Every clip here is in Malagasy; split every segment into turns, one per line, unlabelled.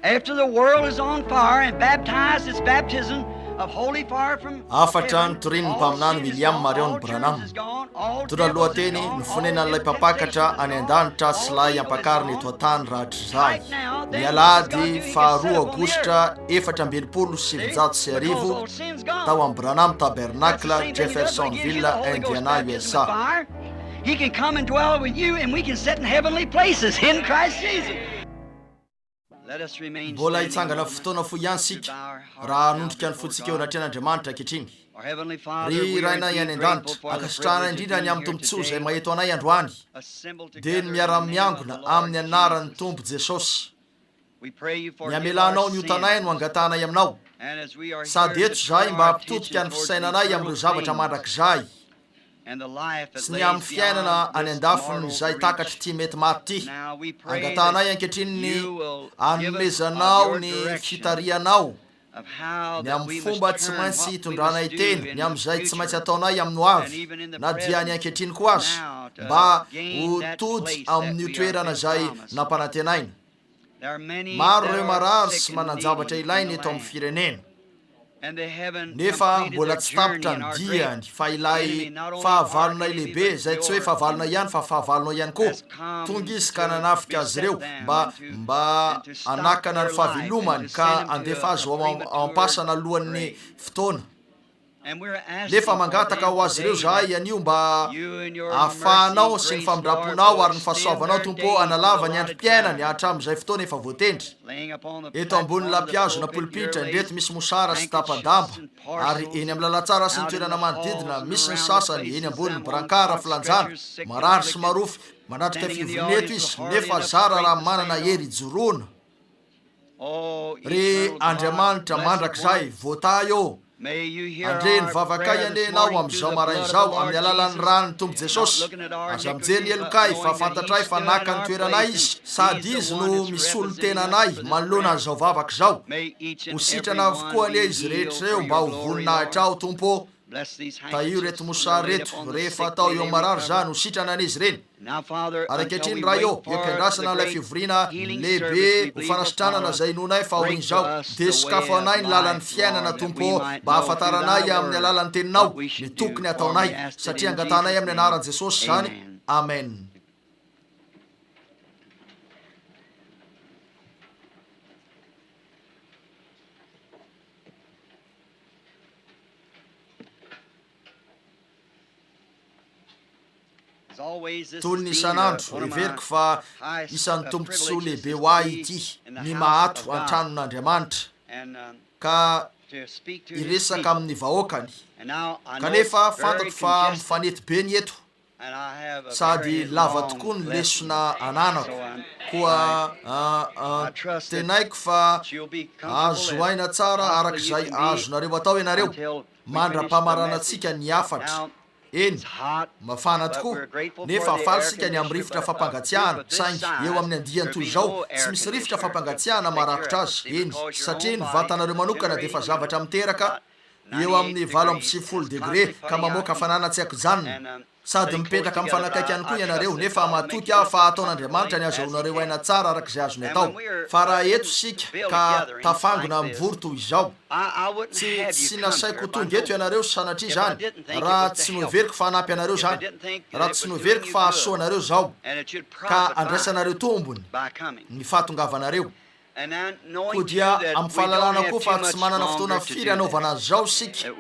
After the world is on fire and baptized its baptism of holy fire from
Hafatra
heaven,
notorian'ny
all
mpaminany
sin is
William
gone,
Marion
all
Branham.
churches is gone, all
Mitondra ny
devils is
lohateny
gone,
Ny
all
fonenan'ilay mpampakatra
temptations is
any
gone,
an-danitra sy
all
ilay
evil is
ampakarina eto
gone.
an-tany rahatrizay.
Right now,
Ny
then what he's got
alahady
to do, he can set
faharoa
up on the
aogositra
earth. See? Because
1964
all sin's
tao
gone.
amin'ny Branham
That's the
Tabernacle,
same thing he does when he gives you
Jeffersonville,
the Holy Ghost
Indiana,
baptism with
USA.
fire. He can come and dwell with you, and we can sit in heavenly places in Christ Jesus. Let us remain
Mbola
standing a
hitsangana
moment
fotoana fohy ihany
to
isika
bow our
raha
hearts now
hanondrika ny
before
fontsika eo
God.
anatrehan'Andriamanitra ankehitriny.
Our Heavenly Father,
Ry
we are
Rainay
indeed
any
grateful
an-danitra,
for the
ankasitrahana
privilege of
indrindra ny
being
amin'ny
here
tombontsoa izay
today,
maheto anay androany,
assembled
dia ny
together in the name of
miara-miangona
the Lord
amin'ny anaran'ny
Jesus.
Tompo Jesosy.
We pray you
Ny
forgive our
hamelanao ny otanay no
sins.
angatahanay aminao.
And as we are
Sady
here
eto
to
izahay
turn
mba
our
hampitodika
attention
ny
towards the
fisainanay
eternal
amin'ireo zavatra
things
mandrakizay
and the life that
sy ny
lays
amin'ny fiainana
beyond
any
this
an-dafin'izay
mortal reach.
takatr'ity mety maty ity.
Now we pray that
Angatahanay ankehitriny ny
you will give us of
hanomezanao
your
ny
direction
fitarihanao
of how
ny
that
amin'ny
we must
fomba tsy
turn,
maintsy
what we
hitondranay
must do
tena,
in
ny
the
amin'izay tsy maintsy
future
ataonay amin'ny
and
hoavy,
even in the
na dia ny
present
ankehitriny koa aza,
now to
mba
gain
ho
that
tody
place that
amin'io
we are
toerana
been
izay
promised.
nampanantenaina.
There are many
Maro
that
ireo
are
marary
sick
sy
and
manan-javatra
needy in
ilaina
the
eto amin'ny
land.
firenena.
And they haven't
Nefa
completed
mbola
their
tsy
journey
tapitra
and
ny
our great
diany, fa ilay
enemy, not only our
fahavalonay
enemy
lehibe,
but
izay tsy hoe
your
fahavalonay
enemy,
ihany fa fahavalonao ihany koa,
has come
tonga izy ka
to
nanafika azy
beset
ireo
them
mba
and to
mba
and to stop
hanakana ny
their life and
fahavelomany
to
ka
send them to
handefa
a,
azy
a
ho ao
premature
am-pasana alohan'ny
grave.
fotoana.
And we're
Nefa
asking for
mangataka
them
ho azy ireo
today
izahay
that
anio mba
you and your mercy
hahafahanao
and
sy ny
grace, Lord,
famindram-ponao
will
ary ny
extend
fahasoavanao,
their
Tompo ô,
days to the
hanalava ny
allotted
androm-piainany
time,
hatramin'izay fotoana efa voatendry.
laying upon the
Eto ambonin'ny
platform of the
lampihazo na
pulpit here
polipitra,
lays
indreto misy mosara sy
handkerchiefs
tapa-damba,
and
ary
parcels
eny amin'ny lalantsara sy ny
out in
toerana
the
manodidina,
halls and
misy ny
around the
sasany eny
places,
ambonin'ny
them on
brancard
cot
filanjana,
stretchers, sick and
marary sy
afflicted,
marofy, manatrika
standing in the
fivoriana eto
audience with
izy,
hardly
nefa
enough
zara raha
strength to
manana
stand
hery
on.
hijoroana.
Oh,
Ry
eternal God,
Andriamanitra
blessed
mandrakizay,
one,
voatahy ô!
may you hear
Handre ny
our
vavakay
prayer
anie
this
ianao
morning through
amin'izao
the
maraina
blood of the
izao,
Lord
amin'ny alalan'ny
Jesus,
ran'ny Tompo
not
Jesosy.
looking at our
Aza mijery ny
iniquities, but
helokay, fa
knowing that He
fantatray fa
stood in
naka ny
our
toeranay
place and
Izy, sady
He's the
Izy
one
no
that's
misolo
representing
tena
us
anay
for this
manoloana
prayer.
an'izao vavaka izao.
May each
Ho
and every
sitrana avokoa
one
anie
be
izy
healed
rehetra
for
ireo mba
your
ho
glory, Lord.
voninahitrao, Tompo ô.
Bless these
Tahio ireto
handkerchiefs when
mosary
they're laid
ireto,
upon the
rehefa
sick,
atao
may
eo
they
amin'ny marary
recover.
izany, ho sitrana anie izy ireny.
Now, Father,
Ary
until
ankehitriny,
we
Ray
wait
ô, eo
for the
am-piandrasana ilay
great
fivoriana
healing
lehibe
service we
ho
believe will
fanasitranana
follow,
izay inoanay fa
break
aoriana
to
izao,
us
dia
the way
sokafo
of
anay ny lalan'ny
life,
fiainana,
Lord, that
Tompo
we
ô,
might
mba
know through
hahafantaranay
thy
amin'ny
word
alalan'ny Teninao
what we
ny
should do.
tokony
For
hataonay,
we ask it
satria
in
angatahanay
Jesus'
amin'ny
name.
anaran'i Jesosy izany.
Amen.
Amen. Toy ny isan'andro, heveriko fa isan'ny tombontsoa lehibe ho ahy ity ny maha-ato an-tranon'Andriamanitra ka hiresaka amin'ny vahoakany. Kanefa fantatro fa mifanety be ny eto sady lava tokoa ny lesona ananako, koa antenaiko fa azo aina tsara araka izay azonareo atao ianareo mandra-pamaranantsika ny hafatra. Eny, mafana tokoa, nefa faly isika ny amin'ny rivotra fampangatsiahana, saingy eo amin'ny andiany toy izao, tsy misy rivotra fampangatsiahana maharakotra azy, eny, satria ny vatanareo manokana dia efa zavatra miteraka eo amin'ny 98 degre ka mamoaka hafanana tsy an-kijanona. Sady mipetraka mifanakaiky ihany koa ianareo, nefa matoky aho fa hataon'Andriamanitra ny hazahoanareo aina tsara araka izay azony atao. Fa raha eto isika ka tafangona mivory toy izao, tsy, tsy nasaiko ho tonga eto ianareo sanatria izany, raha tsy noheveriko fa hanampy anareo izany, raha tsy noheveriko fa hahasoa anareo izao, ka handraisanareo tombony ny fahatongavanareo. Koa dia amin'ny fahalalana koa fa tsy manana fotoana firy hanaovana an'izao isika,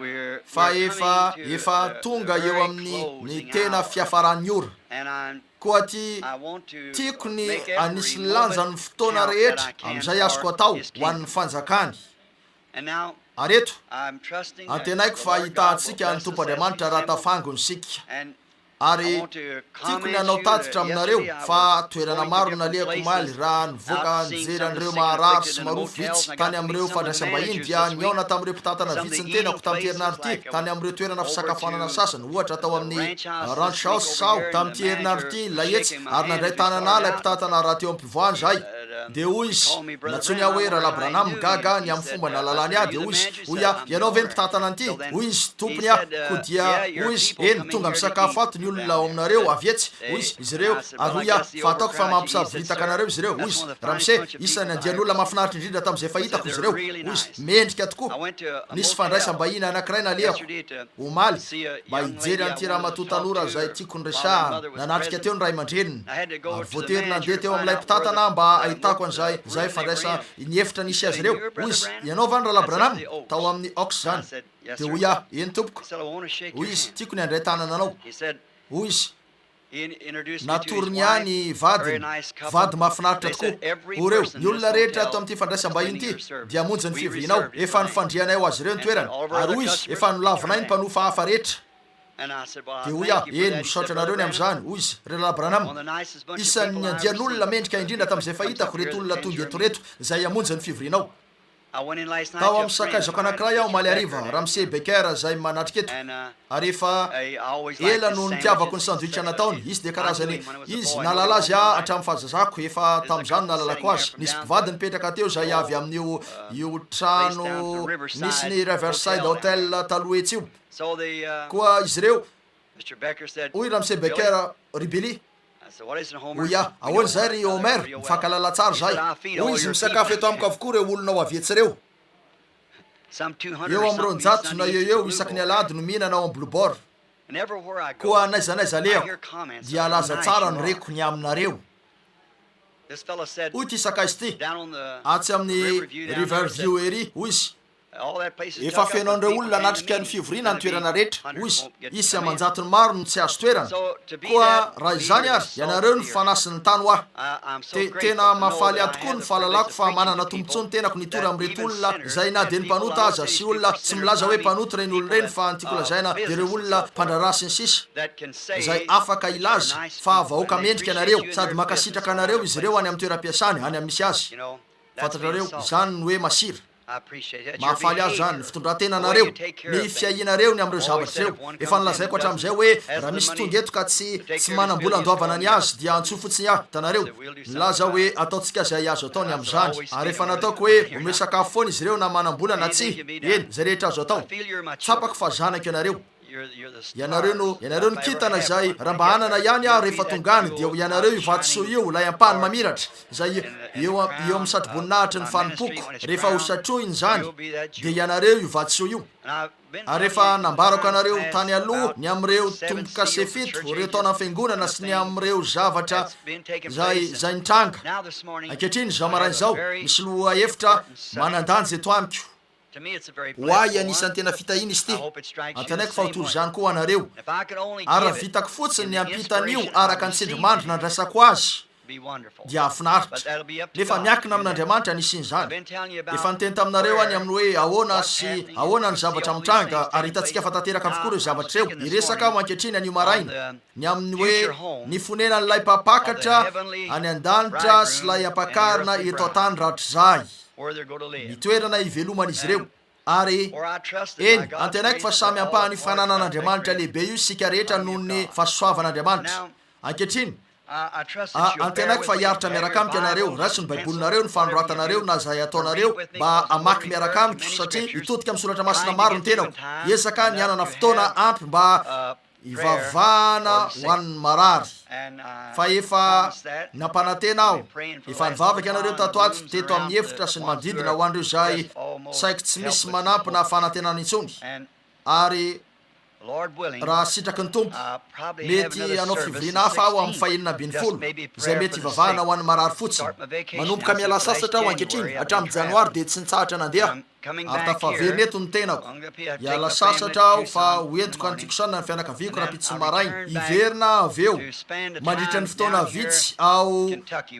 fa efa, efa tonga eo amin'ny, ny tena fiafaran'ny ora. Koa ty, tiako ny hanisy lanja ny fotoana rehetra amin'izay azoko atao ho an'ny Fanjakany. Ary eto, antenaiko fa hitahantsika ny Tompo Andriamanitra raha tafangona isika. Ary tiako ny hanao tatitra aminareo fa toerana maro no nalehako omaly raha nivoaka nijery an'ireo maharary sy marofy vitsy tany amin'ireo fandraisam-bahiny dia nihaona tamin'ireo mpitantana vitsy ny tenako tamin'ity herinandro ity tany amin'ireo toerana fisakafoanana sasany ohatra tao amin'ny Ranch House aho tamin'ity herinandro ity ilay hetsika ary nandray tanana ahy ilay mpitantana raha teo am-pivoahana izahay. Dia hoy izy, Nantsoiny aho hoe Rahalahy Branham, gaga ny amin'ny fomba nahalalany ahy, dia hoy izy, Hoy aho, Ianao ve no mpitantana an'ity? Hoy izy, Tompony aho. Koa dia hoy izy, Eny, tonga misakafo ato ny olona ao aminareo avy etsy, hoy izy, izy ireo, ary hoy aho, Fa ataoko fa mampisavoritaka anareo izy ireo, hoy izy, Ramose, isan'ny andian'olona mahafinaritra indrindra tamin'izay efa hitako izy ireo, hoy izy, mendrika tokoa. Nisy fandraisam-bahiny anankiray nalehako, omaly, mba hijery an'ity ramatoa tanora izay tiako niresahana. Nanatrika teo ny ray aman-dreniny, ary voatery nandeha teo amin'ilay mpitantana aho mba hahitako an'izay, izay fandraisa, ny efitra nisy azy ireo. Hoy izy, Ianao va ny Rahalahy Branham? Tao amin'ny Oaks izany. Dia hoy aho, Eny, tompoko. Hoy izy, Tiako ny handray tanana anao. Hoy izy, Natorony ahy ny vadiny, vady mahafinaritra tokoa. O reo, ny olona rehetra ato amin'ity fandraisam-bahiny ity dia hamonjy ny fivorianao. Efa nifandrianay ho azy ireo ny toerana. Ary hoy izy, Efa nolavinay ny mpanofa hafa rehetra. Dia hoy aho, Eny, misaotra anareo ny amin'izany, hoy izy, ry Rahalahy Branham. Isan'ny andian'olona mendrika indrindra tamin'izay fahitako ireto olona tonga eto ireto izay hamonjy ny fivorianao. Tao amin'ny sakaizako anankiray aho omaly hariva, Ramse Baker izay manatrika eto, ary efa ela no nitiavako ny sandwich nataony. Izy dia karazany, izy, nahalala azy aho hatramin'ny fahazazako, efa tamin'izany no nahalalako azy. Nisy mpivady nipetraka teo izay avy amin'io, io trano nisy ny Riverside Hotel taloha etsy io. Koa izy ireo, hoy Ramse Baker, Ry Billy, Hoy aho, Ahoana izay ry Homer? Mifankahalala tsara izahay. Hoy izy, Misakafo eto amiko avokoa ireo olona ho avy etsy ireo. Eo amin'ny 200 na eo eo isaky ny alahady no mihinana ao amin'ny Blue Boar. Koa n'aiza n'aiza alehako, dia laza tsara no reko ny aminareo. Hoy ity sakaiza ity, atsy amin'ny Riverview ery, hoy izy, Efa feno an'ireo olona hanatrika ny fivoriana ny toerana rehetra, hoy izy. Hisy aman-jatony maro no tsy azo toerana. Koa raha izany ary, ianareo no fanasin'ny tany ho ahy. Te, tena mahafaly ahy tokoa ny fahalalako fa manana tombontsoa ny tenako nitory amin'ireto olona izay na dia ny mpanota aza sy olona, tsy milaza hoe mpanota ireny olona ireny fa ny tiako lazaina dia ireo olona mpandraharaha sy ny sisa, izay afaka hilaza fa vahoaka mendrika ianareo sady mankasitraka anareo izy ireo any amin'ny toeram-piasany, any amin'ny misy azy. Fantatrareo, izany no hoe masira. Mahafaly ahy izany, ny fitondran-tenanareo, ny fiahianareo ny amin'ireo zavatra ireo. Efa nolazaiko hatramin'izay hoe raha misy tonga eto ka tsy, tsy manam-bola andoavana ny azy, dia antsoy fotsiny aho. Hitanareo? Nilaza aho hoe ataontsika izay azo atao ny amin'izany. Ary efa nataoko hoe omeo sakafo foana izy ireo na manam-bola na tsia. Eny, izay rehetra azo atao. Tsapako fa zanako ianareo. Ianareo no, ianareo no kintana izay, raha mba hanana ihany aho rehefa tonga any, dia ho ianareo io vatosoa io, ilay ampahany mamiratra, izay eo, eo amin'ny satroboninahitry ny fanompoako. Rehefa ho satrohina izany, dia ianareo io vatosoa io. Ary efa nambarako anareo tany aloha ny amin'ireo tombokase fito, ireo taonan'ny fiangonana sy ny amin'ireo zavatra izay, izay nitranga. Ankehitriny, izao maraina izao, misy lohahevitra manan-danja eto amiko. Ho ahy, anisan'ny tena fitahiana izy ity. Antenaiko fa ho toy izany koa ho anareo. Ary raha vitako fotsiny ny hampita an'io araka ny tsindrimandry nandraisako azy, dia hahafinaritra. Nefa miankina amin'Andriamanitra ny hisian'izany. Efa niteny taminareo aho ny amin'ny hoe ahoana sy ahoana ny zavatra mitranga, ary hitantsika fa tanteraka avokoa ireo zavatra ireo. Hiresaka aho ankehitriny anio maraina ny amin'ny hoe ny fonenan'ilay Mpampakatra any an-danitra sy ilay Ampakarina eto an-tany rahatrizay. ny toerana hiveloman'izy ireo, ary, eny, antenaiko fa samy ampahan'io fananan'Andriamanitra lehibe io isika rehetra noho ny fahasoavan'Andriamanitra. Ankehitriny, a, antenaiko fa hiaritra miaraka amiko ianareo, raiso ny Baibolinareo, ny fanoratanareo, na izay ataonareo, mba hamaky miaraka amiko, satria hitodika amin'ny Soratra Masina maro ny tenako. Hiezaka ny hanana fotoana ampy mba. Hivavahana ho an'ny marary. Fa efa nampanantena aho, efa nivavaka ianareo tato ato, teto amin'ny efitra sy ny manodidina ho an'ireo izay saiky tsy misy manampy na fanantenana intsony. Ary raha sitraky ny Tompo, mety hanao fivoriana hafa aho amin'ny fahenina ambin'ny folo, izay mety hivavahana ho an'ny marary fotsiny. Manomboka miala sasatra aho ankehitriny, hatramin'ny Janoary dia tsy nitsahatra nandeha aho. Ary tafaverina eto ny tenako. Hiala sasatra aho fa ho entiko any Tucson ny fianakaviako rahampitso maraina. Hiverina aho avy eo, mandritra ny fotoana vitsy ao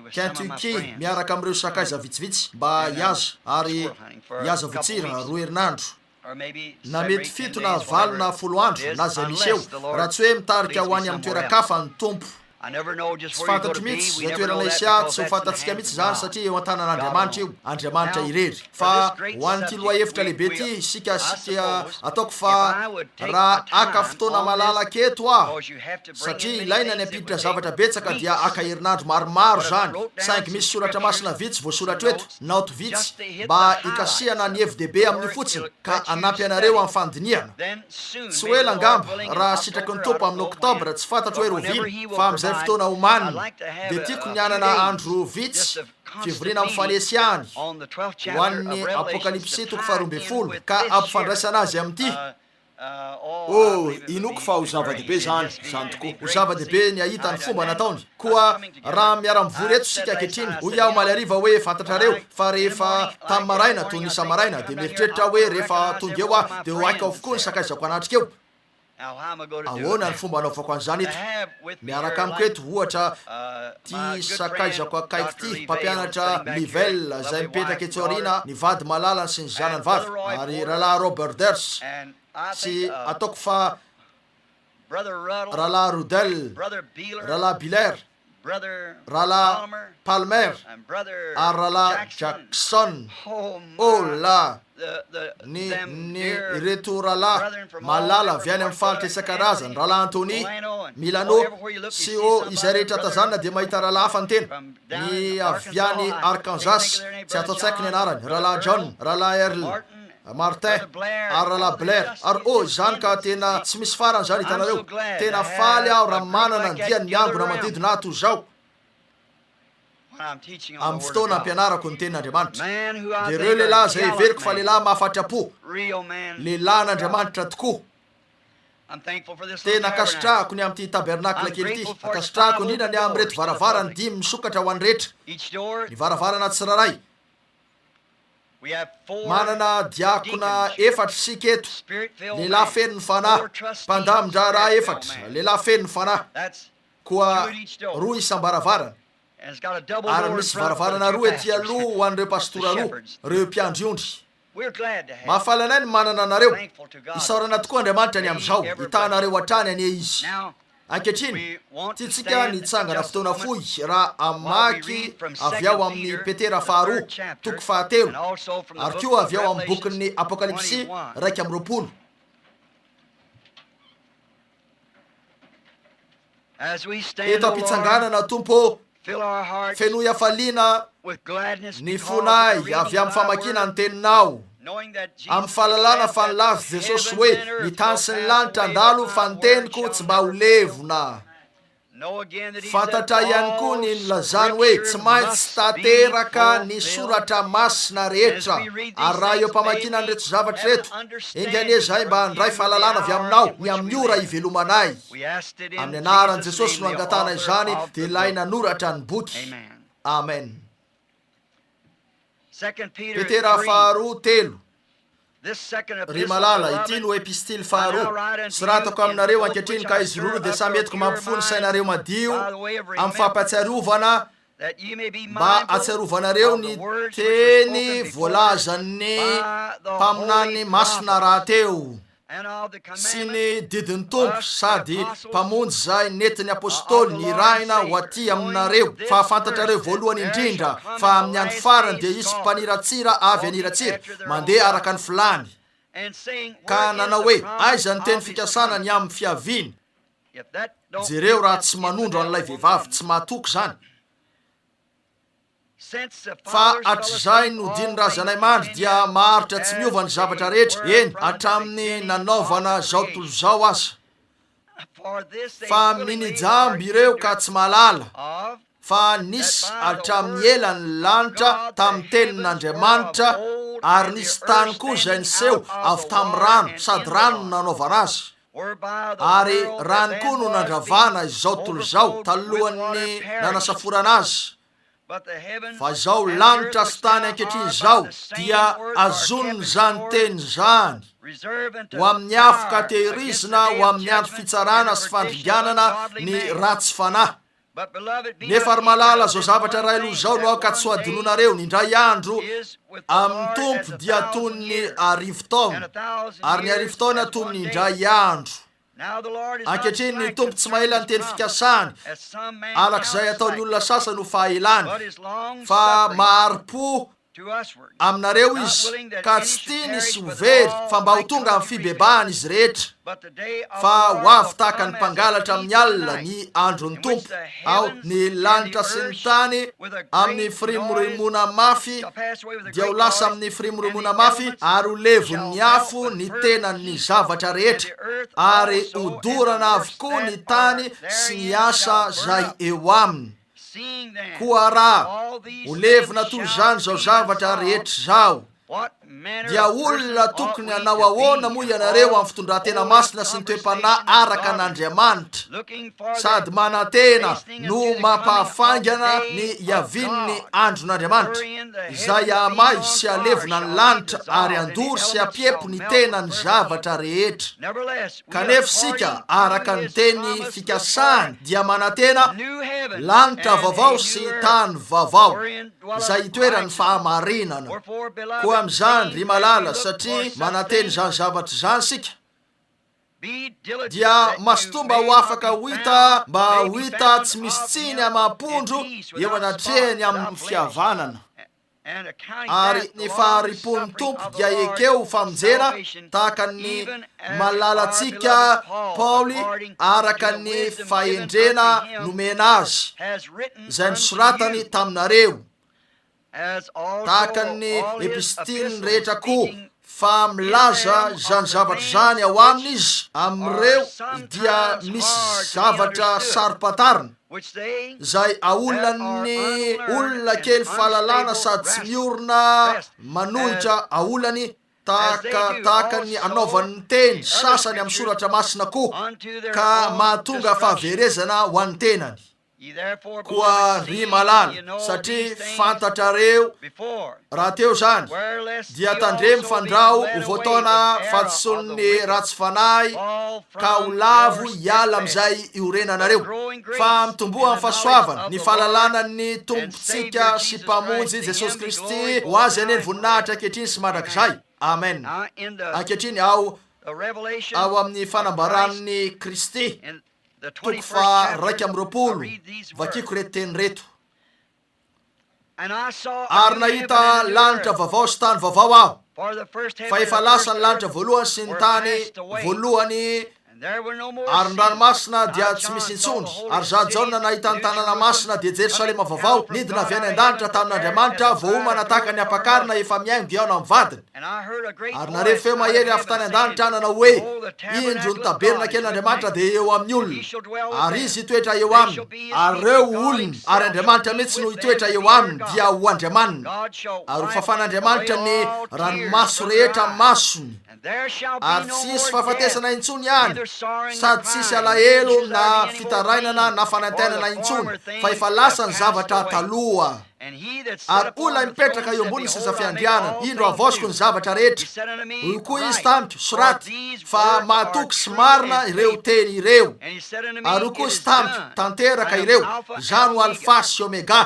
Kentucky miaraka amin'ireo sakaiza vitsivitsy mba hihaza, ary hihaza votsira, roa herinandro. Na mety fito na valo na folo andro, na izay misy eo, raha tsy hoe mitarika ho any amin'ny toeran-kafa ny Tompo. Tsy fantatro mihitsy izay toerana hisy ahy, tsy ho fantatsika mihitsy izany satria eo an-tanan'Andriamanitra io, Andriamanitra irery. Fa ho an'ity lohahevitra lehibe ity, isika, isika, ataoko fa raha haka fotoana malalaka eto aho, satria ilaina ny hampiditra zavatra betsaka dia haka herinandro maromaro izany, saingy misy soratra masina vitsy voasoratro eto, naoty vitsy, mba hikasihana ny hevi-dehibe amin'io fotsiny, ka hanampy anareo amin'ny fandinihana. Tsy ho ela angamba, raha sitraky ny Tompo, amin'ny Oktobra, tsy fantatro hoe roviana, fa amin'izay fotoana omanina, dia tiako ny hanana andro vitsy, fivoriana mifanesy ihany, ho an'ny Apokalypsy toko faharoambinifolo, ka hampifandraisana azy amin'ity. Oh, inoako fa ho zava-dehibe izany, izany tokoa. Ho zava-dehibe ny hahita ny fomba nataony. Koa raha miara-mivory eto isika ankehitriny, hoy aho omaly hariva hoe, fantatrareo, fa rehefa tamin'ny maraina, toy ny isa-maraina, dia mieritreritra aho hoe rehefa tonga eo aho, dia ho haiko avokoa ny sakaizako hanatrika eo. Ahoana ny fomba hanaovako an'izany eto? Miaraka amiko eto, ohatra, ity sakaizako akaiky ity, mpampianatra Livell, izay mipetraka etsy aoriana, ny vady malalany sy ny zanany vavy, ary Rahalahy Robert Ders, sy ataoko fa Rahalahy Ruddell, Rahalahy Beeler, Rahalahy Palmer, ary Rahalahy Jackson. Oh la! Ny, ny, ireto rahalahy malala avy any amin'ny faritra isan-karazany, Rahalahy Anthony, Milano, sy oh, izay rehetra tazanina dia mahita rahalahy hafa ny tena. Ny avy any Arkansas, tsy ato an-tsaiko ny anarany, Rahalahy John, Rahalahy Earl, Martin, ary Rahalahy Blair, ary oh, izany ka tena tsy misy farany izany, hitanareo. Tena faly aho raha manana andiany miangona manodidina ahy toy izao amin'ny fotoana ampianarako ny Tenin'Andriamanitra. Dia ireo lehilahy izay heveriko fa lehilahy mahafatra-po, lehilahin'Andriamanitra tokoa. Tena ankasitrahako ny amin'ity tabernakla kely ity. Ankasitrahako indrindra ny amin'ireto varavarany dimy misokatra ho an'ny rehetra. Ny varavarana tsirairay. Manana diakona efatra isika eto, lehilahy feno ny Fanahy, mpandamin-draharaha efatra, lehilahy feno ny Fanahy, koa roa isam-baravarana, ary misy varavarana roa ety aloha ho an'ireo pastora roa, ireo mpiandry ondry. Mahafaly anay ny manana anareo. Isaorana tokoa Andriamanitra ny amin'izao. Hitaha anareo hatrany anie Izy. Ankehitriny, tiantsika ny hitsangana fotoana fohy raha hamaky avy ao amin'ny Petera faharoa, toko fahatelo, ary koa avy ao amin'ny bokin'ny Apokalypsy 21. Eto am-pitsanganana, Tompo ô, fenoy hafaliana ny fonay avy amin'ny famakiana ny Teninao. Amin'ny fahalalana fa nilaza Jesosy hoe, Ny tany sy ny lanitra handalo fa ny teniko tsy mba ho levona. Fantatra ihany koa ny nilazany hoe tsy maintsy tanteraka ny soratra masina rehetra. Ary raha eo am-pamakiana an'ireto zavatra ireto, enga anie izahay mba handray fahalalana avy aminao ny amin'ny ora hivelomanay. Amin'ny anaran'i Jesosy no angatahana izany, dia ilay nanoratra ny boky. Amen. Petera faharoa telo. Ry malala, ity no epistily faharoa soratako aminareo ankehitriny, ka izy roroa dia samy entiko mampifoha ny sainareo madio amin'ny fampahatsiarovana mba hahatsiarovanareo ny teny voalazan'ny mpaminany masina rahateo. sy ny didin'ny Tompo sady Mpamonjy izay nentin'ny Apôstôly nirahina ho aty aminareo, fa fantatrareo voalohany indrindra fa amin'ny andro farany dia hisy mpaniratsira avy haniratsira, mandeha araka ny filàny, ka nanao hoe, Aiza ny teny fikasana ny amin'ny fiaviany? Jereo raha tsy manondro an'ilay vehivavy tsy mahatoky izany. Fa hatrizay nodian'ny razanay mandry dia maharitra tsy miova ny zavatra rehetra, eny, hatramin'ny nanaovana izao tontolo izao aza. Fa minijamby ireo ka tsy mahalala fa nisy hatramin'ny ela ny lanitra tamin'ny tenin'Andriamanitra ary nisy tany koa izay niseho avy tamin'ny rano, sady rano no nanaovana azy. Ary rano koa no nandravana izao tontolo izao talohan'ny nanasaforana azy. Fa izao lanitra sy tany ankehitriny izao dia azon'izany teny izany ho amin'ny afo ka tehirizina ho amin'ny andro fitsarana sy fandringanana ny ratsy fanahy. Nefa ry malala, izao zavatra iray aloha izao no aoka tsy ho adinonareo, ny indray andro amin'ny Tompo dia toy ny arivotaona, ary ny arivotaona toy ny indray andro. Ankehitriny ny Tompo tsy mahela ny teny fikasany, araka izay ataon'ny olona sasany ho fahelany, fa mahari-po aminareo Izy, ka tsy tiany sy ho very, fa mba ho tonga amin'ny fibebahana izy rehetra. Fa ho avy tahaka ny mpangalatra amin'ny alina ny andron'ny Tompo, ao ny lanitra sy ny tany amin'ny firimorimoana mafy dia ho lasa amin'ny firimorimoana mafy, ary ho levon'ny afo ny tenan'ny zavatra rehetra, ary hodorana avokoa ny tany sy ny asa izay eo aminy. Koa raha ho levona toy izany izao zavatra rehetra izao, dia olona tokony hanao ahoana moa ianareo amin'ny fitondran-tena masina sy ny toe-panahy araka an'Andriamanitra, sady manantena no mampahafaingana ny hiavian'ny andron'Andriamanitra, izay hahamay sy halevona ny lanitra ary handoro sy hampiepo ny tenan'ny zavatra rehetra. Kanefa isika, araka ny teny fikasany, dia manantena lanitra vaovao sy tany vaovao, izay hitoeran'ny fahamarinana. Koa amin'izany, ry malala, satria manantena izany zavatra izany isika, dia mazotoa mba ho afaka ho hita, mba ho hita tsy misy tsiny amam-pondro eo anatrehany amin'ny fihavanana. Ary ny fahari-pon'ny Tompo dia ekeo ho famonjena tahaka ny malalantsika Paoly araka ny fahendrena nomena azy, izay nosoratany taminareo, tahaka ny epistiliny rehetra koa, fa milaza izany zavatra izany ao aminy izy, amin'ireo dia misy zavatra saro-pantarina, izay aolan'ny olona kely fahalalana sady tsy miorina manohitra aolany tahaka tahaka ny anaovany ny teny sasany amin'ny soratra masina koa, ka mahatonga fahaverezana ho an'ny tenany. Koa ry malala, satria fantatrareo rahateo izany, dia tandremo fandrao ho voataona fahadisoan'ny ratsy fanahy ka ho lavo hiala amin'izay iorenanareo. Fa mitomboa amin'ny fahasoavana, ny fahalalana ny Tompontsika sy Mpamonjy Jesosy Kristy, ho Azy anie ny voninahitra ankehitriny sy mandrakizay. Amen. Ankehitriny ao ao amin'ny fanambaran'i Kristy. toko faha 21, vakiko ireto teny ireto, Ary nahita lanitra vaovao sy tany vaovao aho, fa efa lasa ny lanitra voalohany sy ny tany voalohany, ary ny ranomasina dia tsy misy intsony. Ary izaho Jaona nahita ny tanàna masina, dia Jerosalema vaovao, nidina avy any an-danitra tamin'Andriamanitra, voaomana tahaka ny ampakarina efa mihaingo hihaona amin'ny vadiny. Ary nahare feo mahery avy tany an-danitra nanao hoe, Indro ny tabernakelin'Andriamanitra dia eo amin'ny olona, ary Izy hitoetra eo aminy, ary ireo ho olony, ary Andriamanitra mihitsy no hitoetra eo aminy, dia ho Andriamaniny. Ary hofafan'Andriamanitra ny ranomaso rehetra amin'ny masony, ary tsy hisy fahafatesana intsony any, sady tsy hisy alahelo na fitarainana na fanaintainana intsony, fa efa lasa ny zavatra taloha. Ary hoy ilay mipetraka eo ambonin'ny seza fiandrianana, Indro havaoziko ny zavatra rehetra. Hoy koa izy tamiko, Soraty, fa mahatoky sy marina ireo teny ireo. Ary hoy koa izy tamiko, Tanteraka ireo. Izaho no Alfa sy Omega,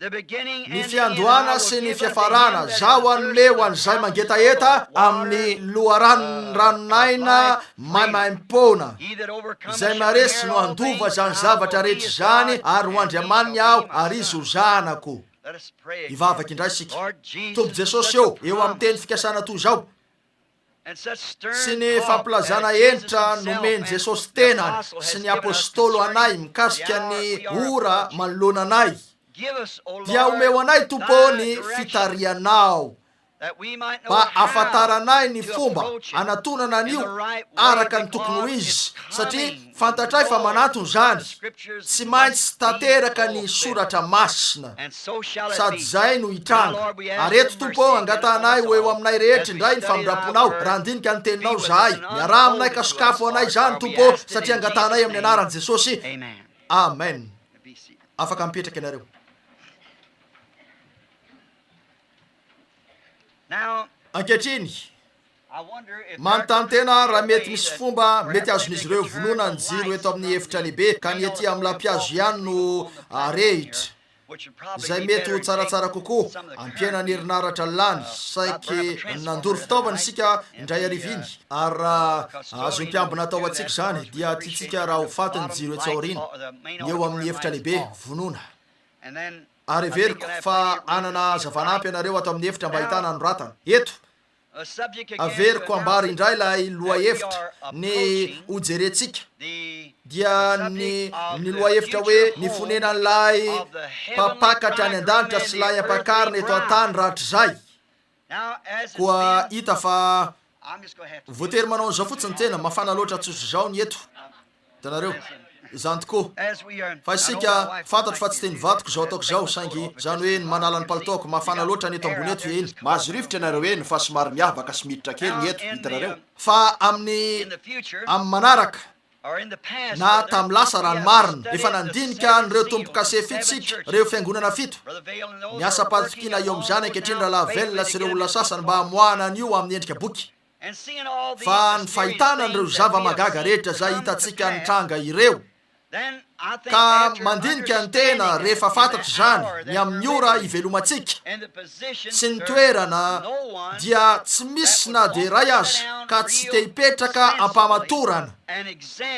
ny fiandohana sy ny fiafarana. Izaho hanome ho an'izay mangetaheta amin'ny loharanon'ny ranon'aina maimaimpoana. Izay maharesy no handova izany zavatra rehetra izany, ary ho Andriamaniny aho, ary izy ho zanako. Hivavaka indray isika. Tompo Jesosy ô, eo amin'ny teny fikasana toy izao, sy ny fampilazana hentitra nomen'i Jesosy tenany sy ny Apostolo anay mikasika ny ora manoloana anay, dia omeo anay, Tompo ô, ny fitarihanao. mba hahafantaranay ny fomba hanatonana an'io araka ny tokony ho izy, satria fantatray fa manantona izany, tsy maintsy tanteraka ny Soratra Masina, sady izay no hitranga. Ary eto, Tompo ô, angatahanay ho eo aminay rehetra indray ny famindram-ponao, raha handinika ny Teninao izahay. Miaraha aminay ka sokafo ho anay izany, Tompo ô, satria angatahanay amin'ny Anaran'i Jesosy. Amen. Afaka mipetraka ianareo. Ankehitriny, manontany tena aho raha mety misy fomba mety azon'izy ireo vonoina ny jiro eto amin'ny efitra lehibe ka ny ety amin'ny lampihazo ihany no arehitra. Izay mety ho tsaratsara kokoa, hampiaina ny herinaratra lany. Saiky nandoro fitaovana isika indray hariva iny, ary raha azon'ny mpiambina atao ho antsika izany, dia tiantsika raha ho faty ny jiro etsy aoriana, ny eo amin'ny efitra lehibe, vonoina. Ary heveriko fa hanana hazavana ampy ianareo ato amin'ny efitra mba hahitana anoratana. Eto, Averiko ambara indray ilay lohahevitra, ny hojerentsika dia ny ny lohahevitra hoe ny fonenan'ilay mpampakatra any an-danitra sy ilay ampakarina eto an-tany rahatrizay. Koa hita fa voatery manao an'izao fotsiny ny tena, mafana loatra tsotr'izao ny eto. Hitanareo? Izany tokoa. Fa isika, fantatro fa tsy teny vadiko izao ataoko izao, saingy izany hoe ny manala ny palitaoko, mafana loatra ny eto ambony eto, eny.
Mahazo rivotra ianareo eny, fa somary miavaka sy miditra kely ny eto, hitanareo?
Fa amin'ny, amin'ny manaraka, na tamin'ny lasa raha ny marina, efa nandinika an'ireo tombokase fito isika, ireo fiangonana fito. Miasa am-pahatokiana eo amin'izany ankehitriny Rahalahy Vayle sy ireo olona sasany mba hamoahana an'io amin'ny endrika boky. Fa ny fahitana an'ireo zava-mahagaga rehetra izay hitantsika nitranga ireo, ka mandinika ny tena rehefa fantatra izany, ny amin'ny ora ivelomantsika, sy ny toerana, dia tsy misy na dia iray aza ka tsy te-hipetraka am-pamatorana,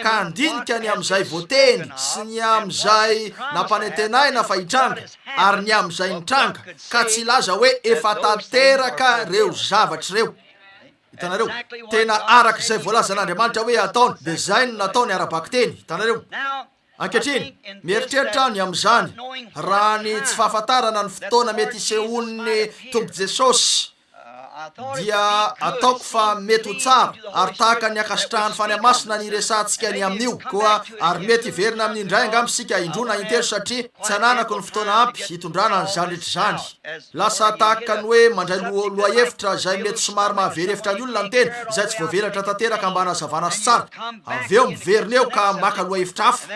ka handinika ny amin'izay voateny sy ny amin'izay nampanantenaina fa hitranga, ary ny amin'izay nitranga, ka tsy hilaza hoe efa tanteraka ireo zavatra ireo. Hitanareo? Tena araka izay voalazan'Andriamanitra hoe hataony, dia izay no nataony ara-bakiteny. Hitanareo? Ankehitriny, mieritreritra aho ny amin'izany, raha ny tsy fahafantarana ny fotoana mety hisehoan'ny Tompo Jesosy, dia ataoko fa mety ho tsara, ary tahaka ny ankasitrahan'ny Fanahy Masina ny hiresahantsika ny amin'io. Koa, ary mety hiverina amin'io indray angamba isika indroa na intelo, satria tsy ananako ny fotoana ampy hitondrana an'izany rehetra izany. Lasa tahaka ny hoe mandray lohahevitra izay mety somary mahavery hevitra ny olona ny tena, izay tsy voavelatra tanteraka mba hanazavana azy tsara. Avy eo miverina eo ka maka lohahevitra hafa.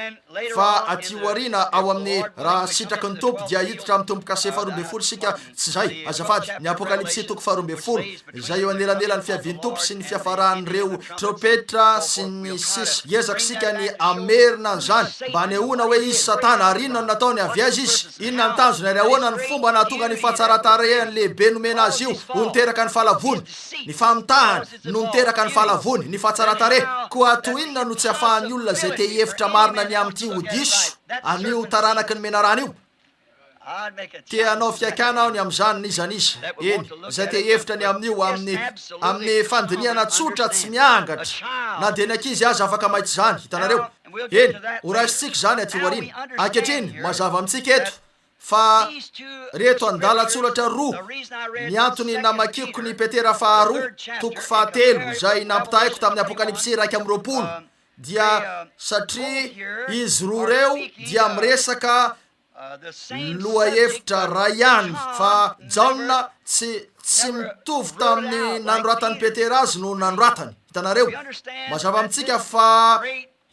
Fa aty aoriana ao amin'ny Raha sitraky ny Tompo dia hiditra amin'ny tombo-kase faharoa ambin'ny folo isika, tsy izay, azafady, ny Apokalypsy toko faharoa ambin'ny folo, izay eo anelanelan'ny fiavian'ny Tompo sy ny fiafaran'ireo trompetra sy ny sisa. Hiezaka isika ny hamerina an'izany mba hanehoana hoe izy Satana ary inona no nataony, avy aiza izy, inona ny tanjony ary ahoana ny fomba nahatonga ny fahatsaran-tarehiny lehibe nomena azy io ho niteraka ny fahalavoany. Ny famitahany no niteraka ny fahalavoany, ny fahatsaran-tarehy. Koa toy inona no tsy ahafahan'ny olona izay te hihevitra marina ny amin'ity ho diso an'io taranaky ny menarana io? Te hanao fihaikana aho ny amin'izany n'iza n'iza, eny, izay te hihevitra ny amin'io amin'ny, amin'ny fandinihana tsotra tsy miangatra. Na dia ny ankizy aza afaka mahita izany, hitanareo. Eny, horaisintsika izany aty aoriana. Ankehitriny, mazava amintsika eto fa reto andalan-tsoratra roa ny antony namakiako ny Petera faharoa, toko fahatelo, izay nampitahaiko tamin'ny Apokalypsy 21, dia satria izy roa ireo dia miresaka Lohahevitra ray ihany fa Jaona tsy tsy mitovy tamin'ny nanoratan'i Petera azy no nanoratany. Hitanareo? Mazava amintsika fa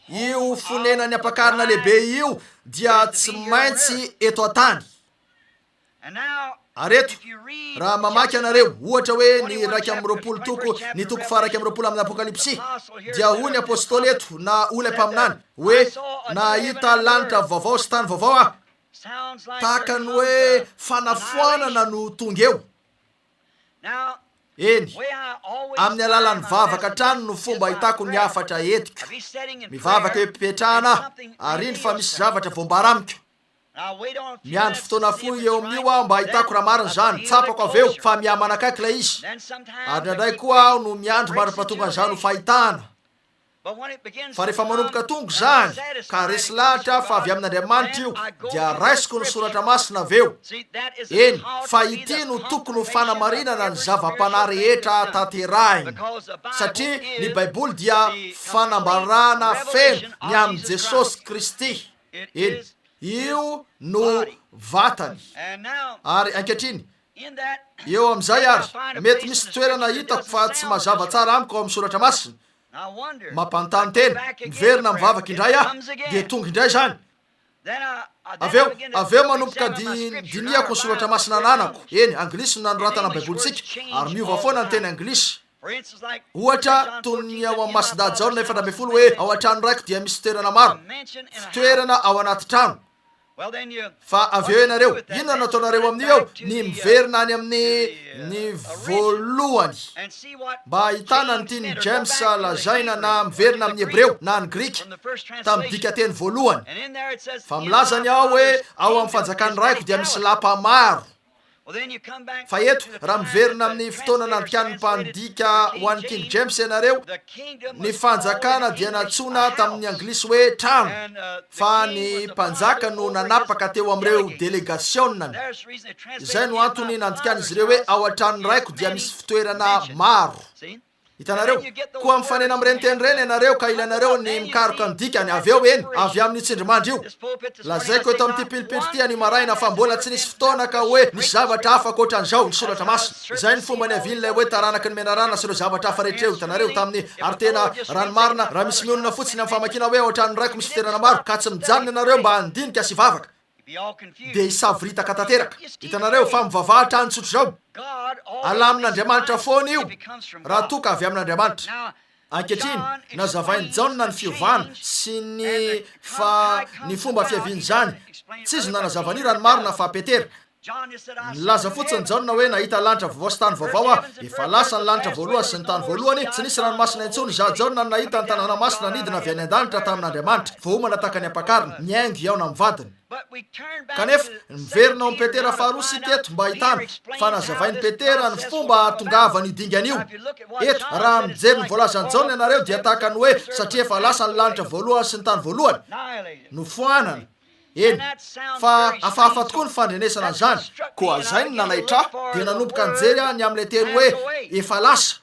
io fonenan'ny ampakarina lehibe io dia tsy maintsy eto an-tany. Ary eto, raha mamaky ianareo, ohatra hoe ny 21 toko, ny toko faha-21 amin'ny Apokalypsy, dia hoy ny apostoly eto, na hoy ilay mpaminany, hoe, Nahita lanitra vaovao sy tany vaovao aho. Tahaka ny hoe fanafoanana no tonga eo. Eny, amin'ny alalan'ny vavaka hatrany no fomba ahitako ny hafatra entiko. Mivavaka eo am-pipetrahana aho, ary indro fa misy zavatra voambara amiko. Miandry fotoana fohy eo amin'io aho mba hahitako raha marina izany. Tsapako avy eo fa miha-manakaiky ilay izy. Ary indraindray koa aho no miandry mandra-pahatonga an'izany ho fahitana. Fa rehefa manomboka tonga izany, ka resy lahatra aho fa avy amin'Andriamanitra io, dia raisiko ny Soratra Masina avy eo. Eny, fa ity no tokony ho fanamarinana ny zava-panahy rehetra tanterahina, satria ny Baiboly dia fanambarana feno ny amin'i Jesosy Kristy. Eny, io no vatany. Ary ankehitriny, eo amin'izay ary, mety misy toerana hitako fa tsy mazava tsara amiko ao amin'ny Soratra Masina. Mampanontany tena, miverina mivavaka indray aho, dia tonga indray izany. Avy eo, avy eo manomboka dinihako ny Soratra Masina ananako. Eny, anglisy no nanoratana ny Baibolintsika, ary miova foana ny teny anglisy. Ohatra, toy ny ao amin'ny Masindahy Jaona 14 hoe, Ao an-trano raiko dia misy fitoerana maro, fitoerana ao anaty trano. Fa avy eo ianareo, inona no ataonareo amin'io eo? Ny miverina any amin'ny ny voalohany mba hahitana ny tian'i James lazaina na miverina amin'ny Hebreo na ny Grika tamin'ny dikanteny voalohany. Fa milaza ny ao hoe ao amin'ny fanjakan'ny Raiko dia misy lapa maro. Fa eto, raha miverina amin'ny fotoana nandikan'ny mpandika ho an'ny King James ianareo, ny fanjakana dia nantsoina tamin'ny anglisy hoe trano, fa ny mpanjaka no nanapaka teo amin'ireo delegasionany. Izay no antony nandikan'izy ireo hoe ao an-tranon'ny Raiko dia misy fitoerana maro. Hitanareo? Koa mifanena amin'ireny teny ireny ianareo ka ilainareo ny mikaroka ny dikany, avy eo, eny, avy amin'io tsindrimandry io. Lazaiko eto amin'ity pilipitra ity anio maraina fa mbola tsy nisy fotoana ka hoe nisy zavatra hafa ankoatran'izao, ny Soratra Masina. Izay no fomba niavian'ilay hoe taranaky ny menarana sy ireo zavatra hafa rehetra ireo, hitanareo, tamin'ny, ary tena, raha ny marina, raha misy mionona fotsiny amin'ny famakiana hoe ao an-tranon'ny Raiko misy fitoerana maro, ka tsy mijanona ianareo mba handinika sy hivavaka, dia hisavoritaka tanteraka. Hitanareo, fa mivavaha hatrany tsotr'izao. Alamin'Andriamanitra foana io, raha toa ka avy amin'Andriamanitra. Ankehitriny, nazavain'i Jaona ny fiovana sy ny, fa, ny fomba fiavian'izany. Tsy izy no nanazava an'io, raha ny marina, fa Petera. Nilaza fotsiny Jaona hoe, Nahita lanitra vaovao sy tany vaovao aho. Efa lasa ny lanitra voalohany sy ny tany voalohany, tsy nisy ranomasina intsony. Izaho Jaona no nahita ny tanàna masina nidina avy any an-danitra tamin'Andriamanitra, voaomana tahaka ny ampakarina, nihaingo hihaona amin'ny vadiny. Kanefa, miverina ao amin'i Petera faharoa isika eto mba hahitana fa nazavain'i Petera ny fomba hahatongavan'io dingana io. Eto, raha mijery ny voalazan'i Jaona ianareo dia tahaka ny hoe satria efa lasa ny lanitra voalohany sy ny tany voalohany, nofoanana. Eny, fa hafahafa tokoa ny fandrenesana an'izany.
Koa izay no nanaitra ahy.
Dia nanomboka nijery aho ny amin'ilay teny hoe efa lasa.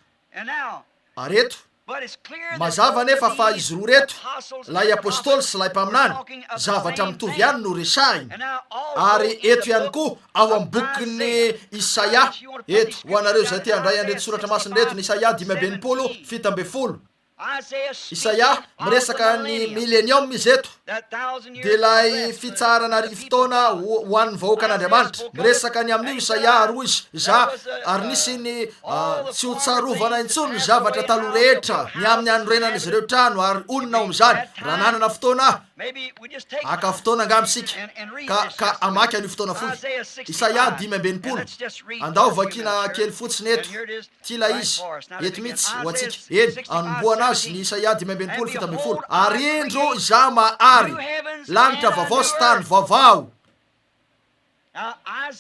Ary eto, mazava anefa fa izy roa ireto, ilay apostoly sy ilay mpaminany, zavatra mitovy ihany no resahiny. Ary eto ihany koa, ao amin'ny bokin'i Isaia, eto, ho anareo izay te handray an'ireto soratra masina ireto, ny Isaia 65, 17. Isaia, miresaka ny Milenioma izy eto, dia ilay fitsaharana arivotaona ho, ho an'ny vahoakan'Andriamanitra. Miresaka ny amin'io Isaia ary hoy izy, Izaho, ary nisy ny, tsy ho tsarovana intsony ny zavatra taloha rehetra, ny amin'ny hanorenan'izy ireo trano ary honina ao amin'izany. Raha nanana fotoana aho, haka fotoana angamba isika, ka, ka hamaky an'io fotoana fohy. Isaia 65. Andao vakiana kely fotsiny eto. Ity ilay izy, eto mihitsy, ho antsika. Eny, anombohana azy ny Isaia 65, 17, Ary indro Izaho mahary lanitra vaovao sy tany vaovao.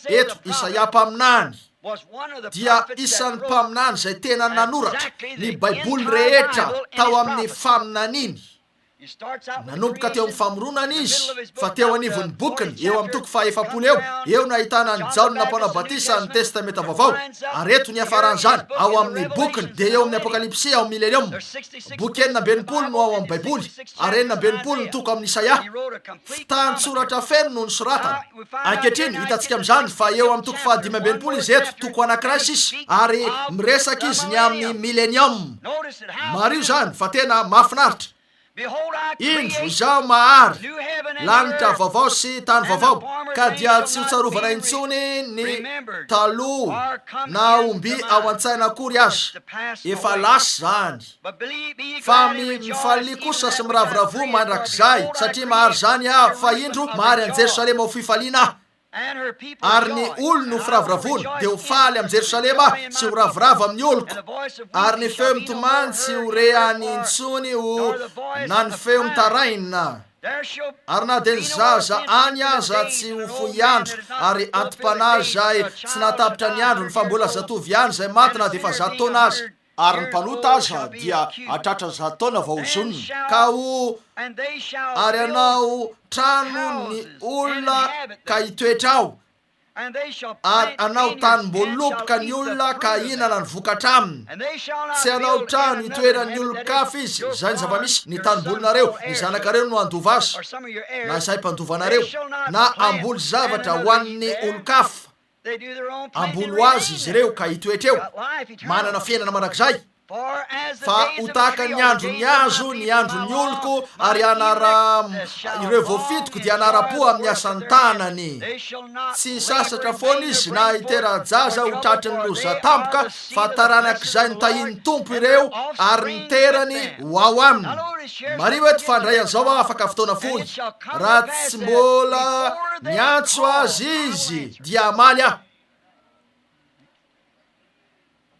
Eto, Isaia mpaminany dia isan'ny mpaminany izay tena nanoratra ny Baiboly rehetra tao amin'ny faminaniany. Nanomboka teo amin'ny famoronana izy, fa teo anivon'ny bokiny, eo amin'ny toko faha-efapolo eo, eo no ahitana an'i Jaona Mpanao Batisa ny Testamenta Vaovao, ary eto ny hiafaran'izany, ao amin'ny bokiny, dia eo amin'ny Apokalypsy ao amin'ny Milenioma. Boky 66 no ao amin'ny Baiboly, ary 66 ny toko amin'ny Isaia. Fitantsoratra feno no nosoratana. Ankehitriny, hitantsika amin'izany fa eo amin'ny toko faha-65 izy eto, toko anankiray sisa, ary miresaka izy ny amin'ny Milenioma. Mariho izany fa tena mahafinaritra. Indro, Izaho mahary lanitra vaovao sy tany vaovao, ka dia tsy ho tsarovana intsony ny taloha na omby ao an-tsaina akory aza. Efa lasa izany. Fa mifalia kosa sy miravoravoa mandrakizay, satria mahary izany Aho, fa indro, mahary an'i Jerosalema ho fifaliana Aho. Ary ny olony ho firavoravoana, dia ho faly amin'i Jerosalema Aho, sy ho ravoravo amin'ny oloko. Ary ny feo mitomany tsy ho re any intsony ho na ny feo mitaraina. Ary na dia ny zaza any aza tsy ho fohy andro, ary anti-panahy izay tsy nahatapitra ny androny fa mbola zatovo ihany izay maty na dia efa zato taona aza.
Ary ny mpanota aza dia hahatratra zato taona vao hozonina.
Ka ho ary hanao trano ny olona ka hitoetra ao, ary hanao tanim-boaloboka ny olona ka hihinana ny vokatra aminy. Tsy hanao trano hitoeran'ny olon-kafa izy, izay ny zava-misy, ny tanimbolinareo, ny zanakareo no handova azy, na izay mpandova anareo, na hamboly zavatra ho an'ny olon-kafa. Hamboly ho azy izy ireo ka hitoetra eo, manana fiainana mandrakizay. Fa ho tahaka ny andron'ny hazo ny andron'ny oloko, ary hanara, ireo voafidiko dia hanara-po amin'ny asan'ny tanany. Tsy hisasatra foana izy na hitera-jaza ho tratry ny loza tampoka, fa taranak'izay notahian'ny Tompo ireo, ary ny terany ho ao aminy. Mariho eto fa handray an'izao aho afaka fotoana fohy. Raha tsy mbola niantso azy izy, dia hamaly aho.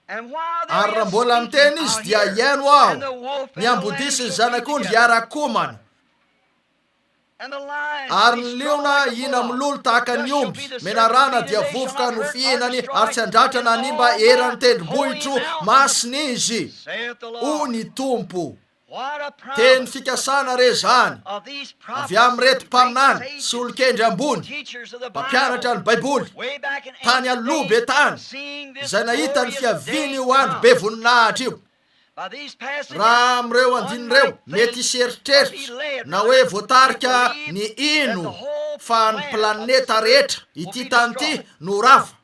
Ary raha mbola miteny izy dia hihaino aho, ny ambodia sy ny zanak'ondry hiara-komana, ary ny liona hihina-mololo tahaka ny omby, menarana dia vovoka no fihinany, ary tsy handratra na hanimba eran'ny tendrombohitro masina izy, hoy ny Tompo. Teny fikasana re izany avy amin'ireto mpaminany sy olon-kendry ambony, mpampianatra ny Baiboly, tany aloha be tany, izay nahita ny fiavian'io andro be voninahitra io. Raha amin'ireo andininy ireo, mety hisy eritreritra na hoe voatarika ny hino fa ny planeta rehetra, ity tany ity, no ho rava.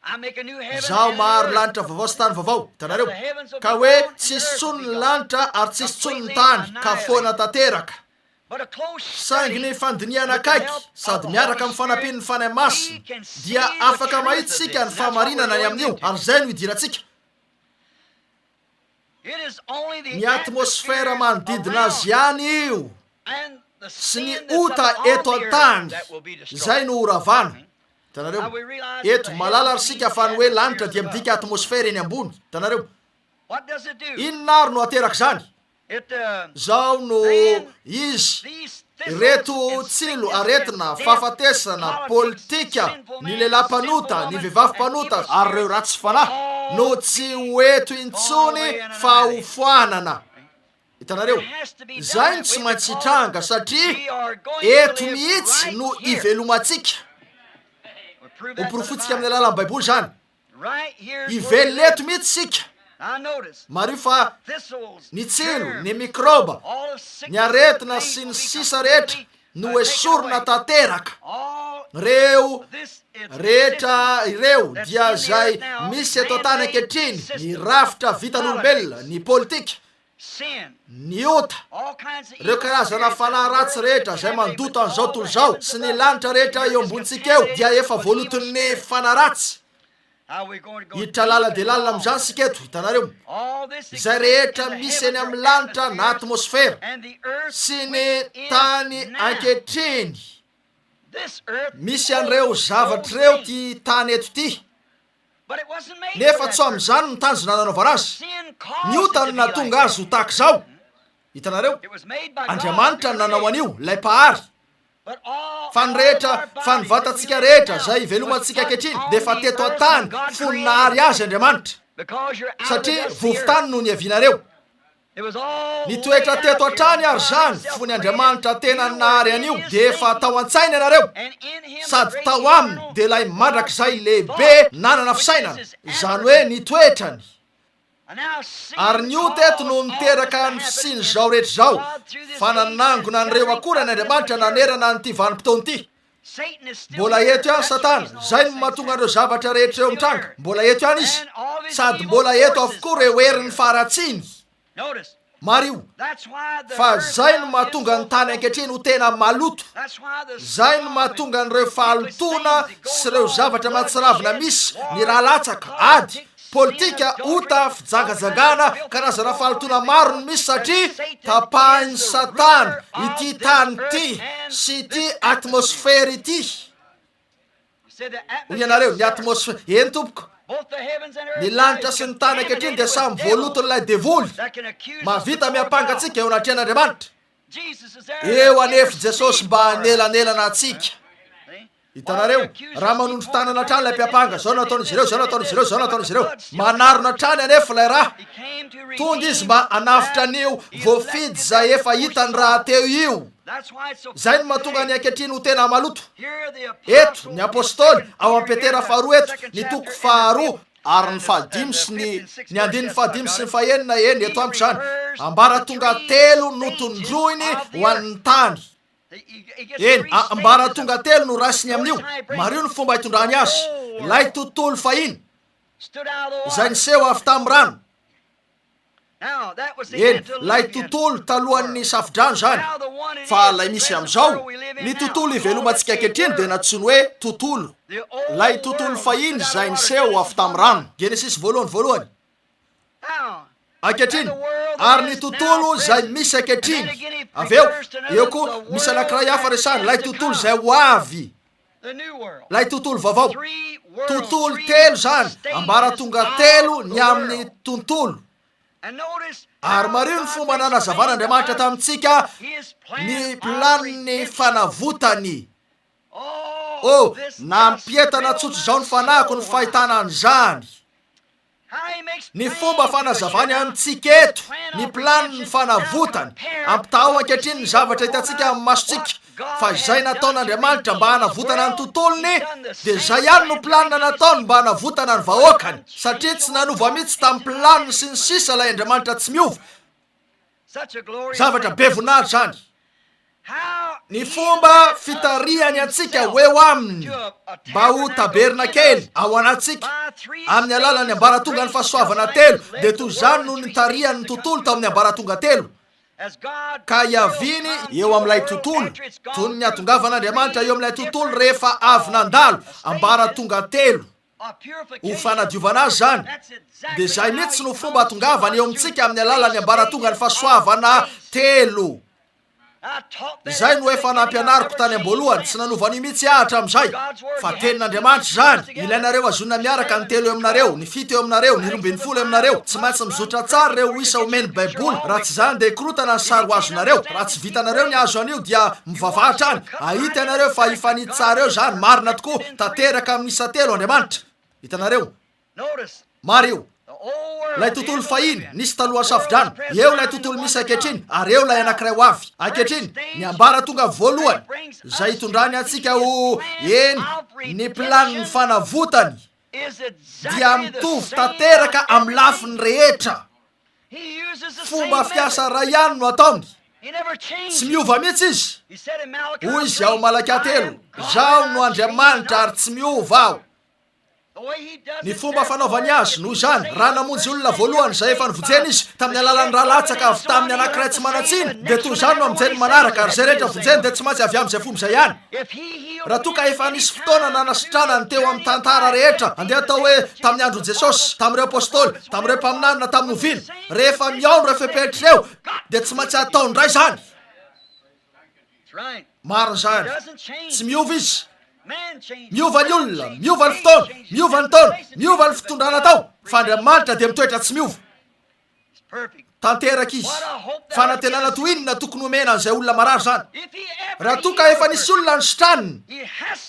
Izaho mahary lanitra vaovao sy tany vaovao, hitanareo? Ka hoe tsy hisy intsony ny lanitra ary tsy hisy intsony ny tany, ka foana tanteraka. Saingy ny fandinihana akaiky, sady miaraka amin'ny fanampian'ny Fanahy Masina, dia afaka mahita isika ny fahamarinana ny amin'io, ary izay no idirantsika. Ny atmosfera manodidina azy ihany io sy ny ota eto an-tany izay no horavana. Hitanareo? Eto, mahalala ary isika fa ny hoe lanitra dia midika atmosfera eny ambony. Hitanareo? Inona ary no aterak'izany? Izao no izy, ireto tsilo, aretina, fahafatesana, politika, ny lehilahy mpanota, ny vehivavy mpanota, ary ireo ratsy fanahy, no tsy ho eto intsony fa ho foanana. Hitanareo? Izay no tsy maintsy hitranga, satria eto mihitsy no ivelomantsika. Hoporofointsika amin'ny alalan'ny Baiboly izany. Hivelona eto mihitsy isika. Mariho fa ny tsilo, ny mikraoba, ny aretina sy ny sisa rehetra no esorina tanteraka. Ireo rehetra ireo dia izay misy eto an-tany ankehitriny, ny rafitra vitan'olombelona, ny politika, ny ota, ireo karazana fanahy ratsy rehetra izay mandoto an'izao tontolo izao sy ny lanitra rehetra eo ambonintsika eo dia efa voaloton'ny fanahy ratsy. Hiditra lalina dia lalina amin'izany isika eto, hitanareo. Izay rehetra misy eny amin'ny lanitra na atmosfera sy ny tany ankehitriny, misy an'ireo zavatra ireo ity tany eto ity. Nefa tsy amin'izany no tanjona nanaovana azy. Ny ota no nahatonga azy ho tahaka izao. Hitanareo? Andriamanitra no nanao an'io, ilay Mpahary. Fa ny rehetra, fa ny vatantsika rehetra izay ivelomantsika ankehitriny dia efa teto an-tany fony nahary azy Andriamanitra. Satria vovo-tany no niavianareo. Nitoetra teto hatrany ary izany fony Andriamanitra tena nahary an'io dia efa tao an-tsainy ianareo sady tao aminy dia ilay mandrakizay lehibe nanana fisainana, izany hoe ny toetrany. Ary ny ota eto no niteraka ny fisian'izao rehetra izao, fa nanangona an'ireo akorany Andriamanitra nanerana an'ity vanim-potoana ity. Mbola eto ihany Satana, zay no mahatonga an'ireo zavatra rehetra ireo mitranga, mbola eto ihany izy, sady mbola eto avokoa ireo herin'ny faharatsiany. Mariho fa zay no mahatonga ny tany ankehitriny ho tena maloto, zay no mahatonga an'ireo fahalotoana sy ireo zavatra mahatsiravina misy, ny rà latsaka, ady, Politika, ota, fijangajangana, karazana fahalotoana maro no misy satria tapahin'i Satana ity tany ity sy ity atmosfera ity. Hoy ianareo, ny atmosfera, eny tompoko, ny lanitra sy ny tany ankehitriny dia samy voaloton'ilay devoly, mahavita miampanga antsika eo anatrehan'Andriamanitra. Eo anefa Jesosy mba hanelanelana antsika. Hitanareo, raha manondro tanana hatrany ilay mpiampanga, izao no ataon'izy ireo, izao no ataon'izy ireo, izao no ataon'izy ireo. Manarona hatrany anefa ilay ra. Tonga izy mba hanafotra an'io voafidy izay efa hitany rahateo io. Izay no mahatonga ny ankehitriny ho tena maloto. Eto, ny apostoly, ao amin'ny Petera faharoa eto, ny toko faharoa, ary ny fahadimy sy ny, ny andininy fahadimy sy ny fahenina, eny, eto amiko izany, ambaratonga telo notondroiny ho an'ny tany. Eny, ambaratonga telo no raisiny amin'io. Mariho ny fomba itondrany azy. Ilay tontolo fahiny, izay niseho avy tamin'ny rano. Eny, ilay tontolo talohan'ny Safodrano izany. Fa ilay misy amin'izao, ny tontolo ivelomantsika ankehitriny dia nantsoiny hoe tontolo. Ilay tontolo fahiny izay niseho avy tamin'ny rano. Genesisy voalohany voalohany. Ankehitriny, ary ny tontolo izay misy ankehitriny. Avy eo, eo koa, misy anankiray hafa resahiny, ilay tontolo izay ho avy. Ilay tontolo vaovao. Tontolo telo izany, ambaratonga telo ny amin'ny tontolo. Ary mariho ny fomba nanazavan'Andriamanitra tamintsika ny planin'ny fanavotany. Oh, nampientana tsotra izao ny fanahiko ny fahitana an'izany. Ny fomba fanazavany amintsika eto ny planin'ny fanavotany. Ampitahao ankehitriny ny zavatra hitantsika amin'ny masontsika, fa izay nataon'Andriamanitra mba hanavotana ny tontolony, dia izay ihany no planina nataony mba hanavotana ny vahoakany. Satria tsy nanova mihitsy tamin'ny planiny sy ny sisa ilay Andriamanitra tsy miova. Zavatra be voninahitra izany. Ny fomba fitarihany antsika ho eo Aminy mba ho tabernakely ao anatintsika, amin'ny alalan'ny ambaratongan'ny fahasoavana telo, dia toy izany no nitarihany ny tontolo tamin'ny ambaratonga telo, ka hiaviany eo amin'ilay tontolo, toy ny hatongavan'Andriamanitra eo amin'ilay tontolo rehefa avy nandalo ambaratonga telo. Ho fanadiovana azy izany, dia izay mihitsy no fomba hahatongavany eo amintsika amin'ny alalan'ny ambaratongan'ny fahasoavana telo. Izay no efa nampianariko tany am-boalohany, tsy nanova an'io mihitsy aho hatramin'izay, fa Tenin'Andriamanitra izany. Ilainareo hazonina miaraka ny telo eo aminareo, ny fito eo aminareo, ny 12 eo aminareo. Tsy maintsy mizotra tsara ireo isa omen'ny Baiboly, raha tsy izany dia hikorotana ny sary ho azonareo. Raha tsy vitanareo ny hahazo an'io dia mivavaha hatrany. Hahita ianareo fa hifanitsy tsara eo izany, marina tokoa, tanteraka amin'ny isa telo Andriamanitra. Hitanareo? Mariho. Ilay tontolo fahiny, nisy talohan'ny Safodrano, eo ilay tontolo misy ankehitriny, ary eo ilay anankiray ho avy. Ankehitriny, ny ambaratonga voalohany, izay hitondrany antsika ho, eny, ny planin'ny fanavotany, dia mitovy tanteraka amin'ny lafiny rehetra. Fomba fiasa iray ihany no ataony. Tsy miova mihitsy izy. Hoy izy ao Malakia 3, Izaho no Andriamanitra ary tsy miova aho. Ny fomba fanaovany azy, noho izany, raha namonjy olona voalohany izay efa novonjena izy, tamin'ny alalan'ny ra latsaka avy tamin'ny anankiray tsy manan-tsiny, dia toy izany no hamonjeny ny manaraka, ary izay rehetra vonjeny dia tsy maintsy avy amin'izay fomba izay ihany. Raha toa ka efa nisy fotoana nanasitranany teo amin'ny tantara rehetra, andeha atao hoe tamin'ny andron'i Jesosy, tamin'ireo apostoly, tamin'ireo mpaminany na tamin'ny oviana, rehefa mihaona ireo fepetra ireo, dia tsy maintsy hatao indray izany. Marina izany. Tsy miova izy. Miova ny olona, miova ny fotoana, miova ny taona, miova ny fitondrana atao, fa Andriamanitra dia mitoetra tsy miova. Tanteraka izy. Fanantenana toy inona tokony homena an'izay olona marary izany? Raha toa ka efa nisy olona nositraniny,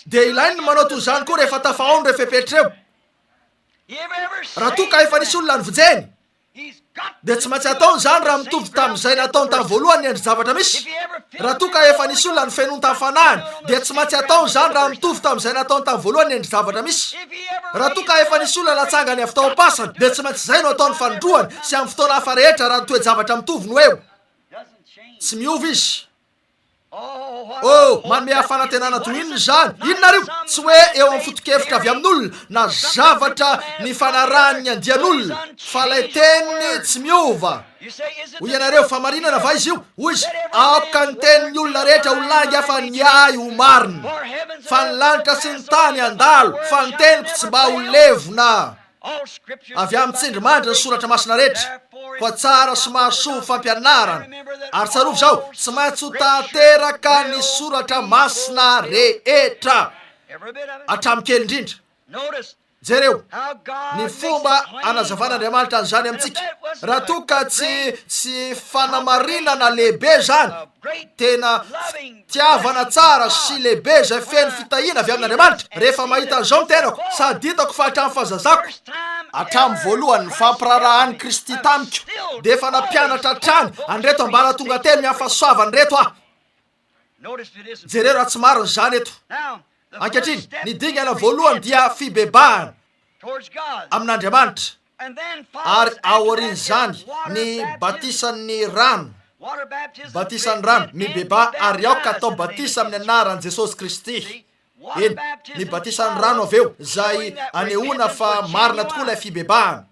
dia ilainy ny manao toy izany koa rehefa tafahaona ireo fepetra ireo. Raha toa ka efa nisy olona novonjeny, dia tsy maintsy ataony izany raha mitovy tamin'izay nataony tamin'ny voalohany ny endri-javatra misy. Raha toa ka efa nisy olona nofenoiny tamin'ny fanahiny, dia tsy maintsy ataony izany raha mitovy tamin'izay nataony tamin'ny voalohany ny endri-javatra misy. Raha toa ka efa nisy olona natsangany avy tao am-pasana, dia tsy maintsy izay no ataony fanindroany sy amin'ny fotoana hafa rehetra raha ny toe-javatra mitovy no eo. Tsy miova izy. Oh, manome ahy fanantenana toy inona izany! Inona ary io? Tsy hoe eo amin'ny foto-kevitra avy amin'olona, na zavatra nifanarahan'ny andian'olona, fa ilay Teniny tsy miova. Hoy ianareo, Fahamarinana va izy io? Hoy izy, Aoka ny tenin'ny olona rehetra ho lainga fa ny ahy ho marina. Fa ny lanitra sy ny tany handalo, fa ny teniko tsy mba ho levona. Avy amin'ny tsindrimandry ny soratra masina rehetra, koa tsara sy mahasoa ho fampianarana. Ary tsarovy izao, tsy maintsy ho tanteraka ny soratra masina rehetra, hatramin'ny kely indrindra. Jereo ny fomba anazavan'Andriamanitra an'izany amintsika. Raha toa ka tsy tsy fanamarinana lehibe izany, tena fitiavana tsara sy lehibe izay feno fitahiana avy amin'Andriamanitra, rehefa mahita an'izao ny tenako, sady hitako fa hatramin'ny fahazazako, hatramin'ny voalohany nifampiraharahan'i Kristy tamiko, dia efa nampianatra hatrany an'ireto ambaratonga telo ny amin'ny fahasoavana ireto aho. Jereo raha tsy marina izany eto. Ankehitriny, ny dingana voalohany dia fibebahana amin'Andriamanitra, ary aorian'izany ny batisan'ny rano, batisan'ny rano, mibebaha ary aoka atao batisa amin'ny anaran'i Jesosy Kristy. Eny, ny batisan'ny rano avy eo, izay anehoana fa marina tokoa ilay fibebahana.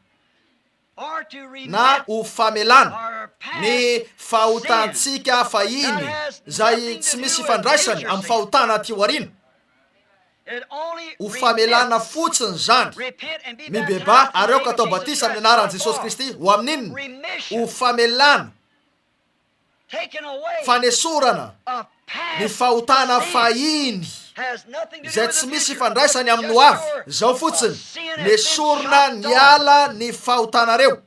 na ho famelana ny fahotantsika fahiny izay tsy misy ifandraisany amin'ny fahotana aty aoriana. Ho famelana fotsiny izany. Mibebaha ary aoka atao batisa amin'ny anaran'i Jesosy Kristy. Ho amin'inona? Ho famelana, fanesorana ny fahotana fahiny izay tsy misy ifandraisany amin'ny ho avy. Izao fotsiny, nesorina niala ny fahotanareo.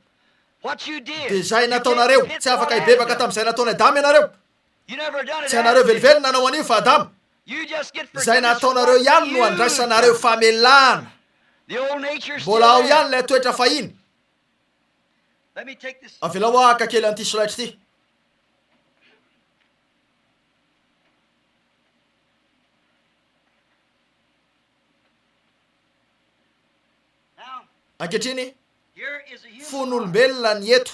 Dia izay nataonareo. Tsy afaka hibebaka tamin'izay nataon'i Adama ianareo. Tsy ianareo velively no nanao an'io fa Adama. Izay nataonareo ihany no andraisanareo famelana. Mbola ao ihany ilay toetra fahiny. Avelao aho haka kely an'ity solaitra ity. Ankehitriny, fon'olombelona ny eto.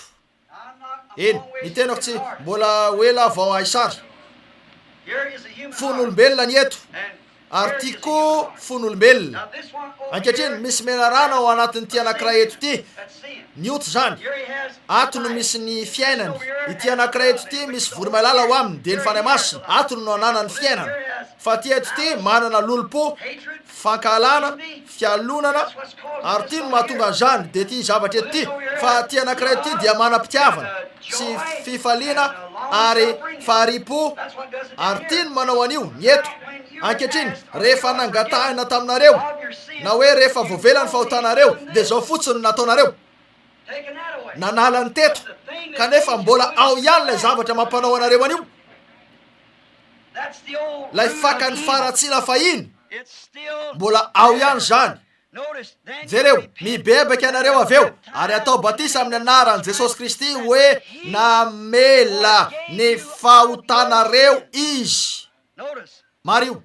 Eny, ny tenako tsy mbola ho ela vao hahay sary. Fon'olombelona ny eto, ary ity koa fon'olombelona. Ankehitriny, misy menarana ao anatin'ity anankiray eto ity. Ny ota izany. Ato no misy ny fiainany. Ity anankiray eto ity misy voromailala ao aminy, dia ny Fanahy Masina. Ato no ananany fiainana. Fa ity eto ity manana lolompo, fankahalana, fialonana, ary ity no mahatonga an'izany, dia ity zavatra eto ity. Fa ity anankiray ity dia manam-pitiavana, sy fifaliana, ary fahari-po, ary ity no manao an'io, ny eto. Ankehitriny, rehefa nangatahina taminareo, na hoe rehefa voavela ny fahotanareo, dia izao fotsiny no nataonareo, nanala ny teto, kanefa mbola ao ihany ilay zavatra mampanao anareo an'io. Ilay fakan'ny faharatsiana fahiny, mbola ao ihany izany. Jereo, mibebaka ianareo avy eo, ary atao batisa amin'ny anaran'i Jesosy Kristy hoe namela ny fahotanareo Izy. Mariho.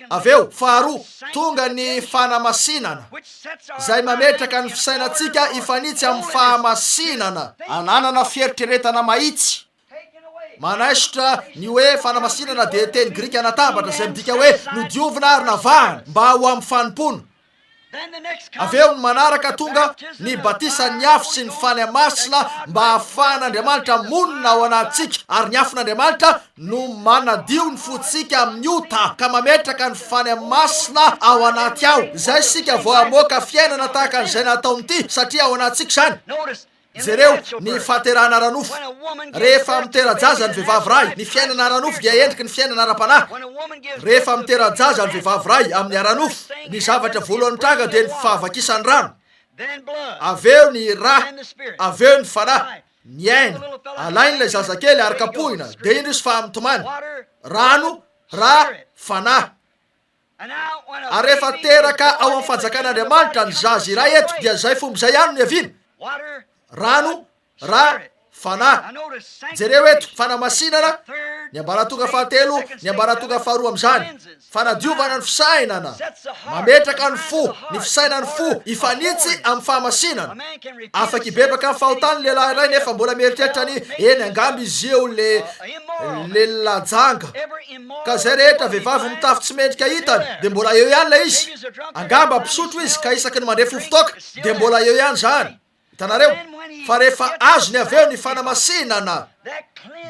Avy eo, faharoa, tonga ny fanamasinana, izay mametraka ny fisainantsika hifanitsy amin'ny fahamasinana. Ananana fieritreretana mahitsy. Manaisotra ny hoe fanamasinana dia teny grika natambatra izay midika hoe nodiovina ary navahana mba ho amin'ny fanompoana. Avy eo ny manaraka tonga ny batisan'ny afo sy ny Fanahy Masina mba hahafahan'Andriamanitra monina ao anatintsika ary ny afon'Andriamanitra no manadio ny fontsika amin'ny ota ka mametraka ny Fanahy Masina ao anaty ao. Izay isika vao hamoaka fiainana tahaka an'izay nataon'ity satria ao anatintsika izany. Jereo ny fahaterahana ara-nofo. Rehefa mitera-jaza ny vehivavy iray, ny fiainana ara-nofo dia endriky ny fiainana ara-panahy. Rehefa mitera-jaza ny vehivavy iray amin'ny ara-nofo, ny zavatra voalohany mitranga dia ny fahavakisan'ny rano, avy eo ny ra, avy eo ny fanahy, ny aina. Alaina ilay zazakely ary kapohina, dia indro izy fa mitomany. Rano, ra, fanahy. Ary rehefa teraka ao amin'ny fanjakan'Andriamanitra ny zaza iray eto, dia izay fomba izay ihany no niaviany. Rano, ra, fanahy. Jereo eto, fanamasinana, ny ambaratonga fahatelo, ny ambaratonga faharoa amin'izany. Fanadiovana ny fisainana. Mametraka ny fo, ny fisainan'ny fo, hifanitsy amin'ny fahamasinana. Afaka hibebaka amin'ny fahotany ny lehilahy iray nefa mbola mieritreritra ny, eny, angamba izy io le, lelajanga. Ka izay rehetra vehivavy mitafy tsy mendrika hitany dia mbola eo ihany ilay izy. Angamba mpisotro izy ka isaky ny mandre fofon-toaka dia mbola eo ihany izany. Hitanareo? Fa rehefa azony avy eo ny fanamasinana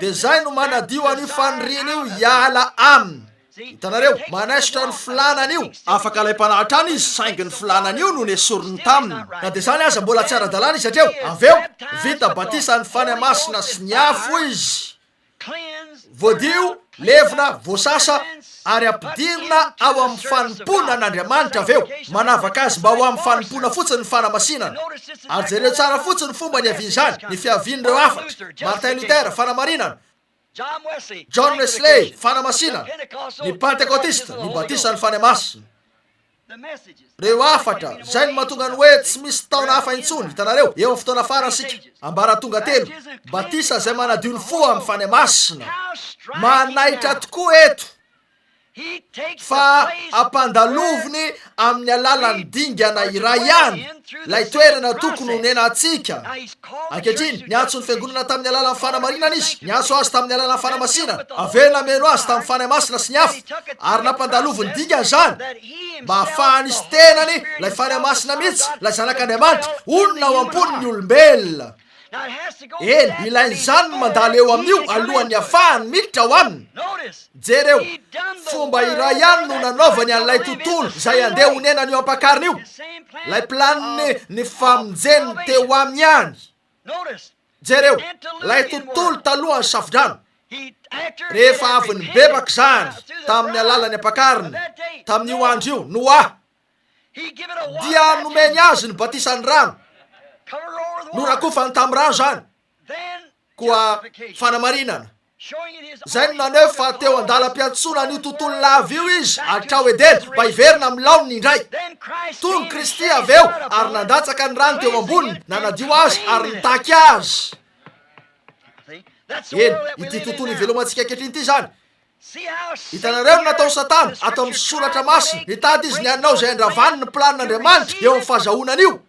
dia izay no manadio an'io faniriana io hiala aminy. Hitanareo? Manaisotra ny filàna an'io. Afaka alaim-panahy hatrany izy saingy ny filàna an'io no nesoriny taminy. Na dia izany aza mbola tsy ara-dalàna izy hatreo. Avy eo, vita batisan'ny Fanahy Masina sy ny afo izy. Voadio, levona, voasasa, ary ampidirina ao amin'ny fanompoana an'Andriamanitra avy eo. Manavaka azy mba ho amin'ny fanompoana fotsiny ny fanamasinana. Ary jereo tsara fotsiny ny fomba niavian'izany, ny fiavian'ireo hafatra. Martin Luther, fanamarinana. John Wesley, fanamasinana. Ny Pentekotista, ny batisan'ny Fanahy Masina. Reo hafatra, zay no mahatonga ny hoe tsy misy taona hafa intsony, hitanareo, eo amin'ny fotoana farany isika, ambaratonga telo, batisa izay manadio ny fo amin'ny Fanahy Masina. Manaitra tokoa eto. Fa ampandaloviny amin'ny alalan'ny dingana iray ihany ilay toerana tokony honenantsika. Ankehitriny, niantso ny Fiangonana tamin'ny alalan'ny fanamarinana Izy, niantso azy tamin'ny alalan'ny fanamasinana, avy eo nameno azy tamin'ny Fanahy Masina sy ny afo, ary nampandaloviny dingana izany, mba hahafahan'Izy tenany, ilay Fanahy Masina mihitsy, ilay Zanak'Andriamanitra, honina ao am-pon'ny olombelona. Eny, ilain'izany ny mandalo eo amin'io alohan'ny hahafahany miditra ao aminy. Jereo, fomba iray ihany no nanaovany an'ilay tontolo izay handeha honenan'io ampakarina io, ilay planin'ny ny famonjeny teo aminy ihany. Jereo, ilay tontolo talohan'ny safodrano, rehefa avy nibebaka izany tamin'ny alalan'ny ampakarina, tamin'io andro io, Noa, dia nomeny azy ny batisan'ny rano, norakofany tamin'ny rano izany, koa fanamarinana. Izay no naneho fa teo an-dalam-piantsoana an'io tontolo lava io izy hatrao Edena mba hiverina amin'ny laoniny indray. Tonga Kristy avy eo ary nandatsaka ny rany teo amboniny, nanadio azy ary nitaky azy. Eny, ity tontolo ivelomantsika ankehitriny ity izany. Hitanareo ny nataon'i Satana ato amin'ny Soratra Masina. Nitady izy ny hanao izay handravany ny planin'Andriamanitra eo amin'ny fahazahoana an'io.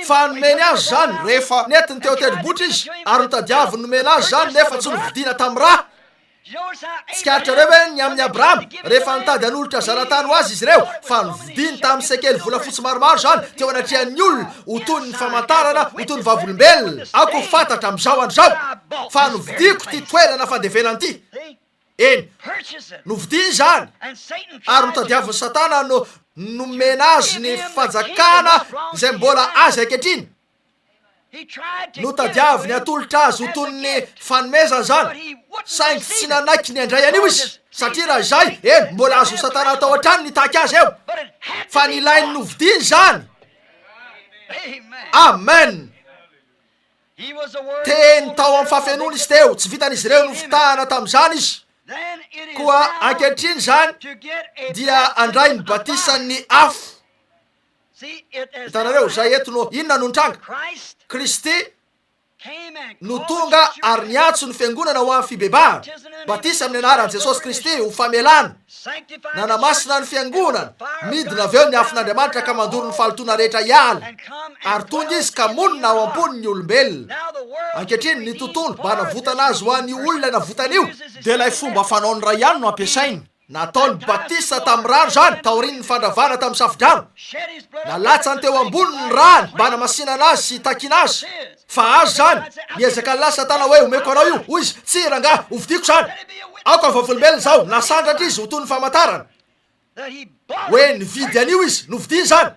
Fa nomeny azy izany rehefa nentiny teo an-tendrombohitra izy, ary notadiaviny nomena azy izany nefa tsy novidiana tamin'ny ra. Tsikaritrareo ve ny amin'i Abrahama, rehefa nitady hanolotra zanatany ho azy izy ireo, fa novidiany tamin'ny sekely volafotsy maromaro izany teo anatrehan'ny olona ho toy ny famantarana, ho toy ny vavolombelona. Aoka ho fantatra amin'izao andro izao fa novidiako ity toerana fandevenana ity. Eny, novidiany izany, ary notadiavin'i Satana no nomena azy ny fanjakana izay mbola azy ankehitriny. Notadiaviny hatolotra azy ho toy ny fanomezana izany, saingy tsy nanaiky ny handray an'io izy, satria raha izay, eny, mbola azon'i Satana atao hatrany ny hitaky azy eo. Fa nilainy novidiany izany. Amen! Teny tao amin'ny fahafenoana izy teo, tsy vitan'izy ireo nofitahana tamin'izany izy. Koa ankehitriny izany dia handray ny batisan'ny afo. Hitanareo, izay eto no, inona no nitranga? Kristy no tonga ary niantso ny fiangonana ho amin'ny fibebahana, batisa amin'ny anaran'i Jesosy Kristy ho famelana. Nanamasina ny fiangonana, midina avy eo ny afon'Andriamanitra ka mandoro ny fahalotoana rehetra hiala, ary tonga izy ka monina ao am-pony ny olombelona. Ankehitriny, ny tontolo, mba hanavotana azy ho an'io olona navotana io, dia ilay fomba fanaon'ny Ray ihany no ampiasainy. Nataony batisa tamin'ny rano izany, taorian'ny fandravana tamin'ny safodrano. Nalatsany teo amboniny ny rany mba hanamasinana azy sy hitakiana azy. Fa azy izany! Niezaka nilaza Satana hoe, Omeko anao io. Hoy izy, Tsia, rangahy, hovidiako izany. Aoka ho vavolombelona izaho. Nasandratra izy ho toy ny famantarana. Hoe nividy an'io izy. Novidiany izany.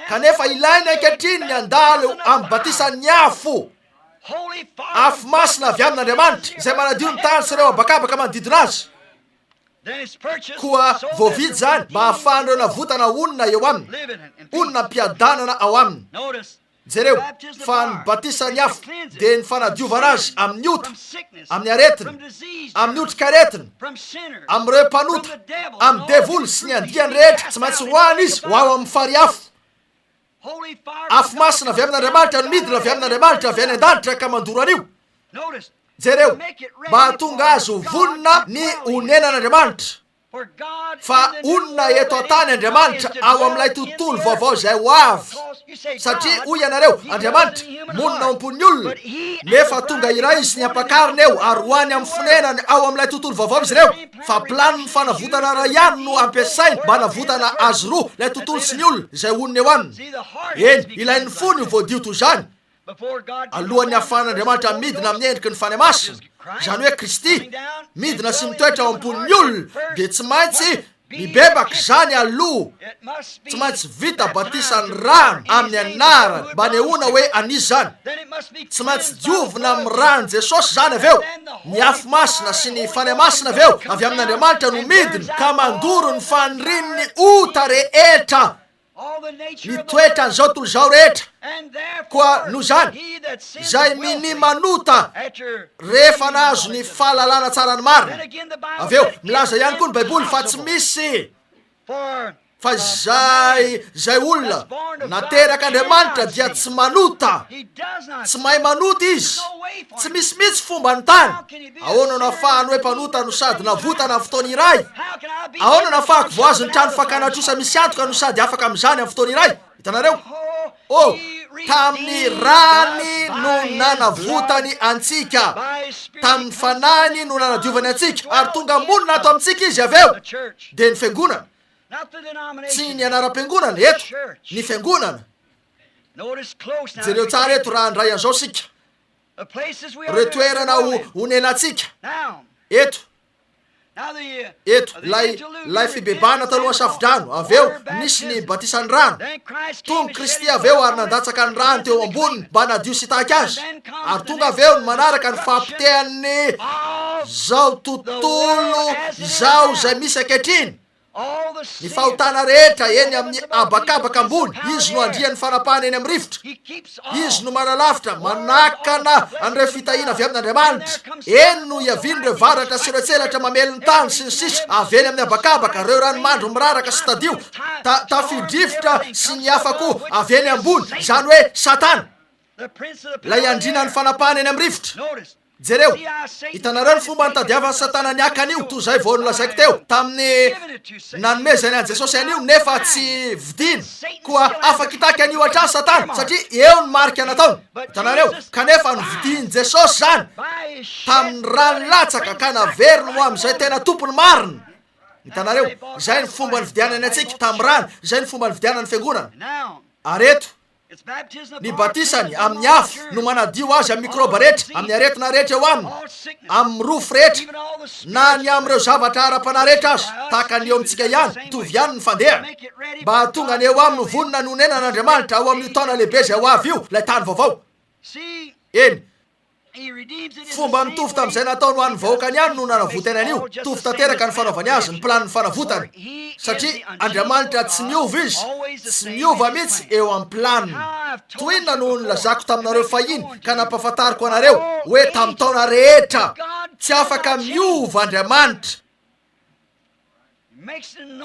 Kanefa ilainy ankehitriny ny handalo amin'ny batisan'ny afo. Afo masina avy amin'Andriamanitra, izay manadio ny tany sy ireo habakabaka manodidina azy. Koa voavidy izany mba hahafahan'ireo navotana honina eo aminy, honina am-piadanana ao aminy. Jereo, fa ny batisan'ny afo dia ny fanadiovana azy amin'ny ota, amin'ny aretina, amin'ny otrikaretina, amin'ireo mpanota, amin'ny devoly sy ny andiany rehetra. Tsy maintsy roahana izy ho ao amin'ny farihy afo. Afo masina avy amin'Andriamanitra no midina avy amin'Andriamanitra avy any an-danitra ka mandoro an'io. Jereo, mba hahatonga azy ho vonona ny honenan'Andriamanitra. Fa honina eto an-tany Andriamanitra ao amin'ilay tontolo vaovao izay ho avy. Satria hoy ianareo, Andriamanitra, monina ao am-pon'ny olona, nefa tonga iray Izy sy ny ampakariny eo ary ho any amin'ny fonenany ao amin'ilay tontolo vaovao izy ireo. Fa planin'ny fanavotana iray ihany no ampiasainy mba hanavotana azy roa, ilay tontolo sy ny olona izay honina eo aminy. Eny, ilain'ny fony ho voadio toy izany. Alohan'ny hahafahan'Andriamanitra midina amin'ny endriky ny Fanahy Masina, izany hoe Kristy, midina sy mitoetra ao am-pon'ny olona, dia tsy maintsy mibebaka izany aloha, tsy maintsy vita batisan'ny rano amin'ny anarany mba hanehoana hoe an'iza izany. Tsy maintsy diovina amin'ny ran'i Jesosy izany avy eo. Ny afo masina sy ny Fanahy Masina avy eo, avy amin'Andriamanitra no midina ka mandoro ny fanirian'ny ota rehetra. Ny toetran'izao tontolo izao rehetra. Koa noho izany, izay minia manota rehefa nahazo ny fahalalana tsara ny marina. Avy eo, milaza ihany koa ny Baiboly fa tsy misy. Fa izay, izay olona naterak'Andriamanitra dia tsy manota. Tsy mahay manota izy. Tsy misy mihitsy fomba anotany. Ahoana no ahafahany hoe mpanota no sady navotana amin'ny fotoana iray? Ahoana no ahafahako voazon'ny trano fakana trosa misy antoka no sady afaka amin'izany amin'ny fotoana iray? Hitanareo? Oh, tamin'ny Ràny no nanavotany antsika. Tamin'ny Fanahiny no nanadiovany antsika. Ary tonga monina ato amintsika Izy avy eo. Dia ny Fiangonana. Tsy ny anaram-piangonana, eto. Ny Fiangonana. Jereo tsara eto raha handray an'izao isika. Ireo toerana ho honenantsika. Eto. Eto, ilay, ilay fibebahana talohan'ny safodrano, avy eo nisy ny batisan'ny rano. Tonga Kristy avy eo ary nandatsaka ny rany teo amboniny mba hanadio sy hitaky azy. Ary tonga avy eo ny manaraka ny fahapotehan'ny zao tontolo izao izay misy ankehitriny. Ny fahotana rehetra eny amin'ny habakabaka ambony, Izy no andrian'ny fanapahana eny amin'ny rivotra. Izy no manalavitra, manakana an'ireo fitahiana avy amin'Andriamanitra. Eny no hiavian'ireo varatra sy ireo tselatra mamely ny tany, sy ny sisa, avy eny amin'ny habakabaka, ireo ranomandry miraraka sy tadio, ta, tafio-drivotra sy ny hafa koa, avy eny ambony, izany hoe Satana. Ilay andriana ny fanapahana eny amin'ny rivotra. Jereo. Hitanareo ny fomba nitadiavan'i Satana ny haka an'io, toy izay vao nolazaiko teo, tamin'ny nanomezany an'i Jesosy an'io, nefa tsy vidiany. Koa afaka hitaky an'io hatrany Satana, satria eo ny marika nataony. Hitanareo? Kanefa novidian'i Jesosy izany, tamin'ny rany latsaka, ka naveriny ho amin'izay tena tompony marina. Hitanareo? Izay ny fomba nividianany antsika, tamin'ny rany. Izay ny fomba nividianany ny fiangonana. Ary eto, Ny batisany amin'ny afo no manadio azy amin'ny mikraoba rehetra, amin'ny aretina rehetra eo aminy, amin'ny rofy rehetra, na ny amin'ireo zavatra ara-panahy rehetra aza, tahaka ny eo amintsika ihany, mitovy ihany ny fandehany, mba hahatonga ny eo aminy ho vonona ny honenan'Andriamanitra ao amin'io taona lehibe izay ho avy io, ilay tany vaovao. Eny. Fomba mitovy tamin'izay nataony ho an'ny vahoakany ihany no nanavotany an'io. Mitovy tanteraka ny fanaovany azy, ny planin'ny fanavotana. Satria Andriamanitra tsy miova Izy, tsy miova mihitsy eo amin'ny planiny. Toy inona no nilazako taminareo fahiny ka nampahafantariko anareo, hoe tamin'ny taona rehetra, tsy afaka miova Andriamanitra.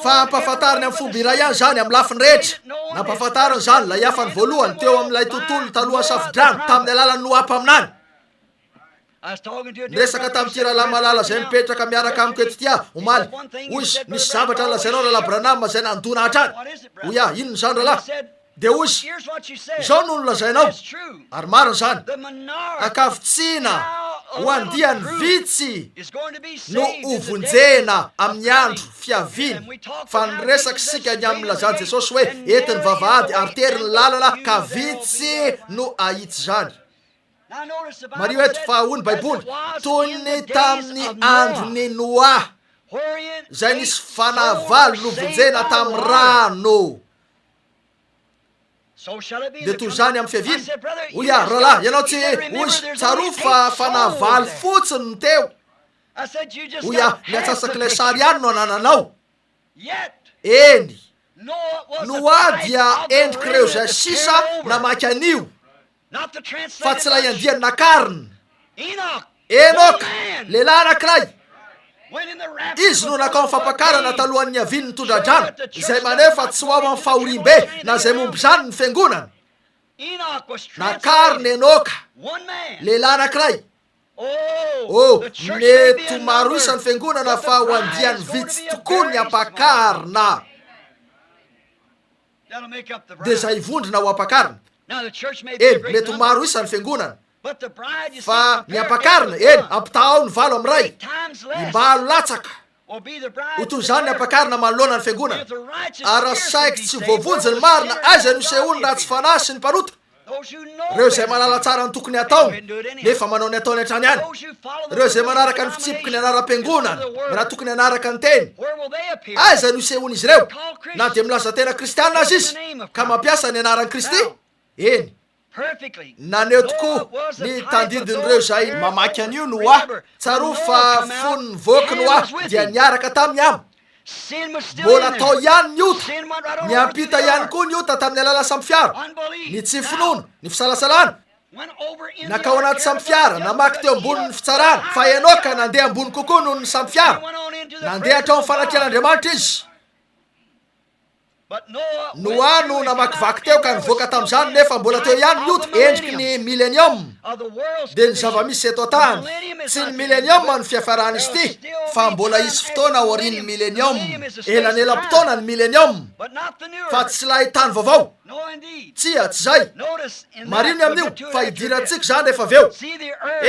Fa ampahafantariny amin'ny fomba iray ihany izany, amin'ny lafiny rehetra. Nampahafantariny izany, ilay hafany voalohany, teo amin'ilay tontolo talohan'ny Safodrano, tamin'ny alalan'i Noa mpaminany. Niresaka tamin'ity rahalahy malala izay mipetraka miaraka amiko eto ity aho, omaly. Hoy izy, Nisy zavatra nolazainao, Rahalahy Branham, izay nandona hatrany. Hoy aho, Inona izany, rahalahy? Dia hoy izy, Izao no nolazainao, ary marina izany, ankavitsiana ho andiany vitsy no hovonjena amin'ny andro fiaviany, fa niresaka isika ny amin'ny nilazan'i Jesosy hoe, Ety ny vavahady ary tery ny lalana, ka vitsy no hahita izany. Mariho eto fa hoy ny Baiboly, Toy ny tamin'ny andron'i Noa, izay nisy fanahy valo novonjena tamin'ny rano. Dia toy izany amin'ny fiaviana. Hoy aho, Rahalahy, ianao tsy, hoy izy, tsarovy fa fanahy valo fotsiny no teo. Hoy aho, ny antsasak'ilay sary ihany no anananao. Eny, Noa dia endrik'ireo izay sisa namaky an'io, fa tsy ilay andiany nakarina. Enoka, lehilahy anankiray, izy no nankao amin'ny fampakarana talohan'ny niavian'ny tondra-drano, izay maneho fa tsy ho ao amin'ny fahoriambe na izay momba izany ny fiangonana. Nakarina Enoka, lehilahy anankiray. Oh, mety ho maro isa ny fiangonana fa ho andiany vitsy tokoa ny ampakarina. Dia izay hivondrona ho ampakarina. Eny, mety ho maro isa ny fiangonana. Fa ny ampakarina, eny, ampitahao ny valo amin'ny iray, imbalo latsaka. Ho toy izany ny ampakarina manoloana ny fiangonana. Ary raha saiky tsy voavonjy ny marina, aiza no isehoan'ny ratsy fanahy sy ny mpanota? Ireo izay mahalala tsara ny tokony hataony, nefa manao ny ataony hatrany ihany. Ireo izay manaraka ny fitsipiky ny anaram-piangonana, raha tokony hanaraka ny Teny. Aiza no isehoan'izy ireo? Na dia milaza tena kristiana aza izy, ka mampiasa ny anaran'i Kristy? Eny. Naneho tokoa ny tandindon'ireo izay mamaky an'io Noa. Tsarovy fa fony nivoaka Noa dia niaraka tamin'i Hama. Mbola tao ihany ny ota. Niampita ihany koa ny ota tamin'ny alalan'ny sambo fiara. Ny tsy finoana, ny fisalasalana. Nankao anaty sambo fiara, namaky teo ambonin'ny fitsarana. Fa Enoka nandeha ambony kokoa noho ny sambo fiara. Nandeha hatrao amin'ny fanatrehan'Andriamanitra izy. Noa no namakivaky teo ka nivoaka tamin'izany nefa mbola teo ihany ny ota, endriky ny Milenioma, dia ny zava-misy eto an-tany. Tsy ny Milenioma no fiafaran'izy ity, fa mbola hisy fotoana aorian'ny Milenioma. Elanelam-potoana ny Milenioma, fa tsy ilay tany vaovao. Tsia, tsy izay. Mariho ny amin'io, fa hidirantsika izany rehefa avy eo.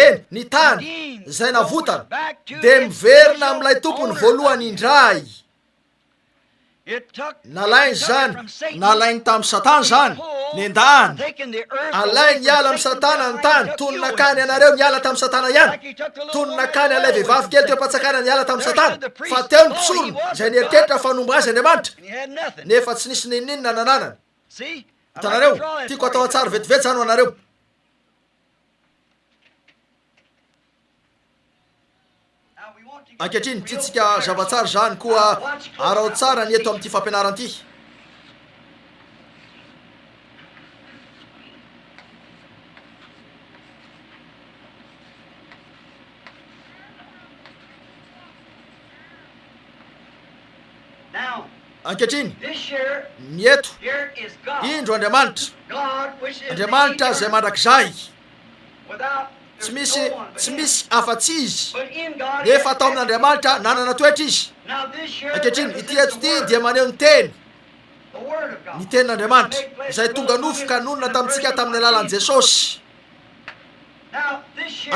Eny, ny tany, izay navotana, dia miverina amin'ilay tompony voalohany indray. Nalainy izany, nalainy tamin'i Satana izany, nendahany. Alainy hiala amin'i Satana ny tany, toy ny nakany anareo niala tamin'i Satana ihany, toy ny nakany an'ilay vehivavy kely teo am-pantsakana niala tamin'i Satana. Fa teo ny mpisorona, izay nieritreritra fa nomba azy Andriamanitra, nefa tsy nisy n'inon'inona nananany. Hitanareo? Tiako atao an-tsary vetivety izany ho anareo. Ankehitriny, tiantsika zava-tsara izany, koa araho tsara ny eto amin'ity fampianarana ity. Ankehitriny, ny eto, indro Andriamanitra, Andriamanitra izay mandrakizay. Tsy misy, tsy misy afa-tsy Izy. Nefa tao amin'Andriamanitra, nanana toetra Izy. Ankehitriny, ity eto ity dia maneho ny Teny, ny Tenin'Andriamanitra, izay tonga nofo ka nonina tamintsika tamin'ny alalan'i Jesosy.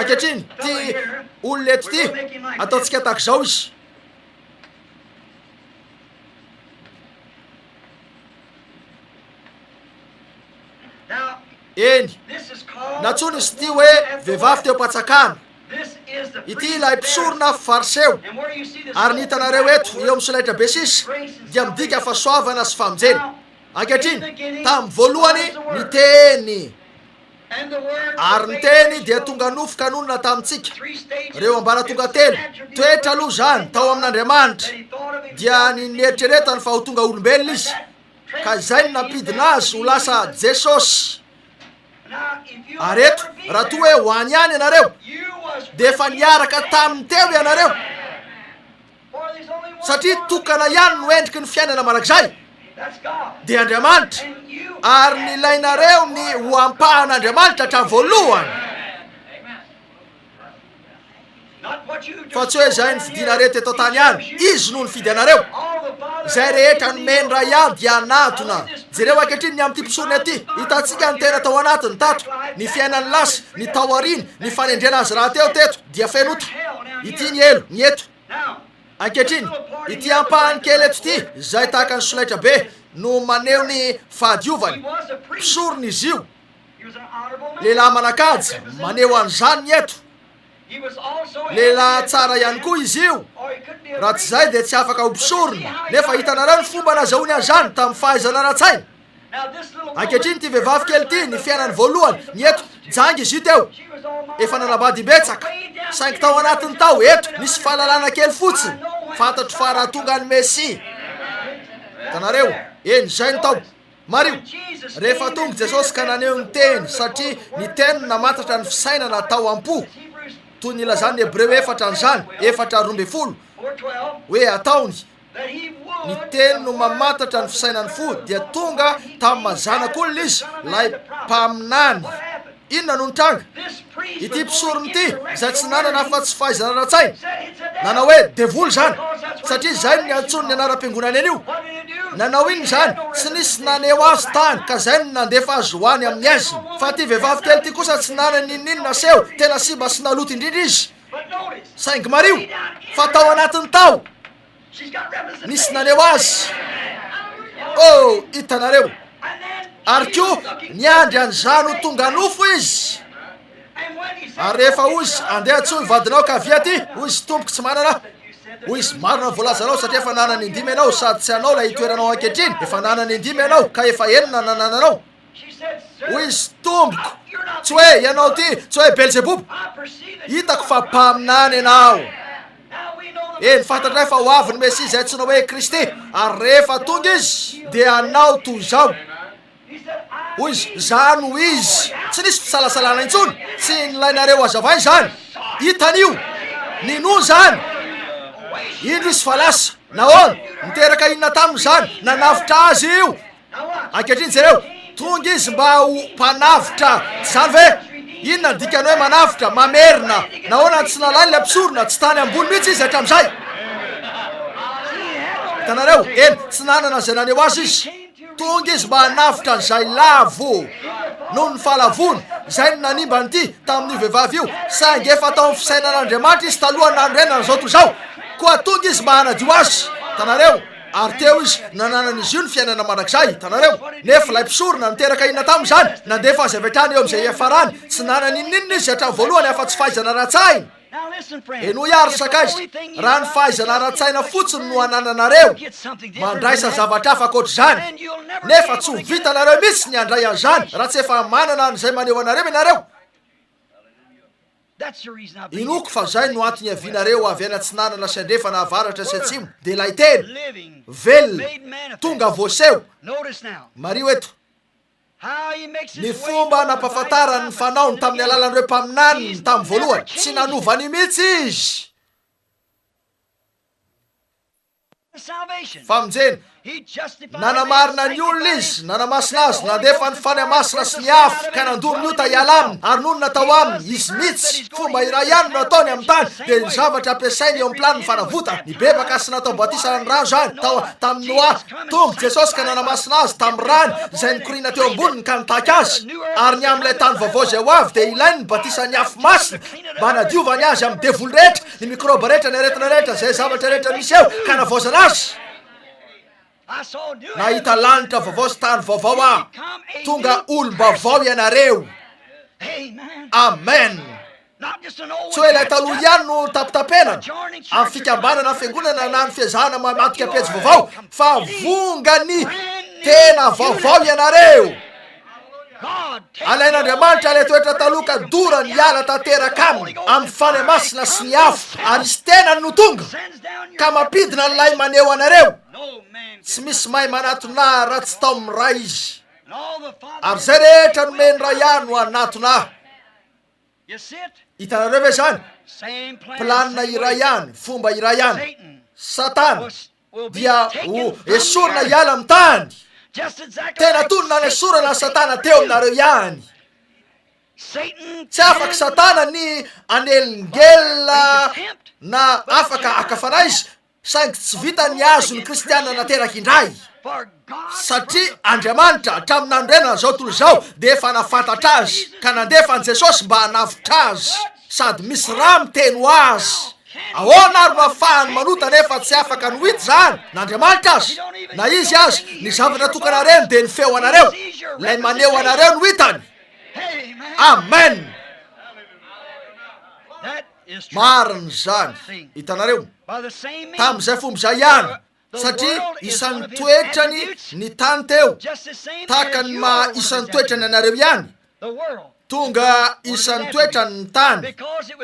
Ankehitriny, ity olona eto ity, ataontsika tahak'izao izy. Eny, nantsoina izy ity hoe vehivavy teo am-pantsakana. Ity ilay mpisorona Fariseo. Ary ny hitanareo eto, eo amin'ny solaitra be sisa, dia midika fahasoavana sy famonjena. Ankehitriny, tamin'ny voalohany, ny Teny. Ary ny Teny dia tonga nofo ka nonina tamintsika. Ireo ambaratonga telo, toetra aloha izany, tao amin'Andriamanitra, dia ny nieritreretany fa ho tonga olombelona Izy, ka izay no nampidina Azy ho lasa Jesosy. Ary eto, raha toa hoe ho any ihany ianareo, dia efa niaraka taminy teo ianareo. Satria tokana ihany no endriky ny fiainana mandrakizay, dia Andriamanitra, ary nilainareo ny ho ampahan'Andriamanitra hatramin'ny voalohany. Fa tsy hoe izay nifidianareo teto an-tany ihany, Izy no nifidy anareo. Izay rehetra nomen'ny Ray ahy dia hanatona. Jereo ankehitriny ny amin'ity mpisorona ity. Hitantsika ny tena tao anatiny tato, ny fiainany lasa, ny tao aoriany, ny fanendrena azy rahateo teto dia feno ota. Ity ny helo, ny eto. Ankehitriny, ity ampahany kely eto ity, izay tahaka ny solaitra be, no maneho ny fahadiovany. Mpisorona izy io. Lehilahy manan-kaja, maneho an'izany ny eto. Lehilahy tsara ihany koa izy io. Raha tsy izay dia tsy afaka ho mpisorona. Nefa hitanareo ny fomba nazahoany an'izany tamin'ny fahaizana ara-tsaina. Ankehitriny ity vehivavy kely ity, ny fiainany voalohany, ny eto, janga izy io teo. Efa nanambady imbetsaka. Saingy tao anatiny tao, eto, nisy fahalalana kely fotsiny. Fantatro fa raha tonga ny Mesia. Hitanareo? Eny, izay no tao. Mariho, rehefa tonga Jesosy ka naneho ny Teny, satria ny Teny no namantatra ny fisainana tao am-po, toy ny ilazan'ny Hebreo efatra an'izany, efatra 12, hoe ataony, ny Teny no mamantatra ny fisainan'ny fo, dia tonga tamin'ny maha Zanak'olona Izy, ilay Mpaminany. Inona no nitranga? Ity mpisorona ity, izay tsy nanana afa-tsy fahaizana ara-tsaina, nanao hoe, Devoly izany, satria izay no niantsoany ny anaram-piangonany an'io. Nanao inona izany? Tsy nisy naneho azy tany, ka izay no nandefa azy ho any amin'ny aizina. Fa ity vehivavy kely ity kosa tsy nanana n'inon'inona aseho, tena simba sy naloto indrindra izy. Saingy mariho, fa tao anatiny tao, Nisy naneho azy. Oh, hitanareo. Ary koa, niandry an'izany ho tonga nofo izy. Ary rehefa hoy izy, andeha antsoy ny vadinao ka avia aty, hoy izy, tompoko tsy manana aho. Hoy izy, marina ny voalazanao satria efa nanana indimy ianao sady tsy anao ilay itoeranao ankehitriny, efa nanana indimy ianao ka efa enina nanananao. Hoy izy, Tompoko, tsy hoe ianao ity, tsy hoe Belzeboba. Hitako fa mpaminany ianao. Eny, fantatray fa ho avy ny Mesia izay antsoina hoe Kristy, ary rehefa tonga Izy, dia hanao toy izao. Hoy izy, Izaho no Izy. Tsy nisy fisalasalana intsony. Tsy nilainareo hazavaina izany. Hitany io. Ninoany izany. Indro izy fa lasa. Nahoana? Niteraka inona taminy izany? Nanavotra azy io. Ankehitriny jereo, tonga izy mba ho mpanavotra, tsy izany ve? Inona ny dikan'ny hoe manavotra? Mamerina. Nahoana no tsy nalainy ilay mpisorona? Tsy tany ambony mihitsy izy hatramin'izay. Hitanareo? Eny, tsy nanana izay naneho azy izy. Tonga izy mba hanavotra an'izay lavo noho ny fahalavoany, izay no nanimba an'ity tamin'io vehivavy io, saingy efa tao amin'ny fisainan'Andriamanitra izy talohan'ny nanorenana izao tontolo izao. Koa tonga izy mba hanadio azy. Hitanareo? Ary teo izy, nananan'izy io ny fiainana mandrakizay. Hitanareo? Nefa ilay mpisorona, niteraka inona taminy izany? Nandefa azy avy hatrany eo amin'izay hiafarany. Tsy nanana n'inon'inona izy hatramin'ny voalohany afa-tsy fahaizana ara-tsaina. Henoy àry, ry sakaiza, raha ny fahaizana ara-tsaina fotsiny no anananareo, mandraisa zavatra hafa ankoatr'izany. Nefa tsy ho vitanareo mihitsy ny handray an'izany raha tsy efa manana an'izay maneho anareo ianareo. Inoako fa izay no antony iavianareo avy any atsinanana sy andrefana, avaratra sy atsimo, dia ilay Teny, velona, tonga voaseho. Mariho eto. Ny fomba nampahafantarany ny fanaony tamin'ny alalan'ireo mpaminaniny tamin'ny voalohany, tsy nanova an'io mihitsy izy. Famonjena. Nanamarina ny olona izy, nanamasina azy, nandefa ny Fanahy Masina sy ny afo, ka nandoro ny ota hiala aminy, ary nonina tao aminy, izy mihitsy. Fomba iray ihany no ataony amin'ny tany, dia ny zavatra ampiasainy eo amin'ny planin'ny fanavotana. Nibebaka sy natao batisa ny rano izany, tao, tamin'i Noa. Tonga Jesosy ka nanamasina azy tamin'ny rany izay nikoriana teo amboniny ka nitaky azy. Ary ny amin'ilay tany vaovao izay ho avy dia ilainy ny batisan'ny afo masina mba hanadiovany azy amin'ny devoly rehetra, ny mikraoba rehetra, ny aretina rehetra, izay zavatra rehetra misy eo, ka hanavaozana azy. Nahita lanitra vaovao sy tany vaovao aho. Tonga olom-baovao ianareo. Amen. Tsy hoe ilay taloha ihany no tapitapenana amin'ny fikambanana fiangonana na ny fiezahana mamadika pejy vaovao fa vongany tena vaovao ianareo. Alain'Andriamanitra ilay toetra taloha ka dorany hiala tanteraka aminy amin'ny Fanahy Masina sy ny afo ary izy tenany no tonga ka mampidina an'ilay maneho anareo. Tsy misy mahay manatona ahy raha tsy tao amin'ny Ray izy. Ary izay rehetra nomen'ny Ray ahy no hanatona ahy. Hitanareo ve izany? Planina iray ihany, fomba iray ihany. Satana dia ho esorina hiala amin'ny tany. Tena toy ny nanesorana an'i Satana teo aminareo ihany. Tsy afaka Satana ny hanelingelina na afaka haka fanahy izy, Saingy tsy vita ny azon'ny kristiana nateraka indray, satria Andriamanitra, hatramin'ny nanorenana izao tontolo izao, dia efa nahafantatra azy, ka nandefa an'i Jesosy mba hanavotra azy, sady misy rà miteny ho azy. Ahoana ary no ahafahany manota nefa tsy afaka ny ho hita izany, na Andriamanitra aza? Na Izy aza, ny zavatra tokana reny dia ny feo anareo, ilay maneho anareo no hitany. Amen! Marina izany. Hitanareo? Tamin'izay fomba izay ihany, satria isan'ny toetrany ny tany teo, tahaka ny maha isan'ny toetrany anareo ihany, tonga isan'ny toetrany ny tany,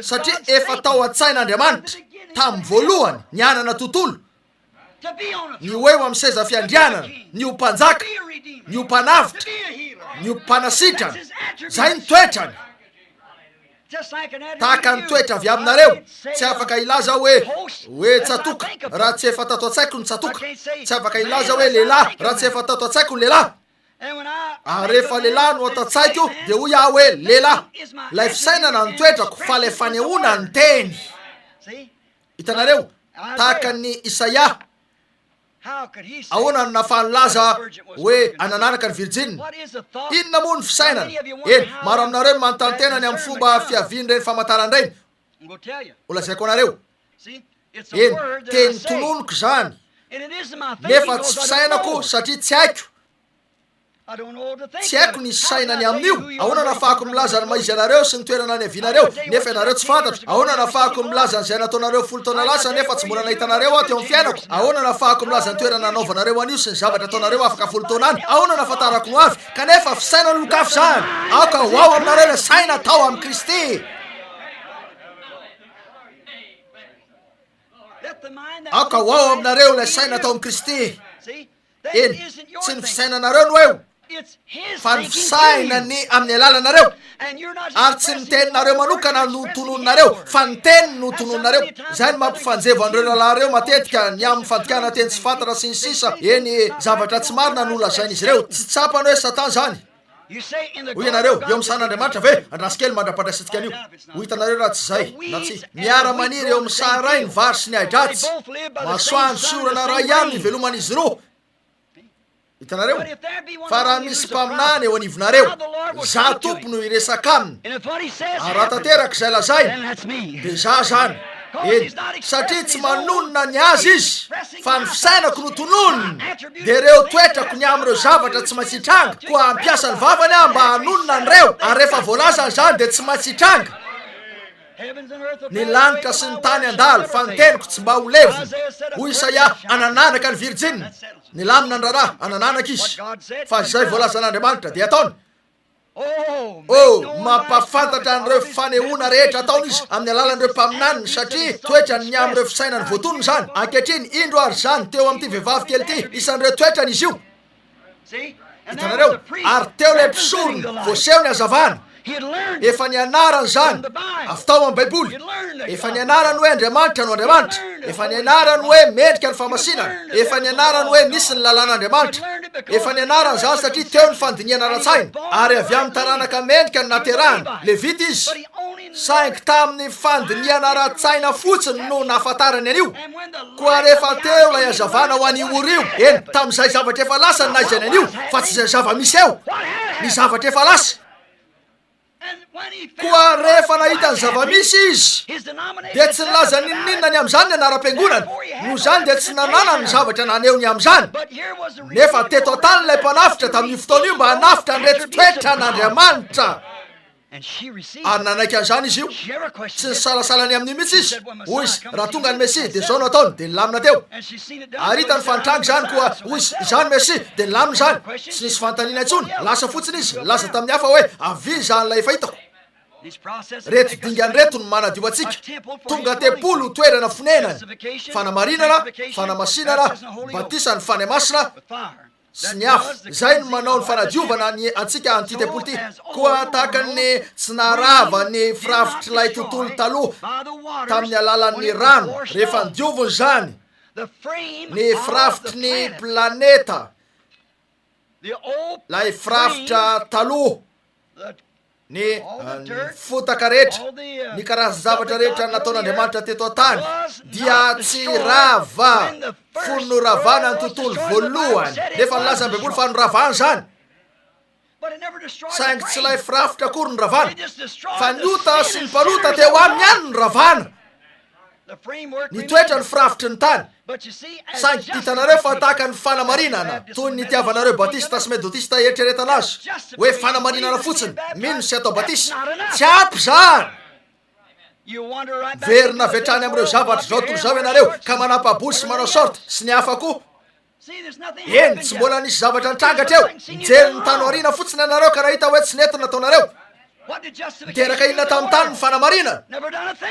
satria efa tao an-tsain'Andriamanitra, tamin'ny voalohany, ny hanana tontolo, ny ho eo amin'ny seza fiandrianana, ny ho mpanjaka, ny ho mpanavotra, ny ho mpanasitrana. Izay ny toetrany. Tahaka ny toetra avy aminareo, tsy afaka hilaza aho hoe, hoe tsatoka, raha tsy efa tato an-tsaiko ny tsatoka. Tsy afaka hilaza aho hoe lehilahy, raha tsy efa tato an-tsaiko ny lehilahy. Ary rehefa lehilahy no ato an-tsaiko, dia hoy aho hoe lehilahy. Ilay fisainana no toetrako, fa ilay fanehoana ny teny. Hitanareo? Tahaka an'i Isaia. Ahoana no nahafahany nilaza hoe hananaraka ny virjina? Inona moa ny fisainana? Eny, maro aminareo no manontany tena ny amin'ny fomba fiavian'ireny famantarana ireny. Holazaiko anareo. Eny, teny tononiko izany, nefa tsy fisainako satria tsy haiko. Tsy haiko ny hisaina ny amin'io. Ahoana no ahafahako milaza ny maha-izy anareo sy ny toerana niavianareo, nefa ianareo tsy fantatro? Ahoana no ahafahako milaza an'izay nataonareo folo taona lasa, nefa tsy mbola nahita anareo aho teo amin'ny fiainako? Ahoana no ahafahako milaza ny toerana nanaovanareo an'io sy ny zavatra ataonareo afaka folo taona any? Ahoana no ahafantarako ny hoavy? Kanefa fisainana olon-kafa izany. Aoka ho ao aminareo ilay saina tao amin'i Kristy. Aoka ho ao aminareo ilay saina tao amin'i Kristy. Eny, tsy ny fisainanareo no eo. Fa ny fisainany amin'ny alalanareo, ary tsy ny teninareo manokana no tononinareo, fa ny teniny no tononinareo. Izay no mampifanjevo an'ireo rahalahy ireo matetika, ny amin'ny fandikana teny tsy fantatra sy ny sisa, eny, zavatra tsy marina no lazain'izy ireo. Tsy tsapany hoe Satan izany. Hoy ianareo, eo amin'ny sahan'Andriamanitra ve? Andraso kely mandra-pandraisantsika an'io. Ho hitanareo raha tsy izay, na tsia. Miara-maniry eo amin'ny saha iray ny vary sy ny ahi-dratsy. Masoandro sy orana iray ihany no iveloman'izy roa. Hitanareo? Fa raha misy mpaminany eo anivonareo, Izaho Tompo no hiresaka aminy. Ary raha tanteraka izay lazainy, dia Izaho izany. Eny, satria tsy manonona ny azy izy, fa ny fisainako no tononiny, dia ireo toetrako ny amin'ireo zavatra tsy maintsy hitranga, koa hampiasa ny vavany aho mba hanonona an'ireo, ary rehefa voalazany izany dia tsy maintsy hitranga. Ny lanitra sy ny tany handalo, fa ny teniko tsy mba ho levona. Hoy Isaia, Hanananaka ny virjina. Nilamina ny raharaha, hanananaka izy. Fa izay voalazan'Andriamanitra dia ataony. Oh, mampahafantatra an'ireo fanehoana rehetra ataony izy amin'ny alalan'ireo mpaminaniny, satria toetrany ny amin'ireo fisainany voatonona izany. Ankehitriny, indro ary izany teo amin'ity vehivavy kely ity, isan'ireo toetrany izy io. Hitanareo? Ary teo ilay mpisorona, voaseho ny hazavana. Efa nianarany izany, avy tao amin'ny Baiboly. Efa nianarany hoe Andriamanitra no Andriamanitra. Efa nianarany hoe mendrika ny fahamasinana. Efa nianarany hoe nisy ny lalàn'Andriamanitra. Efa nianarany izany satria teo ny fandinihana ara-tsaina. Ary avy amin'ny taranaka mendrika no naterahany. Levita izy. Saingy tamin'ny fandinihana ara-tsaina fotsiny no nahafantarany an'io. Koa rehefa teo ilay hazavana ho an'io ora io, eny, tamin'izay zavatra efa lasa no nahaizany an'io, fa tsy izay zava-misy eo, ny zavatra efa lasa. Koa rehefa nahita ny zava-misy izy, dia tsy nilaza n'inon'inona ny amin'izany ny anaram-piangonana, noho izany dia tsy nananany ny zavatra naneho ny amin'izany. Nefa teto an-tany ilay mpanafitra tamin'io fotoana io mba hanafitra an'ireto toetran'Andriamanitra. Ary nanaiky an'izany izy io. Tsy nisalasala ny amin'io mihitsy izy. Hoy izy, Raha tonga ny Mesia, dia izao no hataony. Dia nilamina teo. Ary hitany fa nitranga izany, koa hoy izy, Izaho no Mesia. Dia nilamina izany. Tsy nisy fanontaniana intsony. Lasa fotsiny izy, nilaza tamin'ny hafa hoe, Avia hizaha an'ilay efa hitako. Ireto dingana ireto no manadio antsika. Tonga tempoly ho toerana fonenany. Fanamarinana, fanamasinana, batisa ny Fanahy Masina, sy ny afo, izay no manao ny fanadiovana ny antsika an'ity tempoly ity. Koa tahaka ny tsy naharava ny firafitr'ilay tontolo taloha tamin'ny alalan'ny rano, rehefa nodiovina izany, ny firafitry ny planeta, ilay firafitra taloha, ny fotaka rehetra, ny karazan-javatra rehetra nataon'Andriamanitra teto an-tany dia tsy rava fony noravana ny tontolo voalohany. Nefa nilaza ny Baiboly fa noravana izany. Saingy tsy ilay firafitra akory no ravana, fa ny ota sy ny mpanota teo aminy ihany no ravana. Nitoetra ny firafitry ny tany. Saingy hitanareo fa tahaka ny fanamarinana, toy ny nitiavanareo Batista sy Metodista hieritreretana azy, hoe fanamarinana fotsiny, mino sy atao batisa. Tsy ampy izany! Miverina avy hatrany amin'ireo zavatra izao tontolo izao ianareo, ka manapa-bolo sy manao short, sy ny hafa koa. Eny, tsy mbola nisy zavatra nitranga hatreo. Nijery ny tany aoriana fotsiny ianareo ka nahita hoe tsy nety ny nataonareo. Niteraka inona tamin'ny tany ny fanamarinana?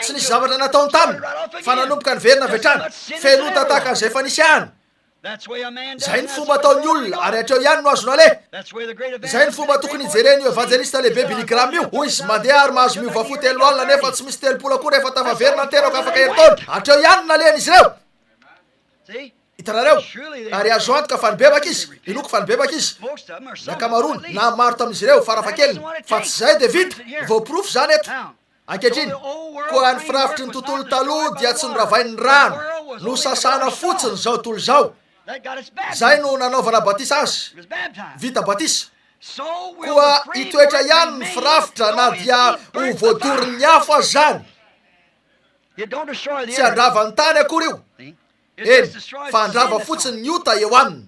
Tsy nisy zavatra nataony taminy, fa nanomboka niverina avy hatrany. Feno ota tahaka an'izay efa nisy ihany. Izay ny fomba ataon'ny olona, ary hatreo ihany no azony aleha. Izay ny fomba tokony hijeren'io evanjelista lehibe Billy Graham io. Hoy izy, Mandeha ary mahazo miova fo telo alina, nefa tsy misy 30 akory efa tafaverina ny tenako afaka herintaona. Hatreo ihany no nalehan'izy ireo. Hitanareo? Ary azo antoka fa nibebaka izy. Inoako fa nibebaka izy. Ny ankamaroany, na maro tamin'izy ireo, farafahakeliny. Fa tsy izay dia vita. Voaporofo izany eto. Ankehitriny, koa ny firafitry ny tontolo taloha dia tsy noravain'ny rano. Nosasana fotsiny izao tontolo izao. Izay no nanaovana batisa azy. Vita batisa. Koa hitoetra ihany ny firafitra na dia ho voadorin'ny afo aza izany. Tsy handrava ny tany akory io. Eny, fa handrava fotsiny ny ota eo aminy.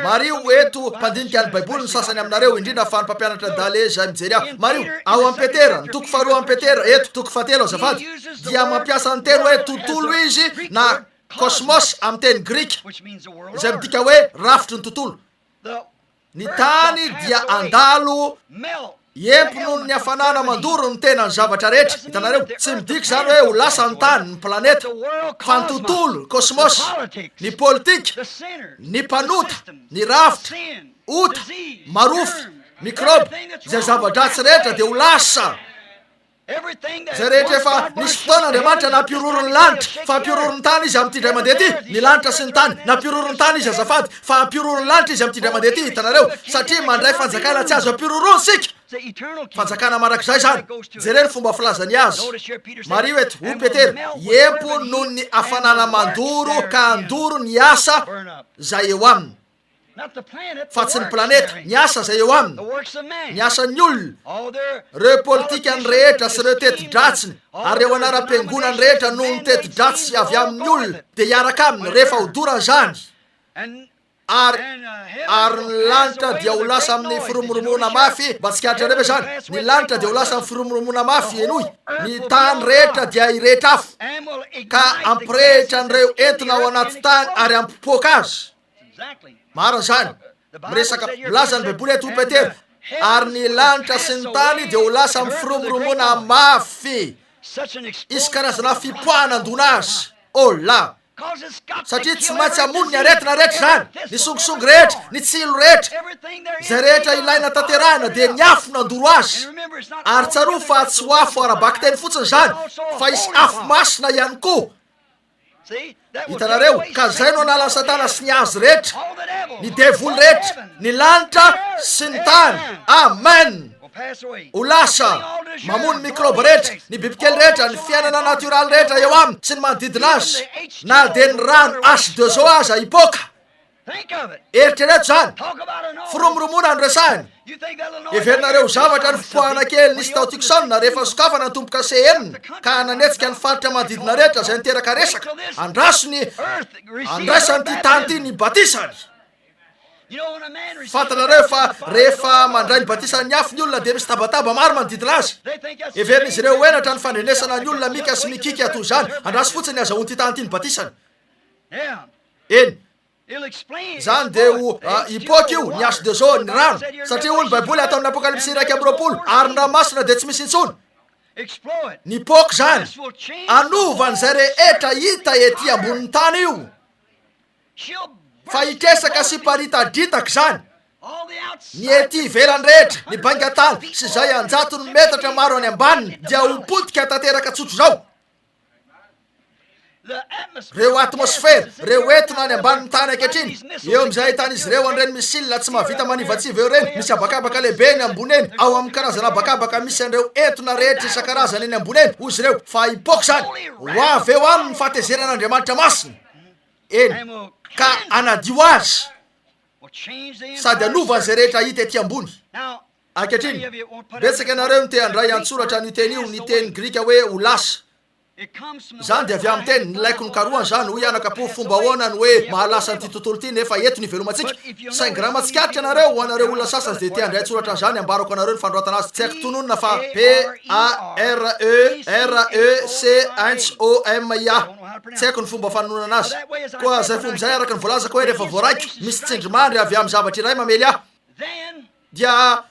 Mariho eto, mpandinika ny Baiboly ny sasany aminareo, indrindra fa ny mpampianatra Dale izay mijery ahy. Mariho, ao amin'i Petera, ny toko faharoa amin'i Petera, eto, toko fahatelo, azafady, dia mampiasa ny teny hoe tontolo izy na kosmos amin'ny teny grika, izay midika hoe rafitry ny tontolo. Ny tany dia handalo hiempo noho ny hafanana mandoro ny tenan'ny zavatra rehetra. Hitanareo? Tsy midika izany hoe ho lasa ny tany, ny planeta, fa ny tontolo, kosmos, ny politika, ny mpanota, ny rafitra. Ota, marofy, mikraoba, izay zava-dratsy rehetra dia ho lasa. Izay rehetra efa nisy fotoana Andriamanitra nampihororo ny lanitra, fa hampihororo ny tany Izy amin'ity indray mandeha ity, ny lanitra sy ny tany. Nampihororo ny tany Izy, azafady, fa hampihororo ny lanitra Izy amin'ity indray mandeha ity, hitanareo, satria mandray fanjakana tsy azo ampihororoana isika. Fanjakana mandrakizay izany. Jereo ny fomba filazany azy. Mariho eto, hoy Petera, Hiempo noho ny hafanana mandoro ka handoro ny asa izay eo aminy. Fa tsy ny planeta, ny asa izay eo aminy, ny asan'ny olona, ireo politikany rehetra sy ireo teti-dratsiny ary ireo anaram-piangonany rehetra noho ny teti-dratsy avy amin'ny olona dia hiaraka aminy rehefa hodorana izany. Ary, ary ny lanitra dia ho lasa amin'ny firomoromoana mafy, mba tsikaritrareo ve izany? Ny lanitra dia ho lasa amin'ny firomoromoana mafy, henoy, ny tany rehetra dia hirehitra afo, ka hampirehitra an'ireo entona ao anaty tany ary hampipoaka azy. Marina izany. Miresaka, milaza ny Baiboly eto, hoy Petera, Ary ny lanitra sy ny tany dia ho lasa amin'ny firomoromoana mafy. Hisy karazana fipoahana handona azy. Oh la! Satria tsy maintsy hamono ny aretina rehetra izany, ny songosongo rehetra, ny tsilo rehetra. Izay rehetra ilaina tanterahina dia ny afo nandoro azy. Ary tsarovy fa tsy ho afo ara-bakiteny fotsiny izany, fa hisy afo masina ihany koa. Hitanareo? Ka izay no analan'i Satana sy ny azy rehetra, ny devoly rehetra, ny lanitra sy ny tany. Amen! Ho lasa, mamono ny mikraoba rehetra, ny bibikely rehetra, ny fiainana natioraly rehetra eo aminy sy ny manodidina azy, na dia ny rano H2O aza hipoaka. Eritrereto izany! Firomoromoana no resahiny. Heverinareo ho zavatra ny fipoahana kely nisy tao Tucson rehefa nosokafana ny tombo-kase enina ka nanetsika ny faritra manodidina rehetra izay niteraka resaka. Andraso ny handraisan'ity tany ity ny batisany. Fantatrareo fa rehefa mandray ny batisan'ny afo ny olona dia misy tabataba maro manodidina azy. Heverin'izy ireo ho henatra ny fandrenesana ny olona mika sy mikiaka toy izany. Andraso fotsiny ny hazahoan'ity tany ity ny batisany. Eny. Izany dia ho hipoaka io, ny H2O, ny rano. Satria hoy ny Baiboly ato amin'ny Apokalypsy 21, Ary ny ranomasina dia tsy misy intsony. Nipoaka izany. Hanova an'izay rehetra hita ety ambonin'ny tany io. Fa hikesaka sy hiparitadritaka izany. Ny ety ivelany rehetra, ny baingan-tany sy izay an-jatony metatra maro any ambaniny dia ho potika tanteraka tsotr'izao. Ireo atmosfera, ireo etona any ambanin'ny tany ankehitriny, eo amin'izay ahitan'izy ireo an'ireny missile tsy mahavita manivatsiva eo ireny, misy habakabaka lehibe eny ambony eny, ao amin'ny karazana habakabaka misy an'ireo etona rehetra isan-karazany eny ambony eny, hoy izy ireo, fa hipoaka izany. Ho avy eo aminy ny fahatezeran'Andriamanitra masina. Eny, ka hanadio azy, sady hanova an'izay rehetra hita ety ambony. Ankehitriny, betsaka ianareo no te handray an-tsoratra an'io teny io, ny teny grika hoe ho lasa. Izany dia avy amin'ny teny, nilaiko nokarohana izany, hoy anaka-po, fomba ahoana no hoe mahalasa an'ity tontolo ity nefa eto no ivelomantsika? Saingy raha mahatsikaritra ianareo, ho anareo olona sasany izay te handray an-tsoratra an'izany, ambarako anareo ny fanoratana azy, tsy haiko tononina fa P-A-R-E-R-E-C-H-O-M-I-A. Tsy haiko ny fomba fanononana azy. Koa izay fomba izay araka ny voalazako hoe rehefa voaraiko, misy tsindrimandry avy amin'ny zavatra iray mamely ahy. Dia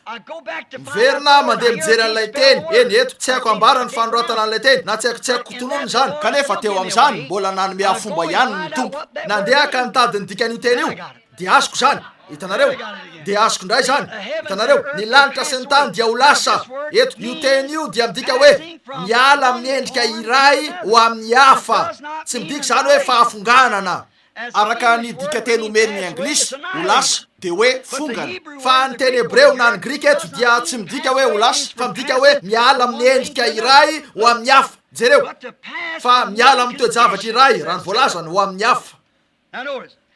miverina mandeha mijery an'ilay teny. Eny, eto, tsy haiko ambara ny fanoratana an'ilay teny, na tsy haiko, tsy haiko tononina izany. Kanefa teo amin'izany, mbola nanome ahy fomba ihany ny Tompo. Nandeha aho ka nitady ny dikan'io teny io, dia azoko izany. Hitanareo? Dia azoko indray izany. Hitanareo? Ny lanitra sy ny tany dia ho lasa. Eto, io teny io dia midika hoe miala amin'ny endrika iray ho amin'ny hafa. Tsy midika izany hoe fahafonganana. Araka ny dikanteny omen'ny Anglisy, ho lasa, dia hoe fongana. Fa ny teny hebreo na ny grika eto dia tsy midika hoe ho lasa, fa midika hoe miala amin'ny endrika iray ho amin'ny hafa. Jereo. Fa miala amin'ny toe-javatra iray, raha ny voalazany, ho amin'ny hafa.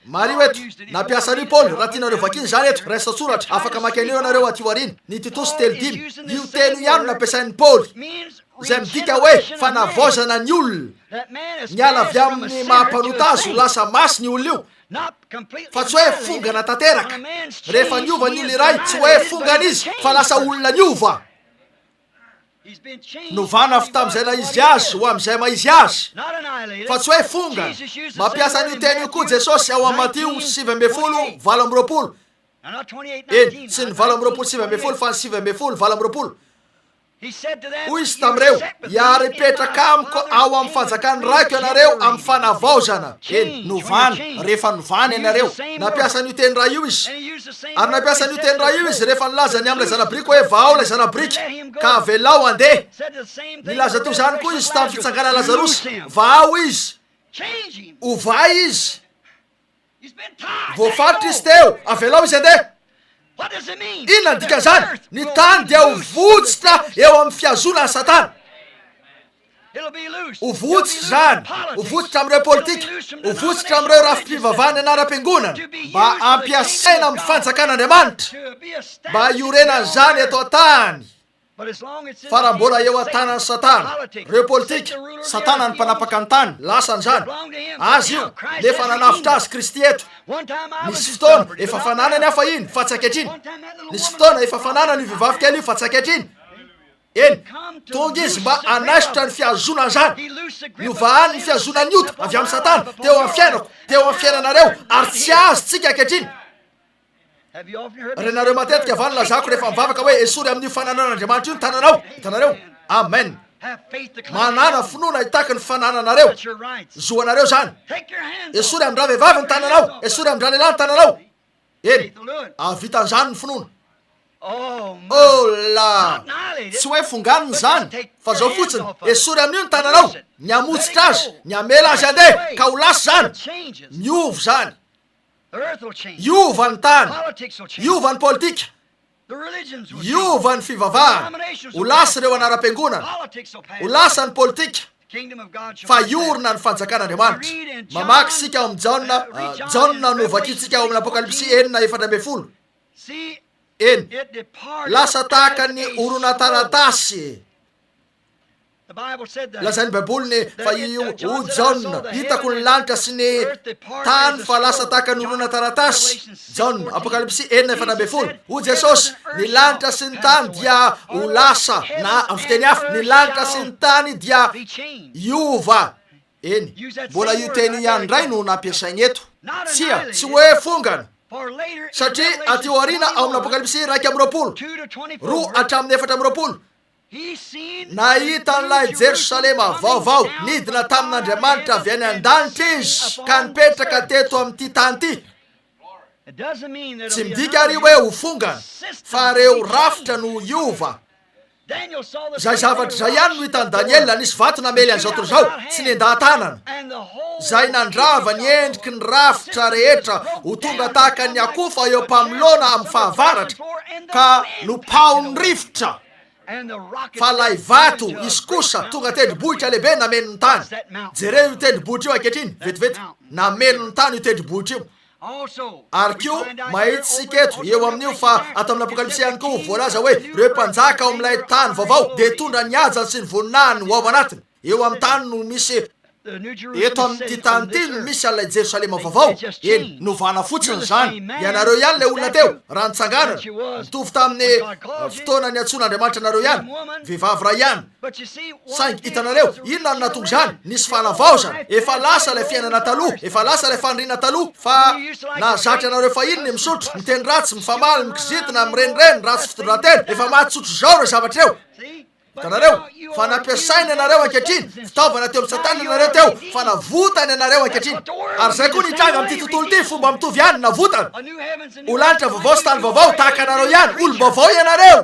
Mariho eto, nampiasa an'io Paoly, raha tianareo vakiana izany eto, raiso an-tsoratra, afaka maka an'io ianareo aty aoriana, ny Titosy telo dimy. Io teny io ihany no nampiasain'i Paoly, izay midika hoe fanavaozana ny olona. Niala avy amin'ny maha mpanota azy ho lasa masina io olona io, fa tsy hoe fongana tanteraka. Rehefa niova ny olona iray, tsy hoe fongana izy, fa lasa olona niova. Novana avy tamin'izay naha izy azy ho amin'izay maha izy azy, fa tsy hoe fongana. Mampiasa an'io teny io koa Jesosy ao amin'ny Matio 19:28. Eny, tsy ny 28 19 fa ny 19 28. Hoy izy tamin'ireo, Hiara-hipetraka amiko ao amin'ny fanjakan'ny Raiko ianareo amin'ny fanavaozana. Eny, novana, rehefa novana ianareo. Nampiasa an'io teny Ray io izy. Ary nampiasa an'io teny Ray io izy rehefa nilaza ny amin'ilay zana-biriky hoe, Vahao ilay zana-biriky, ka avelao handeha. Nilaza toy izany koa izy tamin'ny fitsanganan'i Lazarosy, Vahao izy. Ovay izy. Voafaritra izy teo, avelao izy handeha. Inona ny dikan'izany? Ny tany dia ho votsitra eo amin'ny fihazonan'i Satana. Ho votsitra izany, ho votsitra amin'ireo politika, ho votsitra amin'ireo rafi-pivavahana anaram-piangonana, mba hampiasaina amin'ny fanjakan'Andriamanitra, mba hiorenan'izany eto an-tany. Fa raha mbola eo an-tanan'i Satana, ireo politika, Satana ny mpanapaka ny tany, lasany izany, azy io, nefa nanavotra azy Kristy eto. Nisy fotoana, efa fananany aho fahiny, fa tsy ankehitriny. Nisy fotoana, efa fananany io vehivavy kely io, fa tsy ankehitriny. Eny, tonga izy mba hanaisotra ny fihazonana izany. Novahany ny fihazonan'ny ota avy amin'i Satana teo amin'ny fiainako, teo amin'ny fiainanareo, ary tsy azy tsika ankehitriny. Renareo matetika va ny lazako rehefa mivavaka hoe esory amin'io fananan'Andriamanitra io ny tananao? Hitanareo? Amen. Manàna finoana hitaky ny fanananareo. Zo anareo izany. Esory amin-dravehivavy ny tananao, esory amin-dralehilahy ny tananao. Eny, hahavita an'izany ny finoana. Oh la! Tsy hoe fonganina izany, fa zao fotsiny, esory amin'io ny tananao, ny hamotsitra azy, ny hamela azy handeha, ka ho lasa izany. Miova izany. Hiova ny tany, hiova ny politika, hiova ny fivavahana, ho lasa ireo anaram-piangonana, ho lasa ny politika, fa hiorina ny fanjakan'Andriamanitra. Mamaky isika ao amin'ny Jaona, Jaona no vakintsika ao amin'ny Apokalypsy 6, 14. Eny, lasa tahaka ny horonan-taratasy. Lazain'ny Baiboly ny fa io ho Jaona, hitako ny lanitra sy ny tany fa lasa tahaka ny horonan-taratasy. Jaona, Apokalypsy 6, 14. Hoy Jesosy, ny lanitra sy ny tany dia ho lasa, na amin'ny fiteny hafa, ny lanitra sy ny tany dia hiova. Eny, mbola io teny io ihany indray no nampiasainy eto. Tsia, tsy hoe fongana. Satria aty aoriana ao amin'ny Apokalypsy 21, 2 hatramin'ny 24, Nahita an'ilay Jerosalema vaovao nidina tamin'Andriamanitra avy any an-danitra izy, ka nipetraka teto amin'ity tany ity. Tsy midika àry hoe ho fongana, fa ireo rafitra no hiova. Izay zavatra izay ihany no hitan'i Daniela, nisy vato namely an'izao tontolo izao, tsy nendahan-tanana, izay nandrava ny endriky ny rafitra rehetra ho tonga tahaka ny akofa eo am-pamoloana amin'ny fahavaratra, ka nopaohin'ny rivotra. Fa ilay vato, izy kosa, tonga tendrombohitra lehibe nameno ny tany. Jereo io tendrombohitra io ankehitriny, vetivety. Nameno ny tany io tendrombohitra io. Ary koa, mahitsy isika eto, eo amin'io, fa ato amin'ny Apokalypsy ihany koa, voalaza hoe, ireo mpanjaka ao amin'ilay tany vaovao dia hitondra ny hajany sy ny voninahiny ho ao anatiny. Eo amin'ny tany no misy. Eto amin'ity tany ity no misy an'ilay Jerosalema vaovao. Eny, novana fotsiny izany. Ianareo ihany ilay olona teo, raha nitsanganana. Mitovy tamin'ny fotoana niantsoan'Andriamanitra anareo ihany. Vehivavy iray ihany. Saingy, hitanareo, inona no nahatonga izany? Nisy fanavaozana. Efa lasa ilay fiainana taloha. Efa lasa ilay faniriana taloha. Fa nahazatra anareo fahiny ny misotro, miteny ratsy, mifamaly, mikizitina, mirenireny, ratsy fitondran-tena. Efa maty tsotr'izao ireo zavatra ireo. Hitanareo? Fa nampiasainy ianareo ankehitriny, fitaovana teo amin'i Satana ianareo teo, fa navotany ianareo ankehitriny. Ary izay koa nitranga amin'ity tontolo ity, fomba mitovy ihany, navotana. Ho lanitra vaovao sy tany vaovao, tahaka anareo ihany, olom-baovao ianareo.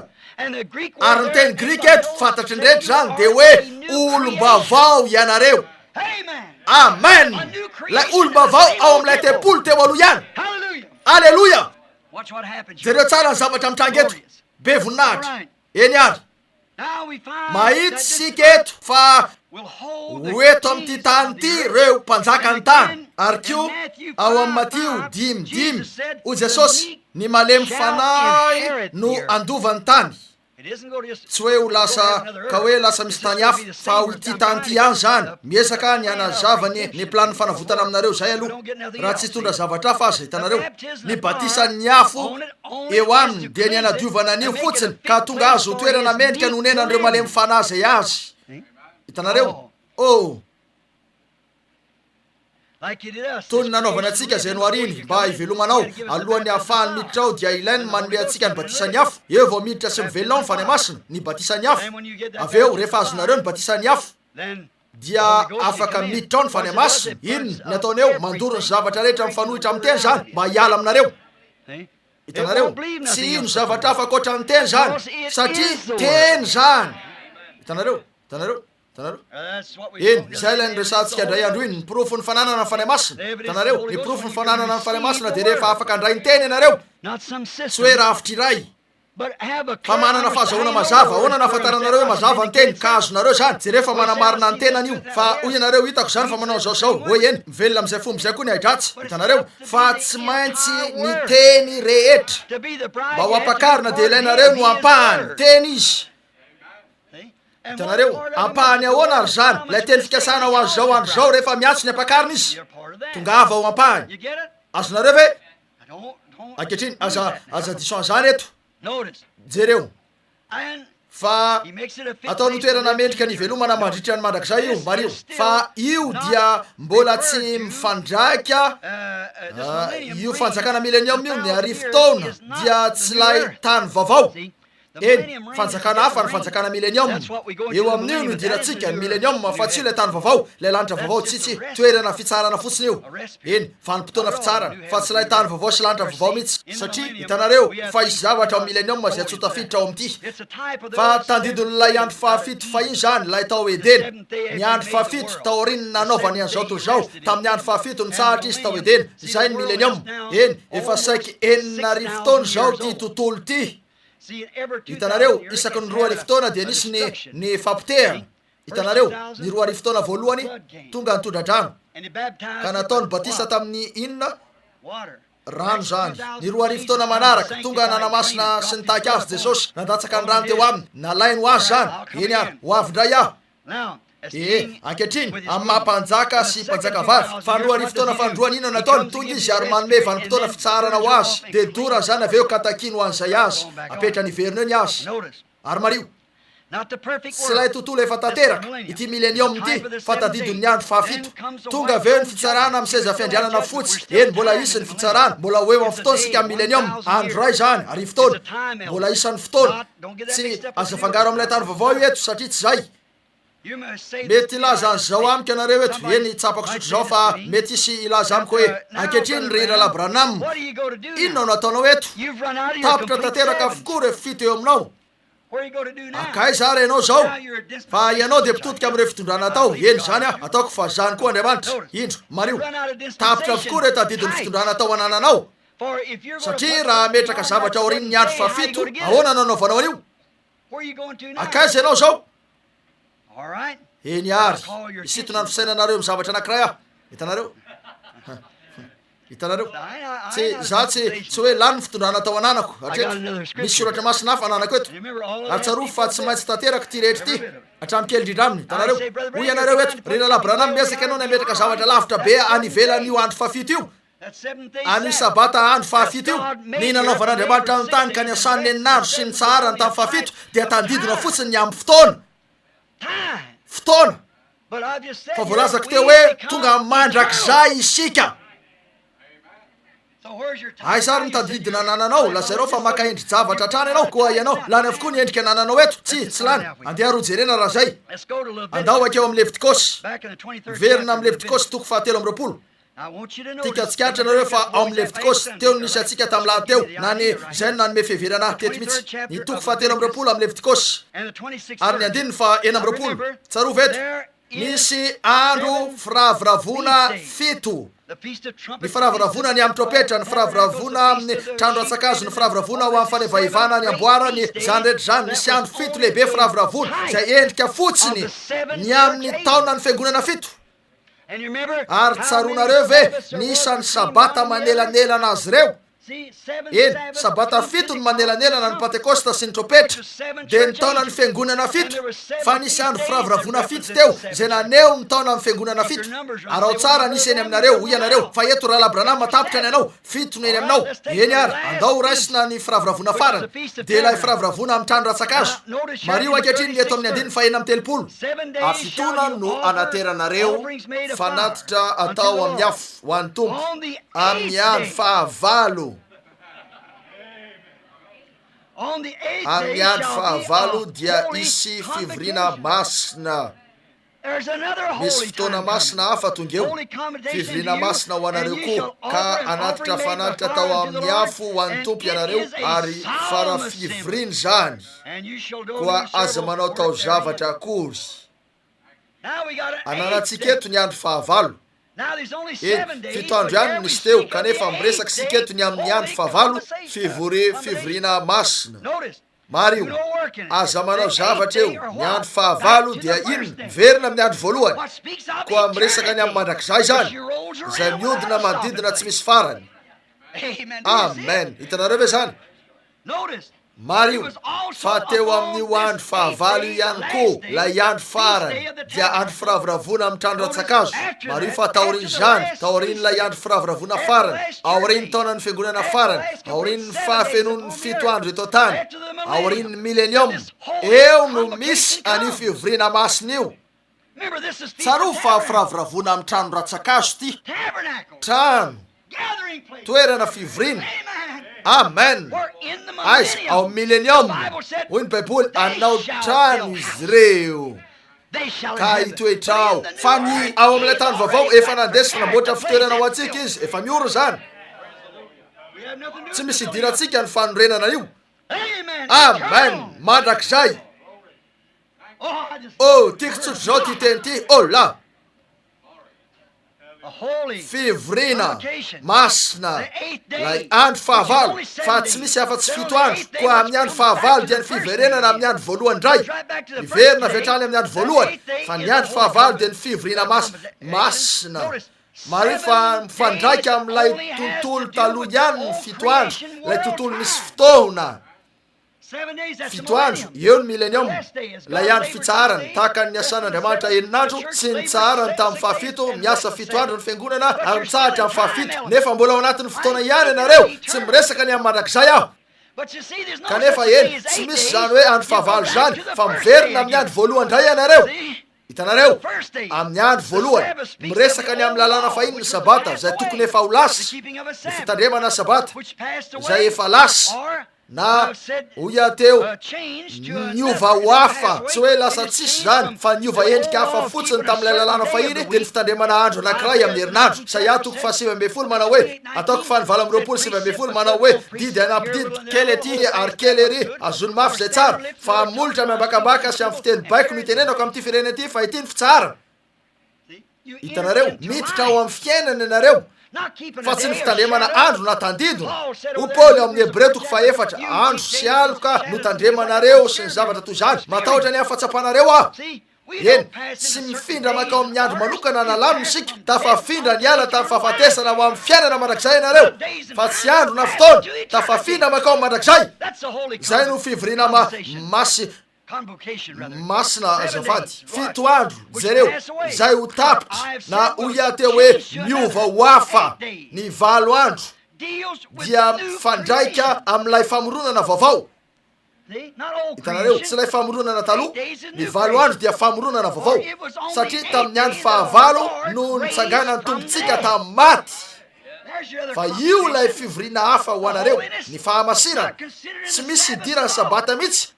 Ary ny teny grika eto, fantatry ny rehetra izany, dia hoe olom-baovao ianareo. Amen! Ilay olom-baovao ao amin'ilay tempoly teo aloha ihany. Aleloia! Jereo tsara ny zavatra mitranga eto. Be voninahitra. Eny ary, mahitsy isika eto fa ho eto amin'ity tany ity ireo mpanjakan'ny tany. Ary koa ao amin'ny Matio dimy dimy, hoy Jesosy, Ny malemy fanahy no handova ny tany. Tsy hoe ho lasa ka hoe lasa misy tany hafa, fa ho ity tany ity ihany izany. Miezaka ny hanazava ny ny planin'ny fanavotana aminareo izay aloha, raha tsy hitondra zavatra hafa aza, hitanareo. Ny batisan'ny afo eo aminy dia ny hanadiovana an'io fotsiny ka hahatonga azy ho toerana mendrika ny honenan'ireo malemy fanahy izay azy. Hitanareo? Oh! Toy ny nanaovana antsika izay nohariny mba hivelomanao, alohan'ny hahafahany miditra ao dia ilainy ny manome antsika ny batisan'ny afo, eo vao miditra sy mivelona ao ny Fanahy Masina, ny batisan'ny afo. Avy eo, rehefa azonareo ny batisan'ny afo, dia afaka miditra ao ny Fanahy Masina. Inona ny ataony eo? Mandoro ny zavatra rehetra mifanohitra amin'ny Teny izany mba hiala aminareo. Hitanareo? Tsy hino zavatra hafa ankoatra ny Teny izany, satria Teny izany. Hitanareo? Hitanareo? Hitanareo? Eny, izay ilay niresahantsika indray andro iny, ny porofon'ny fananana ny Fanahy Masina. Hitanareo? Ny porofon'ny fananana ny Fanahy Masina dia rehefa afaka handray ny Teny ianareo, tsy hoe rafitra iray, fa manana fahazahoana mazava. Ahoana no ahafantaranareo hoe mazava ny Teny, ka azonareo izany? Jereo fa manamarina ny tenany io. Fa hoy ianareo, Hitako izany fa manao an'izao sy izao. Hoy, eny, mivelona amin'izay fomba izay koa ny ahi-dratsy. Hitanareo? Fa tsy maintsy ny Teny rehetra. Mba ho ampakarina dia ilainareo no ampahany. Teny Izy. Hitanareo? Ampahany ahoana ary izany? Ilay teny fikasana ho an'izao andro izao rehefa miantso ny ampakarina izy. Tongava ho ampahany. Azonareo ve? Ankehitriny, aza, aza diso an'izany eto. Jereo. Fa ataony ho toerana mendrika ny hivelomana mandritra ny mandrakizay io, mariho. Fa io dia mbola tsy mifandraika, io fanjakana milenioma io, ny arivo taona, dia tsy ilay tany vaovao. Eny, fanjakana hafa ny fanjakana Milenium. Eo amin'io no idirantsika, ny Milenium, fa tsy ilay tany vaovao, ilay lanitra vaovao, tsia, tsia, toerana fitsaharana fotsiny io. Eny, vanim-potoana fitsaharana, fa tsy ilay tany vaovao sy lanitra vaovao mihitsy. Satria, hitanareo, fa hisy zavatra ao Milenium izay tsy ho tafiditra ao amin'ity. Fa tandindon'ilay andro fahafito fahiny izany, ilay tao Edena. Ny andro fahafito, taorian'ny nanaovany an'izao tontolo izao, tamin'ny andro fahafito nitsahatra izy tao Edena. Izay ny Milenium. Eny, efa saiky 6000 taona izao ity tontolo ity. Hitanareo, isaky ny 2000 taona dia nisy ny, ny fapotehana. Hitanareo, ny 2000 taona voalohany, tonga ny tondra-drano. Ka nataony batisa tamin'ny inona? Rano izany. Ny 2000 taona manaraka, tonga nanamasina sy nitaky azy Jesosy, nandatsaka ny rano teo aminy. Nalainy ho azy izany. Eny ary, ho avy indray aho. Ee, ankehitriny, amin'ny maha mpanjaka sy mpanjakavavy, fa 2000 taona fanindroany inona no nataony? Tonga izy ary manome vanim-potoana fitsaharana ho azy, dia dorany izany avy eo ka takiany ho an'izay azy. Apetrany hiverina eo ny azy. Ary mariho, tsy ilay tontolo efa tanteraka, ity Milenioma ity, fa tadidin'ny andro fahafito. Tonga avy eo ny fitsarana amin'ny seza fiandrianana fotsy. Eny, mbola hisy ny fitsarana, mbola ho eo amin'ny fotoana isika amin'ny Milenioma. Andro iray izany, 1000 taona. Mbola isan'ny fotoana. Tsy, aza afangaro amin'ilay tany vaovao io eto, satria tsy izay. Mety hilaza an'izao amiko ianareo eto, eny, tsapako tsotra izao fa mety hisy hilaza amiko hoe, Ankehitriny, ry Rahalahy Branham, inona no ataonao eto? Tapitra tanteraka avokoa ireo fito eo aminao. Hankaiza ary ianao izao? Fa ianao dia mpitodika amin'ireo fitondrana atao. Eny, izany aho. Ataoko fa izany koa Andriamanitra. Indro, mariho. Tapitra avokoa ireo tadidin'ny fitondrana atao anananao. Satria raha hametraka zavatra aorian'ny andro fahafito, ahoana no hanaovanao an'io? Hankaiza ianao izao? Eny àry, hisintona ny fisainanareo amin'ny zavatra anankiray aho. Hitanareo? Hitanareo? Tsy, izaho tsy, tsy hoe lany ny fitondrana tao ananako, hatreto. Misy soratra masina hafa ananako eto. Ary tsarovy fa tsy maintsy tanteraka ity rehetra ity, hatramin'ny kely indrindra aminy. Hitanareo? Hoy ianareo eto, Ry Rahalahy Branham, miezaka ianao ny hametraka zavatra lavitra be any ivelan'io andro fahafito io. An'io Sabata andro fahafito io, ny nanaovan'Andriamanitra ny tany ka niasany ny enin'andro sy nitsaharany tamin'ny fahafito, dia tandidona fotsiny ny amin'ny fotoana. Fotoana. Fa voalazako teo hoe tonga mandrakizay isika. Aiza ary ny tadidina anananao? Lazainao fa maka endri-javatra hatrany ianao, koa ianao, lany avokoa ny endrika anananao eto. Tsia, tsy lany. Andeha ary hojerena raha izay. Andao hankeo amin'ny Levitikosy. Miverina amin'ny Levitikosy toko fahatelo amby 20. Tiako hatsikaritra ianareo fa ao amin'ny Levitikosy, teo no nisy antsika tamin'ny lahady teo, na ny, izay no nanome fiheverana ahy teto mihitsy. Ny toko fahatelo amby 20 amin'ny Levitikosy, ary ny andininy faha-26. Tsarovy eto, nisy andro firavoravoana fito. Ny firavoravoana ny amin'ny trompetra, ny firavoravoana amin'ny trano rantsankazo, ny firavoravoana ho amin'ny fanevahevana ny amboara, ny, izany rehetra izany, nisy andro fito lehibe firavoravoana, izay endrika fotsiny ny amin'ny taonan'ny fiangonana fito. Ary tsaroanareo ve ny isan'ny Sabata manelanelana azy ireo? Eny, Sabata fito no manelanelana ny Pantekosta sy ny Trompetra, dia ny taonan'ny Fiangonana fito, fa nisy andro firavoravoana fito teo izay naneho ny taonan'ny Fiangonana fito. Araho tsara ny isa eny aminareo, hoy ianareo, fa eto Rahalahy Branham tapitra ny anao, fito no eny aminao. Eny ary, andao ho raisina ny firavoravoana farany, dia ilay firavoravoana amin'ny trano rantsan-kazo. Mariho ankehitriny ny eto amin'ny andininy faha-36. Hafitoana no anateranareo fanatitra atao amin'ny afo. ho an'ny Tompo amin'ny andro fahavalo. Amin'ny andro fahavalo dia hisy fivoriana masina. Misy fotoana masina hafa tonga eo, fivoriana masina ho anareo koa, ka hanatitra fanatitra atao amin'ny afo ho an'ny Tompo ianareo, ary fara-fivoriana izany, koa aza manao taozavatra akory. Ananantsika eto ny andro fahavalo. Eny, fito andro ihany no nisy teo, kanefa miresaka isika eto ny amin'ny andro fahavalo, fivory, fivoriana masina. Mariho, aza manao zavatra eo, ny andro fahavalo dia inona? Miverina amin'ny andro voalohany. Koa miresaka ny amin'ny mandrakizay izany, izay mihodina manodidina tsy misy farany. Amen. Hitanareo ve izany? Mariho fa teo amin'io andro fahavalo io ihany koa, ilay andro farany, dia andro firavoravoana amin'ny trano rantsan-kazo. Mariho fa taorian'izany, taorian'ilay andro firavoravoana farany, aorian'ny taonan'ny fiangonana farany, aorian'ny fahafenoan'ny fito andro eto an-tany, aorian'ny Milenioma, eo no misy an'io fivoriana masina io. Tsarovy fa firavoravoana amin'ny trano rantsan-kazo ity. Trano, toerana fivoriana. Amen! Aiza? Ao amin'ny Millennium. Hoy ny Baiboly, hanao trano izy ireo ka hitoetra ao. Fa ny ao amin'ilay tany vaovao, efa nandeha sy namboatra fitoerana ho antsika izy. Efa miorina izany. Tsy misy idirantsika ny fanorenana io. Amen! Mandrakizay. Oh, tiako tsotra izao ity teny ity. Oh la! Fivoriana masina, ilay andro fahavalo, fa tsy misy afa-tsy fito andro, koa amin'ny andro fahavalo dia ny fiverenana amin'ny andro voalohany indray, miverina avy hatrany amin'ny andro voalohany, fa ny andro fahavalo dia ny fivoriana masina, masina. Mariho fa mifandraika amin'ilay tontolo taloha ihany ny fito andro, ilay tontolo nisy fotoana. Fito andro, eo ny Millennium, ilay andro fitsaharana, tahaka ny niasan'Andriamanitra enin'andro sy nitsaharany tamin'ny fahafito, miasa fito andro ny fiangonana ary mitsahatra amin'ny fahafito, nefa mbola ao anatin'ny fotoana ihany ianareo, tsy miresaka ny amin'ny mandrakizay aho. Kanefa, eny, tsy misy izany hoe andro fahavalo izany, fa miverina amin'ny andro voalohany indray ianareo. Hitanareo, amin'ny andro voalohany, miresaka ny amin'ny lalàna fahiny ny Sabata, izay tokony efa ho lasa, ny fitandremana Sabata, izay efa lasa, na, hoy aho teo, niova ho hafa, tsy hoe lasa tsisy izany, fa niova endrika hafa fotsiny tamin'ilay lalàna fahiny, dia ny fitandremana andro anankiray amin'ny herinandro. Isaia toko faha-19 manao hoe, Ataoko fa ny 18 19 manao hoe, Didy hanampy didy, kely ety ary kely ery, azony mafy izay tsara, fa amin'ny molotra miambakambaka sy amin'ny fiteny baiko no itenenako amin'ity firenena ity, fa ity ny fitsaharana. Hitanareo, miditra ao amin'ny fiainana ianareo, fa tsy ny fitandremana andro na tandindona. Hoy Paoly ao amin'ny Hebreo toko fahefatra, Andro sy aloka no tandremanareo sy ny zavatra toy izany. Matahotra ny hahafatsapanareo aho. Eny, tsy mifindra mankao amin'ny andro manokana na lamina isika, tafafindra niala tamin'ny fahafatesana ho amin'ny fiainana mandrakizay ianareo, fa tsy andro na fotoana, tafafindra mankao amin'ny mandrakizay. Izay no fivoriana ma, masy, masina, azafady, fito andro, jereo, izay ho tapitra, na hoy aho teo hoe miova ho hafa, ny valo andro dia mifandraika amin'ilay famoronana vaovao. Hitanareo, tsy ilay famoronana taloha, ny valo andro dia famoronana vaovao, satria tamin'ny andro fahavalo no nitsanganan'ny Tompontsika tamin'ny maty. Fa io ilay fivoriana hafa ho anareo, ny fahamasinana. Tsy misy idiran'ny Sabata mihitsy,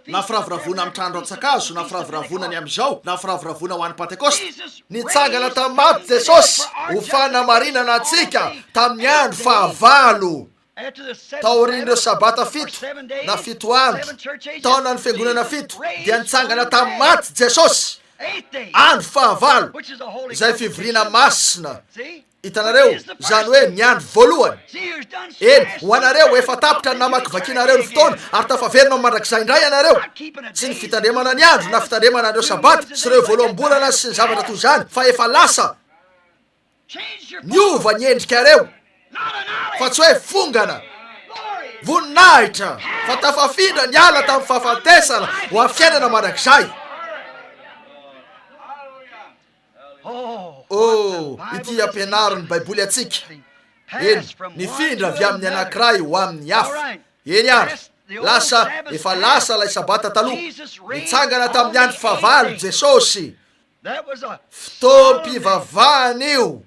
na firavoravoana amin'ny trano rantsan-kazo, na firavoravoana ny amin'izao, na firavoravoana ho an'ny Pantekosta. Nitsangana tamin'ny maty Jesosy ho fanamarinana antsika tamin'ny andro fahavalo. Taorian'ireo Sabata fito, na fito andro, taonan'ny fiangonana fito, dia nitsangana tamin'ny maty Jesosy, andro fahavalo, izay fivoriana masina. Hitanareo, izany hoe ny andro voalohany. Eny, ho anareo, efa tapitra ny namakivakianareo ny fotoana, ary tafaverina ao mandrakizay indray ianareo. Tsy ny fitandremana ny andro, na fitandremana an'ireo Sabata, sy ireo voaloham-bolana sy ny zavatra toy izany, fa efa lasa. Niova ny endrikareo. Fa tsy hoe fongana. Voninahitra! Fa tafafindra niala tamin'ny fahafatesana ho amin'ny fiainana mandrakizay. Oh, ity ampianarin'ny Baiboly antsika. Eny, nifindra avy amin'ny anankiray ho amin'ny hafa. Eny ary, lasa, efa lasa ilay Sabata taloha. Nitsangana tamin'ny andro fahavalo Jesosy. Fotoam-pivavahana io.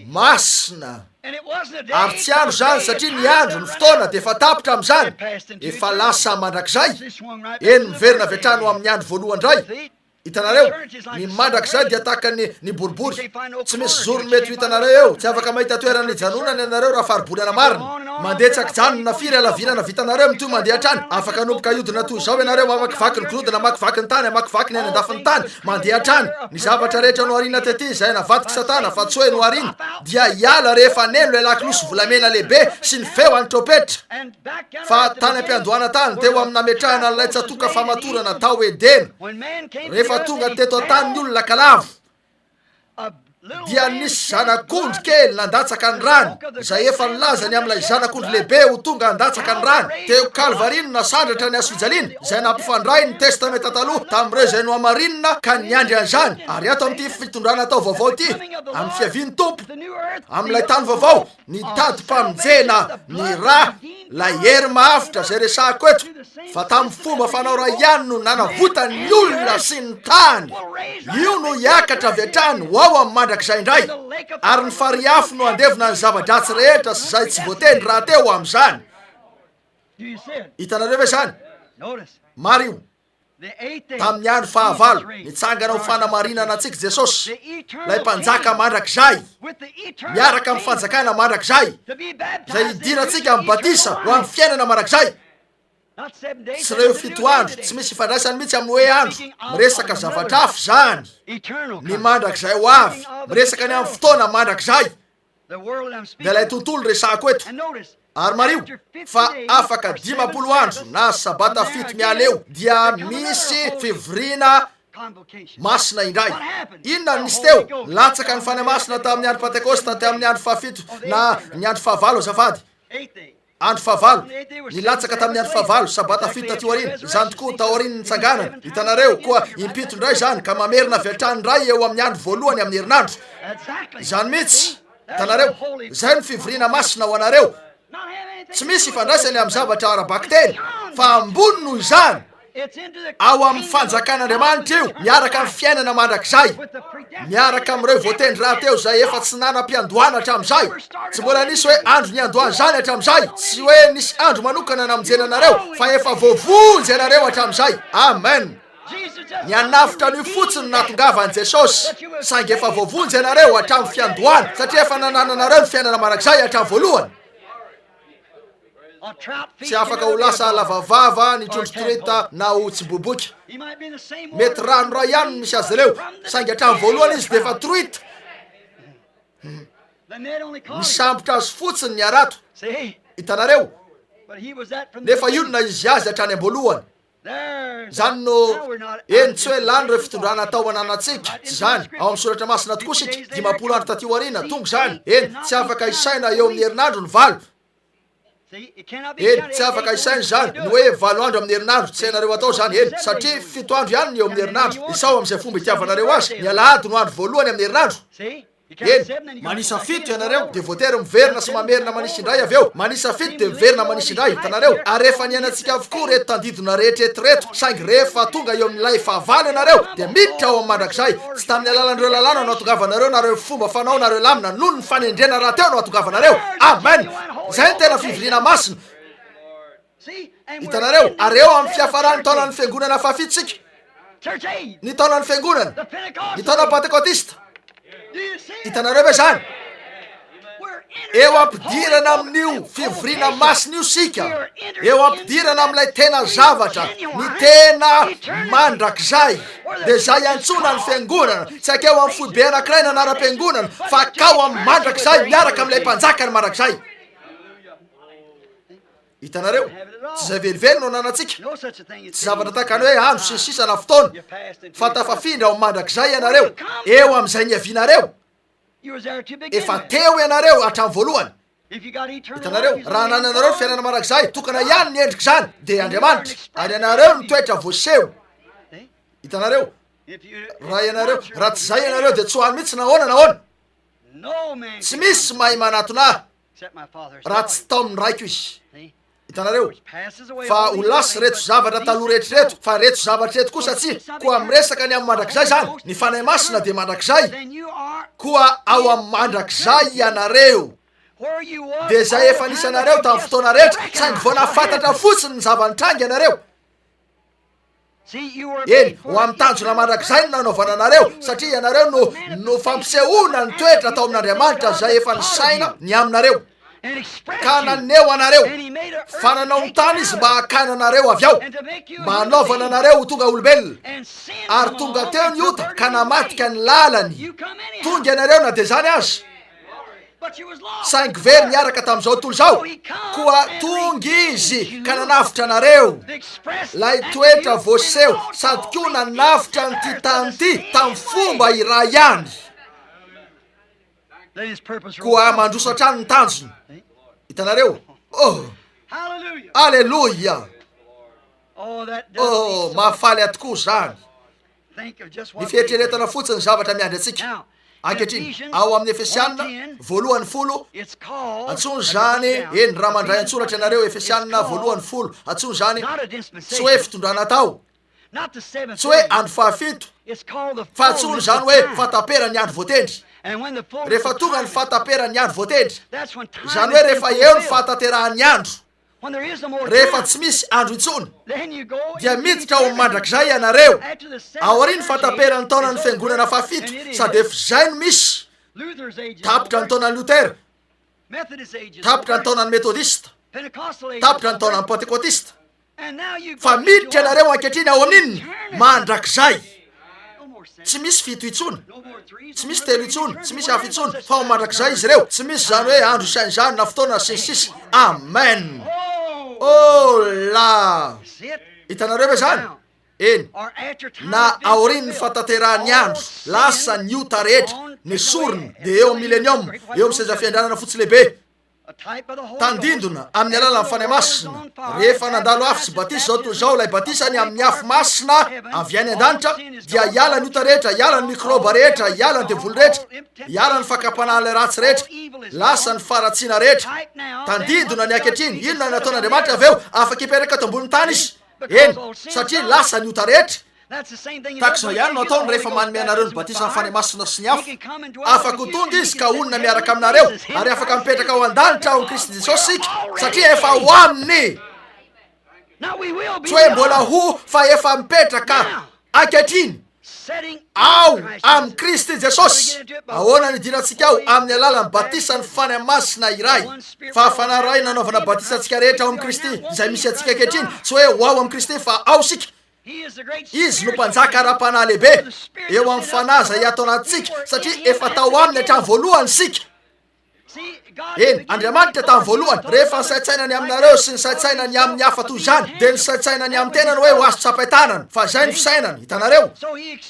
Masina. Ary tsy andro izany, satria ny andro, ny fotoana, dia efa tapitra amin'izany. Efa lasa mandrakizay. Eny, miverina avy hatrany ho amin'ny andro voalohany indray. Hitanareo? Ny mandrakizay dia tahaka ny, ny boribory. Tsy misy zorony mety ho hitanareo eo. Tsy afaka mahita toerana hijanonana ianareo raha faribolana marina. Mandeha tsy an-kijanona firy halavirana vitanareo, mitohy mandeha hatrany. Afaka hanomboka hiodina toy izao ianareo, mamakivaky ny gorodona, hamakivaky ny tany, hamakivaky ny any andafin'ny tany. Mandeha hatrany. Ny zavatra rehetra nohariana tety, izay navadik'i Satana, fa tsy hoe nohariana, dia hiala rehefa haneno ilay lakolosy volamena lehibe sy ny feo an'ny trompetra. Fa tany am-piandohana tany, teo amin'ny nametrahana an'ilay tsatoka famatorana tao Edena, rehefa tonga teto an-tany ny olona ka lavo, dia nisy zanak'ondry kely nandatsaka ny rany, izay efa nilaza ny amin'ilay zanak'ondry lehibe ho tonga handatsaka ny rany. Teo Kalvary no nasandratra ny hazofijaliana, izay nampifandray ny Testamenta Taloha tamin'ireo izay nohamarinina ka niandry an'izany. Ary ato amin'ity fitondrana atao vaovao ity, amin'ny fiavian'ny Tompo, amin'ilay tany vaovao, Ny tadim-pamonjena, ny ra, ilay hery mahavitra izay resahako eto, fa tamin'ny fomba fanao iray ihany no nanavotany ny olona sy ny tany. Io no hiakatra avy hatrany ho ao amin'ny mandrakizay indray, ary ny farihy afo no handevona ny zava-dratsy rehetra sy izay tsy voatendry rahateo ho amin'izany. Hitanareo ve izany? Mariho. Tamin'ny andro fahavalo, nitsangana ho fanamarinana antsika Jesosy, ilay Mpanjaka mandrakizay, miaraka amin'ny fanjakana mandrakizay, izay hidirantsika amin'ny batisa ho amin'ny fiainana mandrakizay. Tsy ireo fito andro, tsy misy ifandraisany mihitsy amin'ny hoe andro, miresaka zavatra hafa izany, ny mandrakizay ho avy, miresaka ny amin'ny fotoana mandrakizay. Dia ilay tontolo resahako eto. Ary mariho fa afaka 50 andro na sabata fito miala eo dia misy fivoriana masina indray. Inona no nisy teo? Nilatsaka ny Fanahy Masina tamin'ny andro Pentekosta tamin'ny andro fahafito na ny andro fahavalo azafady. Andro fahavalo. Nilatsaka tamin'ny andro fahavalo, Sabata fito taty aoriana. Izany tokoa, taorian'ny nitsanganany. Hitanareo? Koa impito indray izany, ka mamerina avy hatrany indray eo amin'ny andro voalohany amin'ny herinandro. Izany mihitsy. Hitanareo? Izay no fivoriana masina ho anareo. Tsy misy ifandraisany amin'ny zavatra ara-bakiteny, fa ambony noho izany. Ao amin'ny fanjakan'Andriamanitra io, miaraka amin'ny fiainana mandrakizay, miaraka amin'ireo voatendry rahateo izay efa tsy nanam-piandohana hatramin'izay. Tsy mbola nisy hoe andro niandohan'izany hatramin'izay, tsy hoe nisy andro manokana namonjena anareo, fa efa voavonjy ianareo hatramin'izay. Amen. Ny hanavotra an'io fotsiny no nahatongavan'i Jesosy, saingy efa voavonjy ianareo hatramin'ny fiandohana, satria efa nanananareo ny fiainana mandrakizay hatramin'ny voalohany. Tsy afaka ho lasa lava vava ny trondro torita na ho tsiboboika. Mety rano iray ihany no misy azy ireo, saingy hatramin'ny voalohany izy dia efa truite. Misambotra azy fotsiny ny harato. Hitanareo? Nefa io no naha-izy azy hatrany am-boalohany. Izany no, eny, tsy hoe lany ireo fitondrana atao ananantsika, tsy izany, ao amin'ny Soratra Masina tokoa isika, 50 andro taty aoriana, tonga izany, eny, tsy afaka isaina eo amin'ny herinandro ny valo, eny, tsy afaka isaina izany, ny hoe valo andro amin'ny herinandro, tsy hainareo atao izany, eny, satria fito andro ihany ny eo amin'ny herinandro, isao amin'izay fomba itiavanareo azy, ny alahady no andro voalohany amin'ny herinandro. Eny, manisa fito ianareo, dia voatery miverina sy mamerina manisa indray avy eo. Manisa fito dia miverina manisa indray, hitanareo? Ary efa niainantsika avokoa ireto tandidona rehetra eto ireto, saingy rehefa tonga eo amin'ilay fahavalo ianareo, dia miditra ao amin'ny mandrakizay. Tsy tamin'ny alalan'ireo lalàna no hatongavanareo na ireo fomba fanao na ireo lamina, noho ny fanendrena rahateo no hatongavanareo. Amen! Izay no tena fivoriana masina. Hitanareo? Ary eo amin'ny fiafaran'ny taonan'ny fiangonana fahafito isika. Ny taonan'ny fiangonana. Ny taona Pentekotista. Hitanareo ve izany? Eo ampidirana amin'io fivoriana masina io isika. Eo ampidirana amin'ilay tena zavatra, ny tena mandrakizay. Dia izay iantsoana ny fiangonana, tsy akeo amin'ny foibe anankiray na anaram-piangonana, fa akao amin'ny mandrakizay miaraka amin'ilay mpanjaka ny mandrakizay. Hitanareo? Tsy izay velively no ananantsika. Tsy zavatra tahaka ny hoe andro sy ny sisa na fotoana, fa tafafindra ao mandrakizay ianareo, eo amin'izay niavianareo. Efa teo ianareo hatramin'ny voalohany. Hitanareo, raha anananareo ny fiainana mandrakizay, tokana ihany ny endrik'izany, dia Andriamanitra, ary ianareo no toetra voaseho. Hitanareo? Raha ianareo, raha tsy izay ianareo dia tsy ho any mihitsy na ahoana na ahoana. Tsy misy mahay manatona ahy raha tsy taomin'ny Raiko izy. Hitanareo? Fa ho lasa ireto zavatra taloha rehetra ireto, fa ireto zavatra ireto kosa tsia. Koa miresaka ny amin'ny mandrakizay izany. Ny Fanahy Masina dia mandrakizay. Koa ao amin'ny mandrakizay ianareo. Dia izay efa nisy anareo tamin'ny fotoana rehetra, saingy vao nahafantatra fotsiny ny zava-nitranga ianareo. Eny, ho amin'ny tanjona mandrakizay no nanaovana anareo, satria ianareo no, no fampisehoana ny toetra tao amin'Andriamanitra izay efa nisaina ny aminareo, ka naneho anareo, fa nanao ny tany Izy mba hakana anareo avy ao, mba hanaovana anareo ho tonga olombelona. Ary tonga teo ny ota ka namadika ny lalany. Tonga ianareo na dia izany aza. Saingy very niaraka tamin'izao tontolo izao, koa tonga Izy ka nanavotra anareo. Ilay toetra voaseho sady koa nanavotra an'ity tany ity tamin'ny fomba iray ihany. Koa mandroso hatrany ny tanjony. Hitanareo? Oh! Aleloia! Oh, mahafaly ahy tokoa izany. Ny fieritreretana fotsiny ny zavatra miandry antsika. Ankehitriny, ao amin'ny Efesiana, voalohany folo, antsoina izany, eny, raha mandray an-tsoratra ianareo, Efesiana, voalohany folo, antsoina izany, tsy hoe fitondrana atao, tsy hoe andro fahafito, fa antsoina izany hoe fahataperan'ny andro voatendry. Rehefa tonga ny fahataperan'ny andro voatendry, izany hoe rehefa eo ny fahatanterahan'ny andro, Rehefa tsy misy andro intsony, dia miditra ao amin'ny mandrakizay ianareo, aorian'ny fahataperan'ny taonan'ny fiangonana fahafito, sady efa izay no misy. Tapitra ny taonan'i Lotera, tapitra ny taonan'ny Metodista, tapitra ny taonan'ny Pentekotista. Fa miditra ianareo ankehitriny ao amin'inona? Mandrakizay. Tsy misy fito intsony, tsy misy telo intsony, tsy misy hafa intsony, fa ao mandrakizay izy ireo. Tsy misy izany hoe andro isaina izany na fotoana sy ny sisa. Amen! Oh la! Hitanareo ve izany? Eny. Na aorian'ny fahatanterahan'ny andro, lasa ny ota rehetra, nesorina, dia eo amin'ny Milenioma, eo amin'ny seza fiandrianana fotsy lehibe, Tandindona amin'ny alalan'ny Fanahy Masina. Rehefa nandalo afo sy batisa izao tontolo izao, ilay batisa ny amin'ny afo masina avy any an-danitra dia hiala ny ota rehetra, hiala ny mikraoba rehetra, hiala ny devoly rehetra, hiala ny fakam-panahy ratsy rehetra, lasa ny faharatsiana rehetra. Tandindona ny ankehitriny. Inona no nataon'Andriamanitra avy eo? Afaka hipetraka eto ambonin'ny tany Izy. Eny, satria lasa ny ota rehetra. Tahaka izao ihany no ataony rehefa manome anareo ny batisan'ny Fanahy Masina sy ny afo. Afaka ho tonga Izy ka honina miaraka aminareo, ary afaka mipetraka ao an-danitra ao amin'i Kristy Jesosy isika, satria efa ao Aminy. Tsy hoe mbola ho, fa efa mipetraka ankehitriny ao amin'i Kristy Jesosy. Ahoana no idirantsika ao? Amin'ny alalan'ny batisan'ny Fanahy Masina iray. Fa Fanahy iray nanaovana batisa antsika rehetra ao amin'i Kristy, izay misy antsika ankehitriny. Tsy hoe ho ao amin'i Kristy, fa ao isika. Izy no Mpanjaka ara-panahy lehibe eo amin'ny fanahy izay ato anatintsika, satria efa tao aminy hatramin'ny voalohany isika. Eny, Andriamanitra tamin'ny voalohany, rehefa nisaintsaina ny aminareo sy nisaintsaina ny amin'ny hafa toy izany, dia nisaintsaina ny amin'ny tenany hoe ho azo tsapain-tanana, fa izay no fisainany, hitanareo?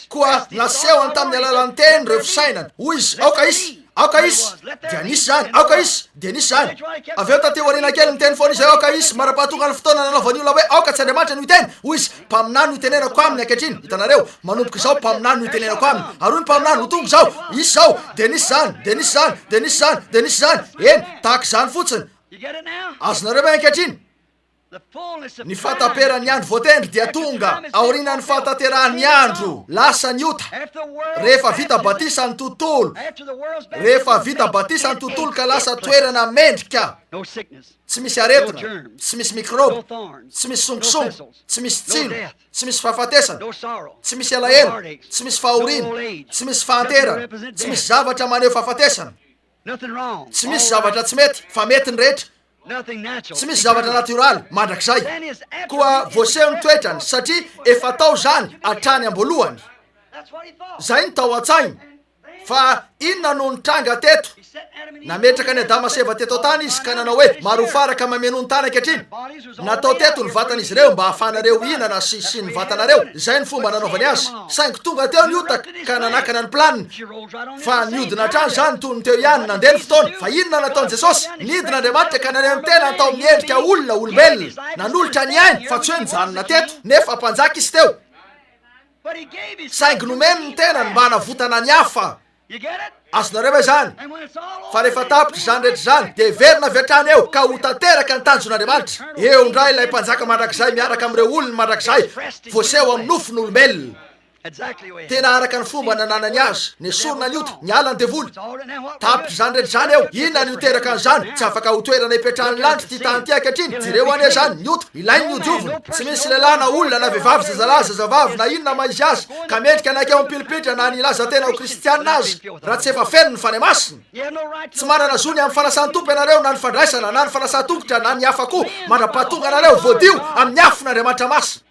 Koa nasehony tamin'ny alalan'ny teny ireo fisainany. Hoy izy, Aoka hisy! Aoka hisy! Dia nisy izany. Aoka hisy! Dia nisy izany. Avy eo taty aoriana kely, niteny foana izy hoe aoka hisy, mandra-pahatonga ny fotoana nanaovan'ny olona hoe aoka tsy Andriamanitra no hiteny. Hoy izy, Mpaminany no itenenako aminy ankehitriny. Hitanareo? Manomboka izao, mpaminany no itenenako aminy. Ary hoy ny mpaminany, ho tonga izao, hisy izao. Dia nisy izany, dia nisy izany, dia nisy izany, dia nisy izany. Eny, tahaka izany fotsiny. Azonareo ve ankehitriny? Ny fahataperan'ny andro voatendry dia tonga aorianan'ny fahatanterahan'ny andro. Lasa ny ota. Rehefa vita batisa ny tontolo. Rehefa vita batisa ny tontolo ka lasa toerana mendrika. Tsy misy aretina, tsy misy mikraoba, tsy misy songosongo, tsy misy tsilo, tsy misy fahafatesana, tsy misy alahelo, tsy misy fahoriana, tsy misy fahanterana, tsy misy zavatra maneho fahafatesana. Tsy misy zavatra tsy mety, fa mety ny rehetra. Tsy misy zavatra natioraly mandrakizay. Koa voaseho ny toetrany satria efa tao izany hatrany am-boalohany. Izay no tao an-tsainy. Fa inona no nitranga teto? Nametraka an'i Adama sy Eva teto an-tany Izy ka nanao hoe, Maroa ka mamenoa ny tany ankehitriny. Natao teto ny vatan'izy ireo mba hahafahanareo hihinana sy, sy ny vatanareo. Izay ny fomba nanaovany azy. Saingy tonga teo ny ota ka nanakana ny planiny. Fa nihodina hatrany izany toy ny teo ihany, nandeha ny fotoana. Fa inona no nataon'i Jesosy? Nidina Andriamanitra ka naneho ny tenany tao amin'ny endrika olona, olombelona. Nanolotra ny ainy, fa tsy hoe nijanona teto. Nefa mpanjaka Izy teo. Saingy nomeny ny tenany mba hanavotana ny hafa. Azonareo ve izany? Fa rehefa tapitra izany rehetra izany, dia heverina avy hatrany eo ka ho tanteraka ny tanjon'Andriamanitra. Eo indray ilay Mpanjaka mandrakizay miaraka amin'ireo olony mandrakizay, voaseho amin'ny nofon'olombelona. Tena araka ny fomba nananany azy. Nesorina ny ota, niala ny devoly. Tapitra izany rehetra izany eo. Inona no hiteraka an'izany? Tsy afaka ho toerana ipetrahan'ny lanitra ity tany ity ankehitriny. Jereo anie izany, ny ota. Ilainy ny hodiovina. Tsy misy lehilahy na olona, na vehivavy, zazalahy, zazavavy, na inona maha izy azy, ka mendrika ny hankeo am-pilipitra na ny hilaza tena ho kristiana aza, raha tsy efa feno ny Fanahy Masina. Tsy manana zo ny amin'ny fanasan'ny Tompo ianareo, na ny fandraisana, na ny fanasan-tongotra, na ny hafa koa, mandra-pahatonga anareo voadio amin'ny afon'Andriamanitra Masina.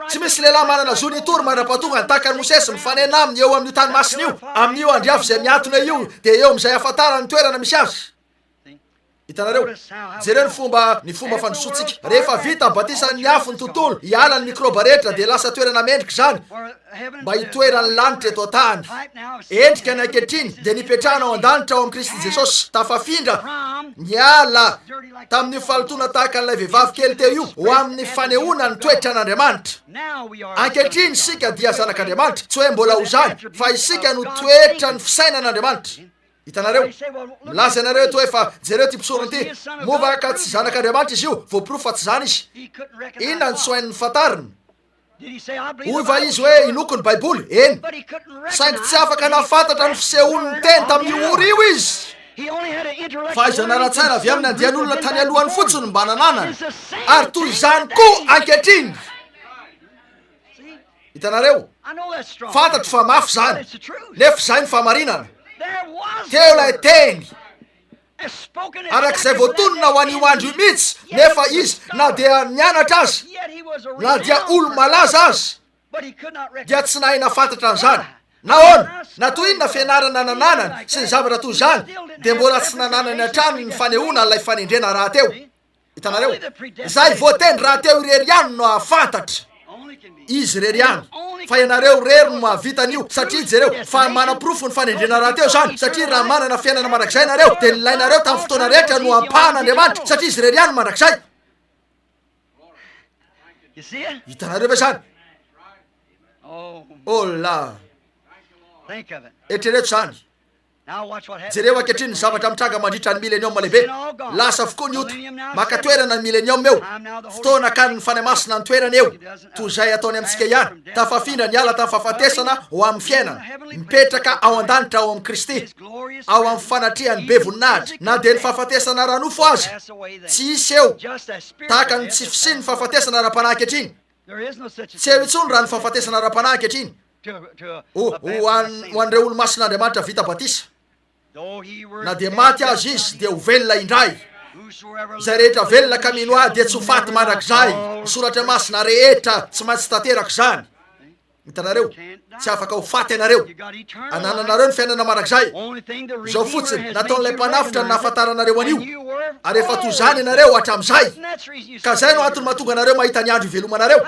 Tsy misy lehilahy manana zo ny hitory mandra-pahatonga ny takan'i Mosesy mifanena aminy eo amin'io tany masina io, amin'io andry afo izay mihantona io, dia eo amin'izay ahafantarany ny toerana misy azy. Hitanareo? Jereo ny fomba, ny fomba fandrosoantsika. Rehefa vita batisan'ny afo ny tontolo, hiala ny mikrôba rehetra, dia lasa toerana mendrika izany mba hitoeran'ny lanitra eto an-tany. Endrika ny ankehitriny dia nipetrahana ao an-danitra ao amin'i Kristy Jesosy, tafafindra niala tamin'io fahalotoana tahaka an'ilay vehivavy kely teo io ho amin'ny fanehoana ny toetran'Andriamanitra. Ankehitriny isika dia zanak'Andriamanitra, tsy hoe mbola ho izany, fa isika no toetran'ny fisainan'Andriamanitra. Hitanareo? Milaza ianareo eto hoe fa jereo ity mpisorona ity, moa va ka tsy zanak'Andriamanitra izy io? Voaporofo fa tsy izany izy. Inona no tsy hainy fantarina? Hoy va izy hoe inoako ny Baiboly? Eny. Saingy tsy afaka nahafantatra ny fisehoan'ny teny tamin'io ora io izy. Fahaizana ara-tsaina avy amin'ny andian'olona tany alohany fotsiny no mba nananany. Ary toy izany koa ankehitriny. Hitanareo? Fantatro fa mafy izany, nefa izay no fahamarinana. Teo ilay teny. Arak'izay voatonona ho an'io andro io mihitsy, nefa izy na dia nianatra aza, na dia olo-malaza aza, dia tsy nahay nahafantatra an'izany. Nahoana? Na toy inona fianarana nananany sy ny zavatra toy izany, dia mbola tsy nananany hatrany ny fanehoana an'ilay fanendrena rahateo. Hitanareo? Izay voatendry rahateo irery ihany no hahafantatra. Izy irery ihany. Fa ianareo irery no mahavita an'io, satria, jereo, fa manaporofo ny fanendrena rahateo izany, satria raha manana fiainana mandrakizay ianareo, dia nilainareo tamin'ny fotoana rehetra no ampahan'Andriamanitra, satria Izy irery ihany no mandrakizay. Hitanareo ve izany? Oh la! Eritrereto izany. Jereo ankehitriny ny zavatra mitranga mandritra ny Milenioma lehibe. Lasa avokoa ny ota. Maka toerana ny Milenioma eo. Fotoana hakan'ny Fanahy Masina ny toerany eo. Toy izay ataony amintsika ihany. Tafafindra niala tamin'ny fahafatesana ho amin'ny fiainana. Mipetraka ao an-danitra ao amin'i Kristy. Ao amin'ny fanatrehany be voninahitra. Na dia ny fahafatesana ara-nofo aza tsy hisy eo tahaka ny tsy fisian'ny fahafatesana ara-panahy ankehitriny. Tsy eo intsony raha ny fahafatesana ara-panahy ankehitriny. Ho, ho an, ho an'ireo olo-masin'Andriamanitra vita batisa. Na dia maty aza izy, dia ho velona indray. Izay rehetra velona ka mino Ahy dia tsy ho faty mandrakizay. Ny Soratra Masina rehetra tsy maintsy tanteraka izany. Hitanareo? Tsy afaka ho faty ianareo. Anananareo ny fiainana mandrakizay. Izao fotsiny, nataon'ilay mpanavotra ny nahafantaranareo an'io. Ary efa toy izany ianareo hatramin'izay. Ka izay no antony mahatonga anareo mahita ny andro ivelomanareo.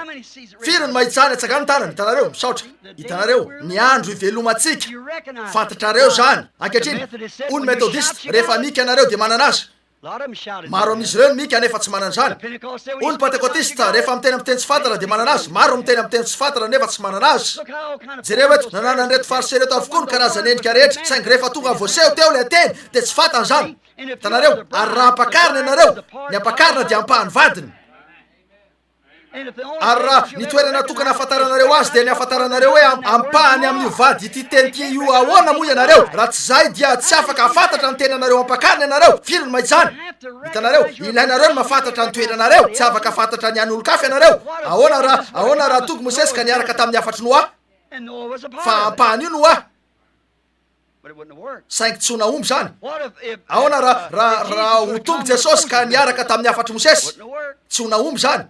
Firy ny mahita izany? Atsangano ny tanana. Hitanareo? Misaotra. Hitanareo? Ny andro ivelomantsika. Fantatrareo izany. Ankehitriny, hoy ny Metodista, rehefa mika ianareo dia manana azy. Maro amin'izy ireo ny mika nefa tsy manana izany. Hoy ny Pentekotista, rehefa miteny amin'ny teny tsy fantatra dia manana azy. Maro no miteny amin'ny teny tsy fantatra nefa tsy manana azy. Jereo eto, nananan'ireto Fariseo ireto avokoa ny karazan'endrika rehetra, saingy rehefa tonga voaseho teo ilay teny dia tsy fantany izany. Hitanareo? Ary raha ampakarina ianareo, ny ampakarina dia ampahan'ny vadiny. Ary raha ny toerana tokana ahafantaranareo azy dia ny ahafantaranareo hoe ampahany amin'io vady ity teny ity io ahoana moa ianareo? Raha tsy izay dia tsy afaka hahafantatra ny tenanareo ampakarina ianareo. Firy no mahita izany? Hitanareo? Ilainareo ny mahafantatra ny toeranareo. Tsy afaka hahafantatra ny an'olon-kafa ianareo. Ahoana raha, ahoana raha tonga Mosesy ka niaraka tamin'ny hafatr'i Noa? Fa ampahany io Noa. Saingy tsy ho nahomby izany. Ahoana raha, raha, raha ho tonga Jesosy ka niaraka tamin'ny hafatr'i Mosesy? Tsy ho nahomby izany.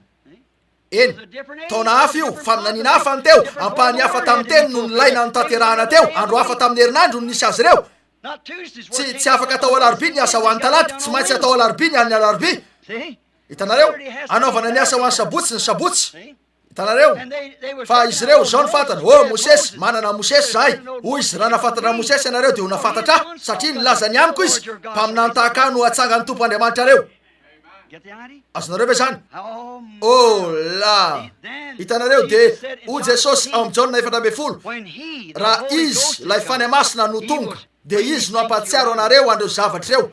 Eny, taona hafa io, faminaniana hafa ny teo, ampahany hafa tamin'ny teny no nilaina notanterahana teo, andro hafa tamin'ny herinandro no nisy azy ireo. Tsy, tsy afaka atao alarobia ny asa ho an'ny talata, tsy maintsy atao alarobia ny an'ny alarobia. Hitanareo? Anaovana ny asa ho an'ny sabotsy ny sabotsy. Hitanareo? Fa izy ireo, izao no fantany, Oh, Mosesy, manana an'i Mosesy izahay. Hoy izy, Raha nahafantatra an'i Mosesy ianareo, dia ho nahafantatra ahy, satria nilaza ny amiko izy, Mpaminany tahaka ahy no hatsangan'ny Tompo Andriamanitrareo. Azonareo ve izany? Oh la! Hitanareo, dia hoy Jesosy ao amin'ny Jaona 14, Raha Izy, ilay Fanahy Masina, no tonga, dia Izy no hampahatsiaro anareo an'ireo zavatra ireo.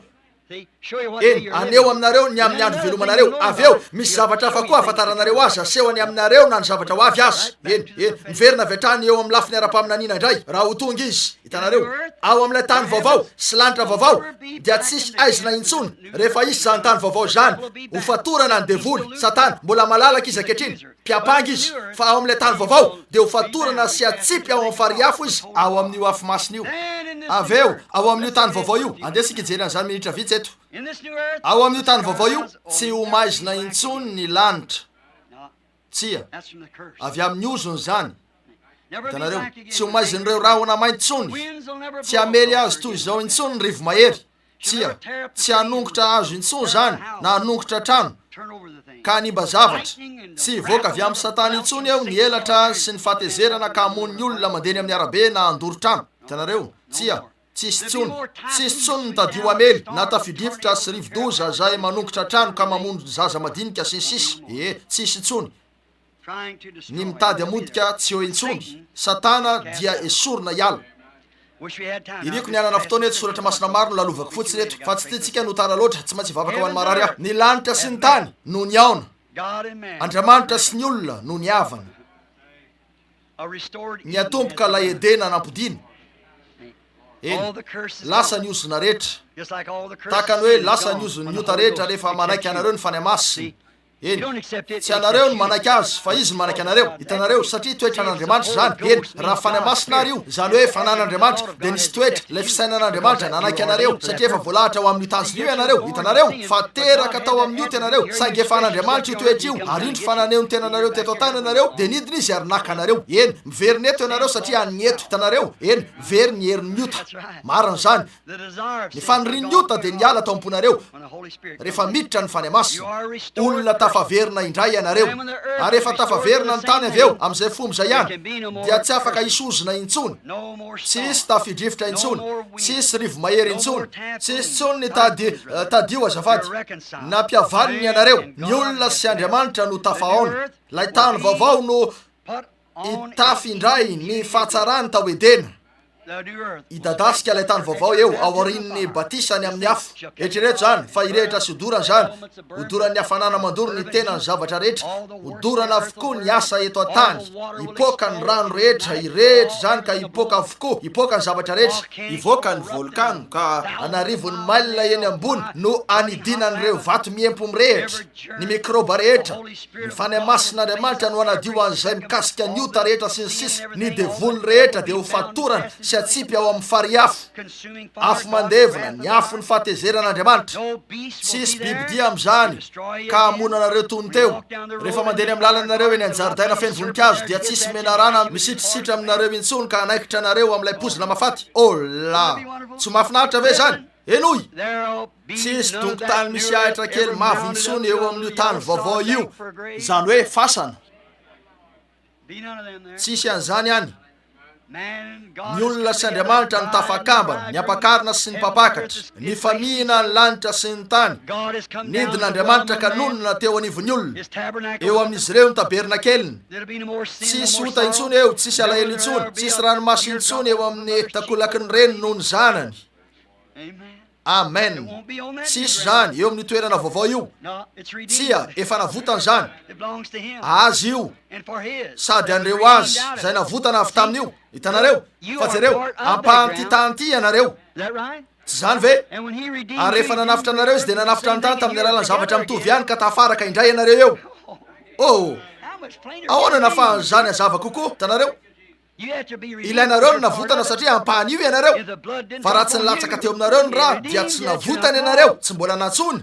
Eny, haneho aminareo ny amin'ny andro ivelomanareo. Avy eo, misy zavatra hafa koa hahafantaranareo azy, asehony aminareo na ny zavatra ho avy aza. Eny, eny, miverina avy hatrany eo amin'ny lafiny ara-paminaniana indray, raha ho tonga Izy. Hitanareo? Ao amin'ilay tany vaovao sy lanitra vaovao, dia tsy hisy aizina intsony. Rehefa hisy izany tany vaovao izany, ho fatorana ny devoly, Satana. Mbola malalaka izy ankehitriny. Mpiampanga izy. Fa ao amin'ilay tany vaovao, dia ho fatorana sy hatsipy ao amin'ny farihy afo izy, ao amin'io afo masina io. Avy eo, ao amin'io tany vaovao io, andeha isika hijery an'izany minitra vitsy eto. Ao amin'io tany vaovao io, tsy ho maizina intsony ny lanitra. Tsia. Avy amin'ny ozona izany. Hitanareo? Tsy ho maizin'ireo rahona mainty intsony. Tsy hamely azy toy izao intsony ny rivo-mahery. Tsia, tsy hanongotra hazo intsony izany, na hanongotra trano, ka hanimba zavatra. Tsy hivoaka avy amin'i Satana intsony eo ny elatra sy ny fahatezerana ka hamono ny olona mandeha eny amin'ny arabe na handoro trano. Hitanareo? Tsia, tsy hisy intsony. Tsy hisy intsony ny tadio hamely, na tafio-drivotra sy rivo-doza izay manongotra trano ka mamono zaza madinika, sy ny sisa. Ee, tsy hisy intsony. Ny mitady hamotika tsy eo intsony. Satana dia esorina hiala. Iriko ny hanana fotoana eto, soratra masina maro no lalovako fotsiny eto, fa tsy tiantsika ny ho tara loatra, tsy maintsy hivavaka ho an'ny marary aho. Ny lanitra sy ny tany no nihaona, Andriamanitra sy ny olona no nihavana. Niatomboka ilay Edena nampodiana. Eny, lasa ny ozona rehetra. Tahaka ny hoe lasa ny ozon'ny ota rehetra rehefa manaiky anareo ny Fanahy Masina. Eny, tsy ianareo no manaiky Azy, fa Izy no manaiky anareo. Hitanareo? Satria toetran'Andriamanitra izany. Eny, raha Fanahy Masina ary io, izany hoe fanan'Andriamanitra, dia nisy toetra, ilay fisainan'Andriamanitra, nanaiky anareo, satria efa voalahatra ho amin'io tanjona io ianareo. Hitanareo? Fa teraka tao amin'ny ota ianareo, saingy efa an'Andriamanitra io toetra io, ary indro fa naneho ny tenanareo teto an-tany ianareo, dia nidina Izy ary naka anareo. Eny, miverina eto ianareo satria an'ny eto. Hitanareo? Eny, very ny herin'ny ota. Marina izany. Ny fanirian'ny ota dia niala tao am-ponareo rehefa miditra ny Fanahy Masina. Olona tafaverina indray ianareo. Ary rehefa tafaverina ny tany avy eo, amin'izay fomba izay ihany, dia tsy afaka hisy ozona intsony, tsy hisy tafio-drivotra intsony, tsy hisy rivo-mahery intsony, tsy hisy intsony ny tady, tadio azafady. Nampihavaniny ianareo. Ny olona sy Andriamanitra no tafahaona. Ilay tany vaovao no hitafy indray ny fahatsarany tao Edena. Hidadasika ilay tany vaovao eo aorian'ny batisa ny amin'ny afo. Eritrereto izany, fa hirehitra sy hodorana izany. Hodoran'ny hafanana mandoro ny tenan'ny zavatra rehetra. Hodorana avokoa ny asa eto an-tany. Hipoaka ny rano rehetra, hirehitra izany ka hipoaka avokoa. Hipoaka ny zavatra rehetra. Hivoaka ny volkano ka an'arivony mailina eny ambony no hanidinan'ireo vato miempo mirehitra, ny mikraoba rehetra. Ny Fanahy Masin'Andriamanitra no hanadio an'izay mikasika ny ota rehetra sy ny sisa, ny devoly rehetra dia ho fatorana sy hatsipy ao amin'ny farihy afo, afo mandevona, ny afon'ny fahatezeran'Andriamanitra. Tsy hisy bibidia amin'izany ka hamono anareo toy ny teo. Rehefa mandeha eny amin'ny lalana ianareo eny an-jaridaina feno voninkazo dia tsy hisy menarana misitrisitritra aminareo intsony ka hanaikitra anareo amin'ilay pozina mahafaty. Oh la! Tsy ho mahafinaritra ve izany? Henoy! Tsy hisy dongon-tany misy ahitra kely mavo intsony eo amin'io tany vaovao io, izany hoe fasana. Tsy hisy an'izany any. Ny olona sy Andriamanitra no tafakambana, ny ampakarina sy ny mpampakatra, nifamihina ny lanitra sy ny tany. Nidina Andriamanitra ka nonina teo anivon'ny olona. Eo amin'izy ireo ny tabernakeliny. Tsy hisy ota intsony eo, tsy hisy alahelo intsony, tsy hisy ranomaso intsony eo amin'ny takolaky ny reny noho ny zanany. Amen! Tsy hisy izany eo amin'io toerana vaovao io. Tsia, efa navotana izany. Azy io, sady an'ireo azy izay navotana avy tamin'io. Hitanareo? Fa jereo, ampahan'ity tany ity ianareo. Tsy izany ve? Ary rehefa nanafotra anareo izy, dia nanafotra ny tany tamin'ny alalan'ny zavatra mitovy ihany, ka tafaraka indray ianareo eo. Oh! Ahoana no ahafahan'izany hazava kokoa? Hitanareo? Ilainareo ny navotana satria ampahan'io ianareo. Fa raha tsy nilatsaka teo aminareo ny rà dia tsy navotana ianareo, tsy mbola nantsoina.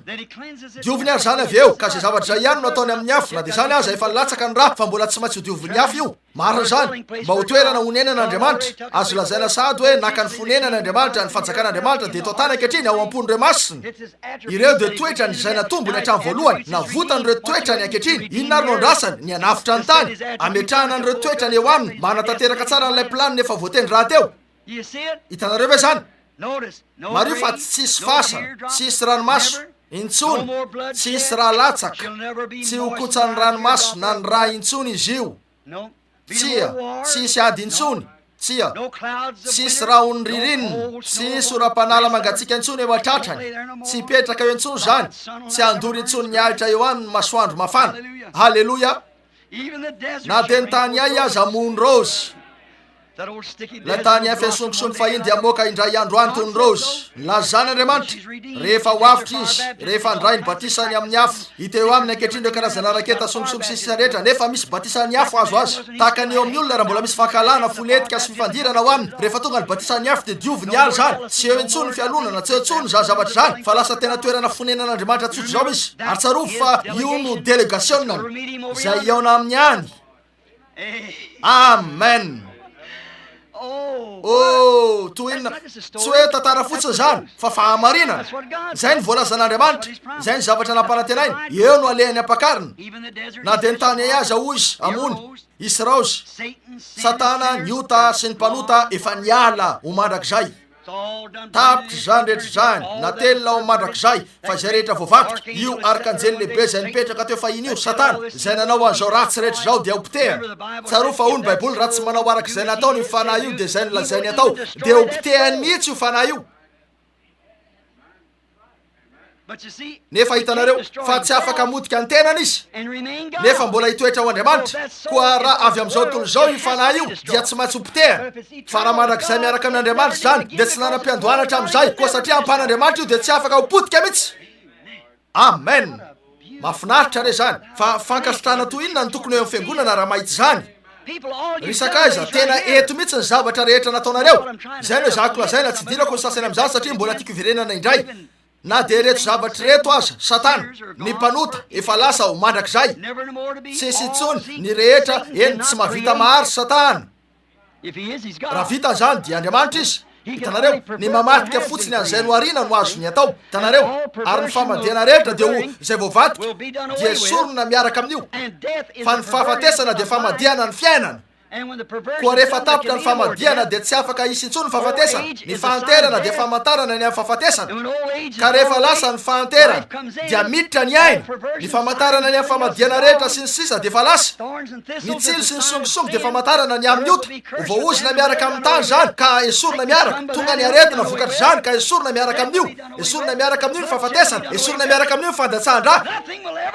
Dioviny ary izany avy eo, ka izay zavatra izay ihany no ataony amin'ny afo, na dia izany aza efa nilatsaka ny rà fa mbola tsy maintsy hodiovin'ny afo io. Marina izany, mba ho toerana honenana Andriamanitra. Azo lazaina sahady hoe naka ny fonenany Andriamanitra, ny fanjakan'Andriamanitra dia eto an-tany ankehitriny ao am-pon'ireo masina. Ireo dia toetrany izay natombony hatramin'ny voalohany, navotany ireo toetrany ankehitriny. Inona ary no andrasany? Ny hanafotra ny tany. Ametrahana an'ireo toetrany eo aminy mba hanatanteraka tsara an'ilay planina efa voatendry rahateo. Hitanareo ve izany? Mariho fa tsisy fasana, tsisy ranomaso, intsony, tsisy rà latsaka, tsy ho kotsan'ny ranomaso na ny rà intsony izy io. Tsia, tsy hisy ady intsony. Tsia, tsy hisy rahon'ny ririnina, tsy hisy oram-panala mangatsiaka intsony eo an-tratrany. Tsy hipetraka eo intsony izany, tsy handoro intsony ny ahitra eo aminy ny masoandro mafana. Haleloia! Na dia ny tany hay aza hamono raozy. Ilay tany hay feno songosongo fahiny dia hamoaka indray andro any toy ny raozy. Nilaza izany Andriamanitra, rehefa ho avotra izy, rehefa handray ny batisany amin'ny afo. Hita eo aminy ankehitriny ireo karazana raketa songosongo sy ny sisa rehetra, nefa misy batisan'ny afo azo azy. Tahaka ny eo amin'ny olona, raha mbola misy fankahalana, foletika sy fifandirana ao aminy, rehefa tonga ny batisan'ny afo dia dioviny hiala izany. Tsy eo intsony ny fialonana, tsy eo intsony izany zavatra izany, fa lasa tena toerana fonenan'Andriamanitra tsotra izao izy. Ary tsarovy fa io no delegasionany, izay hihaona aminy any. Amen! Oh, toy inona, tsy hoe tantara fotsiny izany, fa fahamarinana. Izay no voalazan'Andriamanitra, izay ny zavatra nampanantenainy, eo no alehan'ny ampakarina. Na dia ny tany hay aza, hoy izy, hamony, hisy raozy. Satana, ny ota sy ny mpanota efa niala ho mandrakizay. Tapitra izany rehetra izany, natelina ao mandrakizay, fa izay rehetra voavadika, io arkanjely lehibe izay nipetraka teo fahiny io, Satana, izay nanao an'izao ratsy rehetra izao dia hopotehana. Tsarovy fa hoy ny Baiboly, raha tsy manao araka izay nataony io fanahy io dia izay nolazainy atao, dia hopotehany mihitsy io fanahy io. Nefa hitanareo fa tsy afaka hamotika ny tenany izy, nefa mbola hitoetra ho Andriamanitra. Koa raha avy amin'izao tontolo izao io fanahy io, dia tsy maintsy hopotehana. Fa raha mandrakizay miaraka amin'Andriamanitra izany, dia tsy nanam-piandohana hatramin'izay. Koa satria ampan'Andriamanitra io, dia tsy afaka ho potika mihitsy. Amen! Mahafinaritra re izany! Fa fankasitrahana toy inona no tokony ho eo amin'ny fiangonana raha mahita izany? Ry sakaiza, tena eto mihitsy ny zavatra rehetra nataonareo. Izay no ezahako lazaina, tsy idirako ny sasany amin'izany satria mbola tiako hiverenana indray. Na dia ireto zavatra ireto aza, Satana, ny mpanota, efa lasa ho mandrakizay. Tsy hisy intsony ny rehetra, eny, tsy mahavita mahary Satana. Raha vita izany dia Andriamanitra izy. Hitanareo? Ny mamadika fotsiny an'izay nohariana no azony atao. Hitanareo? Ary ny famadihana rehetra dia ho izay voavadika dia esorina miaraka amin'io. Fa ny fahafatesana dia famadihana ny fiainana. Koa rehefa tapitra ny famadihana dia tsy afaka hisy intsony ny fahafatesana. Ny fahanterana dia famantarana ny amin'ny fahafatesana. Ka rehefa lasa ny fahanterana dia miditra ny aina. Ny famantarana ny amin'ny famadihana rehetra sy ny sisa dia efa lasa. Ny tsilo sy ny songosongo dia famantarana ny amin'ny ota. Ho voaozona miaraka amin'ny tany izany, ka esorina miaraka. Tonga ny aretina vokatr'izany, ka esorina miaraka amin'io. Esorina miaraka amin'io ny fahafatesana. Esorina miaraka amin'io ny fandatsahan-drà.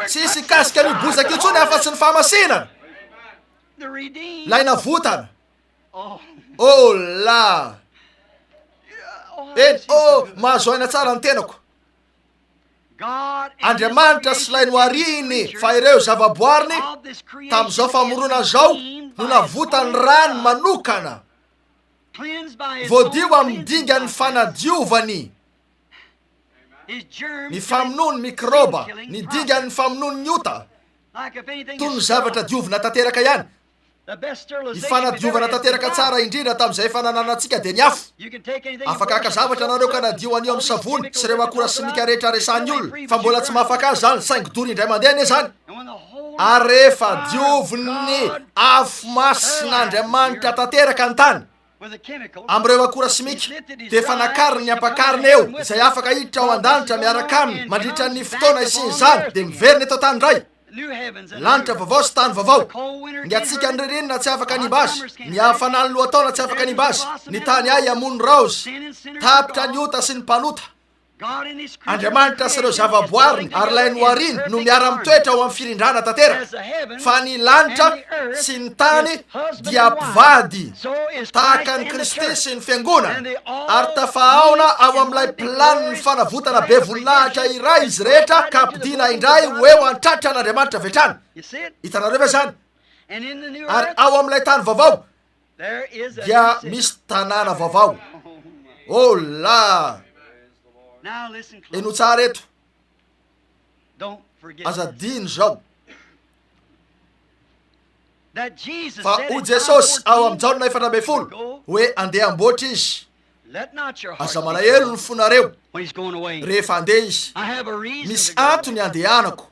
Tsy hisy hikasika an'io bozaka io intsony afa-tsy ny fahamasinana. Ilay navotana. Oh la! Eny, oh, mahazo aina tsara ny tenako. Andriamanitra sy ilay noharihiny fa ireo zavaboariny tamin'izao famoronana izao no navotany rany manokana. Voadio amin'ny dingan'ny fanadiovany ny famonoany mikraoba, ny dingan'ny famonoany ny ota, toy ny zavatra diovina tanteraka ihany. Ny fanadiovana tanteraka tsara indrindra tamin'izay efa nananantsika dia ny afo. Afaka haka zavatra ianareo ka nadio an'io amin'ny savony sy ireo akora simika rehetra resahan'ny olona, fa mbola tsy mahafaka azy izany, saingy dory indray mandeha anie izany. Ary rehefa diovin'ny afo masin'Andriamanitra tanteraka ny tany, amin'ireo akora simika, dia efa nakariny ny ampakarina eo, izay afaka hiditra ao an-danitra miaraka aminy mandritra ny fotoana isian'izany, dia miverina eto an-tany indray. Lanitra vaovao sy tany vaovao. Ny hatsiakan'ny ririnina tsy afaka hanimba azy, ny hafanan'ny lohataona tsy afaka hanimba azy, ny tany hay hamono raozy. Tapitra ny ota sy ny mpanota. Andriamanitra sy ireo zavaboariny ary ilay nohariny no miara-mitoetra ao amin'ny firindrana tanteraka. Fa ny lanitra sy ny tany dia mpivady tahaka an'i Kristy sy ny Fiangonana, ary tafahaona ao amin'ilay planin'ny fanavotana be voninahitra iray izy rehetra ka ampodiana indray ho eo an-tratran'Andriamanitra avy hatrany. Hitanareo ve izany? Ary ao amin'ilay tany vaovao. dia misy tanàna vaovao. Oh la! Henoy tsara eto. Aza adino izao. Fa hoy Jesosy ao amin'ny Jaona 14 hoe andeha hamboatra izy. Aza malahelo ny fonareo rehefa andeha izy. Misy antony andehanako.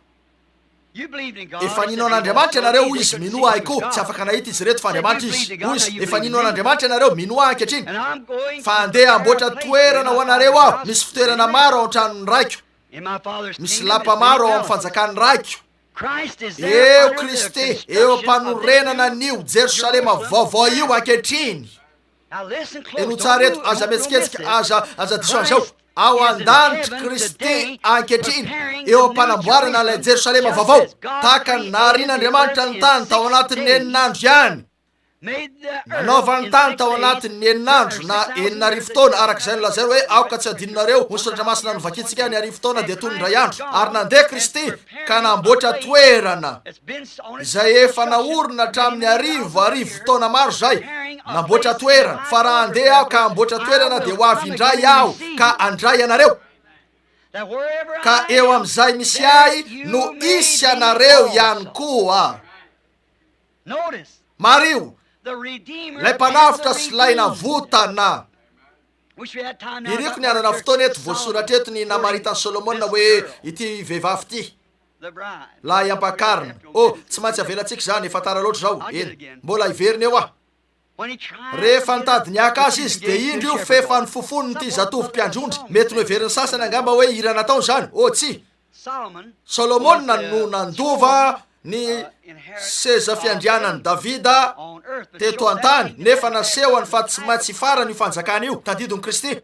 Efa nino an'Andriamanitra ianareo, hoy izy, minoa ahy koa. Tsy afaka nahita izy ireto fa Andriamanitra izy. Hoy izy, Efa nino an'Andriamanitra ianareo, minoa ahy ankehitriny. Fa andeha hamboatra toerana ho anareo aho. Misy fitoerana maro ao an-tranon'ny Raiko. Misy lapa maro ao amin'ny fanjakan'ny Raiko. Eo Kristy, eo am-panorenana an'io Jerosalema vaovao io ankehitriny. Henoy tsara eto, aza mihetsiketsika, aza, aza diso an'izao. Ao an-danitra Kristy ankehitriny, eo am-panamboarana ilay Jerosalema vaovao, tahaka ny naharian'Andriamanitra ny tany tao anatin'ny enin'andro ihany. Nanaovany tany tao anatin'ny enin'andro na 6000 taona, araka izay nolazainy hoe, Aoka tsy hadinonareo, hoy ny Soratra Masina novakintsika, ny arivo taona dia toy ny indray andro. Ary nandeha Kristy ka namboatra toerana izay efa naorina hatramin'ny arivo arivo taona maro izay, namboatra toerana. Fa raha handeha aho ka hamboatra toerana dia ho avy indray aho ka handray anareo. Ka eo amin'izay misy ahy no hisy anareo ihany koa. Mariho, ilay mpanavotra sy ilay navotana. Iriko ny hanana fotoana eto, voasoratra eto ny namaritan'i Solomona hoe ity vehivavy ity, lahy ampakarina. Oh, tsy maintsy avelantsika izany, efa tara loatra izao. Eny, mbola hiverina eo aho. Rehefa nitady ny haka azy izy, dia indro io f'efa nofofonin'ity zatovo mpiandry ondry. Mety noheverin'ny sasany angamba hoe hira nataony izany. Oh, tsia! Solomona no nandova ny seza fiandrianan'i Davida teto an-tany, nefa nasehony fa tsy maintsy hifarana io fanjakana io. Tadidin'i Kristy.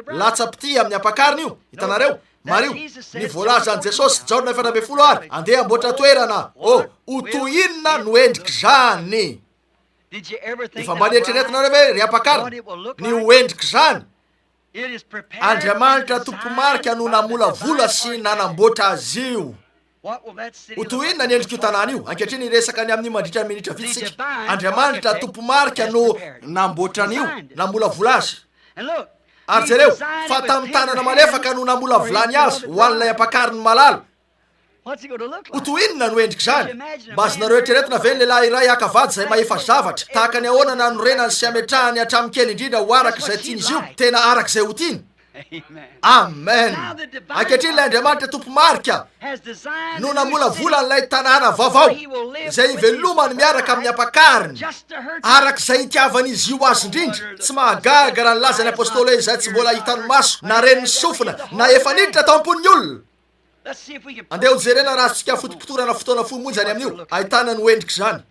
Latsa-pitia amin'ny ampakarina io. Hitanareo? Mariho, ny voalazan'i Jesosy, Jaona 14 ary, Andeha hamboatra toerana. Oh, ho toy inona no endrik'izany! Efa mba nieritreretinareo ve, ry ampakarina, ny ho endrik'izany? Andriamanitra tompo-marika no namolavola sy nanamboatra azy io. Ho toy inona ny endrik'io tanàna io? Ankehitriny, hiresaka ny amin'io mandritra ny minitra vitsy isika. Andriamanitra tompo-marika no namboatra an'io, namolavola azy. Ary jereo, fa tamin'ny tanana malefaka no namolavolany azy ho an'ilay ampakariny malala. Ho toy inona no endrik'izany? Mba azonareo eritreretina ve ny lehilahy iray haka vady izay mahefa zavatra, tahaka ny ahoana nanorenany sy ametrahany hatramin'ny kely indrindra ho araka izay tian'izy io, tena araka izay ho tiany? Amen! Ankehitriny ilay Andriamanitra Tompo-marika no namolavola an'ilay tanàna vaovao izay hivelomany miaraka amin'ny ampakariny, araka izay itiavan'izy io azy indrindra. Tsy mahagaga raha nilaza ny apostoly hoe izay tsy mbola hitan'ny maso, na ren'ny sofina, na efa niditra tao am-pon'ny olona. Andeha hojerena raha azontsika fotopotorana fotoana fohy monja ny amin'io, ahitana ny ho endrik'izany.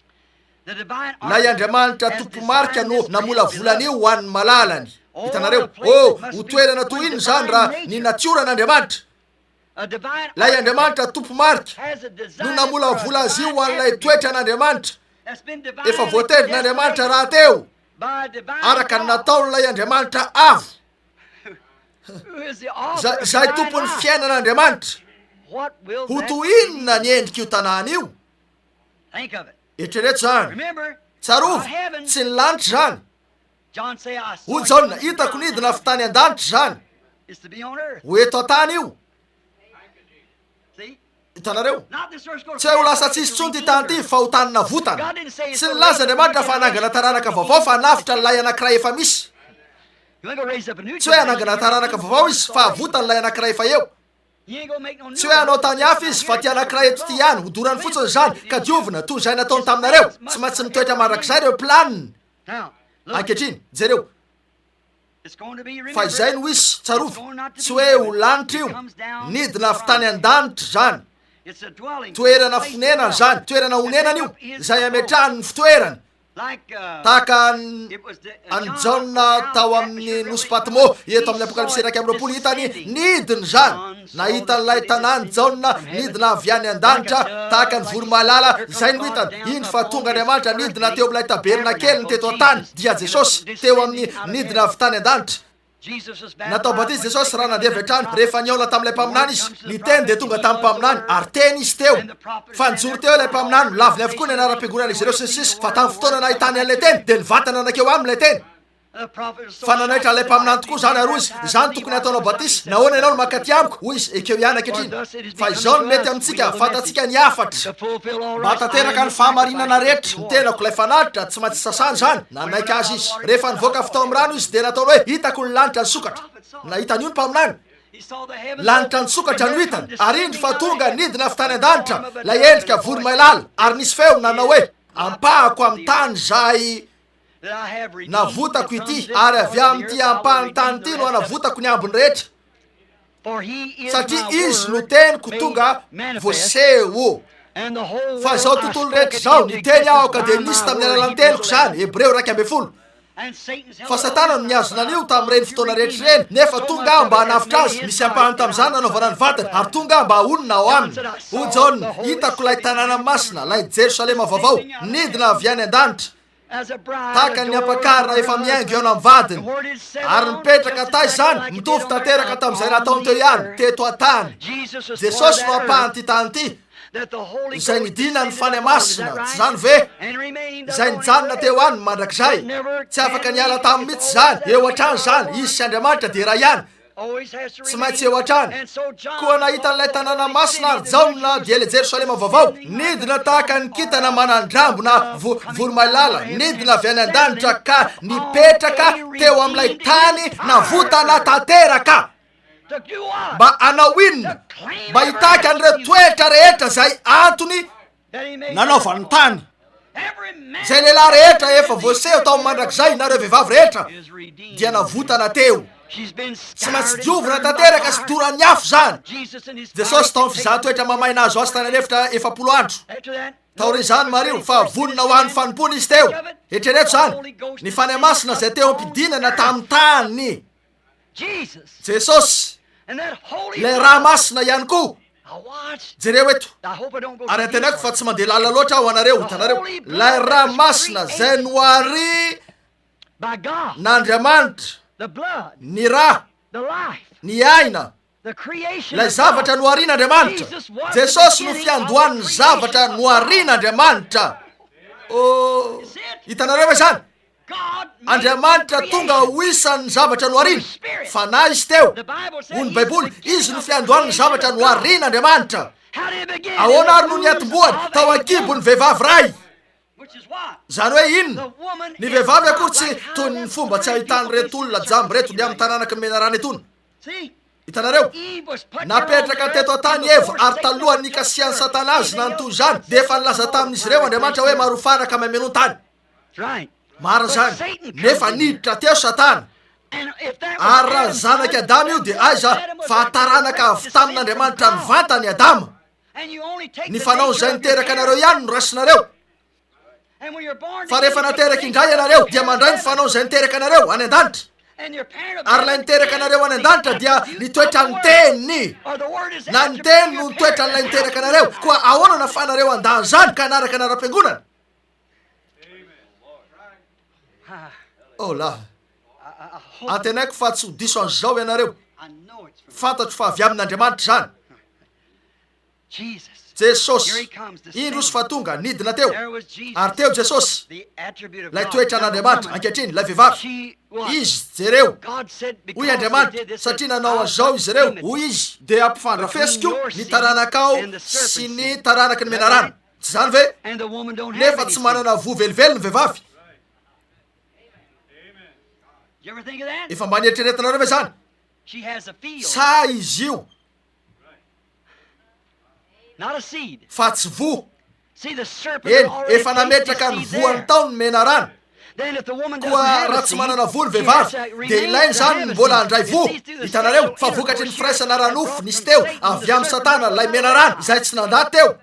Ilay Andriamanitra tompo-marika no namolavola an'io ho an'ny malalany. Hitanareo? Oh, ho toerana toy inona izany raha ny natioran'Andriamanitra, ilay Andriamanitra tompo-marika, no namolavola azy io ho an'ilay toetran'Andriamanitra, efa voatendrin'Andriamanitra rahateo, araka ny nataon'ilay Andriamanitra avo. Izay, izay tompon'ny fiainana Andriamanitra. Ho toy inona ny endrik'io tanàna io? Eritrereto izany. Tsarovy, tsy ny lanitra izany. Hoy Jaona, hitako nidina avy tany an-danitra izany. Ho eto an-tany io. Hitanareo? Tsy hoe ho lasa tsisy intsony ity tany ity, fa ho tany navotana. Tsy nilaza Andriamanitra fa hanangana taranaka vaovao, fa hanavotra an'ilay anankiray efa misy. Tsy hoe hanangana taranaka vaovao Izy, fa havotany ilay anankiray efa eo. Tsy hoe hanao tany hafa Izy, fa ity anankiray eto ity ihany. Hodorany fotsiny izany, ka diovina, toy izay nataony taminareo. Tsy maintsy mitoetra mandrakizay ireo planiny. Ankehitriny, jereo. Fa izay no hisy, tsarovy, tsy hoe ho lanitra io, nidina avy tany an-danitra izany. Toerana fonenana izany, toerana honenana io, izay ametrahany ny fitoerany. Tahaka an'i Jaona tao amin'ny nosy Patmo, eto amin'ny Apokalypsy 21, hitany nidina izany. Nahita an'ilay tanàna Jaona nidina avy any an-danitra, tahaka ny voromailala, izay no hitany. Indro fa tonga Andriamanitra nidina teo amin'ilay tabernakeliny teto an-tany, dia Jesosy, teo amin'ny nidina avy tany an-danitra. Natao batisa Jesosy raha nandeha avy hatrany rehefa nihaona tamin'ilay mpaminany izy. Ny teny dia tonga tamin'ny mpaminany, ary teny izy teo. Fa nijoro teo ilay mpaminany, nolaviny avokoa ny anaram-piangonan'izy ireo sy ny sisa, fa tamin'ny fotoana nahitany an'ilay teny, dia nivantana nankeo aminy ilay teny. Fa nanaitra an'ilay mpaminany tokoa izany, ary hoy izy, Izaho no tokony hataonao batisa, nahoana ianao no mankaty amiko? Hoy izy, Ekeo ihany ankehitriny, fa izao no mety amintsika, fantatsika ny hafatra. Mba hahatanteraka ny fahamarinana rehetra, ny tenako, ilay fanatitra, tsy maintsy sasana izany. Nanaiky azy izy. Rehefa nivoaka avy tao amin'ny rano izy, dia nataony hoe, Hitako ny lanitra nisokatra. Nahita an'io ny mpaminany. Lanitra nisokatra no hitany, ary indro fa tonga nidina avy tany an-danitra ilay endrika voromailala, ary nisy feo nanao hoe, Ampahako amin'ny tany izay navotako ity, ary avy amin'ity ampahan'ny tany ity no hanavotako ny ambiny rehetra, satria izy no teniko tonga voaseho. Fa izao tontolo rehetra izao, niteny aho ka dia nisy tamin'ny alalan'ny teniko izany, Hebreo 11. Fa Satana no nihazona an'io tamin'ireny fotoana rehetra ireny, nefa tonga aho mba hanavotra azy, nisy ampahany tamin'izany nanaovana ny vadiny, ary tonga aho mba honina ao aminy. Hoy Jaona, Hitako ilay tanàna masina, ilay Jerosalema vaovao, nidina avy any an-danitra, tahaka ny ampakarina efa mihaingo eo amin'ny vadiny. Ary nipetraka taiza izany? Mitovy tanteraka tamin'izay nataony teo ihany, teto an-tany. Jesosy no ampahan'ity tany ity, izay nidinan'ny Fanahy Masina, tsy izany ve? Izay nijanona teo aminy mandrakizay. Tsy afaka niala taminy mihitsy izany. Eo hatrany izany. Izy sy Andriamanitra dia iray ihany. Tsy maintsy eo hatrany. Koa nahita an'ilay tanàna masina ary Jaona, dia ilay Jerosalema vaovao, nidina tahaka ny kintana manan-drambona vo, voromailala, nidina avy any an-danitra ka nipetraka teo amin'ilay tany navotana tanteraka. Mba hanao inona? Mba hitaky an'ireo toetra rehetra izay antony nanaovany ny tany. Izay lehilahy rehetra efa voaseho tao amin'ny mandrakizay, na ireo vehivavy rehetra, dia navotana teo. Tsy maintsy diovina tanteraka sy doran'ny afo izany. Jesosy tao amin'ny fizahan-toetra mamay nahazo azy tany an'efitra 40 andro. Taorian'izany, mariho fa vonona ho an'ny fanompoana izy teo. Eritrereto izany, ny Fanahy Masina izay teo am-pidinana tamin'ny tany. Jesosy, ilay Rà masina ihany koa. Jereo eto. Ary antenaiko fa tsy mandeha lalina loatra aho anareo, hitanareo. Ilay Rà masina izay noharian'Andriamanitra, ny Rà, ny aina, ilay zavatra noharian'Andriamanitra. Jesosy no fiandohan'ny zavatra noharian'Andriamanitra. Oh, hitanareo va izany? Andriamanitra tonga ho isan'ny zavatra nohariana. Fanahy izy teo. Hoy ny Baiboly, izy no fiandohan'ny zavatra noharian'Andriamanitra. Ahoana ary no niatombohany? Tao an-kibon'ny vehivavy iray. Izany hoe inona? Ny vehivavy akory tsy toy ny fomba tsy ahitan'ireto olona jamba ireto ny amin'ny taranaky ny menarana itony. Hitanareo? Napetraka teto an-tany i Eva, ary talohan'ny nikasihan'i Satana azy na ny toy izany, dia efa nilaza tamin'izy ireo Andriamanitra hoe marofanaka ka mamenoa ny tany. Marina izany. Nefa niditra teo Satana. Ary raha zanak'i Adama io dia aiza fa taranaka avy tamin'Andriamanitra nivantana i Adama. Ny fanao izay niteraka anareo ihany no raisinareo. Fa rehefa nateraka indray ianareo dia mandray ny fanao izay niteraka anareo any an-danitra. Ary ilay niteraka anareo any an-danitra dia nitoetra ny teny. Na ny teny no nitoetra an'ilay niteraka anareo. Koa ahoana no ahafahanareo handà an'izany ka hanaraka anaram-piangonana? Oh la! Antenaiko fa tsy ho diso an'izao ianareo. Fantatro fa avy amin'Andriamanitra izany. Jesosy! Indro izy fa tonga, nidina teo. Ary teo Jesosy, ilay toetran'Andriamanitra. Ankehitriny, ilay vehivavy. Izy, jereo. Hoy Andriamanitra, satria nanao an'izao izy ireo, hoy Izy, dia hampifandrafesiko ny taranakao sy ny taranaky ny menarana. Tsy izany ve? Nefa tsy manana voa velively ny vehivavy. Efa mba nieritreretinareo ve izany? Saha izy io. Fa tsy voa. Eny, efa nametraka ny voany tao ny menarana. Koa raha tsy manana voa ny vehivavy, dia ilaina izany ny mbola handray voa. Hitanareo, fa vokatry ny firaisana ara-nofo nisy teo, avy amin'i Satana, ilay menarana, izay tsy nandà teo.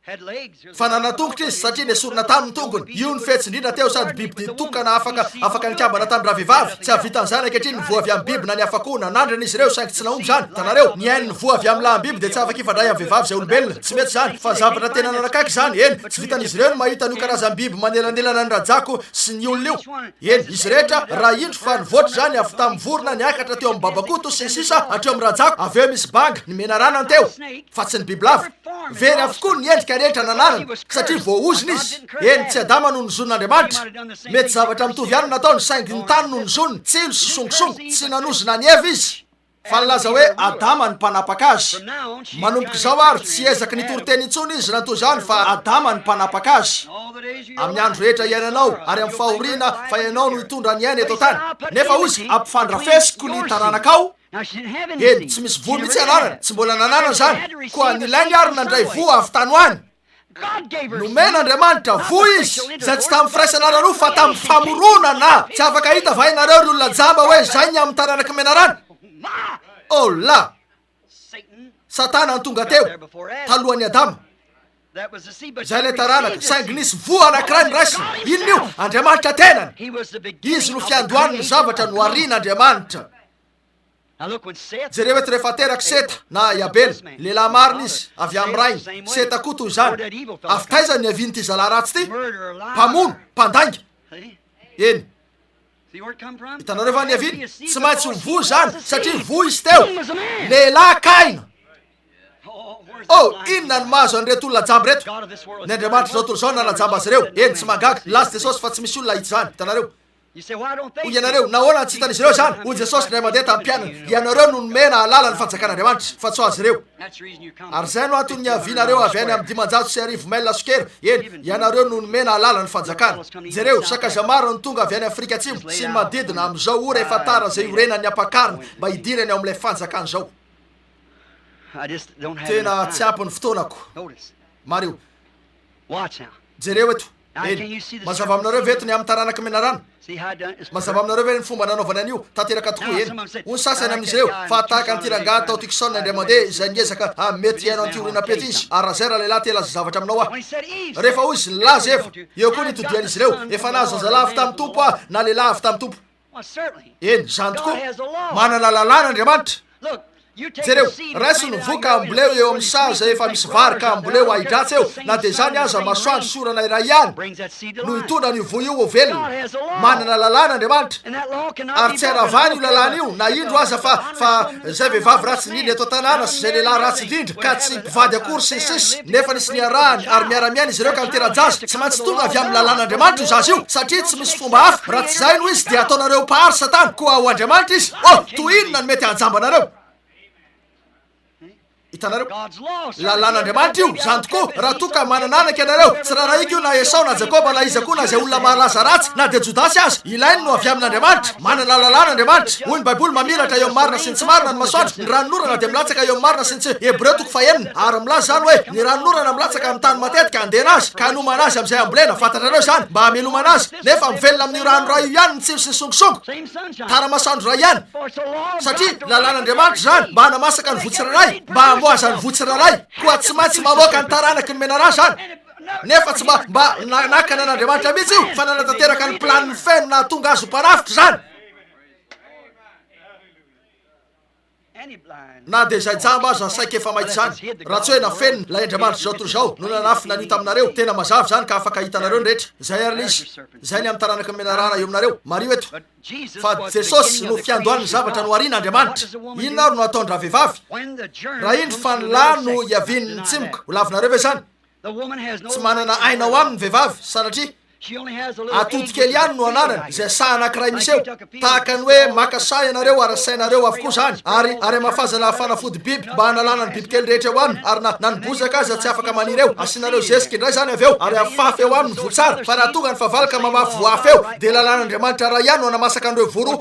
Fa nanan-tongotra izy satria nesorina taminy ny tongony. Io no fetsy indrindra teo sady bibidia tokana afaka afaka nikambana tamin-dravehivavy. Tsy hahavita an'izany ankehitriny ny voa avy amin'ny biby na ny hafa koa. Nanandrana izy ireo saingy tsy nahomby izany. Hitanareo? Ny ain'ny voa avy amin'ny laham-biby dia tsy afaka hifandray amin'ny vehivavy izay olombelona. Tsy mety izany. Fa zavatra tena nanakaiky izany. Eny, tsy vitan'izy ireo ny mahita an'io karazam-biby manelanelana ny rajako sy ny olona io. Eny, izy rehetra, raha indro fa nivoatra izany avy tamin'ny vorona niakatra teo amin'ny babakoto sy ny sisa hatreo amin'ny rajako, avy eo misy banga, ny menarana no teo, fa tsy ny bibilava. Very avokoa ny endrika rehetra nananany, satria voaozona izy. Eny, tsy Adama no nozonin'Andriamanitra. Mety zavatra mitovy ihany no nataony, saingy ny tany no nozoniny, tsilo sy songosongo. Tsy nanozona an'i Eva izy. Fa nilaza hoe Adama no mpanapaka azy. Manomboka izao ary, tsy hiezaka ny hitory teny intsony izy raha toa izany, fa Adama no mpanapaka azy. Amin'ny andro rehetra iainanao, ary amin'ny fahoriana, fa ianao no hitondra ny aina eto an-tany. Nefa hoy izy, Ampifandrafesiko ny taranakao. Eny, tsy misy voa mihitsy ananany, tsy mbola nananany izany. Koa nilainy ary nandray voa avy tany ho any. Nomen'Andriamanitra voa izy, izay tsy tamin'ny firaisana ara-nofo fa tamin'ny famoronana. Tsy afaka hahita va ianareo ry olona jamba hoe izay ny amin'ny taranaky menarana? Oh la! Satana no tonga teo, talohan'i Adama. Izay ilay taranaka, saingy nisy voa anankiray noraisina. Inona io? Andriamanitra tenany. Izy no fiandohan'ny zavatra noharian'Andriamanitra. Jereo eto rehefa terak'i Seta, na i Abela, lehilahy marina izy, avy amin'ny rainy. Seta koa toy izany. Avy taiza no niavian'ity zalahy ratsy ity? Mpamono, mpandainga. Eny. Hitanareo va ny niaviany? Tsy maintsy ho voa izany, satria voa izy teo. Lehilahy Kaina. Oh, inona no mahazo an'ireto olona jamba ireto? Ny andriamanitr'izao tontolo izao nanajamba azy ireo. Eny, tsy mahagaga. Nilaza Jesosy fa tsy misy olona hahita izany. Hitanareo? Hoy ianareo, Nahoana no tsy hitan'izy ireo izany? Hoy Jesosy indray mandeha tamin'ny mpianany, Ianareo no nomena hahalala ny fanjakan'Andriamanitra, fa tsy ho azy ireo. Ary izay no antony niavianareo avy any amin'ny 1500 maila sokera, eny, ianareo no nomena hahalala ny fanjakana. Jereo, sakaiza maro no tonga avy any Afrika Atsimo sy ny manodidina amin'izao ora efa tara izay iorenan'ny ampakarina mba hidirany ao amin'ilay fanjakana izao. Tena tsy ampy ny fotoanako. Mariho. Jereo eto. Eny. Mazava aminareo ve eto ny amin'ny taranak'i Menarana? Mazava aminareo ve ny fomba nanaovany an'io? Tanteraka tokoa, eny. Hoy ny sasany amin'izy ireo, fa tahaka an'ity rangahy tao Tucson indray mandeha izay niezaka ah, mety hihaino an'ity horonam-pety izy, ary raha izay ralehilahy te hilaza zavatra aminao aho. Rehefa hoy izy, nilaza Eva. Eo koa ny itodian'izy ireo, Efa nahazo zazalahy avy tamin'ny Tompo aho, na lehilahy avy tamin'ny Tompo. Eny, izany tokoa. Manana lalàna Andriamanitra. Jereo, raiso ny voa ka amboleo eo amin'ny saha izay efa misy vary ka amboleo ahi-dratsy eo, na dia izany aza masoandro sy orana iray ihany no hitondra an'io voa io ho velona. Manana lalàna Andriamanitra, ary tsy haravany io lalàna io na indro aza fa, fa izay vehivavy ratsy indrindra eto an-tanàna sy izay lehilahy ratsy indrindra ka tsy mpivady akory sy ny sisa Nefa nisy niarahany ary miara-miaina izy ireo ka nitera-jaza. Tsy maintsy tonga avy amin'ny lalàn'Andriamanitra io zaza io, satria tsy misy fomba hafa. Raha tsy izay no izy, dia hataonareo mpahary Satana. Koa ho Andriamanitra izy. Oh, toy inona no mety hahajamba anareo! Hitanareo? Lalàn'Andriamanitra io, izany tokoa. Raha toa ka manana anaka ianareo, tsy rarahiko io na Esao na Jakoba na iza koa na izay olona mahalaza ratsy, na dia Jodasy aza. Ilainy no avy amin'Andriamanitra. Manana lalàna Andriamanitra. Hoy ny Baiboly, Mamiratra eo amin'ny marina sy ny tsy marina ny masoandro, ny ranonorana dia milatsaka eo amin'ny marina sy ny tsy. Hebreo toko fahenina. Ary milaza izany hoe, ny ranonorana milatsaka amin'ny tany matetika handena azy, ka hanomana azy amin'izay hambolena, fantatrareo izany, mba hamelomana azy. Nefa mivelona amin'io rano iray io ihany ny tsilo sy ny songosongo. Tara-masoandro iray ihany. Satria lalàn'Andriamanitra izany, mba hanamasaka ny voa tsirairay, mba hamoazan'ny voa tsirairay. Koa tsy maintsy mamoaka ny taranaky ny menarana izany. Nefa tsy mba mba nanakana an'Andriamanitra mihitsy io fa nanatanteraka ny planiny feno nahatonga azy ho mpanafitra izany. Na dia izay jamba aza saika efa mahita izany, raha tsy hoe nafenina ilay Andriamanitr'izao tontolo izao no nanafina an'io taminareo. Tena mazava izany ka afaka hitanareo ny rehetra. Izay ary ilay izy. Izay ny amin'ny taranaky ny menarana eo aminareo. Mariho eto fa Jesosy no fiandohan'ny zavatra nohariana Andriamanitra. Inona ary no hataon-dravehivavy raha indro fa ny lahy no hiavian'ny tsimoka? Ho lavinareo ve izany? Tsy manana aina ao aminy ny vehivavy, sanatria. Atody kely ihany no ananany, izay saha anankiray misy eo. Tahaka ny hoe maka saha ianareo ary asainareo avokoa izany, ary, ary amafazana fanafody biby mba hanalana ny bibikely rehetra eo aminy, ary na, na ny bozaka aza tsy afaka maniry eo. Asianareo zezika indray izany avy eo, ary afafy eo aminy voa tsara. Fa raha tonga ny fahavalo ka mamafy voa hafa eo, dia lalàn'Andriamanitra iray ihany no hanamasaka an'ireo voa roa.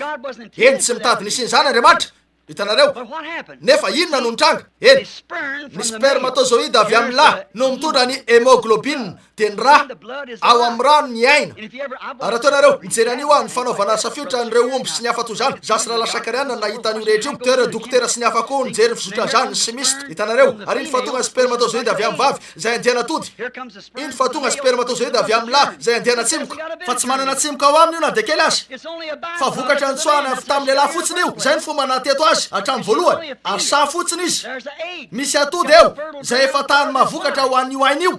Eny, tsy mitady ny hisian'izany Andriamanitra. Hitanareo? Nefa inona no nitranga? Eny, ny spermatozoida avy amin'ny lahy no mitondra ny hemoglobine, dia ny rà. Ao amin'ny rà ny aina. Ary ataonareo, nijery an'io aho, ny fanaovana safiotra an'ireo omby sy ny hafa toy izany, izaho sy Rahalahy Shakarian no nahita an'io rehetra io, teo ireo dokotera sy ny hafa koa nijery ny fizotran'izany, ny chimiste, hitanareo, ary iny fa tonga ny spermatozoida avy amin'ny vavy, izay andian'atody. Iny fa tonga spermatozoida avy amin'ny lahy izay andiana tsimoka, fa tsy manana tsimoka ao aminy io na dia kely aza, fa vokatra nitsoahana avy tamin'ny lehilahy fotsiny io, izay no fomba nahateto azy hatramin'ny voalohany, ary saha fotsiny izy, misy atody eo izay efa tany mahavokatra ho an'io aina io,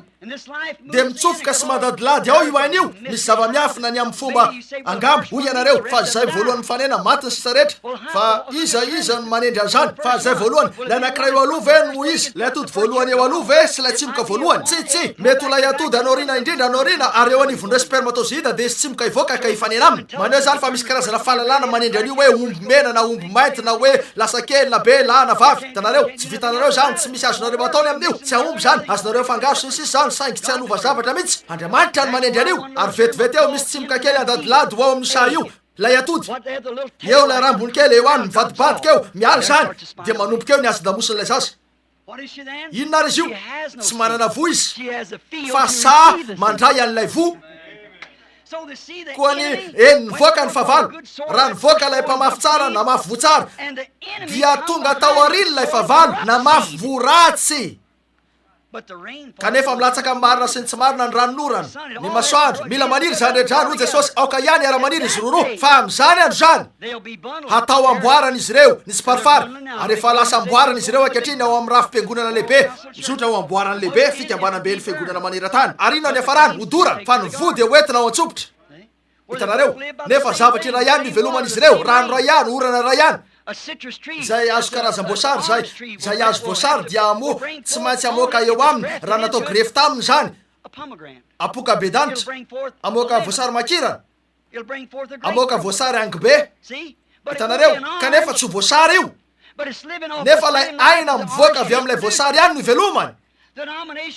dia mitsofoka sy mandadilady ao io aina io, misy zava-miafina ny amin'ny fomba, angamba, hoy ianareo, fa izay voalohany mifanena, maty ny sisa rehetra. Fa iza iza no manendry an'izany? Fa izay voalohany, ilay anankiray eo aloha ve no izy? Ilay atody voalohany eo aloha ve sy ilay tsimoka voalohany? Tsia, tsia. Mety ho ilay atody any aoriana indrindra any aoriana, ary eo anivon'ireo spermatozoida dia hisy tsimoka hivoaka ka hifanena aminy. Maneho izany fa misy karazana fahalalana manendry an'io hoe omby mena na omby mainty na hoe lasa kely na be, lahy na vavy. Hitanareo? Tsy vitanareo izany, tsy misy azonareo atao ny amin'io. Tsy hahomby izany. Azonareo afangaro sy ny sisa izany, saingy tsy hanova zavatra mihitsy. Andriamanitra no manendry an'io. Ary vetivety eo misy tsimoka kely handadilady ho ao amin'io saha io. Ilay atody, eo ilay rambony kely eo any, mivadibadika eo, miala izany, dia manomboka eo ny hazon-damosin'ilay zaza. Inona ary izy io? Tsy manana voa izy, fa saha mandray an'ilay voa. Koa ny, eny, nivoaka ny fahavalo. Raha nivoaka ilay mpamafy tsara, namafy voa tsara, dia tonga tao aoriany ilay fahavalo, namafy voa ratsy. Kanefa milatsaka amin'ny marina sy ny tsy marina ny ranonorana, ny masoandro. Mila maniry izany rehetra izany, hoy Jesosy, aoka ihany hiara-maniry izy roroa, fa amin'izany andro izany, hatao amboarana izy ireo, ny tsiparifary, ary efa lasa amboarana izy ireo ankehitriny ao amin'ny rafi-piangonana lehibe, mizotra ho amboarana lehibe, fikambanam-ben'ny fiangonana maneran-tany. Ary inona ny hiafarany? Hodorana, fa ny voa dia hoentina ao an-tsopitra. Hitanareo? Nefa zavatra iray ihany no iveloman'izy ireo, rano iray ihany, orana iray ihany. Izay hazo karazam-boasary, izay, izay hazo voasary dia hamoa, tsy maintsy hamoaka eo aminy, raha natao grefy taminy izany, apoka be danitra, hamoaka voasary makirana, hamoaka voasary angibe. Hitanareo? Kanefa tsy ho voasary io. Nefa ilay aina mivoaka avy amin'ilay voasary ihany no ivelomany.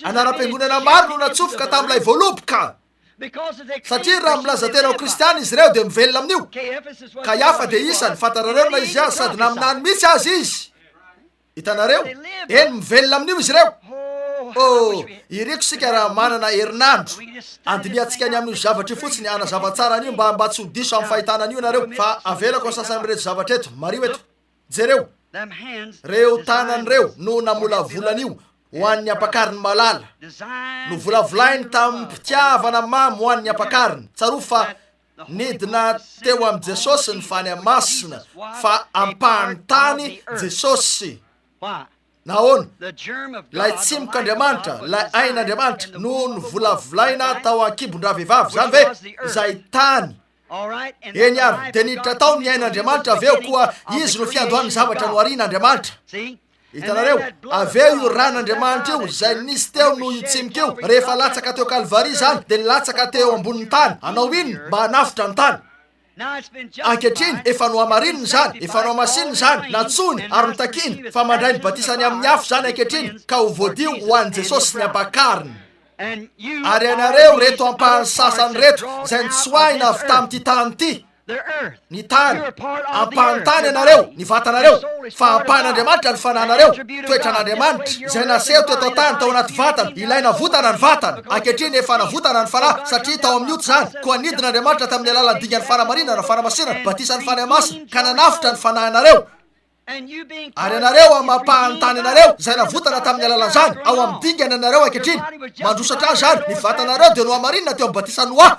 Anaram-piangonana maro no natsofoka tamin'ilay voaloboka. Satria raha milaza tena ho kristiana izy ireo dia mivelona amin'io. Kaiafa dia isany, fantarareo na izy azy, sady naminany mihitsy aza izy. Hitanareo? Eny, mivelona amin'io izy ireo. Oh, iriko isika raha manana herinandro andinihantsika ny amin'io zavatra io fotsiny, hanazava tsara an'io mba, mba tsy ho diso amin'ny fahitana an'io ianareo. Fa avelako ny sasany amin'ireto zavatra eto. Mariho eto. Jereo, reo tanany reo no namolavola an'io ho an'ny ampakariny malala. Novolavolainy tamim-pitiavana mamy ho an'ny ampakariny. Tsarovy fa nidina teo amin'i Jesosy ny Fanahy Masina, fa ampahan'ny tany Jesosy. Nahoana? Ilay tsimok'Andriamanitra, ilay ain'Andriamanitra no novolavolaina tao an-kibon-dravehivavy. Izany ve? Izay tany. Eny ary, dia niditra tao ny ain'Andriamanitra avy eo, koa Izy no fiandohan'ny zavatra noharian'Andriamanitra. Hitanareo? Avy eo io Ràn'Andriamanitra io, izay nisy teo noho io tsimoka io, rehefa latsaka teo Kalvary izany, dia nilatsaka teo ambonin'ny tany. Hanao inona? Mba hanafotra ny tany. Ankehitriny, efa nohamarinina izany, efa nohamasinina izany, nantsoiny ary notakiany fa mandray ny batisany amin'ny afo izany ankehitriny, ka ho voadio ho an'i Jesosy sy ny ampakariny. Ary ianareo reto ampahany sasany reto izay notsoahina avy tamin'ity tany ity, ny tany, ampahan'ny tany ianareo, ny vatanareo, fa ampahan'Andriamanitra ny fanahinareo, toetran'Andriamanitra, izay naseho teto an-tany tao anaty vatana, ilay navotana ny vatana. Ankehitriny efa navotana ny fanahy, satria tao amin'ny ota izany, koa nidina Andriamanitra tamin'ny alalan'ny dingan'ny fanamarinana, fanamasinana, batisan'ny Fanahy Masina, ka nanafotra ny fanahinareo. Ary ianareo amin'ny maha-mpahantany anareo, izay navotana tamin'ny alalan'izany, ao amin'ny dingana ianareo ankehitriny. Mandroso hatrany izany. Ny vatanareo dia nohamarinina teo amin'ny batisan'i Noa.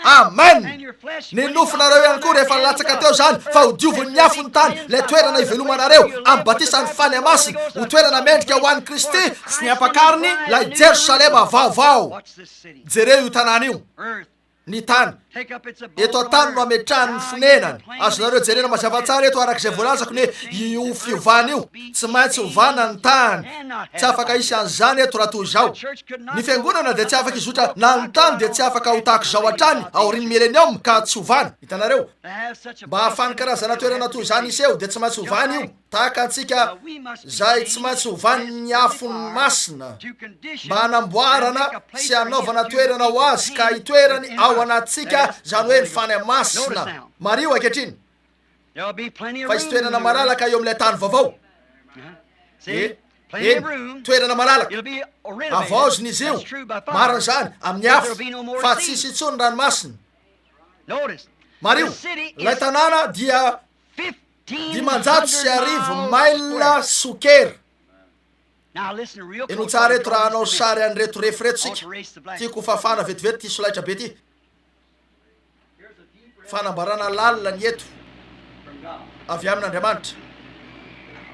Amen! Ny nofonareo ihany koa, rehefa nilatsaka teo izany, fa ho diovin'ny afo ny tany, ilay toerana ivelomanareo, amin'ny batisan'ny Fanahy Masina, ho toerana mendrika ho an'i Kristy sy ny Ampakariny, ilay Jerosalema vaovao. Jereo io tanàna io. Ny tany. Eto an-tany no ametrahany ny fonenany. Azonareo jerena mazava tsara eto araka izay voalazako ny io fiovana io. Tsy maintsy ovana ny tany. Tsy afaka hisy an'izany eto raha toy izao. Ny fiangonana dia tsy afaka hizotra na ny tany dia tsy afaka ho tahaka izao hatrany aorian'ny Millennium ka tsy ovana. Hitanareo? Mba hahafahan'ny karazana toerana toy izany hiseho dia tsy maintsy ovana io. Tahaka antsika izay tsy maintsy hovan'ny afony masina mba hanamboarana sy hanaovana toerana ho azy ka hitoerany ao anatintsika, izany hoe ny Fanahy Masina. Mariho ankehitriny fa hisy toerana malalaka eo amin'ilay tany vaovao. E, eny, toerana malalaka. Havaozina izy io, marina izany, amin'ny afo, fa tsy hisy intsony ny ranomasina. Mariho, ilay tanàna dia 1500 maila sokera. Henoy tsara eto raha hanao sary an'ireto refy ireto isika. Tiako ho fafana vetivety ity solaitra be ity. Fanambarana lalina ny eto avy amin'Andriamanitra.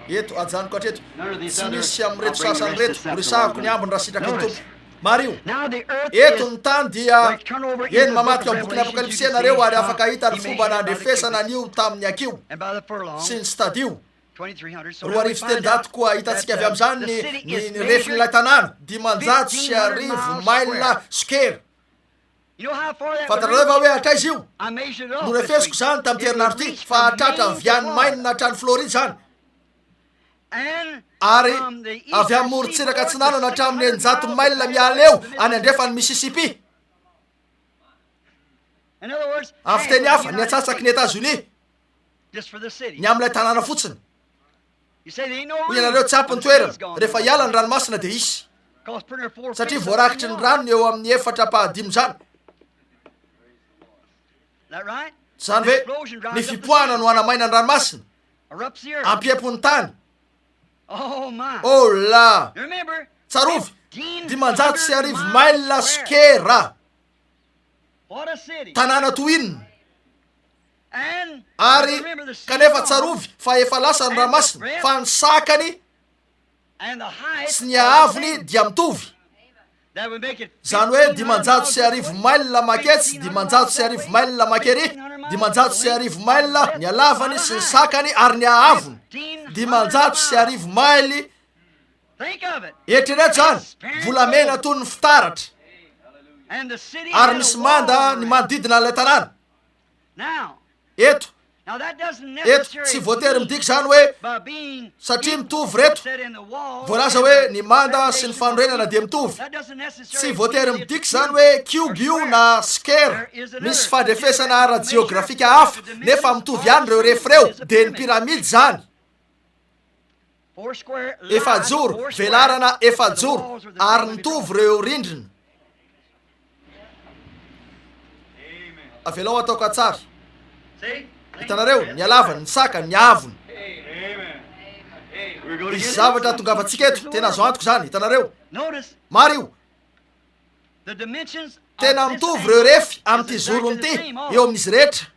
Eto, ajanoko hatreto. Tsy misy amin'ireto sasany ireto. Horesahako ny ambiny raha sitraky ny Tompo. Mariho, eto ny tany dia, eny, mamadika ny bokin'ny Apokalypsy ianareo ary afaka hahita ny fomba nandrefesana an'io tamin'ny hakiho sy ny stadio. 302 koa hitantsika avy amin'izany ny, ny, ny refin'ilay tanàna, 1500 maila sokera. Fantatrareo va hoe hatraiza io? Norefesiko izany tamin'ity herinandro ity, fa hatratra avy any Maine hatrany Floride izany, ary avy amin'ny morontsiraka atsinanana hatramin'ny 600 maila miala eo any andrefan'i Mississippi. Amin'ny fiteny hafa, ny antsasaky ny Etazonia, ny amin'ilay tanàna fotsiny. Hoy ianareo, tsy ampy ny toerana. Rehefa hiala ny ranomasina dia hisy. Satria voarakitry ny rano ny eo amin'ny efatra ampahadimy izany. Tsy izany ve? Ny fipoahana no hanamaina ny ranomasina. Hampiempo ny tany. Oh la! Tsarovy, 1500 maila sokera. Tanàna toy inona? Ary, kanefa tsarovy fa efa lasa ny ranomasina, fa ny sakany sy ny haavony dia mitovy. Izany hoe 1500 maila maketsy, 1500 maila makery, 1500 maila ny halavany sy ny sakany ary ny haavony. 1500 maily. Eritrereto izany, volamena toy ny fitaratra. Ary misy manda ny manodidina an'ilay tanàna. Eto, eto, tsy voatery midika izany hoe satria mitovy ireto, voalaza hoe ny manda sy ny fanorenana dia mitovy. Tsy voatery midika izany hoe kioba io na square. Misy fandrefesana ara-jeografika hafa, nefa mitovy ihany ireo refy ireo, dia ny pyramida izany. Efajoro, velarana efajoro, ary mitovy ireo rindrina. Avelao ataoko an-tsary. Hitanareo, ny halavany, ny sakany, ny haavony. Misy zavatra hatongavantsika eto, tena azo antoka izany, hitanareo. Mariho, tena mitovy ireo refy amin'ity zorony ity, eo amin'izy rehetra.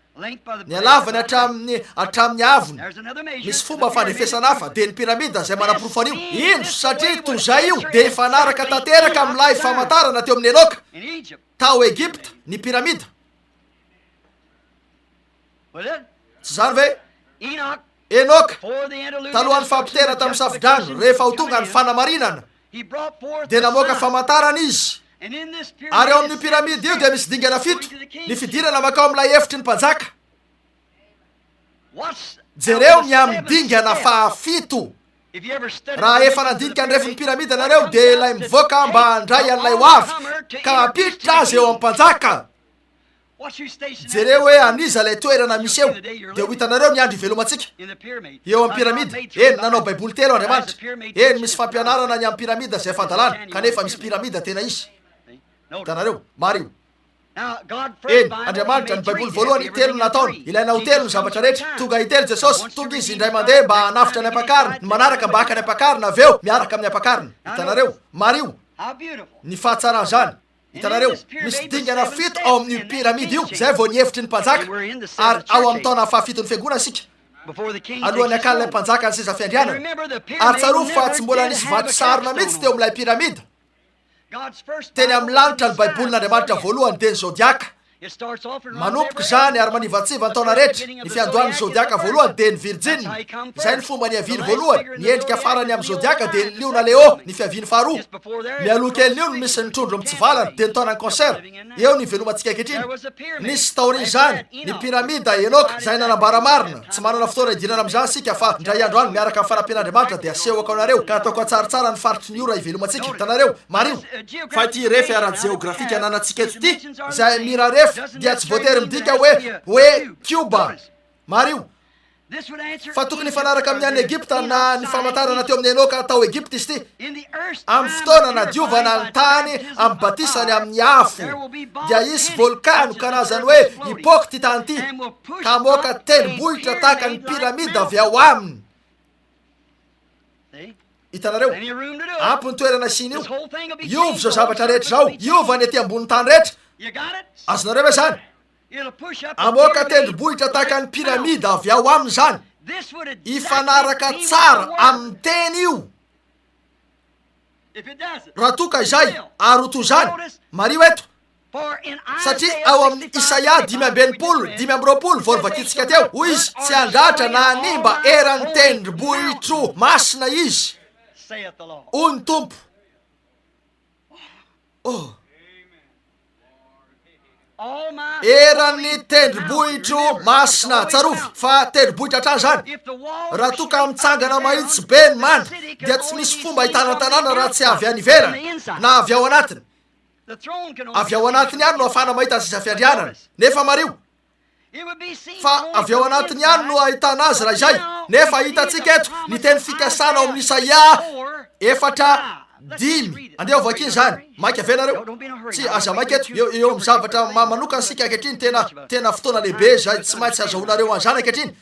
Ny halavany hatramin'ny hatramin'ny haavony. Misy fomba fandrefesana hafa, dia ny pyramida izay manaporofo an'io. Indro, satria toy izay io, dia hifanaraka tanteraka amin'ilay famantarana teo amin'i Enoka, tao Egypta, ny pyramida. Tsy izany ve? Enoka, talohan'ny fampitehana tamin'ny safodrano, rehefa ho tonga ny fanamarinana, dia namoaka famantarana izy. Ary ao amin'io pyramida io dia misy dingana fito, ny fidirana mankao amin'ilay efitry ny mpanjaka. Jereo ny amin'ny dingana fahafito. Raha efa nandinika ny refin'ny pyramida nareo, dia ilay mivoaka mba handray an'ilay ho avy, ka hampiditra azy eo amin'ny mpanjaka. Jereo hoe an'iza ilay toerana misy eo, dia ho hitanareo ny andro ivelomantsika. Eo amin'ny pyramida. Eny, nanao Baiboly telo Andriamanitra. Eny, misy fampianarana ny amin'ny pyramida izay fandalana, kanefa misy pyramida tena izy. Hitanareo? Mariho. Eny, Andriamanitra, ny Baiboly voalohany, telo no nataony. Ilaina ho telo ny zavatra rehetra. Tonga intelo Jesosy. Tonga Izy indray mandeha mba hanafotra ny Ampakarina, ny manaraka mba haka ny Ampakarina, avy eo miaraka amin'ny Ampakarina. Hitanareo? Mariho ny fahatsaran'izany. Hitanareo, misy dingana fito ao amin'io pyramida io, izay vao ny hevitry ny mpanjaka, ary ao amin'ny taona fahafiton'ny fiangonana isika, alohan'ny hakan'ilay mpanjaka ny seza fiandrianana. Ary tsarovy fa tsy mbola nisy vato sarona mihitsy teo amin'ilay pyramida. Teny amin'ny lanitra ny Baibolin'Andriamanitra voalohany dia ny zodiaka. Manomboka izany ary manivatsiva ny taona rehetra. Ny fiandohan'ny zodiaka voalohany dia ny Virjina. Izay ny fomba niaviany voalohany. Ny endrika farany amin'ny zodiaka dia ny liona Leo, ny fiaviany faharoa. Mialoha kelin'io no misy ny trondro mitsivalana, dia ny taonan'ny Cancer. Eo no ivelomantsika ankehitriny. Nisy taorian'izany, ny pyramida Enoka, izay nanambara marina. Tsy manana fotoana hidirana amin'izany isika fa indray andro any, miaraka amin'ny fanampian'Andriamanitra, dia asehoko anareo, ka ataoko an-tsary tsara ny faritry ny ora ivelomantsika. Hitanareo? Mariho. Fa ity refy ara-jeografika ananantsika eto ity, izay mira refy, dia tsy voatery midika hoe, hoe kioba. Mariho. Fa tokony hifanaraka amin'ny an'i Egypta na ny famantarana teo amin'i Enoka tao Egypta izy ity. Amin'ny fotoana nadiovana ny tany amin'ny batisany amin'ny afo, dia hisy volkano karazany hoe hipoaka ity tany ity, ka hamoaka tendrombohitra tahaka ny pyramida avy ao aminy. Hitanareo? Ampy ny toerana isiana io. Hiova izao zavatra rehetra izao. Hiova ny ety ambonin'ny tany rehetra. Azonareo ve izany? Hamoaka tendrombohitra tahaka ny pyramida avy ao aminy izany. Hifanaraka tsara amin'ny teny io. Raha toa ka izay, ary ho toy izany, mariho eto, satria ao amin'ny Isaia 65, 25 vao novakintsika teo, hoy izy, tsy handratra na hanimba eran'ny tendrombohitro masina izy, hoy ny Tompo. Oh! Eran'ny tendrombohitro masina. Tsarovy fa tendrombohitra hatrany izany. Raha toa ka mitsangana mahitsy be ny manda, dia tsy misy fomba ahitana tanàna raha tsy avy any ivelany na avy ao anatiny. Avy ao anatiny ihany no ahafahana mahita ny seza fiandrianana. Nefa mariho fa avy ao anatiny ihany no ahitana azy raha izay, nefa hitantsika eto ny teny fikasana ao amin'ny Isaia 4, 5. Andeha ho vakiana izany. Maika ve nareo? Tsia, aza maika eto. Eo, eo amin'ny zavatra maha manokana isika ankehitriny, tena, tena fotoana lehibe izay tsy maintsy azahoanareo an'izany ankehitriny.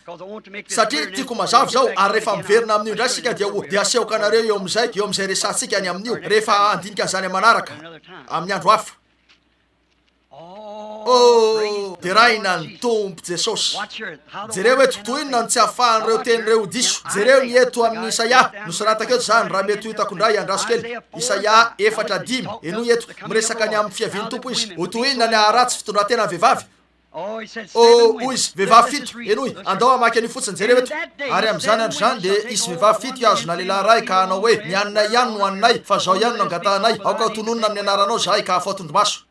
Satria tiako mazava izao, ary rehefa miverina amin'io indray isika dia ho, dia asehoko anareo eo amin'izay, eo amin'izay resahantsika ny amin'io, rehefa handinika an'izany manaraka, amin'ny andro hafa. Oh, deraina ny Tompo Jesosy. Jereo eto, toy inona no tsy ahafahan'ireo teny ireo ho diso. Jereo ny eto amin'ny Isaia. Nosoratako eto izany, raha mety ho hitako indray, andraso kely. Isaia 4, 5. Henoy eto, miresaka ny amin'ny fiavian'ny Tompo izy. Ho toy inona ny haharatsy fitondran-tena ny vehivavy? Oh, hoy izy, vehivavy fito, henoy, andao hamaky an'io fotsiny, jereo eto. Ary amin'izany andro izany dia hisy vehivavy fito hihazona lehilahy iray ka hanao hoe, Ny haninay ihany no haninay, fa izao ihany no angatahanay, aoka hotononina amin'ny anaranao izahay ka afaho tondromaso.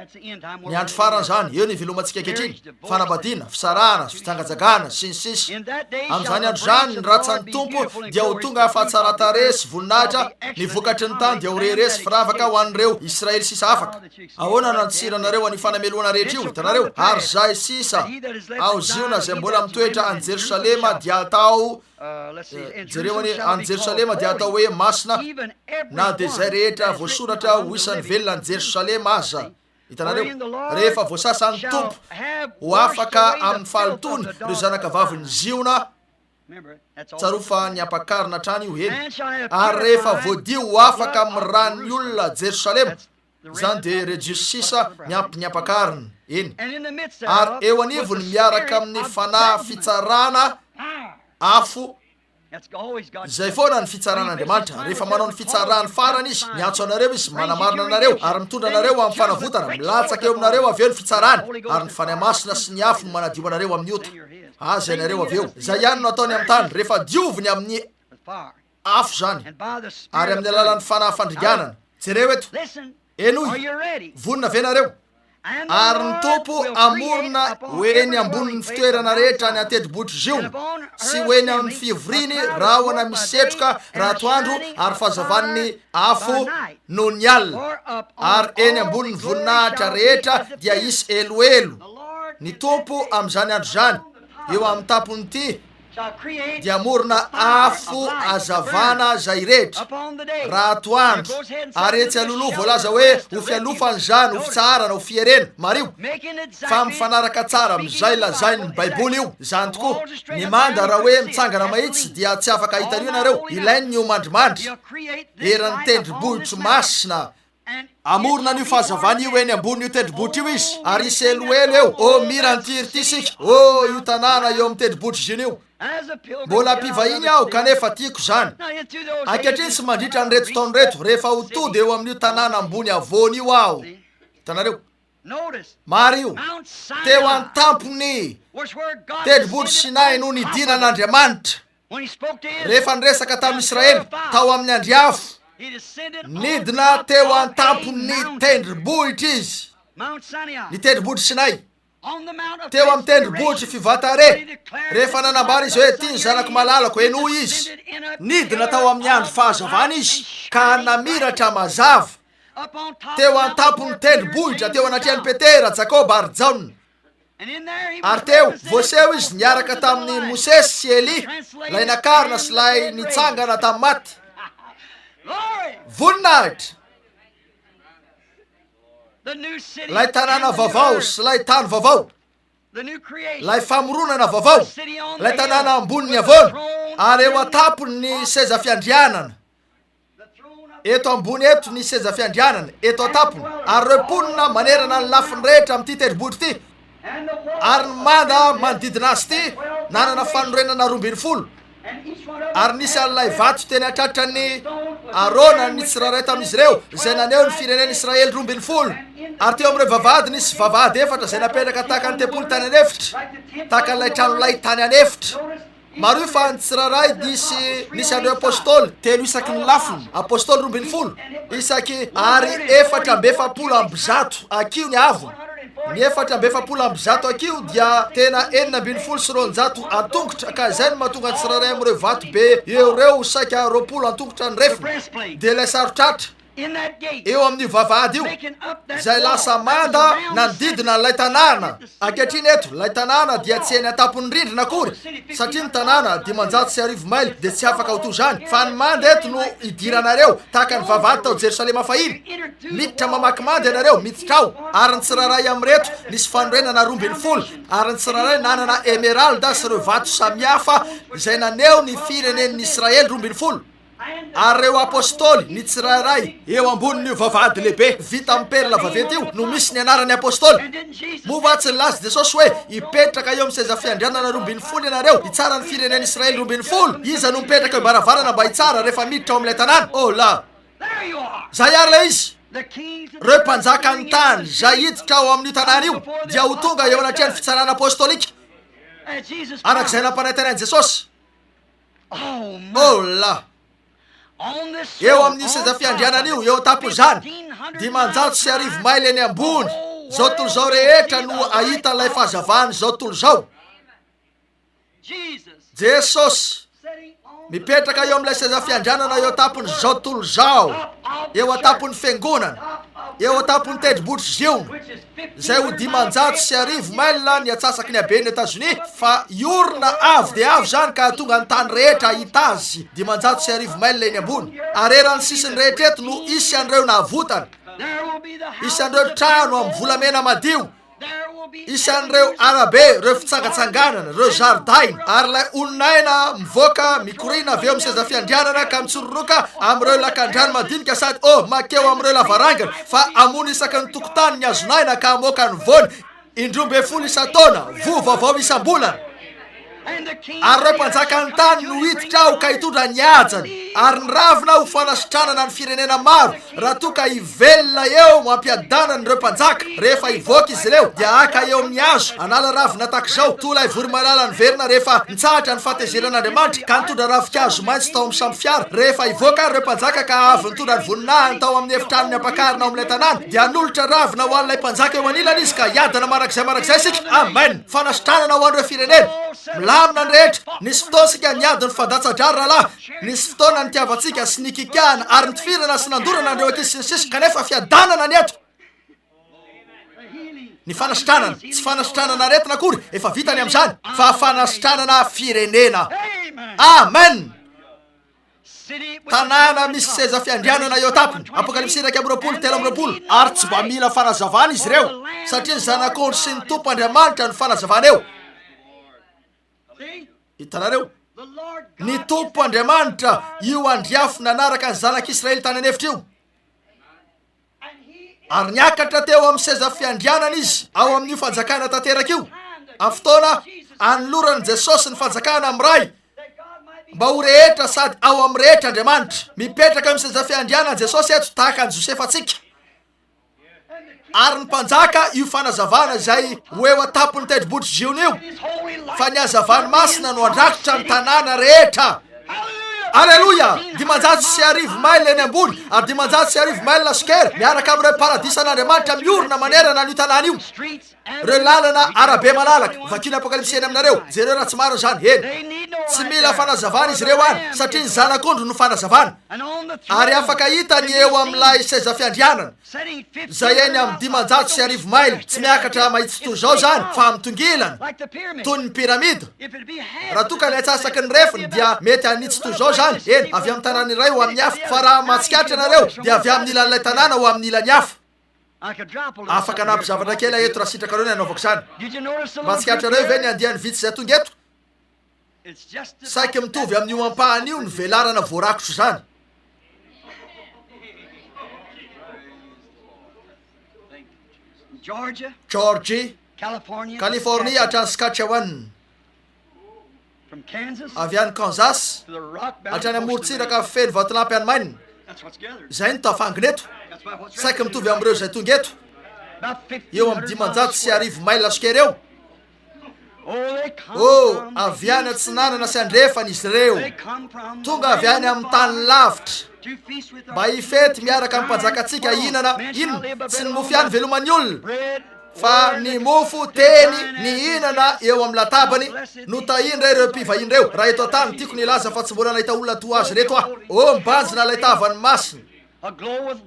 Ny andro farany izany, eo no ivelomantsika ankehitriny, fanambadiana, fisarahana, fijangajangana, sy ny sisa. Amin'izany andro izany, ny ratsan'ny Tompo dia ho tonga fahatsaran-tarehy sy voninahitra, ny vokatry ny tany dia ho rehareha sy firavaka ho an'ireo Israely sisa afaka. Ahoana no antsiranareo an'io fanamelohana rehetra io? Hitanareo? Ary izay sisa ao Ziona izay mbola mitoetra any Jerosalema dia atao, jereo anie, any Jerosalema dia atao hoe masina, na dia izay rehetra voasoratra ho isan'ny velona any Jerosalema aza. Hitanareo? Rehefa voasasan'ny Tompo ho afaka amin'ny fahalotoany ireo zanakavavin'i Ziona, Tsarovy fa ny ampakarina hatrany io, eny. Ary rehefa voadio ho afaka amin'ny ran'ny olona Jerosalema, izany dia ireo Jiosy sisa miampy ny ampakarina, eny. Ary eo anivony miaraka amin'ny fanahy fitsarana afo, izay foana ny fitsaran'Andriamanitra. Rehefa manao ny fitsarany farany Izy, miantso anareo Izy, manamarina anareo, ary mitondra anareo amin'ny fanavotana, milatsaka eo aminareo avy eo ny fitsarany, ary ny Fanahy Masina sy ny afo no manadio anareo amin'ny ota. Azy ianareo avy eo. Izay ihany no ataony amin'ny tany, rehefa dioviny amin'ny afo izany, ary amin'ny alalan'ny fanahy fandringanana. Jereo eto. Henoy. Vonona ve nareo? Ary ny Tompo hamorona ho eny ambonin'ny fitoerana rehetra any an-tendrombohitr'i Ziona, sy ho eny amin'ny fivoriany rahona misy setroka raha atoandro, ary fahazavan'ny afo noho ny alina, ary eny ambonin'ny voninahitra rehetra dia hisy eloelo. Ny Tompo amin'izany andro izany, eo amin'ny tampon'ity, dia hamorona afo hazavana izay rehetra, raha atoandro, ary etsy alohaloha voalaza hoe ho fialofana izany, ho fitsaharana, ho fierena. Mariho fa mifanaraka tsara amin'izay lazain'ny Baiboly io. Izany tokoa. Ny manda, raha hoe mitsangana mahitsy, dia tsy afaka hahita an'io ianareo. Ilainy ny ho mandrimandry eran'ny tendrombohitro masina. Hamorona an'io fahazavana io eny ambonin'io tendrombohitra io izy, ary hisy eloelo eo. Oh, mira an'ity ry ity isika. Oh, io tanàna eo amin'ny tendrombohitr'i Ziona io. Mbola mpivahiny aho, kanefa tiako izany. Ankehitriny sy mandritra an'ireto taona ireto, rehefa ho tody eo amin'io tanàna ambony havoana io aho. Hitanareo? Mariho, teo an-tampon'ny tendrombohitr'i Sinay no nidinan'Andriamanitra. Rehefa niresaka tamin'i Israely tao amin'ny andry afo, nidina teo an-tampon'ny tendrombohitra izy, ny tendrombohitr'i Sinay, teo amin'ny tendrombohitr'i Fivatare, rehefa nanambara izy hoe, Ity ny zanako malalako, henoy izy. Nidina tao amin'ny andro fahazavana izy, ka namiratra mazava teo an-tampon'ny tendrombohitra teo anatrehan'i Petera, Jakoba ary Jaona. Ary teo, voaseho izy niaraka tamin'i Mosesy sy Elia, ilay nakarina sy ilay nitsangana tamin'ny maty. Voninahitra! Ilay tanàna vaovao sy ilay tany vaovao. Ilay famoronana vaovao, ilay tanàna ambonin'ny havoana, ary eo an-tampony ny seza fiandrianana. Eto ambony eto ny seza fiandrianana, eto an-tampony, ary ireo mponina manerana ny lafiny rehetra amin'ity tendrombohitra ity, ary ny manda manodidina azy ity nanana fanorenana 12, ary nisy an'ilay vato teny an-tratran'i Arona ny tsirairay tamin'izy ireo, izay naneho ny firenen'Israely 12. Ary teo amin'ireo vavahady nisy vavahady efatra izay napetraka tahaka ny tempoly tany an'efitra, tahaka an'ilay tranolay tany an'efitra. Mariho fa ny tsirairay nisy nisy an'ireo apostoly, telo isaky ny lafiny, apostoly 12 isaky, ary 144 hakiho ny haavony. Ny 144 hakiho dia tena 216 an-tongotra, ka izay no mahatonga ny tsirairay amin'ireo vato be eo ireo ho saika 20 an-tongotra ny refiny. Dia ilay saro-tratra. eo amin'io vavahady io, izay lasa manda nanodidina an'ilay tanàna. Ankehitriny eto, ilay tanàna dia tsy eny an-tampon'ny rindrina akory, satria ny tanàna, 1500 maily, dia tsy afaka ho toy izany. Fa ny manda eto no idiranareo, tahaka ny vavahady tao Jerosalema fahiny. Miditra mamaky manda ianareo, miditra ao. Ary ny tsirairay amin'ireto nisy fanorenana 12, ary ny tsirairay nanana emeralda sy ireo vato samihafa izay naneho ny firenen'ny Israely 12. Ary ireo Apostoly, ny tsirairay, eo ambonin'io vavahady lehibe vita amin'ny perla vaventy io no misy ny anaran'ny Apostoly. Moa va tsy nilaza Jesosy hoe, Hipetraka eo amin'ny seza fiandrianana 12 ianareo, hitsara ny firenen'Israely 12? Iza no mipetraka eo am-baravarana mba hitsara rehefa miditra ao amin'ilay tanàna? Oh la! Izay àry ilay izy! Ireo mpanjakan'ny tany izay hiditra ao amin'io tanàna io dia ho tonga eo anatrehan'ny fitsarana apostolika, araka izay nampanantenain'i Jesosy. Oh la! Eo amin'io seza fiandrianana io, eo an-tampon'izany, 1500 maily eny ambony, izao tontolo izao rehetra no hahita ilay fahazavan'izao tontolo izao. Jesosy, mipetraka eo amin'ilay seza fiandrianana eo an-tampon'izao tontolo izao, eo an-tampon'ny fiangonana, eo an-tampon'ny tendrombohitr'i Ziona. izay ho 1500 maila ny atsasaky ny haben'i Etazonia, fa hiorina avo dia avo izany ka hahatonga ny tany rehetra hahita azy 1500 maila eny ambony. Ary eran'ny sisiny rehetra eto no hisy an'ireo navotana, hisy an'ireo trano amin'ny volamena madio, hisy an'ireo arabe, ireo fitsangatsanganana, ireo zaridaina, ary ilay onon'aina mivoaka mikoriana avy eo amin'ny seza fiandrianana ka mitsororoka amin'ireo lakandrano madinika sady, oh, mankeo amin'ireo lavarangana. Fa hamono isaky ny tokotany ny hazon'aina ka hamoaka ny voany indroambinifolo isan-taona, voa vaovao isam-bolana. Ary ireo mpanjakan'ny tany no hiditra ao ka hitondra ny hajany, ary ny ravina ho fanasitranana ny firenena maro, raha toa ka hivelona eo ampiadanany ireo mpanjaka. Rehefa hivoaka izy ireo, dia haka eo amin'ny hazo, hanala ravina tahaka izao, toa ilay voromailala niverina rehefa nitsahatra ny fahatezeran'Andriamanitra, ka nitondra ravinkazo maitso tao amin'ny sambo fiara. Rehefa hivoaka ary ireo mpanjaka ka avy nitondra ny voninahiny tao amin'ny efitranon'ny ampakarina ao amin'ilay tanàna, dia hanolotra ravina ho an'ilay mpanjaka eo anilany izy, ka hiadana mandrakizay mandrakizay isika. Amen! Fanasitranana ho an'ireo firenena. Milamina ny rehetra. Nisy fotoana isika niady ny fandatsa-drà, rahalahy. Nisy fotoana nitiavantsika sy nikikahana ary nitifirana sy nandorana an'ireo ankizy sy ny sisa, kanefa fiadanana ny eto. Ny fanasitranana, tsy fanasitranana aretina akory, efa vita ny amin'izany, fa fanasitranana firenena. Amen! Tanàna misy seza fiandrianana eo an-tampony, Apokalypsy 21, 23, ary tsy mba mila fanazavana izy ireo, satria ny Zanak'ondry sy ny Tompo Andriamanitra no fanazavana eo. Hitanareo? Ny Tompo Andriamanitra, io andriafo nanaraka ny Zanak'Israely tany an'efitra io. Ary niakatra teo amin'ny seza fiandrianana izy ao amin'io fanjakana tanteraka io, amin'ny fotoana anoloran'i Jesosy ny fanjakana amin'ny Ray, mba ho rehetra sady ao amin'ny rehetra Andriamanitra. Mipetraka eo amin'ny seza fiandrianana Jesosy eto, tahaka an'i Josefantsika. Ary ny mpanjaka io fanazavana izay ho eo an-tampon'ny tendrombohitr'i Ziona io, fa ny hazavany masina no handrakotra ny tanàna rehetra. Aleloia! 1500 maila eny ambony ary 1500 maila square miaraka amin'ireo paradisan'Andriamanitra miorina manerana an'io tanàna io. Ireo lalana arabe malalaka. Vakio ny Apokalypsy eny aminareo. Jereo raha tsy marina izany. Eny. Tsy mila fanazavana izy ireo any, satria ny Zanak'ondry no fanazavana. Ary afaka hita ny eo amin'ilay seza fiandrianana, izay eny amin'ny 1500 maily, tsy miakatra mahitsy toy izao izany, fa mitongilana, toy ny pyramida. Raha toa ka ny antsasaky ny refiny dia mety hanitsy toy izao izany, eny, avy amin'ny tanàna iray ho amin'ny hafa, fa raha mahatsikaritra ianareo, dia avy amin'ny ilan'ilay tanàna ho amin'ny ilany hafa. Afaka hanampy zavatra kely aho eto raha sitrakareo ny hanaovako izany. Mahatsikaritrareo ve ny andiany vitsy izay tonga eto? Saiky mitovy amin'io ampahany io ny velarana voarakotro izany. Georgie, Californie hatrany Saskatchewan, avy any Kansas hatrany amorontsiraka feno vatolampy any Maine. Izay no tafangona eto. Saiky mitovy amin'ireo izay tonga eto. Eo amin'ny 1500 maila square eo. Oh, avy any atsinanana sy andrefana izy ireo. Tonga avy any amin'ny tany lavitra. Mba hifety miaraka amin'ny mpanjakantsika hihinana inona? Tsy ny mofo ihany veloman'ny olona. Fa ny mofo, teny, nihinana eo amin'ny latabany, notahiany indray ireo mpivahiny ireo. Raha eto an-tany, tiako ny hilaza fa tsy mbola nahita olona toa azy ireto aho. Oh, mibanjina ilay tavany masina,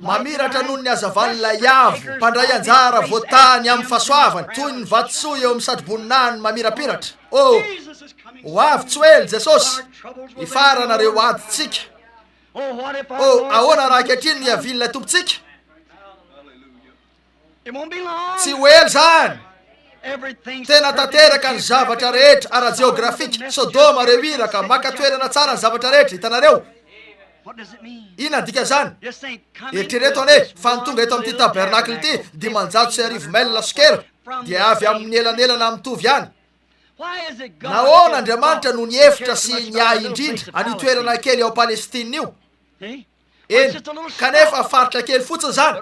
mamiratra noho ny hazavan'ilay avo, mpandray anjara voatahany amin'ny fahasoavany, toy ny vatosoa eo amin'ny satroboninahiny mamirapiratra. Oh, ho avy tsy ho ela Jesosy, hifarana ireo adintsika. Oh, ahoana raha ankehitriny no hiavian'ilay Tompontsika? Tsy ho ela izany! Tena tanteraka ny zavatra rehetra, ara-jeografika, Sodoma, ireo iraka, maka toerana tsara ny zavatra rehetra, hitanareo? Inona ny dikan'izany? Eritrereto anie, fa ny tonga eto amin'ity tabernakla ity, 1500 miles square, dia avy amin'ny elanelana mitovy ihany. Nahoana Andriamanitra no nihevitra sy niahy indrindra an'io toerana kely ao Palestina io? Eny, kanefa faritra kely fotsiny izany,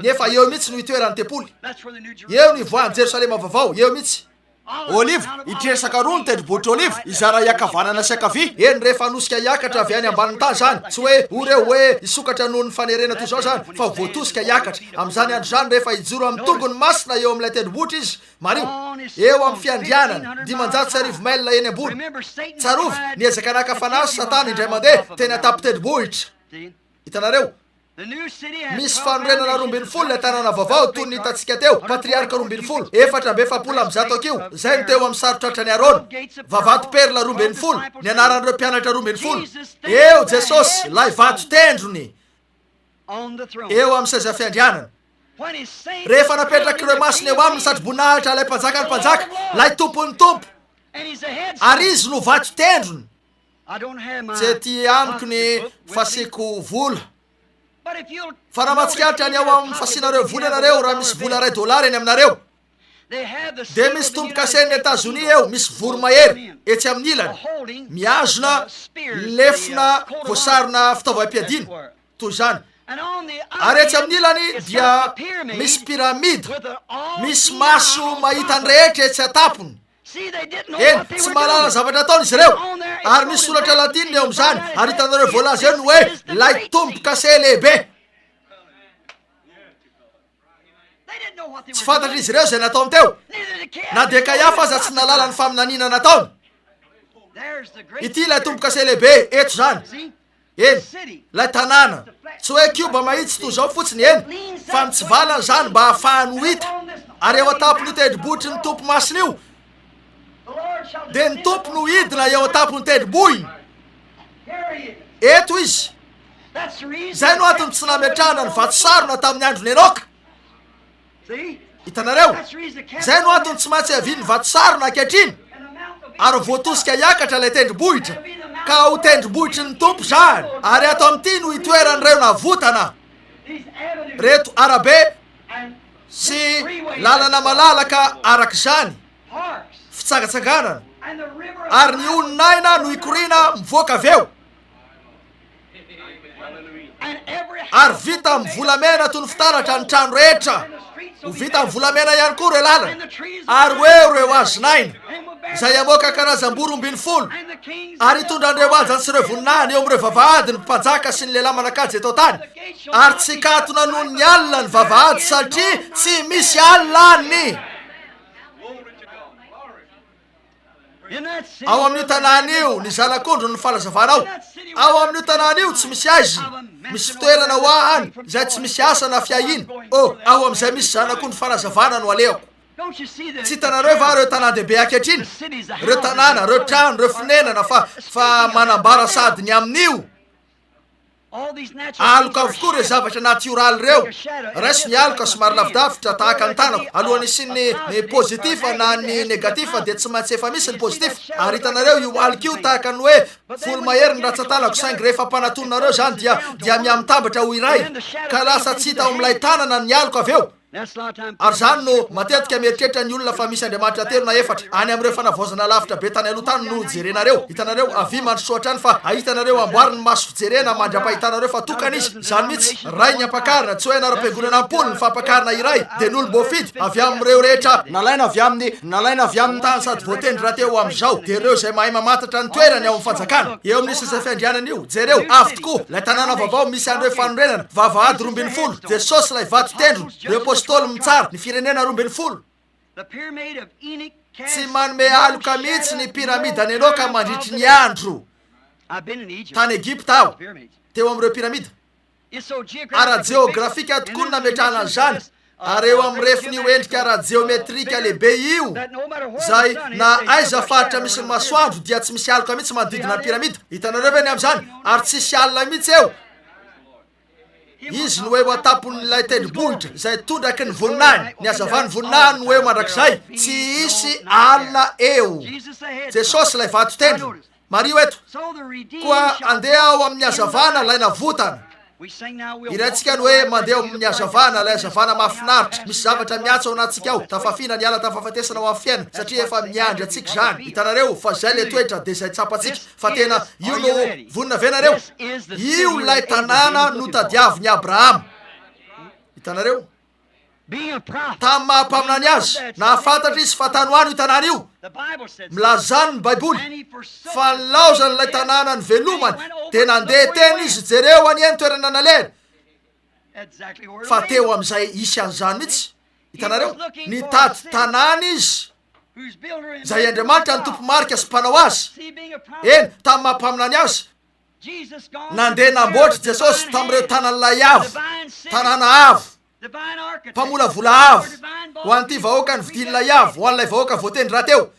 nefa eo mihitsy no itoeran'ny tempoly. Eo no ivoahan'i Jerosalema Vaovao, eo mihitsy.
Oliva, hitresaka roa ny tendrombohitr'i Oliva, hizara hiankavanana sy hiankavia.
Eny, rehefa hanosika hiakatra avy any ambanin'ny tany izany, tsy hoe ho ireo hoe hisokatra noho ny fanerena toy izao izany, fa ho voatosika hiakatra. Amin'izany andro izany, rehefa hijoro amin'ny tongony masina eo amin'ilay tendrombohitra izy, Mariho, eo amin'ny fiandrianany, 1500 mail eny ambony. Tsarovy, niezaka naka fanahy Satana indray mandeha teny an-tampon-tendrombohitra. Hitanareo? Misy fanorenana 12 ilay tanàna vaovao, toy ny hitantsika teo, patriarka 12, 144 hakiho, izay no teo amin'ny saron-tratran'i Arona, vavato perla 12, ny anaran'ireo mpianatra 12. Eo Jesosy, ilay vato tendrony, eo amin'ny seza fiandrianana. Rehefa napetrak'ireo masina eo aminy ny satroboninahitra ilay Mpanjakan'ny mpanjaka, ilay Tompon'ny tompo, ary Izy no vato tendrony. Tsy ety amiko ny fasiako vola. Fa raha mahatsikaritra ny ao amin'ny fasianareo vola ianareo, raha misy vola iray dolara eny aminareo, dia misy tombokasen'i Etazonia eo, misy voromahery etsy amin'ny ilany, mihazona lefona voasarona fitaovam-piadiana. toy izany. Ary etsy amin'ny ilany dia misy pyramida, misy maso mahita ny rehetra etsy an-tampony. Eny, tsy mahalala zavatra ataony izy ireo. Ary misy soratra latinina eo amin'izany, ary hitanareo voalaza eo ny hoe ilay tombo-kase lehibe. Tsy fantatr'izy ireo izay nataony teo. Na dia Kaiafa aza tsy nahalala ny faminaniana nataony. Ity ilay tombo-kase lehibe, eto izany. Eny, ilay tanàna. Tsy hoe kioba mahitsy toy izao fotsiny, eny, fa mitsivalana izany mba hahafahany ho hita. Ary eo an-tampon'io tendrombohitry ny Tompo masina io, dia ny Tompo no hidina eo an-tampon'ny tendrombohiny. Eto Izy. Izay no antony tsy nametrahana ny vato sarona tamin'ny andron'i Enoka. Hitanareo? Izay no antony tsy maintsy havian'ny vato sarona ankehitriny, ary voatosika hiakatra ilay tendrombohitra, ka ho tendrombohitry ny Tompo izany, ary ato amin'ity no hitoeran'ireo navotana. Reto arabe sy lalana malalaka araka izany, fitsangatsanganana, ary ny onin'aina no hikoriana mivoaka avy eo. Ary vita amin'ny volamena toy ny fitaratra ny trano rehetra. Ho vita amin'ny volamena ihany koa ireo lalana, ary ho eo ireo hazon'aina, izay hamoaka karazam-boro 12, ary hitondra an'ireo hajany sy ireo voninahiny eo amin'ireo vavahady ny mpanjaka sy ny lehilahy manan-kaja eto an-tany. Ary tsy hikatona noho ny alina ny vavahady, satria tsy misy alina any. Ao amin'io tanàna io, ny Zanak'ondry no fanazavana ao. Ao amin'io tanàna io, tsy misy aizina. Misy fitoerana ho ahy any, izay tsy misy asa na fiahiana. Oh, ao amin'izay misy Zanak'ondry fanazavana no alehako. Tsy hitanareo va ireo tanàn-dehibe ankehitriny? Ireo tanàna, ireo trano, ireo fonenana, fa, fa manambara sady ny amin'io. Aloka avokoa ireo zavatra natioraly ireo. Raiso ny aloka somary lavidavitra tahaka ny tanako. Alohan'ny hisian'ny ny positif na ny negatif dia tsy maintsy efa misy ny positif. Ary hitanareo io aloka io tahaka ny hoe folo mahery ny ratsan-tanako saingy rehefa ampanatoninareo izany dia dia mihamitambatra ho iray ka lasa tsy hita ao amin'ilay tanana ny aloka avy eo. Ary izany no matetika mieritreritra ny olona fa misy Andriamanitra telo na efatra. Any amin'ireo fanavaozana lavitra be tany aloha tany no jerenareo. Hitanareo, avia mandrosoa hatrany fa ahitanareo amboary ny maso fijerena mandra-pahitanareo fa tokana Izy. Izany mihitsy. Ray ny ampakarina, tsy hoe anaram-piangonana am-polony fa ampakarina iray, dia ny olom-boafidy avy amin'ireo rehetra nalaina avy amin'ny nalaina avy amin'ny tany sady voatendry rahateo ho amin'izao, dia ireo izay mahay mamantatra ny toerany ao amin'ny fanjakana. Eo amin'io seza fiandrianana io, jereo, avy tokoa, ilay tanàna vaovao misy an'ireo fanorenana, vavahady 12, Jesosy ilay vato tendrony, ireo apostoly mitsara, ny firenena 12. Tsy manome aloka mihitsy ny pyramidan'i Enoka mandritry ny andro. Tany Egypta aho, teo amin'ireo pyramida. Ara-jeografika tokoa ny nametrahana an'izany, ary eo amin'ny refin'io endrika ara-jeometrika lehibe io, izay na aiza faritra misy ny masoandro dia tsy misy aloka mihitsy manodidina ny pyramida. Hitanareo ve ny amin'izany? Ary tsy hisy alina mihitsy eo. Izy no eo an-tampon'ilay tendrombohitra izay tondraky ny voninahiny. Ny hazavan'ny voninahiny no eo mandrakizay. Tsy hisy alina eo. Jesosy ilay vato tendrony. Mariho eto. Koa andeha ao amin'ny hazavana ilay navotana. Hiraintsika ny hoe mandeha ao amin'ny hazavana, ilay hazavana mahafinaritra. Misy zavatra miantso ao anatintsika ao. Tafafina niala tamin'ny fahafatesana ho amin'ny fiainana, satria efa miandry antsika izany. Hitanareo, fa izay ilay toetra, dia izay tsapantsika. Fa tena io no vonona ve nareo? Io ilay tanàna notadiavin'i Abrahama. Hitanareo? Tamin'ny maha mpaminany azy, nahafantatra izy fa tany ho any io tanàna io. Milaza izany ny Baiboly, fa nilaozany ilay tanàna nivelomany, dia nandeha teny izy, jereo anie ny toerana nalehany, fa teo amin'izay hisy an'izany mihitsy. Hitanareo? Nitady tanàna izy, izay Andriamanitra no tompo-marika sy mpanao azy. Eny, tamin'ny maha mpaminany azy, nandeha namboatra Jesosy tamin'ireo tanan'ilay avo, tanàna avo, mpamolavola avo, ho an'ity vahoaka nividian'ilay avo, ho an'ilay vahoaka voatendry rahateo.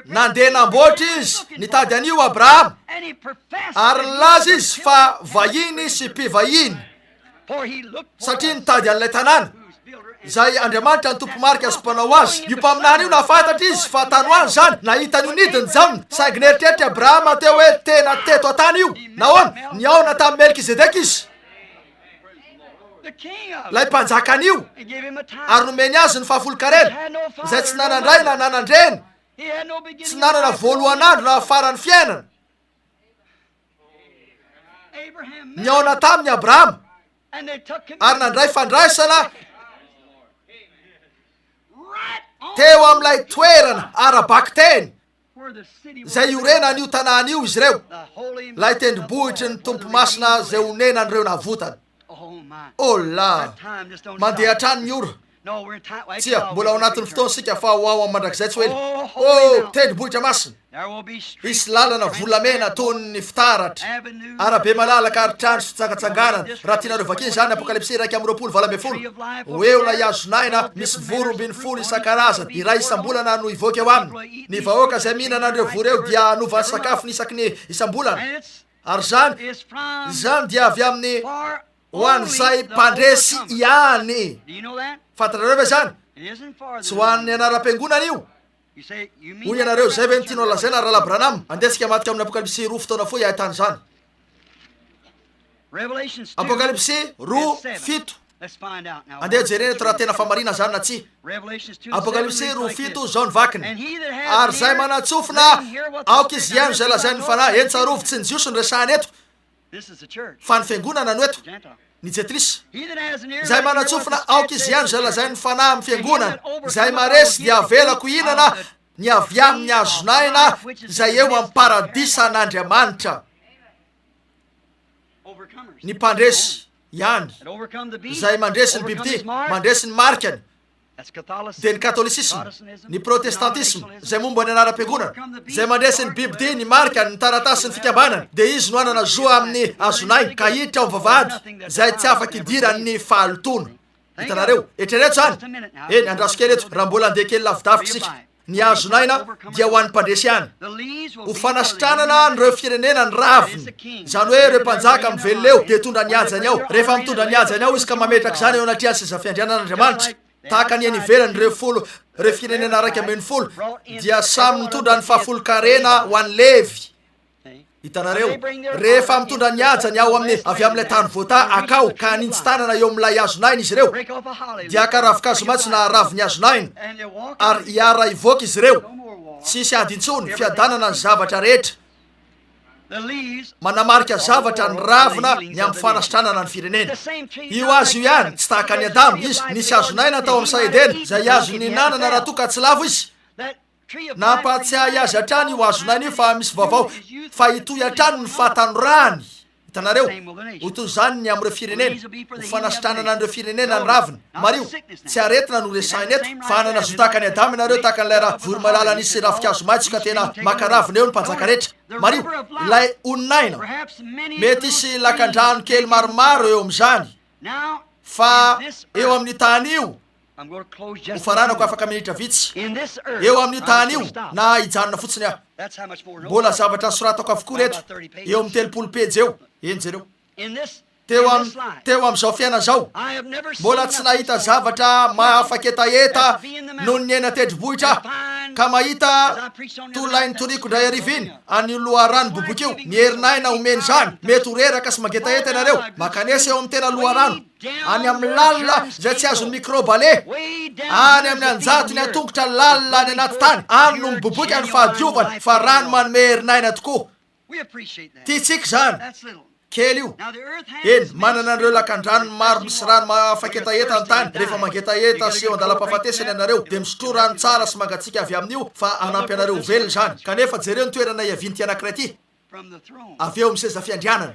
Nandeha namboatra izy, nitady an'io Abrahama, ary nilaza izy fa vahiny sy mpivahiny. satria nitady an'ilay tanàna izay Andriamanitra ny tompo-marika sy mpanao azy. Io mpaminany io nahafantatra izy fa tany ho any izany, nahita an'io nidiny Jaona, saingy nieritreritra Abrahama teo hoe tena teto an-tany io. Nahoana? Nihaona tamin'i Melkizedeka izy, ilay mpanjakan'io, ary nomeny azy ny fahafolon-karena, izay tsy nanan-dray na nanan-dreny, tsy nanana voalohan'andro na faran'ny fiainana. Nihaona taminy Abrahama ary nandray fandraisana teo amin'ilay toerana ara-bakiteny izay iorenan'io tanàna io izy ireo, ilay tendrombohitry ny Tompo Masina izay onenan'ireo navotana. Oh la! Mandeha hatrany ny ora. Tsia, mbola ao anatin'ny fotoana isika fa ho ao amin'ny mandrakizay tsy ho ela. Oh, tendrombohitra masina! Hisy lalana volamena toy ny fitaratra, arabe malalaka ary trano sy fitsangatsanganana. Raha tianareo vakiana izany, Apokalypsy 21, 18. Ho eo ilay hazon'aina misy voa 12 isan-karazany, iray isam-bolana no hivoaka eo aminy. Ny vahoaka izay mihinana an'ireo voa ireo dia hanova ny sakafony isaky ny isam-bolana. Ary izany, izany dia avy amin'ny ho an'izay mpandresy ihany. Fantatrareo ve izany? Tsy ho an'ny anaram-piangonana io. Hoy ianareo, izay ve no tianao lazaina, Rahalahy Branham? Andeha isika hamadika amin'ny Apokalypsy 2 fotoana fohy ahitana izany. Apokalypsy 2, 7. Andeha jerena eto raha tena fahamarinana izany na tsia. Apokalypsy 2, 7, izao ny vakiny. Ary izay manan-tsofina, aoka izy hihaino izay lazain'ny Fanahy. Eny, tsarovy, tsy ny Jiosy no resahana eto, fa ny fiangonana no eto, ny Jentilisa. Izay manan-tsofina, aoka izy hihaino izay lazain'ny Fanahy amin'ny fiangonana. Izay maharesy dia havelako hihinana ny avy amin'ny hazon'aina izay eo amin'ny paradisan'Andriamanitra. Ny mpandresy ihany, izay mandresy ny bibidia, mandresy ny marikany. Dia ny Katolisisma, ny Protestantisma, izay momba ny anaram-piangonana, izay mandresy ny bibidia, ny marika, ny taratasin'ny fikambanana, dia izy no hanana zo amin'ny hazon'aina ka hiditra ao amin'ny vavahady izay tsy afaka idiran'ny fahalotoana. Hitanareo? Eritrereto izany! Eny, andraso kely eto, raha mbola handeha kely lavidavitra isika. Ny hazon'aina dia ho an'ny mpandresy ihany. Ho fanasitranana an'ireo firenena ny raviny. Izany hoe ireo mpanjaka mivelona eo dia hitondra ny hajany ao. Rehefa mitondra ny hajany ao izy ka mametraka izany eo anatrehan'ny seza fiandrianan'Andriamanitra, tahaka ny eny ivelany ireo folo, ireo firenena 11 dia samy nitondra ny fahafolon-karena ho an'i Levy. Hitanareo, rehefa mitondra ny hajany ao amin'ny, avy amin'ilay tany voatahy hakao ka haninjy tanana eo amin'ilay hazon'aina izy ireo, dia haka ravin-kazo maitso na ravin'ny hazon'aina, ary hiara-hivoaka izy ireo. Tsy hisy ady intsony, fiadanana ny zavatra rehetra. Manamarika zavatra ny ravina ny amin'ny fanasitranana ny firenena. Io hazo io ihany, tsy tahaka an'i Adama, izy, nisy hazon'aina tao amin'ny saha Edena, izay azony nihinanana raha toa ka tsy lavo izy. Nampahatsiahy azy hatrany io hazon'aina io fa misy vaovao, fa hitohy hatrany ny fahatanorany. Hitanareo? Ho toy izany ny amin'ireo firenena, ho fanasitranana an'ireo firenena ny ravina. Mariho, tsy aretina no resahina eto, fa hanana zo tahaka an'i Adama ianareo, tahaka an'ilay ra voromailala nisy ravinkazo maitso ka tena maka ravina eo ny mpanjaka rehetra. Mariho, ilay onin'aina. Mety hisy lakandrano kely maromaro eo amin'izany, fa eo amin'io tany io, Hofaranako afaka minitra vitsy eo amin'io tany io na hijanona fotsiny aho. Mbola zavatra soratako avokoa ireto, eo amin'ny 30 pejy eo. Eny, jereo. Teo am, teo amin'izao fiainana izao, mbola tsy nahita zavatra mahafaketaheta noho ny eny an-tendrombohitra aho, ka mahita toy ilay nitoriako indray hariva iny, an'io loharano boboka io, ny herin'aina omeny izany. Mety ho reraka sy mangetaheta ianareo. Mankanesa eo amin'ny tena loharano. any amin'ny lalina izay tsy azon'ny mikraoba aleha, any amin'ny an-jatony an-tongotra lalina any anaty tany, any no miboiboika ny fahadiovana, fa rano manome herin'aina tokoa. Tiantsika izany. Kely io. Eny, manana an'ireo lakandranony maro misy rano mahafa-ketaheta ny tany. Rehefa mangetaheta sy eo an-dalam-pahafatesana ianareo, dia misotroa rano tsara sy mangatsiaka avy amin'io, fa hanampy anareo ho velona izany. Kanefa jereo ny toerana iavian'ity anankiray ity. Avy eo amin'ny seza fiandrianana.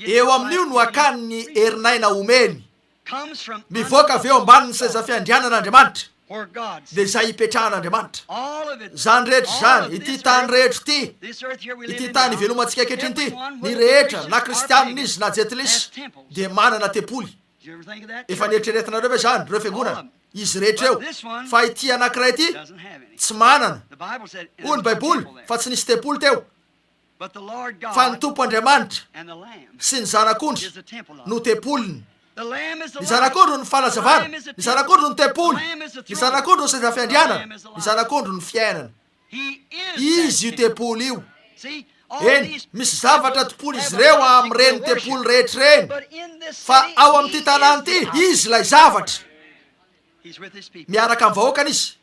Eo amin'io no hakany ny herin'aina omeny. Mivoaka avy eo ambanin'ny seza fiandrianana Andriamanitra, dia izay ipetrahan'Andriamanitra. Izany rehetra izany, ity tany rehetra ity, ity tany ivelomantsika ankehitriny ity, ny rehetra, na kristianina izy na jentilisa, dia manana tempoly. Efa neritreretinareo ve izany, ireo fiangonana? Izy rehetra eo. Fa ity anankiray ity, tsy manana. Hoy ny Baiboly fa tsy nisy tempoly teo. Fa ny Tompo Andriamanitra sy ny Zanak'ondry no tempoliny. Ny Zanak'ondry no fanazavana, ny Zanak'ondry no tempoly, ny Zanak'ondry no seza fiandrianana, ny Zanak'ondry no fiainana. Izy io tempoly io. Eny, misy zavatra tompoin'izy ireo amin'ireny tempoly rehetra ireny, fa ao amin'ity tanàna ity, izy ilay zavatra. Miaraka amin'ny vahoakany izy.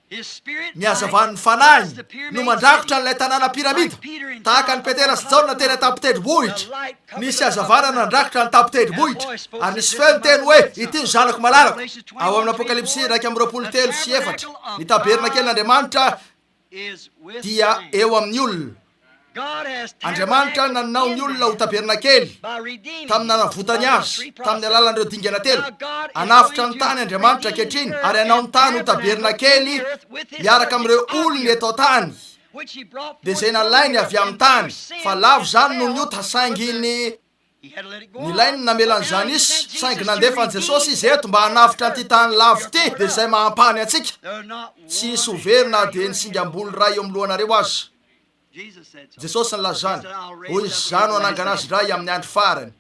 Ny hazavan'ny fanahiny no mandrakotra an'ilay tanàna piramida, tahaka an'i Petera sy Jaona teny an-tampon-tendrombohitra. Nisy hazavana nandrakotra ny tampon-tendrombohitra, ary nisy feo niteny hoe, Ity ny Zanako malalako. Ao amin'ny Apokalypsy 21 3 sy 4, ny tabernakelin'Andriamanitra dia eo amin'ny olona. Andriamanitra nanao ny olona ho tabernakely tamin'ny nanavotany azy tamin'ny alalan'ireo dingana telo. Hanavotra ny tany Andriamanitra ankehitriny ary hanao ny tany ho tabernakely miaraka amin'ireo olony eto an-tany. Dia izay nalainy avy amin'ny tany, fa lavo izany noho ny ota, saingy ny Nilainy ny namela an'izany hisy, saingy nandefa an'i Jesosy Izy eto mba hanavotra an'ity tany lavo ity, dia izay maha-ampahany antsika. Tsy hisy ho very na dia ny singam-bolo iray eo amin'ny lohanareo aza. Jesosy nilaza izany. Hoy Izy, Izaho no hanangana azy indray amin'ny andro farany.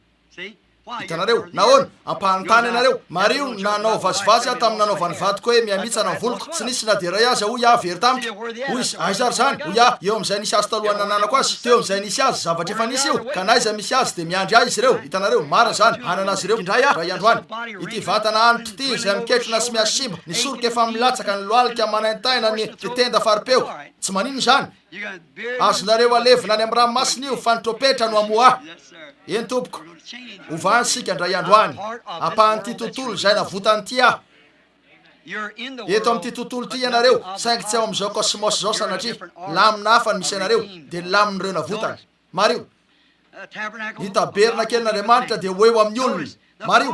Hitanareo? Nahoana? Ampahany tany ianareo. Mariho, nanao vazivazy aho tamin'ny nanaovan'ny vadiko hoe mihamitsana ny voloko. Tsy nisy na dia iray aza, hoy aho, very tamiko. Hoy izy, Aiza ary izany? Hoy aho, Eo amin'izay nisy azy talohan'ny nananako azy. Teo amin'izay nisy azy, zavatra efa nisy io. Ka na aiza misy azy, dia miandry ahy izy ireo. Hitanareo? Marina izany. Hanana azy ireo indray aho, indray andro any. Ity vatana hanitra ity, izay miketrona sy mihasimba, ny soroka efa milatsaka, ny lohalika manaintaina, ny tenda fari-peo. Tsy maninona izany. Azonareo alevina any amin'ny ranomasina io fa ny trompetra no hamoha ahy. Eny tompoko. Hovany isika indray andro any. Ampahan'ity tontolo izay navotany ity aho. Eto amin'ity tontolo ity ianareo, saingy tsy ao amin'izao kosmos izao sanatria. Lamina hafa no misy anareo, dia ny lamin'ireo navotana. Mariho. Ny tabernakelin'Andriamanitra dia ho eo amin'ny olona. Mariho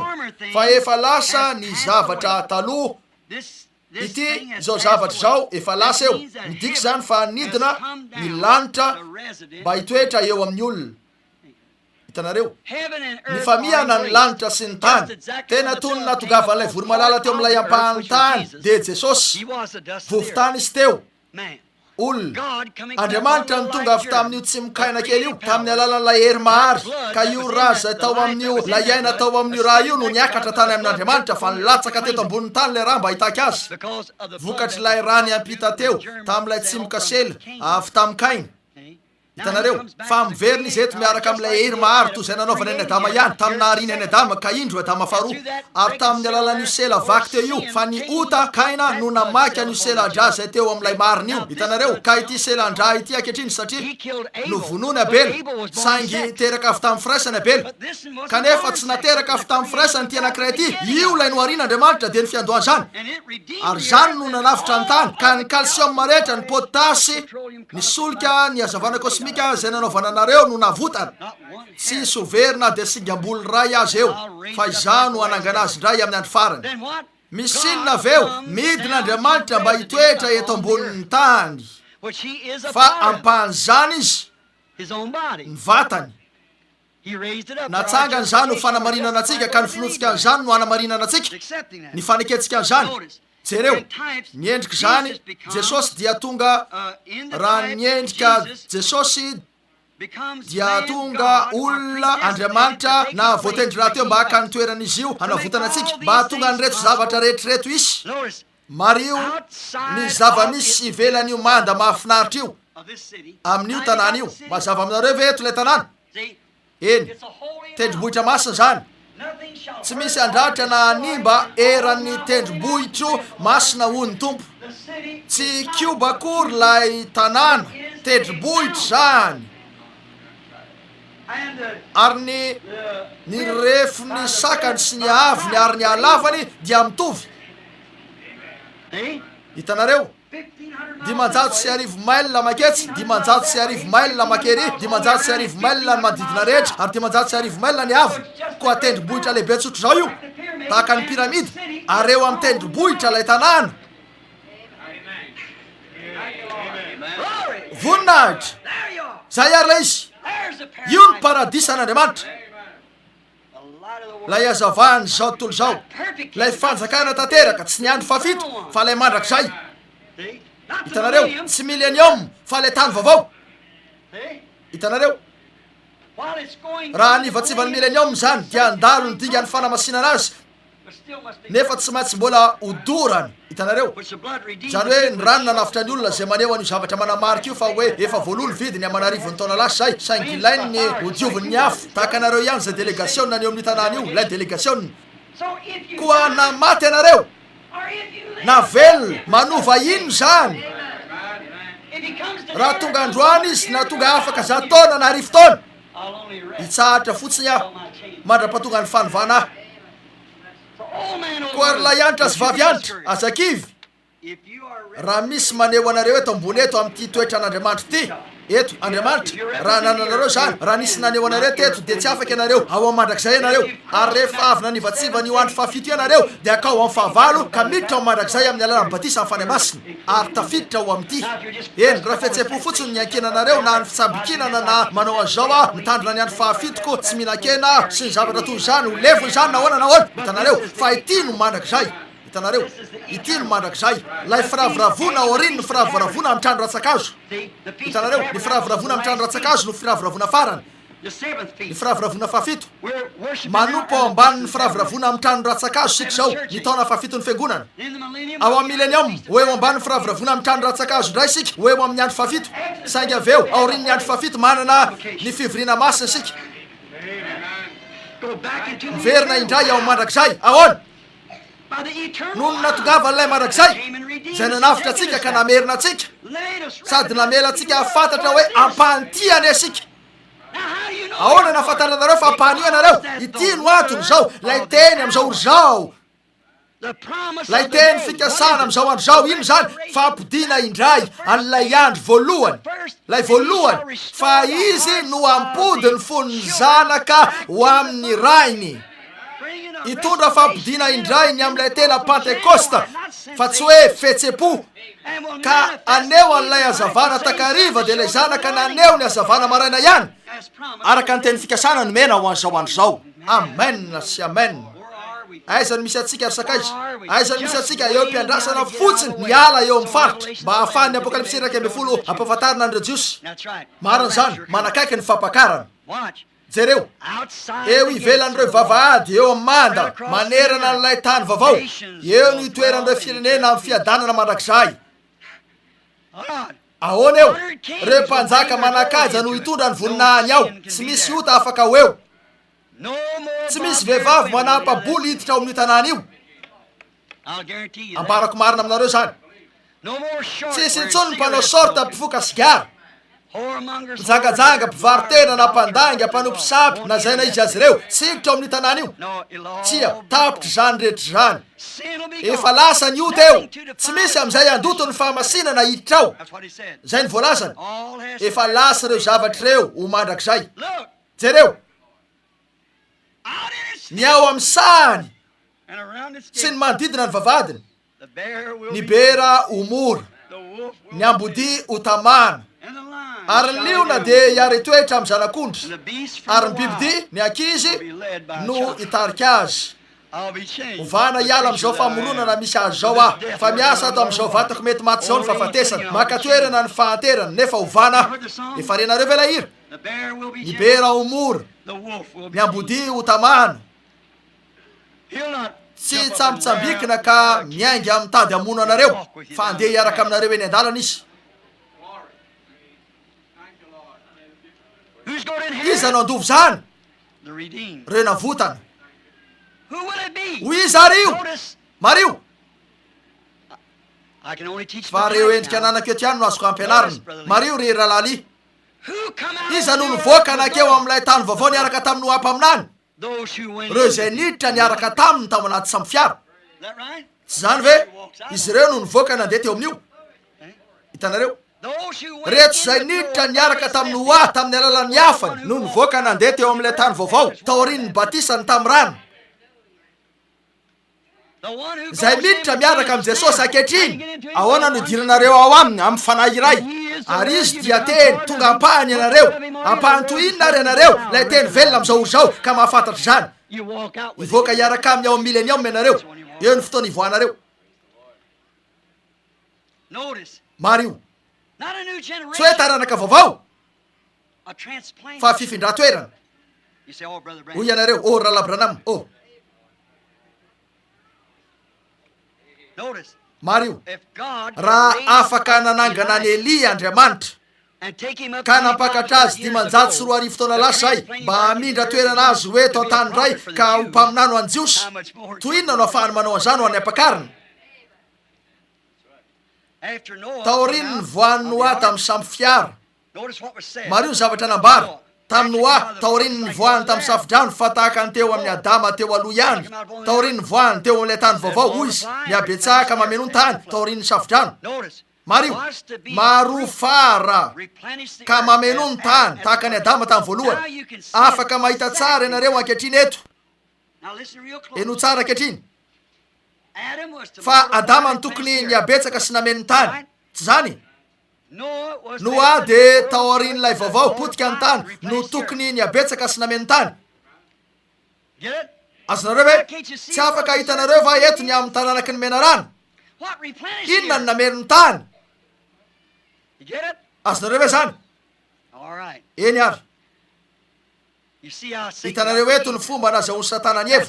fa efa lasa ny zavatra taloha. Ity, izao zavatra izao, efa lasa eo. Midika izany fa nidina ny lanitra mba hitoetra eo amin'ny olona. Hitanareo? Nifamihana ny lanitra sy ny tany. Tena toy ny nahatongavan'ilay voromailala teo amin'ilay ampahan'ny tany, dia Jesosy. Vovo-tany Izy teo. Olona. Andriamanitra no tonga avy tamin'io tsimokaina kely io, tamin'ny alalan'ilay hery mahary, ka io ra izay tao amin'io, ilay aina tao amin'io ra io no niakatra tany amin'Andriamanitra, fa nilatsaka teto ambonin'ny tany ilay ra mba hitaky azy, vokatr'ilay ra niampita teo, tamin'ilay tsimoka sela avy tamin'i Kaina. Hitanareo? Fa miverina izy eto miaraka amin'ilay hery mahary toy izay nanaovany an'i Adama ihany, tamin'ny nahariany an'i Adama, ka indro Adama faharoa. Ary tamin'ny alalan'io sela vaky teo io, fa ny ota, Kaina, no namaky an'io selan-drà izay teo amin'ilay marina io. Hitanareo? Ka ity selan-drà ity ankehitriny, satria novonoiny Abela, saingy teraka avy tamin'ny firaisana Abela. Kanefa tsy nateraka avy tamin'ny firaisana ity anankiray ity. Io ilay noharian'Andriamanitra, dia ny fiandohan'izany. Ary izany no nanavotra ny tany, ka ny calcium rehetra, ny potasy, Ny solika, ny hazavana kosmika izay nanaovana anareo no navotana. Tsy hisy ho very na dia singam-bolo iray aza eo, fa Izaho no hanangana azy indray amin'ny andro farany. Misy inona avy eo? Midina Andriamanitra mba hitoetra eto ambonin'ny tany. Fa ampahan'izany Izy, ny vatany. Natsangany izany ho fanamarinana antsika, ka ny finoantsika an'izany no hanamarinana antsika, ny fanekentsika an'izany. Jereo, ny endrik'izany, Jesosy dia tonga, raha ny endrika Jesosy dia tonga olona, Andriamanitra, na voatendry rahateo mba haka ny toeran'izy io, hanavotana antsika, mba hahatonga an'ireto zavatra rehetra ireto hisy. Mariho ny zava-misy ivelan'io manda mahafinaritra io, amin'io tanàna io. Mazava aminareo ve eto ilay tanàna? Eny, tendrombohitra masina izany. Tsy misy handratra na hanimba eran'ny tendrombohitro masina hoy ny Tompo. Tsy Kioba akory ilay tanàna, tendrombohitra izany. Ary ny, ny refin'ny sakany sy ny haavony ary ny halavany dia mitovy. Hitanareo? 1500 mail maketsy, 1500 mail makery, 1500 mail ny manodidina rehetra, ary 1500 mail ny haavony. Koa tendrombohitra lehibe tsotr'izao io, tahaka ny pyramida, ary eo amin'ny tendrombohitra ilay tanàna. Voninahitra! Izay ary ilay izy. Io ny paradisan'Andriamanitra. Ilay hazavan'izao tontolo izao. Ilay fanjakana tanteraka, tsy ny andro fahafito, fa ilay mandrakizay. Hitanareo? Tsy millennium, fa ilay tany vaovao. Hitanareo? Raha hanivatsiva ny millennium izany, dia handalo ny dingan'ny fanamasinana azy, nefa tsy maintsy mbola hodorana. Hitanareo? Izany hoe ny rano nanavotra ny olona izay maneho an'io zavatra manamarika io fa hoe efa voaloa ny vidiny aman'arivony taona lasa izay, saingy ilainy ny hodiovin'ny afo. Tahaka anareo ihany izay delegasiona any eo amin'io tanàna io, ilay delegasiona. Koa na maty ianareo, na velona, manova inona izany? Raha tonga androany izy, na tonga afaka zato taona na arivo taona, Hitsahatra fotsiny aho mandra-pahatonga ny fanovana ahy. Koa ry lahy antra sy vavy antra, aza kivy raha misy maneho anareo eto ambony eto amin'ity toetran'Andriamanitra ity. Eto, Andriamanitra, raha nananareo izany, raha nisy naneho anareo teto, dia tsy afaka ianareo, ao amin'ny mandrakizay ianareo. Ary rehefa avy nanivatsiva an'io andro fahafito io ianareo, dia akao amin'ny fahavalo, ka miditra ao amin'ny mandrakizay amin'ny alalan'ny batisan'ny Fanahy Masina. Ary tafiditra ao amin'ity. Eny, raha fihetseham-po fotsiny no niankinanareo, na ny fitsambikinana, na manao an'izao aho, mitandrina ny andro fahafitoko, tsy mihinan-kena aho, sy ny zavatra toy izany, ho levona izany nahoana nahoana. Hitanareo? Fa ity no mandrakizay. Hitanareo? Ity no mandrakizay. Ilay firavoravoana aorian'ny firavoravoana amin'ny trano rantsan-kazo. Hitanareo? Ny firavoravoana amin'ny trano rantsan-kazo no firavoravoana farany. Ny firavoravoana fahafito. Manompo ao ambanin'ny firavoravoana amin'ny trano rantsan-kazo isika izao, ny taona fahafiton'ny Fiangonana. Ao amin'ny Milenioma, ho eo ambanin'ny firavoravoana amin'ny trano rantsan-kazo indray isika, ho eo amin'ny andro fahafito. Saingy avy eo, aorian'ny andro fahafito, manana ny fivoriana masina isika. Miverina indray ao mandrakizay. Ahoana? Noho ny natongavan'ilay mandrakizay, izay nanavotra antsika ka namerina antsika, sady namela antsika hahafantatra hoe ampahan'ity anie isika. Ahoana no ahafantaranareo fa ampahan'io ianareo? Ity no antony izao, ilay teny amin'izao ora izao. Ilay teny fikasana amin'izao andro izao, inona izany? Fampodiana indray an'ilay andro voalohany, ilay voalohany, fa izy no hampody ny fon'ny zanaka ho amin'ny rainy. Hitondra fampodiana indray ny amin'ilay tena Pantekosta, fa tsy hoe fihetsem-po, ka haneho an'ilay hazavana takariva, dia ilay zanaka naneho ny hazavana maraina ihany, araka ny teny fikasana nomena ho an'izao andro izao. Amen sy amen. Aiza no misy antsika ry sakaiza? Aiza no misy antsika? Eo am-piandrasana fotsiny ny hiala eo amin'ny faritra, mba hahafahan'ny Apokalypsy 11 hampahafantarina an'ireo Jiosy. Marina izany, manakaiky ny fampakarana. Jereo, eo ivelan'ireo vavahady eo amin'ny manda manerana an'ilay tany vaovao, eo no itoeran'ireo firenena amin'ny fiadanana mandrakizay. Ahoana eo? Ireo mpanjaka manan-kaja no hitondra ny voninahiny ao, tsy misy ota afaka ho eo. Tsy misy vehivavy manampa-bolo hiditra ao amin'io tanàna io. Ambarako marina aminareo izany. Tsy hisy intsony ny mpanao sorta mpifoka sigara, mpijangajanga, mpivaro-tena na mpandainga, mpanompo sampy na izay na iza azy ireo. Tsy hiditra ao amin'io tanàna io. Tsia, tapitra izany rehetra izany. Efa lasa ny ota eo. Tsy misy amin'izay handoto ny fahamasinana hiditra ao. Izay no voalazany. Efa lasa ireo zavatra ireo ho mandrakizay. Jereo. Ny ao amin'ny sahany sy ny manodidina ny vavahadiny, ny bera ho mora, ny ambodia ho tamana, ary ny liona dia hiara-hitoetra amin'ny zanak'ondry, ary ny bibidia, ny ankizy, no hitarika azy. Ovana hiala amin'izao famoronana misy azy izao aho, fa miasa ato amin'izao vatako mety maty izao ny fahafatesana. Maka toerana ny fahanterana, nefa ovana aho. Efa renareo ve ilay hira? Ny bera ho mora, ny ambodia ho tamana. Tsy hitsambitsambikina ka miainga mitady hamono anareo, fa handeha hiaraka aminareo eny an-dalana izy. Iza no handova izany? Ireo navotana. Ho iza àry io? Mariho! Fa ireo endrika ananako eto ihany no azoko ampianarina. Mariho ry Rahalahy Lee. Iza no nivoaka nankeo amin'ilay tany vaovao niaraka tamin'i Noa mpaminany? Ireo izay niditra niaraka taminy tao anaty sambofiara. Tsy izany ve? Izy ireo no nivoaka nandeha teo amin'io. Hitanareo? Reto izay niditra niaraka tamin'i Noa tamin'ny alalan'ny hafany no nivoaka nandeha teo amin'ilay tany vaovao taorian'ny batisany tamin'ny rano. Izay miditra miaraka amin'i Jesosy ankehitriny, ahoana no idiranareo ao Aminy? Amin'ny Fanahy iray. Ary Izy dia Teny, tonga ampahany ianareo. Ampahany toy inona ary ianareo, ilay Teny velona amin'izao ora izao, ka mahafantatra izany. Hivoaka hiaraka Aminy ao amin'ny Milenioma ianareo. Eo ny fotoana hivoahanareo. Mariho. Tsy hoe taranaka vaovao, fa fifindran-toerana. Hoy ianareo, Oh, Rahalahy Branham, oh. Mariho, raha afaka nanangana an'i Elia Andriamanitra, ka nampakatra azy 2500 taona lasa izay, mba hamindra toerana azy ho eto an-tany indray ka ho mpaminany ho an'ny Jiosy, toy inona no ahafahany manao an'izany ho an'ny ampakarina? Taorian'ny nivoahan'i Noa tamin'ny sambo fiara, Mariho ny zavatra nambara tamin'i Noa taorian'ny nivoahany tamin'ny safodrano fa tahaka ny teo amin'i Adama teo aloha ihany, taorian'ny nivoahany teo amin'ilay tany vaovao, hoy izy, Mihabetsaka mameno ny tany taorian'ny safodrano. Mariho, Marofara ka mameno ny tany tahaka an'i Adama tamin'ny voalohany. Afaka mahita tsara ianareo ankehitriny eto. Henoy tsara ankehitriny. Fa Adama no tokony nihabetsaka sy nameno ny tany. Tsy izany? Noa dia tao aorian'ilay vaovao, potika ny tany, no tokony nihabetsaka sy nameno ny tany. Azonareo ve? Tsy afaka hitanareo va eto ny amin'ny taranaky ny menarana? Inona no nameno ny tany? Azonareo ve izany? Eny ary. Hitanareo eto ny fomba nazahoan'i Satana an'i Eva.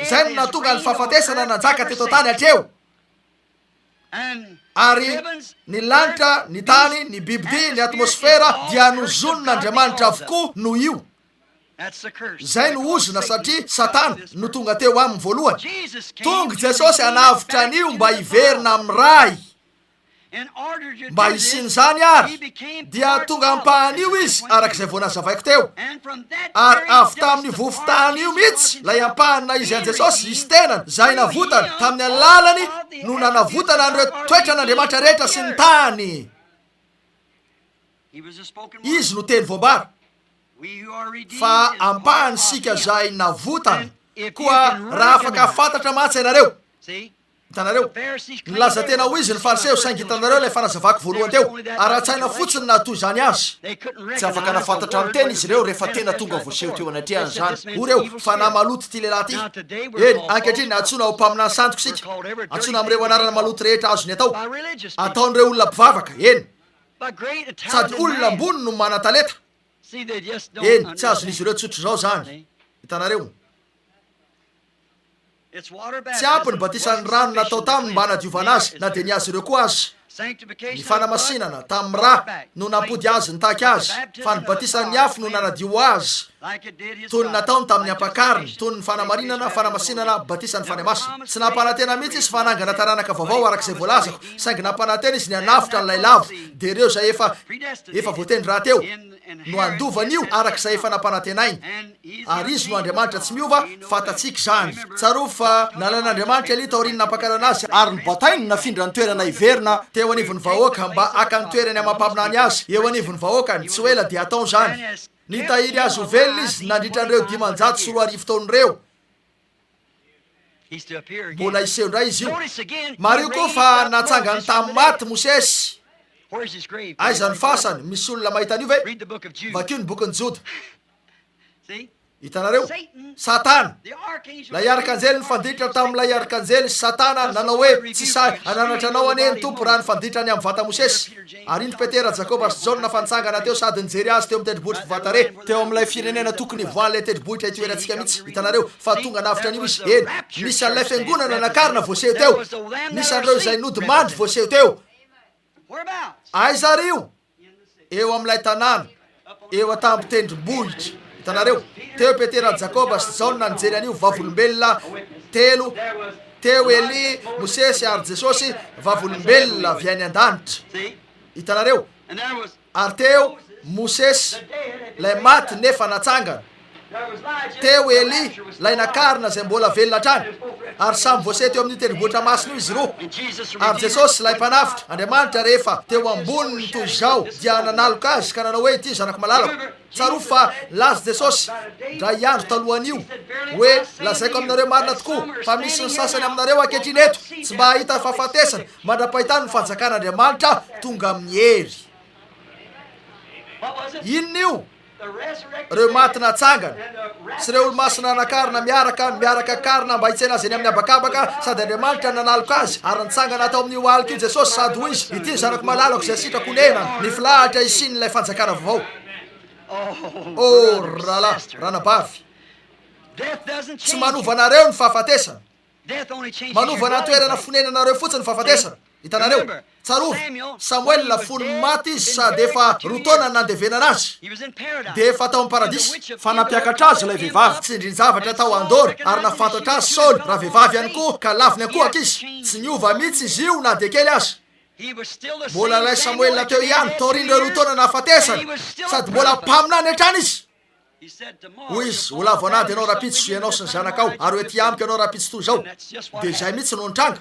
Izay no nahatonga ny fahafatesana nanjaka teto an-tany hatreo. Ary ny lanitra, ny tany, ny bibidia, ny atmosfera dia nozonin'Andriamanitra avokoa noho io. Izay no ozona satria Satana no tonga teo aminy voalohany. Tonga Jesosy hanavotra an'io mba hiverina amin'ny Ray. Mba hisian'izany àry, dia tonga ampahan'io izy, araka izay vao nazavaiko teo. Ary avy tamin'io vovon-tany io mihitsy, ilay ampahany naha izy an'i Jesosy, izy tenany, izay navotana, tamin'ny alalany no nanavotana an'ireo toetran'Andriamanitra rehetra sy ny tany. Izy no Teny voambara. Fa ampahany isika izay navotana. Koa raha afaka hahafantatra mantsy ianareo, Hitanareo? Nilaza tena ho izy ny Fariseo, saingy hitanareo ilay fanazavako voalohany teo, ara-tsaina fotsiny naha toy izany azy.
Tsy afaka nahafantatra ny tena izy ireo rehefa tena tonga voaseho teo anatrehany izany.
Hoy ireo, Fanahy maloto ity lehilahy ity. Eny, ankehitriny, antsoina ho mpaminany sandoka isika. Antsoina amin'ireo anarana maloto rehetra azony atao. Ataon'ireo olona mpivavaka, eny. Sady olona ambony no manan-talenta. Eny, tsy azon'izy ireo tsotr'izao izany. Hitanareo? Tsy ampy ny batisan'ny rano natao taminy mba hanadiovana azy, na dia ny azy ireo koa aza. Ny fanamasinana, tamin'ny ra, no nampody azy nitaky azy, fa ny batisan'ny afo no nanadio azy, toy ny nataony tamin'ny ampakariny, toy ny fanamarinana, fanamasinana, batisan'ny Fanahy Masina. Tsy nampanantena mihitsy izy fa hanangana taranaka vaovao araka izay voalazako, saingy nampanantena izy ny hanavotra an'ilay lavo, dia ireo izay efa, efa voatendry rahateo, no handova an'io araka izay efa nampanantenainy. Ary Izy no Andriamanitra tsy miova, fantatsika izany. Tsarovy fa nalain'Andriamanitra Elia taorian'ny nampakarana azy,
ary nobatainy nafindra ny toerana hiverina
teo anivon'ny vahoaka mba haka ny toerany amam-paminany azy eo anivon'ny vahoakany. Tsy ho ela dia hataony izany. Nitahiry azy ho velona Izy nandritra an'ireo 2500 taona ireo. Mbola hiseho indray izy io. Mariho koa fa natsangany tamin'ny maty Mosesy. Aiza ny fasany? Misy olona mahita an'io ve? Vakio ny bokin'i Joda. Hitanareo? Satana, ilay arkanjely nifanditra tamin'ilay arkanjely Satana nanao hoe, Tsy sahy hananatra anao anie ny Tompo raha nifanditra ny amin'ny vata Mosesy. Ary indro Petera, Jakoba sy Jaona fa nitsangana teo sady nijery azy teo amin'ny tendrombohitry Vovatare, teo amin'ilay firenena tokony hivoahan'ilay tendrombohitra itoerantsika mihitsy. Hitanareo, fa tonga navotra an'io izy. Eny, nisy an'ilay fiangonana nakarina voaseho teo. Nisy an'ireo izay nodimandry voaseho teo. Aiza ary io? Eo amin'ilay tanàna, eo an-tampon-tendrombohitra. Hitanareo? Teo Petera, Jakoba sy Jaona nijery an'io, vavolombelona telo. Teo Elia, Mosesy ary Jesosy, vavolombelona avy any an-danitra. Hitanareo? Ary teo Mosesy, ilay maty nefa natsangana. Teo Elia, ilay nakarina izay mbola velona hatrany. Ary samy voaseho teo amin'io tendrombohitra masina io izy roa. Ary Jesosy, ilay Mpanavotra, Andriamanitra, rehefa teo amboniny toy izao, dia nanaloka azy ka nanao hoe, Ity ny Zanako malalako. Tsarovy fa nilaza Jesosy, indray andro talohan'io, hoe, Lazaiko aminareo marina tokoa, fa misy ny sasany aminareo ankehitriny eto, tsy mba hahita fahafatesana, mandra-pahitany ny fanjakan'Andriamanitra tonga amin'ny hery. Inona io? Ireo maty natsangana, sy ireo olo-masina nakarina miaraka, miaraka akarina mba hitsena azy eny amin'ny habakabaka, sady Andriamanitra nanaloka azy, ary nitsangana tao amin'io aloka io Jesosy, sady hoy Izy, Ity ny Zanako malalako izay sitrako honenana, ny filahatra hisian'ilay fanjakana vaovao. Oh, ry rahalahy, ranabavy, tsy manova anareo ny fahafatesana. Manova ny toerana fonenanareo fotsiny ny fahafatesana. Hitanareo? Tsarovy, Samoela, fony maty izy sady efa roa taona ny nandevenana azy, dia efa tao amin'ny paradisa. Fa nampiakatra azy ilay vehivavy, tsindrin-javatra tao Andoro, ary nahafantatra azy Saoly, ravehivavy ihany koa, ka laviny ankohaka izy. Tsy niova mihitsy izy io na dia kely aza. Mbola ilay Samoela teo ihany, taorian'ireo roa taona nahafatesany, sady mbola mpaminany hatrany izy. Hoy izy, Ho lavo an'ady ianao rahampitso, ianao sy ny zanakao, ary ho ety amiko ianao rahampitso toy izao. Dia izay mihitsy no nitranga.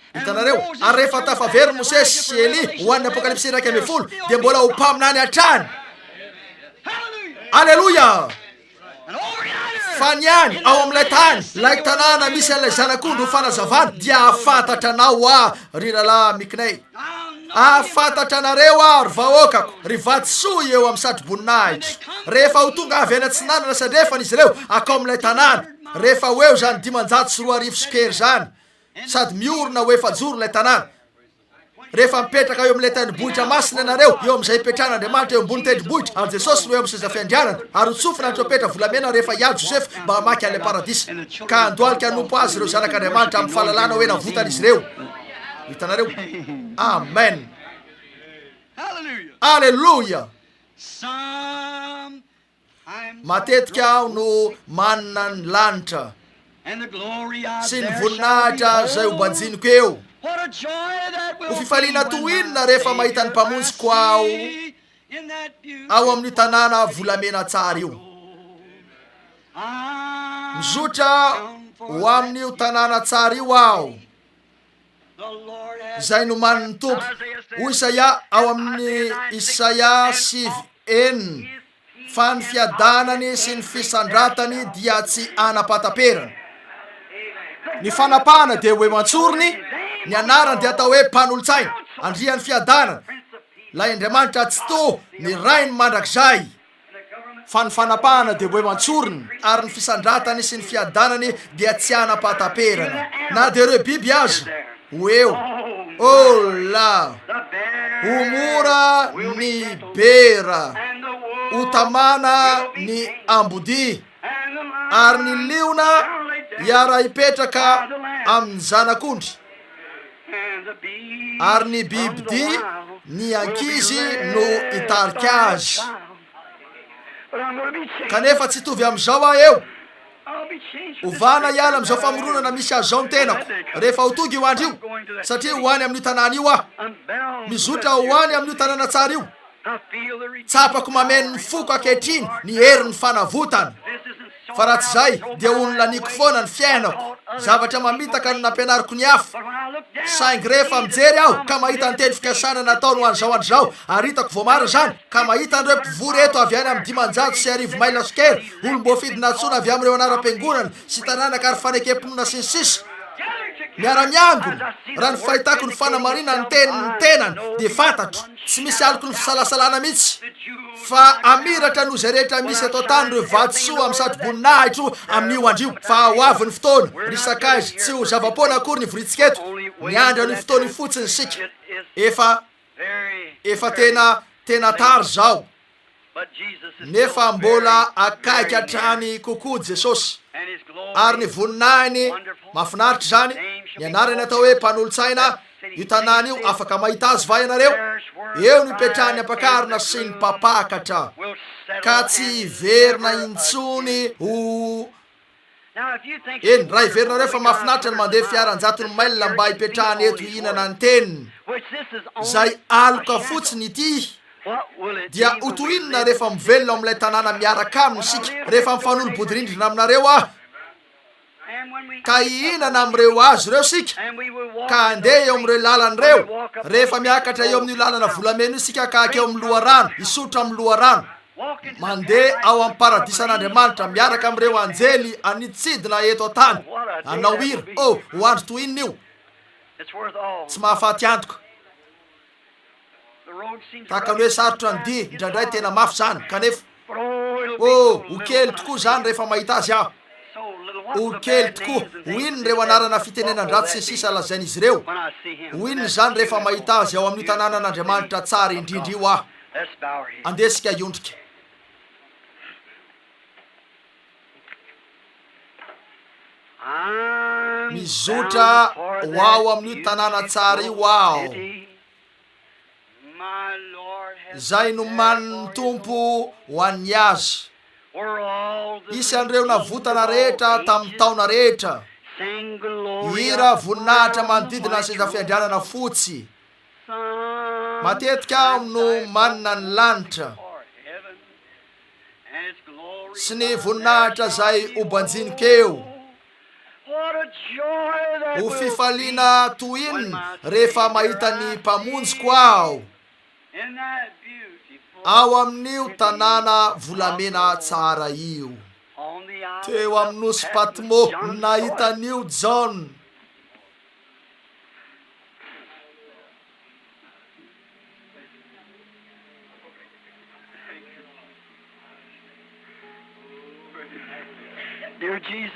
Hitanareo? Ary rehefa tafaverina Mosesy sy Elia ho an'ny Apokalypsy 11, dia mbola ho mpaminany hatrany. Aleloia! Fa ny any, ao amin'ilay tany, ilay tanàna misy an'ilay Zanak'ondry ho fanazavana, dia hahafantatra anao aho, ry Rahalahy Mickney. Hahafantatra anareo aho, ry vahoakako, ry vatosoa eo amin'ny satroboninahitro. Rehefa ho tonga avy any atsinanana sy andrefana izy ireo, hakao amin'ilay tanàna. Rehefa ho eo izany 2500 sokery izany, sady miorina ho efajoro ilay tanàna. Rehefa mipetraka eo amin'ilay tendrombohitra masina ianareo, eo amin'izay ipetrahan'Andriamanitra eo ambony tendrombohitra, ary Jesosy no eo amin'ny seza fiandrianana, ary ho tsofina ny trompetra volamena rehefa hiady Josefa mba hamaky an'ilay paradisa, ka handohalika hanompo Azy ireo zanak'Andriamanitra amin'ny fahalalana hoe navotana izy ireo. Hitanareo? Amen. Aleloia! Matetika aho no manana ny lanitra sy ny voninahitra izay ho banjiniko eo. Ho fifaliana toy inona rehefa mahita ny Mpamonjiko aho ao amin'io tanàna volamena tsara io. Mizotra ho amin'io tanàna tsara io aho, izay nomanin'ny Tompo. Hoy Isaia ao amin'ny Isaia 9, 6, Fa ny fiadanany sy ny fisandratany dia tsy hanam-pahataperana. Ny fanapahana dia ho eo an-tsorony, ny anarany dia atao hoe Mpanolotsaina, Andrian'ny fiadanana, Ilay Andriamanitra Tsitoha, ny Rainy mandrakizay. Fa ny fanapahana dia ho eo an-tsorony, ary ny fisandratany sy ny fiadanany dia tsy hanam-pahataperana. Na dia ireo biby aza ho eo. Oh la! Ho mora ny bera, ho tamana ny ambodia, ary ny liona hiara-hipetraka amin'ny zanak'ondry, ary ny bibidia ny ankizy no hitarika azy. Kanefa tsy hitovy amin'izao aho eo. Ovana hiala amin'izao famoronana misy azy izao ny tenako, rehefa ho tonga io andro io, satria ho any amin'io tanàna io aho. Mizotra ho any amin'io tanàna tsara io. Tsapako mameno ny foko ankehitriny ny herin'ny fanavotana. Fa raha tsy izay, dia ho nolaniako foana ny fiainako. Zavatra mamitaka no nampianariko ny hafa. Saingy rehefa mijery aho ka mahita ny teny fikasana nataony ho an'izao andro izao, ary hitako voamarina izany, ka mahita an'ireo mpivory eto avy any amin'ny 1500 maila sokera, olom-boafidy nantsoina avy amin'ireo anaram-piangonana sy taranaka ary fanekem-pinoana sy ny sisa, miara-miangona, raha ny fahitako ny fanamarinan'ny tenin'ny tenany, dia fantatro, tsy misy aloky ny fisalasalana mihitsy, fa hamiratra noho izay rehetra misy eto an-tany ireo vatosoa amin'ny satroboninahitro amin'io andro io. Fa ho avy ny fotoana, ry sakaiza, tsy ho zava-poana akory ny hivoriantsika eto, miandry an'io fotoana io fotsiny isika. Efa, efa tena, tena tara izao. Nefa mbola akaiky hatrany kokoa Jesosy, ary ny voninahiny, mahafinaritra izany, ny anarany atao hoe Mpanolotsaina, io tanàna io, afaka mahita azy va ianareo? Eo no ipetrahan'ny ampakarina sy ny mpampakatra, ka tsy hiverina intsony ho Eny, raha heverinareo fa mahafinaritra ny mandeha fiara an-jatony mailina mba hipetrahana eto hihinana ny teniny, izay aloka fotsiny ity, dia ho toy inona rehefa mivelona ao amin'ilay tanàna miaraka aminy isika, rehefa mifanolo-bodirindrina aminareo aho, ka hihinana amin'ireo hazo ireo isika, ka handeha eo amin'ireo lalana ireo, rehefa miakatra eo amin'io lalana volamena io isika ka hankeo amin'ny loharano, hisotro amin'ny loharano. Mandeha ao amin'ny paradisan'Andriamanitra miaraka amin'ireo anjely anitsidina eto an-tany. Hanao hira. Oh, ho andro toy inona io! Tsy mahafaty antoka. Tahaka ny hoe sarotra ny dia, indraindray tena mafy izany, kanefa, oh, ho kely tokoa izany rehefa mahita azy aho. Ho kely tokoa. Ho inona ireo anarana fitenenan-dratsy sy ny sisa lazain'izy ireo? Ho inona izany rehefa mahita azy ao amin'io tanànan'Andriamanitra tsara indrindra io aho? Andeha isika hiondrika. Mizotra ho ao amin'io tanàna tsara io aho, izay nomanin'ny Tompo ho an'ny azy. Hisy an'ireo navotana rehetra tamin'ny taona rehetra, hihira voninahitra manodidina ny seza fiandrianana fotsy. Matetika aho no manina ny lanitra sy ny voninahitra izay hobanjiniko eo. Ho fifaliana toy inona rehefa mahita ny Mpamonjiko aho ao amin'io tanàna volamena tsara io. Teo amin'ny nosy Patmo, nahita an'io Jaona.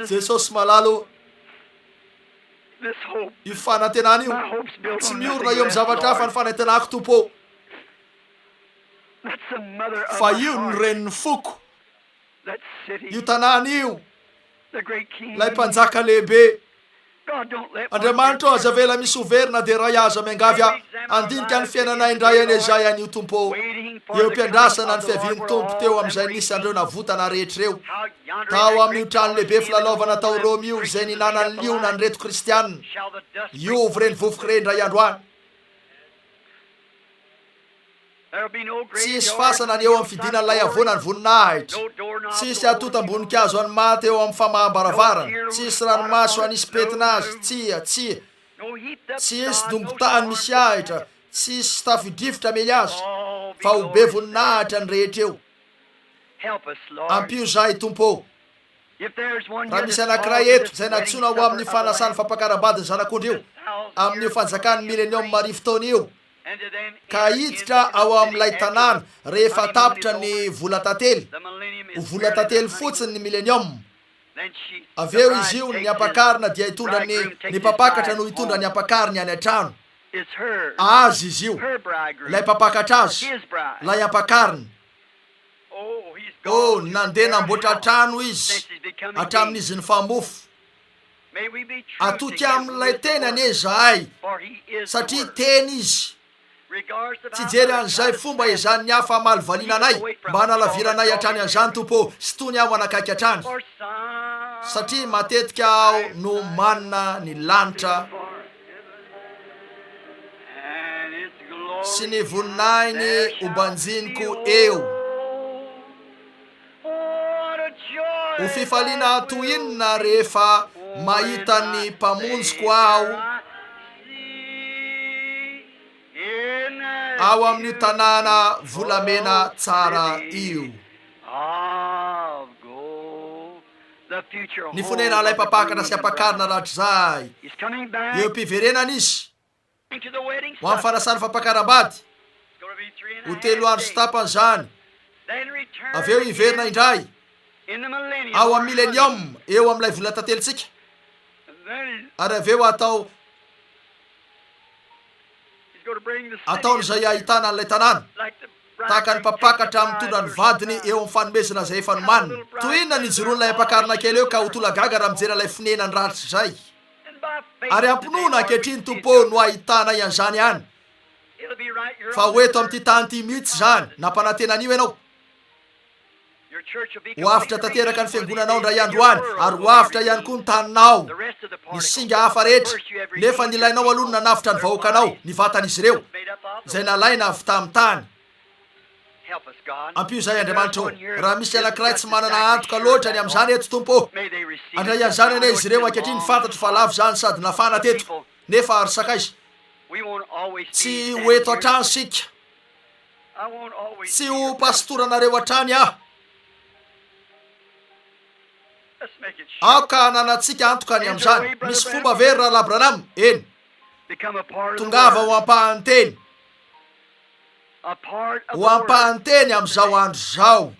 Jesosy malala ô, io fanantenana io, tsy miorina eo amin'ny zavatra hafa ny fanantenako Tompo ô, fa io no renin'ny foko, io tanàna io, ilay mpanjaka lehibe. Andriamanitra ô, aza avela misy ho very na dia iray aza, miangavy aho, handinika ny fiainanay indray anie izahay anio, Tompo ô, eo am-piandrasana ny fiavian'ny Tompo teo amin'izay nisy an'ireo navotana rehetra ireo, tao amin'io trano lehibe filalaovana tao Roma io izay nihinanan'ny liona an'ireto Kristiana. Hiova ireny vovoka ireny indray andro any. Tsy hisy fasana ny eo amin'ny fidinan'ilay havoana ny voninahitra. Tsy hisy antontam-boninkazo an'ny maty eo amin'ny famaham-baravarana. Tsy hisy ranomaso hanisy pentina azy. Tsia, tsia. Tsy hisy dongon-tany misy ahitra. Tsy hisy tafio-drivotra hamely azy. Fa ho be voninahitra ny rehetra eo. Ampio izahay, Tompo ô. Raha misy anankiray eto izay nantsoina ho amin'ny fanasan'ny fampakaram-badin'ny Zanak'ondry io, amin'io fanjakan'ny Milenioma Arivotaona io, ka hiditra ao amin'ilay tanàna rehefa tapitra ny volan-tantely, ho volan-tantely fotsiny ny Milenioma. Avy eo izy io, ny ampakarina dia hitondra ny, ny mpampakatra no hitondra ny ampakariny any an-trano. Azy izy io, ilay mpampakatra azy, ilay ampakariny. Oh, nandeha namboatra trano izy hatramin'izy nifamofo. Atoky amin'ilay Teny anie izahay, satria Teny Izy. Tsy hijery an'izay fomba ezahan'ny hafa hamalivaliana anay mba hanalaviranay hatrany an'izany, Tompo ô, sintomy aho hanakaiky hatrany. Satria matetika aho no manina ny lanitra sy ny voninahiny ho banjiniko eo. Ho fifaliana toy inona rehefa mahita ny Mpamonjiko aho ao amin'io tanàna volamena tsara io. Ny fonenan'ilay Mpampakatra sy Ampakarina rahatrizay. Eo am-piverenana izy. Ho amin'ny fanasan'ny fampakaram-bady. Ho telo andro sy tapany izany. Avy eo hiverina indray. Ao amin'ny Millennium, eo amin'ilay volan-tantelintsika. Ary avy eo hatao, hataon'izay hahitana an'ilay tanàna. Tahaka ny mpampakatra mitondra ny vadiny eo amin'ny fanomezana izay efa nomaniny. Toy inona ny hijoroan'ilay ampakarina kely eo ka ho tolagaga raha mijery an'ilay fonenany rahatrizay. Ary am-pinoana ankehitriny, Tompo ô, no ahitanay an'izany any. Fa ho eto amin'ity tany ity mihitsy izany. Nampanantena an'io Ianao. Ho avotra tanteraka ny Fiangonanao indray andro any, ary ho avotra ihany koa ny taninao, ny singa hafa rehetra. Nefa nilainao aloha ny nanavotra ny vahoakanao, ny vatan'izy ireo, izay nalaina avy tamin'ny tany. Ampio izahay, Andriamanitra ô. Raha misy anankiray tsy manana antoka loatra ny amin'izany eto, Tompo ô, handray an'izany anie izy ireo ankehitriny. Fantatro fa lava izany sady nafana teto, nefa, ry sakaiza, tsy ho eto hatrany isika. Tsy ho pasitoranareo hatrany aho. Aoka hananantsika antoka ny amin'izany. Misy fomba ve, ry Rahalahy Branham? Eny. Tongava ho ampahan'ny Teny. Ho ampahan'ny Teny amin'izao andro izao.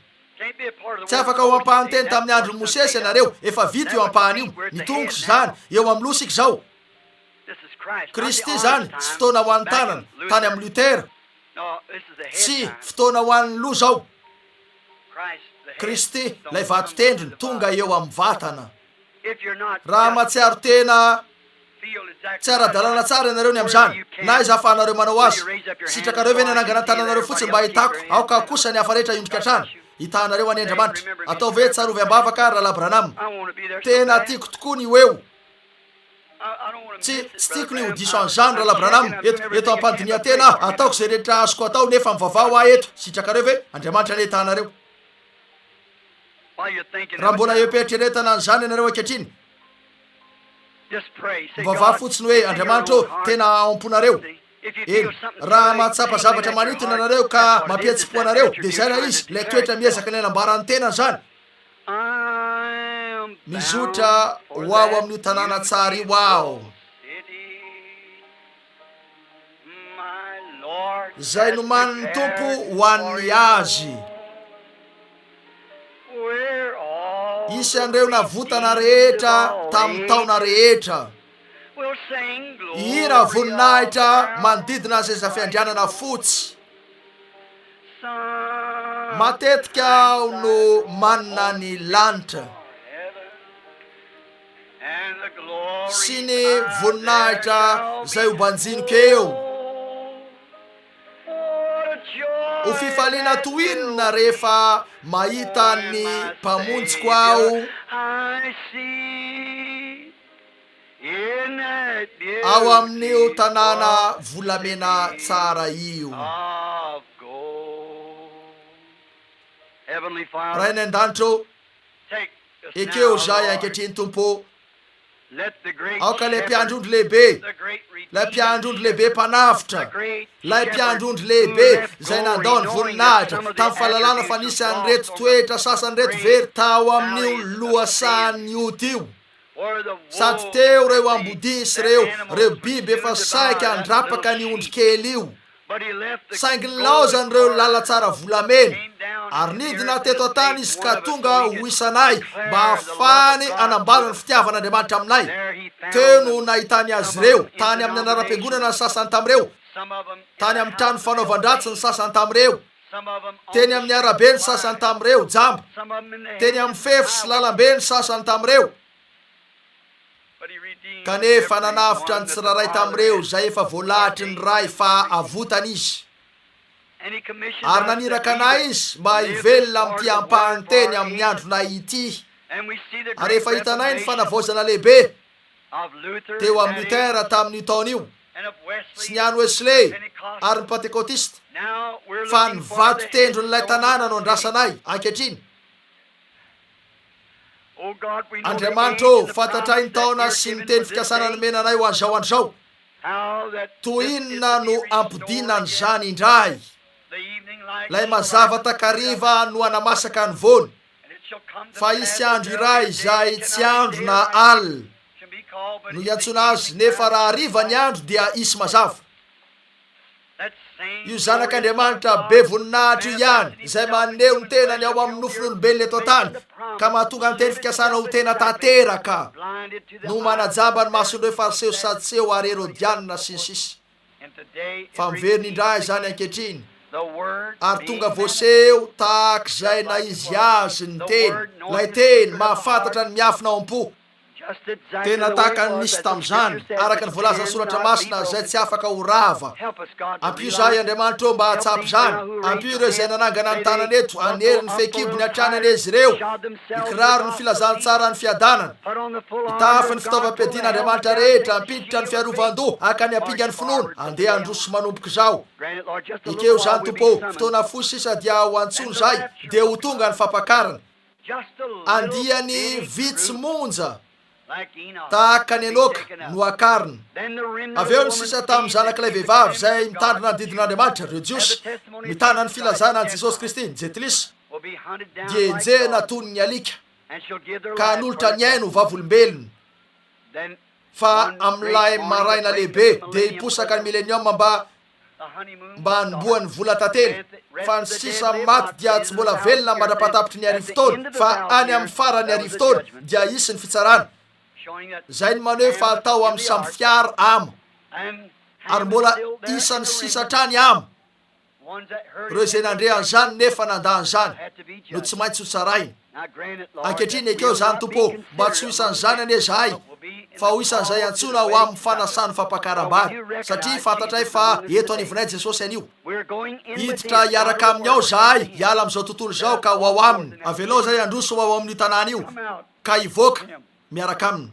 Tsy afaka ho ampahan'ny Teny tamin'ny andron'i Mosesy ianareo. Efa vita io ampahany io. Ny tongotra izany. Eo amin'ny loha isika izao. Kristy izany, tsy fotoana ho an'ny tanana, tany amin'i Luther. Tsia, fotoana ho an'ny loha izao. Kristy, ilay vato tendrony, tonga eo amin'ny vatana. Raha mahatsiaro tena tsy ara-dalàna tsara ianareo ny amin'izany, na aiza ahafahanareo manao azy, sitrakareo ve ny hanangana ny tananareo fotsiny mba hahitako? Aoka kosa ny hafa rehetra hiondrika hatrany. Hitahanareo anie Andriamanitra. Ataovy hoe, Tsarovy am-bavaka, Rahalahy Branham. Tena tiako tokoa ny ho eo. Tsy, tsy tiako ny ho diso an'izany, Rahalahy Branham. Eto, eto am-pandinihan-tena aho. Ataoko izay rehetra azoko atao, nefa mivavaha ho ahy eto. Sitrakareo ve? Andriamanitra anie hitahanareo. Raha mbola eo am-pieritreretana an'izany ianareo ankehitriny, mivavaha fotsiny hoe, Andriamanitra ô, tena ao am-ponareo. Eny, raha mahatsapa zavatra manintona ianareo ka mampihetsi-po anareo, dia izay ilay izy, ilay toetra miezaka ny hanambara ny tenany izany. Mizotra ho ao amin'io tanàna tsara io aho. Izay nomanin'ny Tompo ho an'ny azy. Hisy an'ireo navotana rehetra tamin'ny taona rehetra. Hihira voninahitra manodidina ny seza fiandrianana fotsy. Matetika aho no manina ny lanitra. Sy ny voninahitra izay ho banjiniko eo. Ho fifaliana toy inona rehefa mahita ny Mpamonjiko aho ao amin'io tanàna volamena tsara io. Ray any An-danitra ô, ekeo izahay ankehitriny, Tompo ô. Aoka ilay mpiandry ondry lehibe, ilay mpiandry ondry lehibe mpanavotra, ilay mpiandry ondry lehibe izay nandao ny voninahitra tamin'ny fahalalana fa nisy an'ireto toetra sasany ireto very tao amin'io lohasahan'ny ota io, sady teo ireo ambodia sy ireo, ireo biby efa saika handrapaka an'io ondry kely io. Saingy nilaozany ireo lalantsara volamena, ary nidina teto an-tany Izy ka tonga ho isanay mba hahafahany hanambara ny fitiavan'Andriamanitra aminay. Teo no nahitany azy ireo, tany amin'ny anaram-piangonana ny sasany tamin'ireo, tany amin'ny trano fanaovan-dratsy ny sasany tamin'ireo, teny amin'ny arabe ny sasany tamin'ireo, jamba, teny amin'ny fefy sy lalambe ny sasany tamin'ireo. Kanefa nanavotra ny tsirairay tamin'ireo izay efa voalahatry ny Ray fa avotany Izy. Ary naniraka anay Izy mba hivelona amin'ity ampahan'ny teny amin'ny andronay ity. Ary efa hitanay ny fanavaozana lehibe teo amin'i Luther tamin'io taona io, sy ny an'i Wesley ary ny Pantekotista, fa ny vato tendron'ilay tanàna no andrasanay ankehitriny. Andriamanitra ô, fantatray ny taona sy ny teny fikasana nomena anay ho an'izao andro izao. Toy inona no hampodiana an'izany indray! Ilay mazava takariva no hanamasaka ny voany, fa hisy andro iray izay tsy andro na alina no hiantsoana azy, nefa raha hariva ny andro dia hisy mazava. Io Zanak'Andriamanitra be voninahitra io ihany, izay maneho ny tenany ao amin'ny nofon'olombelona eto an-tany, ka mahatonga ny teny fikasana ho tena tanteraka, no manajamba ny mason'ireo Fariseo sy Sadoseo ary Herodianina, sy ny sisa Fa miverina indray izany ankehitriny, ary tonga voaseho tahaka izay naha-izy azy ny Teny, ilay Teny mahafantatra ny miafina ao am-po. Tena tahaka ny nisy tamin'izany, araka ny voalazan'ny Soratra Masina, izay tsy afaka ho rava. Ampio izahay, Andriamanitra ô, mba hahatsapa izany. Ampio ireo izay nanangana ny tanany eto, hanery ny fehikibony hatrany anie izy ireo, hikiraro ny filazantsaran'ny fiadanana, hitafy ny fitaovam-piadiana Andriamanitra rehetra, hampiditra ny fiarovan-doha, haka ny ampingan'ny finoana, handeha handroso manomboka izao. Ekeo izany, Tompo ô. Fotoana fohy sisa dia ho antsoina izahay, dia ho tonga ny fampakarana. Andiany vitsy monja tahaka an'i Enoka no hakarina. Avy eo ny sisa tamin'ny zanak'ilay vehivavy izay mitandrina ny didin'Andriamanitra, ireo Jiosy, mitana ny filazana an'i Jesosy Kristy, ny Jentilisa, dia henjehina toy ny alika, ka hanolotra ny ainy ho vavolombelony. Fa amin'ilay maraina lehibe dia hiposaka ny Milenioma mba mba hanombohan'ny vola tantely, fa ny sisa amin'ny maty dia tsy mbola velona mandra-pahatapitry ny arivotaona, fa any amin'ny faran'ny arivotaona dia hisy ny fitsarana, izay no maneho fa atao amin'ny sambo fiara ama, ary mbola isan'ny sisa hatrany ama. Ireo izay nandre an'izany nefa nandà an'izany no tsy maintsy hotsaraina. Ankehitriny, ekeo izany, Tompo ô, mba tsy ho isan'izany anie izahay, fa ho isan'izay antsoina ho amin'ny fanasan'ny fampakaram-bady, satria fantatray fa eto anivonay Jesosy anio. Hiditra hiaraka Aminy ao izahay, hiala amin'izao tontolo izao ka ho ao Aminy. Avelao izahay handroso ho ao amin'io tanàna io, ka hivoaka miaraka Aminy.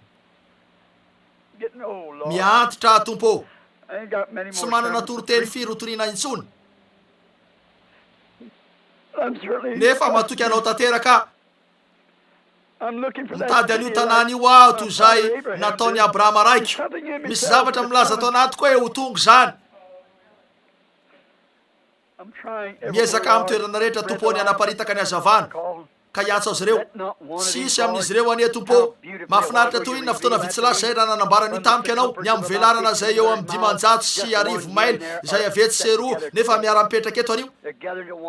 Miha-antitra aho, Tompo ô. Tsy manana toriteny firy hotorina intsony. Nefa matoky Anao tanteraka aho. Mitady an'io tanàna io aho toy izay nataon'i Abrahama raiko. Misy zavatra milaza ato anatiko hoe ho tonga izany. Miezaka amin'ny toerana rehetra, Tompo ô, ny hanaparitaka ny hazavana, ka hiantso azy ireo. Tsy hisy amin'izy ireo anie, Tompo ô. Mahafinaritra toy inona fotoana vitsy lasa izay raha nanambara an'io tamiko Ianao, ny amin'ny velarana izay eo amin'ny 1500 maily izay avy etsy sy eroa nefa miara-mipetraka eto anio,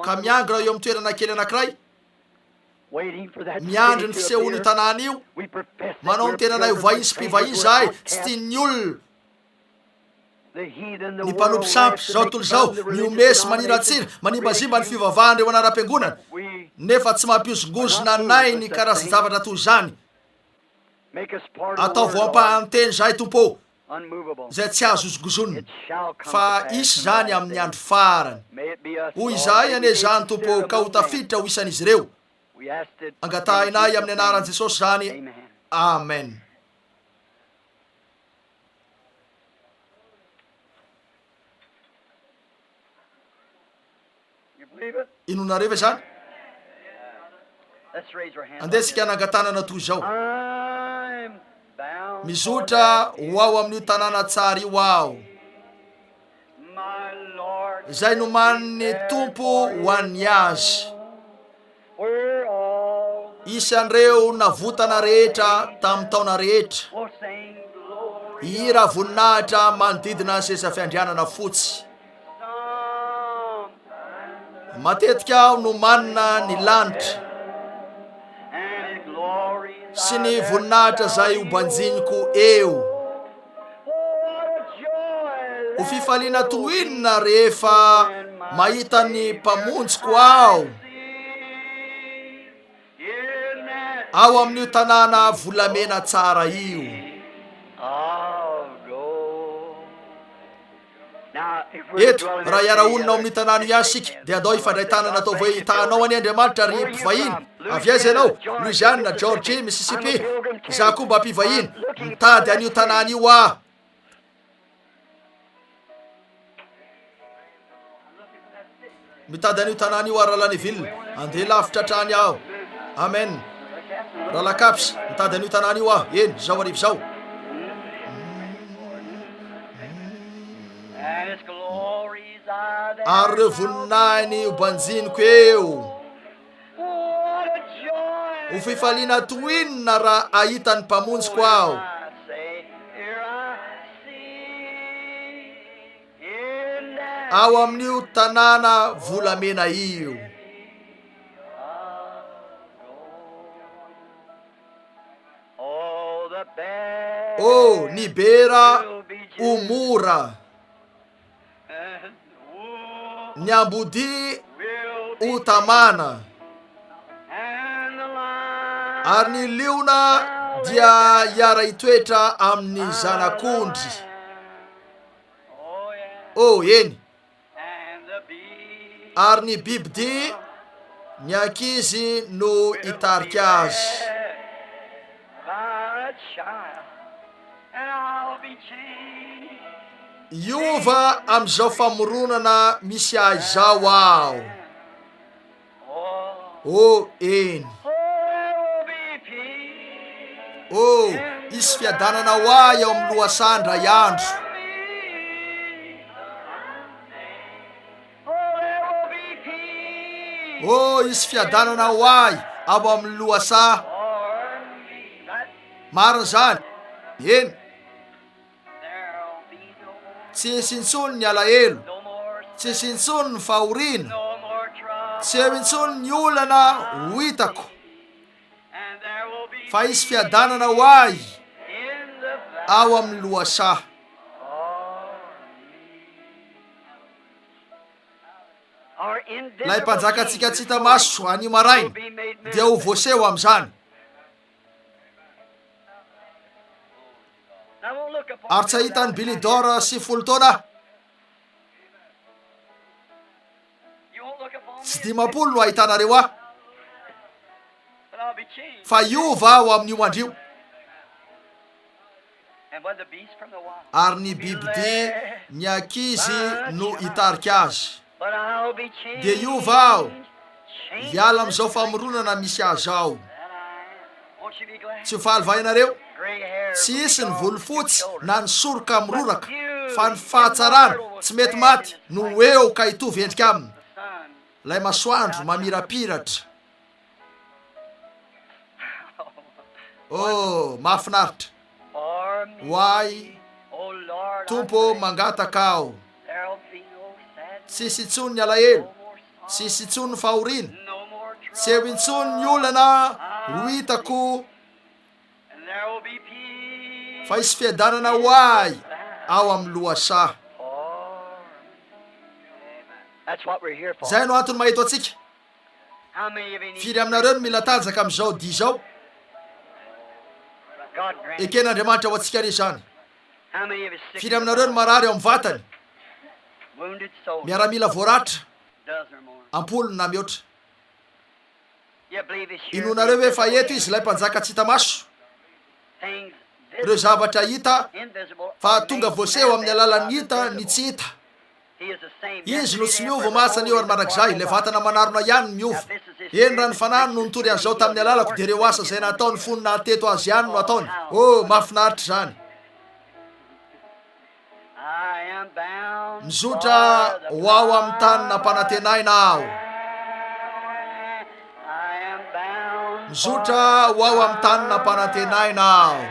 ka miangona eo amin'ny toerana kely anankiray, miandry ny fisehoan'io tanàna io. Manao ny tenanay ho vahiny sy mpivahiny izahay, tsy tian'ny olona. Ny mpanompo sampy, izao tontolo izao, mihomehy sy maniratsira, manimbazimba ny fivavahan'ireo anaram-piangonana, nefa tsy mampihozongozona anay ny karazan-javatra toy izany. Ataovy ho ampahan'ny Teny izahay, Tompo ô, izay tsy azo hozongozonina, fa hisy izany amin'ny andro farany. Ho izahay anie izany, Tompo ô, ka ho tafiditra ho isan'izy ireo. Angatahinay amin'ny anaran'i Jesosy izany. Amen. Inonareo ve izany? Andeha isika hanangan-tanana toy izao. Mizotra ho ao amin'io tanàna tsara io aho, izay nomanin'ny Tompo ho an'ny azy. Isan'ireo navotana rehetra tamin'ny taona rehetra, hihira voninahitra manodidina ny seza fiandrianana fotsy. Matetika aho no manina ny lanitra sy ny voninahitra izay ho banjiniko eo. Ho fifaliana toy inona rehefa mahita ny Mpamonjiko aho ao amin'io tanàna volamena tsara io. Eto, raha hiara-honina ao amin'io tanàna io ihany isika, dia andao hifandray tanana ataovy hoe, Hitahanao anie Andriamanitra, ry mpivahiny. Avy aiza ianao? Louisiana, Georgie, Mississippi. Izaho koa mba mpivahiny. Mitady an'io tanàna io aho. Mitady an'io tanàna io aho, Rahalahy Neville. Handeha lavitra hatrany aho. Amen. Rahalahy Capps, mitady an'io tanàna io aho. Eny, izao hariva izao. Ary ireo voninahiny ho banjiniko eo. Ho fifaliana toy inona raha hahita ny Mpamonjiko aho. Ao amin'io tanàna volamena io. Oh, ny bera ho mora. Ny ambodia ho tamana. Ary ny liona dia hiara-hitoetra amin'ny zanak'ondry. Oh, eny. Ary ny bibidia, ny ankizy no hitarika azy. Hiova amin'izao famoronana misy ahy izao aho. Oh, eny. Oh, hisy fiadanana ho ahy ao amin'ny lohasaha indray andro. Oh, hisy fiadanana ho ahy ao amin'ny lohasaha. Marina izany. Eny. Tsy hisy intsony ny alahelo, tsy hisy intsony ny fahoriana, tsy eo intsony ny olana ho hitako, fa hisy fiadanana ho ahy ao amin'ny lohasaha. Ilay Mpanjakantsika tsy hita maso anio maraina dia ho voaseho amin'izany. Ary tsy hahita an'i Billy Dor 90 taona aho. Tsy 50 no hahitanareo ahy. Fa hiova aho amin'io andro io. Ary ny bibidia, ny ankizy no hitarika azy. Dia hiova aho, hiala amin'izao famoronana misy ahy izao. Tsy ho faly va ianareo? Tsy hisy ny volo fotsy na ny soroka miroraka, fa ny fahatsarana tsy mety maty no ho eo ka hitovy endrika aminy. Ilay masoandro mamirapiratra. Oh, mahafinaritra. Ho ahy, Tompo ô, mangataka aho. Tsy hisy intsony ny alahelo, tsy hisy intsony ny fahoriana, tsy eo intsony ny olana ho hitako, fa hisy fiadanana ho ahy ao amin'ny lohasaha. Izay no antony maha eto antsika. Firy aminareo no mila tanjaka amin'izao dihy izao? Eken'Andriamanitra ho antsika anie izany. Firy aminareo no marary ao amin'ny vatany? Miaramila voaratra, am-polony na mihoatra. Inoanareo ve fa eto Izy ilay Mpanjaka tsy hita maso? Ireo zavatra hita fa tonga voaseho amin'ny alalan'ny hita ny tsy hita. Izy no tsy miova omaly sy anio ary mandrakizay, ilay vatana manarona ihany no miova. Eny, raha ny Fanahiny no nitory an'izao tamin'ny alalako, dia ireo asa izay nataony fony naha-teto Azy ihany no ataony. Oh, mahafinaritra izany! Mizotra ho ao amin'ny tany nampanantenaina aho. Mizotra ho ao amin'ny tany nampanantenaina aho.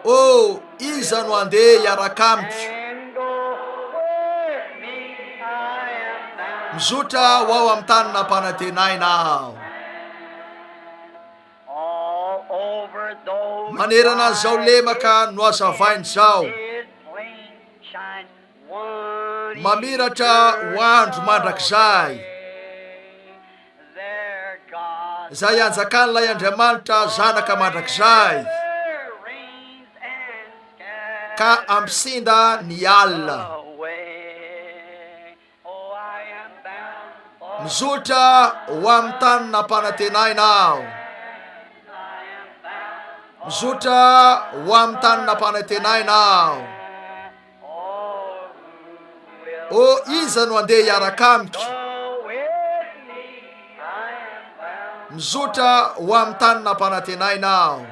Oh, iza no handeha hiaraka amiko? Mizotra ho ao amin'ny tany nampanantenaina aho. Manerana an'izao lemaka nohazavaina izao, mamiratra ho andro mandrakizay, izay hanjakan'ilay Andriamanitra Zanaka mandrakizay, ka hampisinda ny alina. Mizotra ho amin'ny tany nampanantenaina aho. Mizotra ho amin'ny tany nampanantenaina aho. O, iza no handeha hiaraka amiko? Mizotra ho amin'ny tany nampanantenaina aho.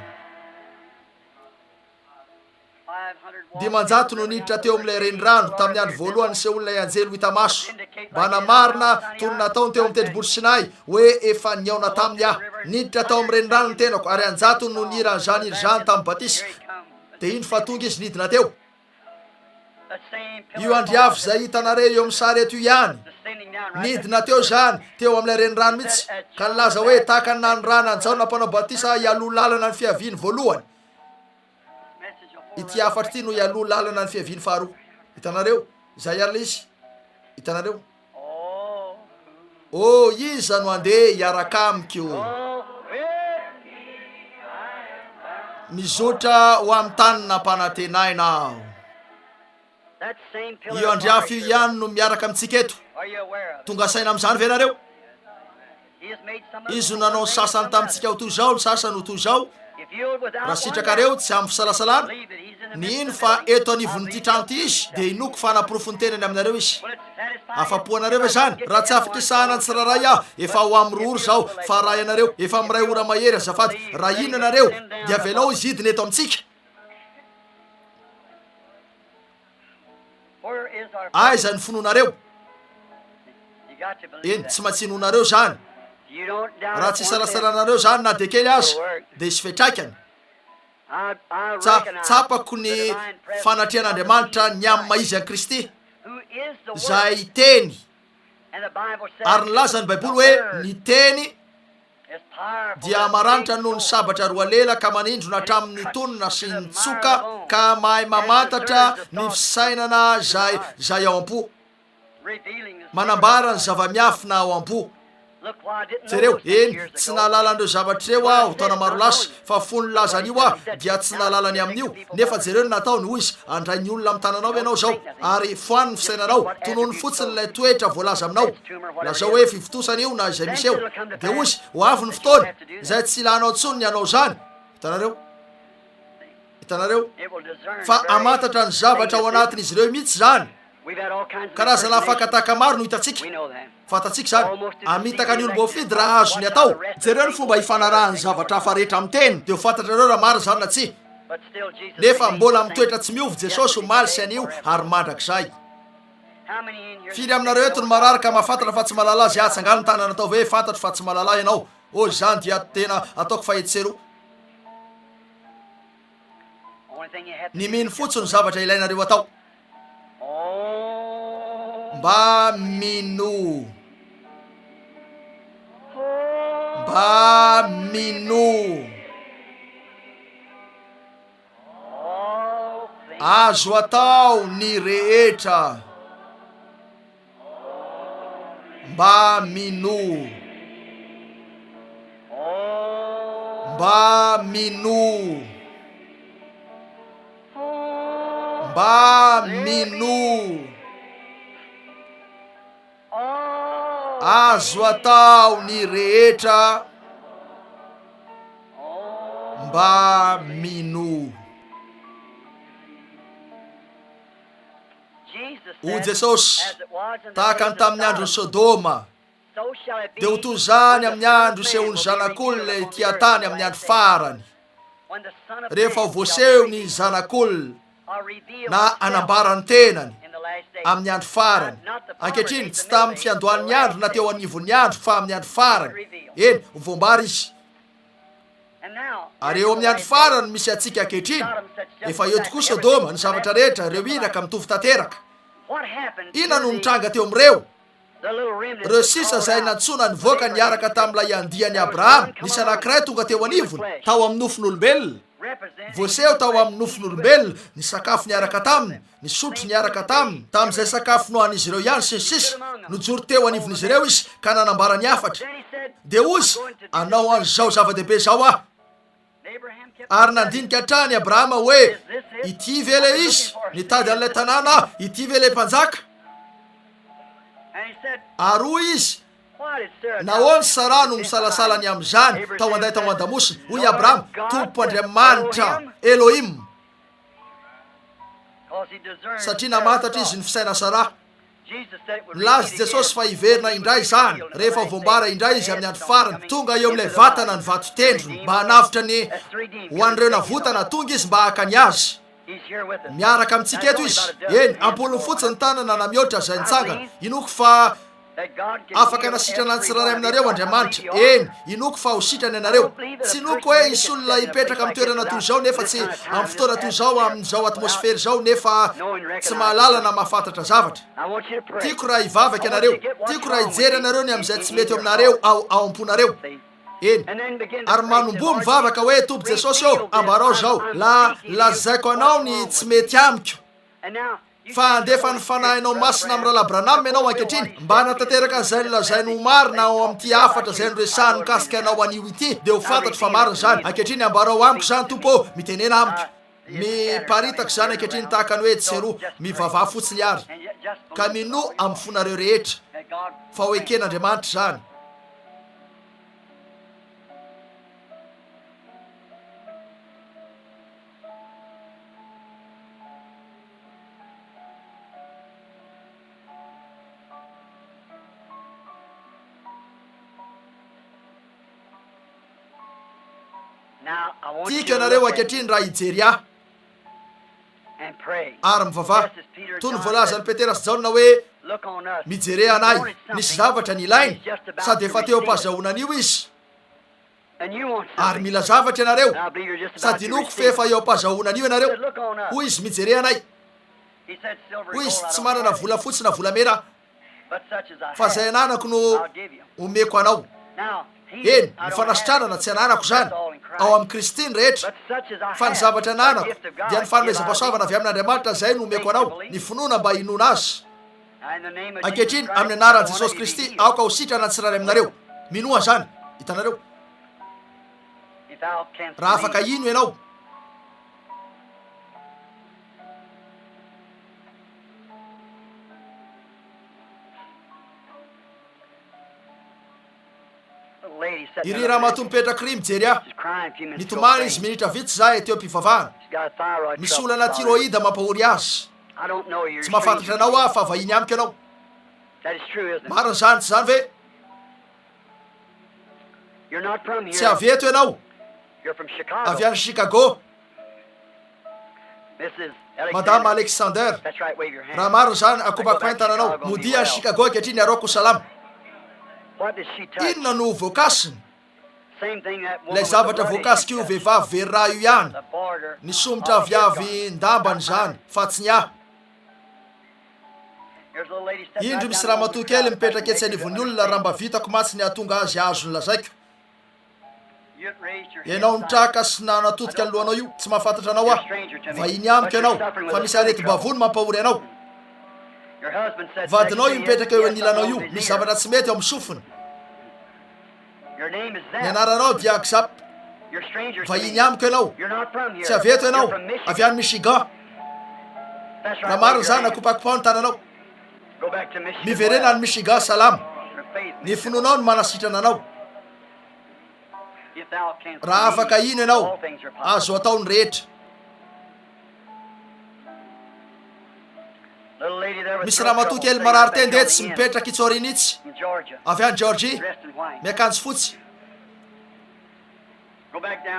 500 no niditra teo amin'ilay renirano tamin'ny andro voalohany nisehoan'ilay anjely ho hita maso, mba hanamarina toy ny nataony teo amin'ny tendrombohitra Sinay, hoe efa nihaona taminy aho. Niditra tao amin'ny renirano ny tenako, ary an-jatony no nihira an'izany hira izany tamin'ny batisa. Dia indro fa tonga izy nidina teo. Io andriafo izay hitanareo eo amin'ny sary eto io ihany. Nidina teo izany, teo amin'ilay renirano mihitsy, ka nilaza hoe, Tahaka ny nanirahana an'i Jaona Mpanao Batisa hialoha lalana ny fiaviany voalohany, Ity hafatra ity no hialoha lalana ny fiaviany faharoa. Hitanareo? Izay ary ilay izy. Hitanareo? Oh, iza no handeha hiaraka amiko? Mizotra ho amin'ny tany nampanantenaina aho. Io andriafo io ihany no miaraka amintsika eto. Tonga saina amin'izany ve nareo? Izy no nanao ny sasany tamintsika ho toy izao, ny sasany ho toy izao. Raha sitrakareo, tsy amin'ny fisalasalana, ny hino fa eto anivon'ity trano ity Izy, dia inoako fa hanaporofo ny tenany aminareo Izy. Afa-po anareo ve izany? Raha tsy afaka isahana ny tsirairay aho, efa ho amin'ny roa ora izao, fa raha ianareo, efa amin'ny iray ora mahery, azafady, raha hino ianareo, dia avelao Izy hidina eto amintsika. Aiza ny finoanareo? Eny, tsy maintsy inoanareo izany. Raha tsy isalasalanareo izany na dia kely aza, dia hisy fiantraikany. Tsa, tsapako ny fanatrehan'Andriamanitra ny amin'ny maha-izy an'i Kristy, izay Teny. Ary nilaza ny Baiboly hoe, Ny Teny dia maranitra noho ny sabatra roa lela ka manindrona hatramin'ny tonona sy ny tsoka ka mahay mamantatra ny fisainana izay izay ao am-po, manambara ny zava-miafina ao am-po. Jereo, eny, tsy nahalala an'ireo zavatra ireo aho taona maro lasa, fa fony nilaza an'io aho dia tsy nahalala ny amin'io, nefa jereo ny nataony, hoy izy, handray ny olona amin'ny tananao ianao izao, ary foano ny fisainanao, tonony fotsiny ilay toetra voalaza aminao. Lazao hoe fivontosana io na izay misy eo. Dia hoy izy, Ho avy ny fotoana izay tsy hilanao intsony ny hanao izany. Hitanareo? Hitanareo? Fa hamantatra ny zavatra ao anatin'izy ireo mihitsy izany. Karazana fakan-tahaka maro no hitantsika. Fantatsika izany. Hamitaka ny olom-boafidy raha azony atao. Jereo ny fomba ifanarahan'ny zavatra hafa rehetra amin'ny teny, dia ho fantatrareo raha marina izany na tsia. Nefa mbola mitoetra tsy miova Jesosy omaly sy anio ary mandrakizay. Firy aminareo eto no marary ka mahafantatra fa tsy mahalala azy aho? Atsangano ny tanana ataovy hoe fantatro fa tsy mahalala ahy ianao. Oh, izany dia tena ataoko fa etsy sy eroa. Ny mino fotsiny no zavatra ilainareo atao. Mba minoa. Mba minoa. Azo atao ny rehetra mba minoa. Mba minoa. Mba minoa. Azo atao ny rehetra mba minoa. Hoy Jesosy, Tahaka ny tamin'ny andron'i Sodoma, dia ho toy izany amin'ny andro hisehoan'ny Zanak'olona ety an-tany amin'ny andro farany, rehefa ho voaseho ny Zanak'olona, na hanambara ny tenany, amin'ny andro farany. Ankehitriny, tsy tamin'ny fiandohan'ny andro na teo anivon'ny andro, fa amin'ny andro farany. Eny, ho voambara Izy. Ary eo amin'ny andro farany misy antsika ankehitriny, efa eo tokoa Sodoma, ny zavatra rehetra, ireo iraka mitovy tanteraka. Inona no nitranga teo amin'ireo? Ireo sisa izay nantsoina nivoaka niaraka tamin'ilay andian'i Abrahama, nisy anankiray tonga teo anivony, tao amin'ny nofon'olombelona, voaseho tao amin'ny nofon'olombelona, nisakafo niaraka taminy, nisotro niaraka taminy, tamin'izay sakafo nohanin'izy ireo ihany, sy ny sisa Nijoro teo anivon'izy ireo izy ka nanambara ny hafatra. Dia hoy izy, Hanao an'izao zava-dehibe izao aho. Ary nandinika hatrany Abrahama hoe, Ity ve ilay izy? Nitady an'ilay tanàna aho. Ity ve ilay mpanjaka? Ary hoy izy, Nahoana Saraha no misalasala ny amin'izany tao an-day tao an-damosina? Hoy Abrahama, Tompo Andriamanitra, Elohim. Satria namantatra izy ny fisaina Saraha. Nilaza i Jesosy fa hiverina indray izany rehefa ho voambara indray izy amin'ny andro farany. Tonga eo amin'ilay vatana ny vato tendrony mba hanavotra ny ho an'ireo navotana. Tonga izy mba haka ny azy. Miaraka amintsika eto izy. Eny, am-polony fotsiny ny tanana na mihoatra izay nitsangana. Inoako fa Afaka hanasitrana ny tsirairay aminareo Andriamanitra. Eny, inoako fa ho sitrana ianareo. Tsy inoako hoe hisy olona hipetraka amin'ny toerana toy izao nefa tsy amin'ny fotoana toy izao amin'izao atmosfera izao nefa tsy mahalala na mahafantatra zavatra. Tiako raha hivavaka ianareo. Tiako raha hijery anareo ny amin'izay tsy mety eo aminareo ao ao am-ponareo. Eny. Ary manomboha mivavaka hoe, Tompo Jesosy ô, ambarao izao. La, lazaiko anao ny tsy mety amiko. Fa handefa ny Fanahinao Masina amin'i Rahalahy Branham ianao ankehitriny, mba hanatanteraka an'izay nolazainy ho marina ao amin'ity hafatra izay noresahany mikasika anao anio ity, dia ho fantatro fa marina izany. Ankehitriny ambarao amiko izany, Tompo ô. Mitenena amiko. Miparitaka izany ankehitriny tahaka ny hoe etsy sy eroa. Mivavaha fotsiny àry. Ka minoa amin'ny fonareo rehetra fa ho eken'Andriamanitra izany. Tiako ianareo ankehitriny raha hijery ahy ary mivavaha, toy ny voalazan'i Petera sy Jaona hoe, Mijere anay. Nisy zavatra nilainy, sady efa teo am-pahazahoana an'io izy. Ary mila zavatra ianareo, sady inoako fa efa eo am-pahazahoana an'io ianareo. Hoy izy, Mijere anay. Hoy izy, Tsy manana volafotsy na volamena aho, fa izay ananako no omeko anao. Eny, ny fanasitranana, tsy ananako izany. Ao amin'i Kristy ny rehetra. Fa ny zavatra ananako, dia ny fanomezam-pahasoavana avy amin'Andriamanitra izay no omeko anao, ny finoana mba hinoana Azy. Ankehitriny, amin'ny Anaran'i Jesosy Kristy, aoka ho sitrana ny tsirairay aminareo. Minoa an'izany. Hitanareo? Raha afaka hino ianao. Iry ramatoa mipetraka iry mijery ahy. Nitomany izy minitra vitsy izahay teo am-pivavahana. Misy olana thyroïde mampahory azy. Tsy mahafantatra anao aho fa vahiny amiko ianao. Marina izany, tsy izany ve? Tsy avy eto ianao. Avy any Chicago. Madame Alexander. Raha marina izany, akopako ny tananao. Modia any Chicago ankehitriny ary aoka ho salama. Inona no voakasiny? Ilay zavatra voakasik'io vehivavy very rà io ihany, ny somotra aviavin-dambany izany, fa tsy ny ahy. Indro misy ramatoa kely mipetraka etsy anivon'ny olona, raha mba vitako mantsy ny hahatonga azy hahazo ny lazaiko. Ianao nitraka sy nanatodika ny lohanao io, tsy mahafantatra anao aho. Vahiny amiko ianao, fa misy aretim-bavony mampahory anao. Vadinao io mipetraka eo anilanao io, misy zavatra tsy mety ao amin'ny sofiny. Ny anaranao dia Xap. Vahiny amiko ianao. Tsy avy eto ianao. Avy any Michigan. Raha marina izany, akopakopaho ny tananao. Miverena any Michigan, salama. Ny finoanao no manasitrana anao. Raha afaka hino ianao, azo atao ny rehetra. Misy ramatoa kely marary tenda etsy, mipetraka itsy aoriana itsy, avy any Georgie, miakanjo fotsy.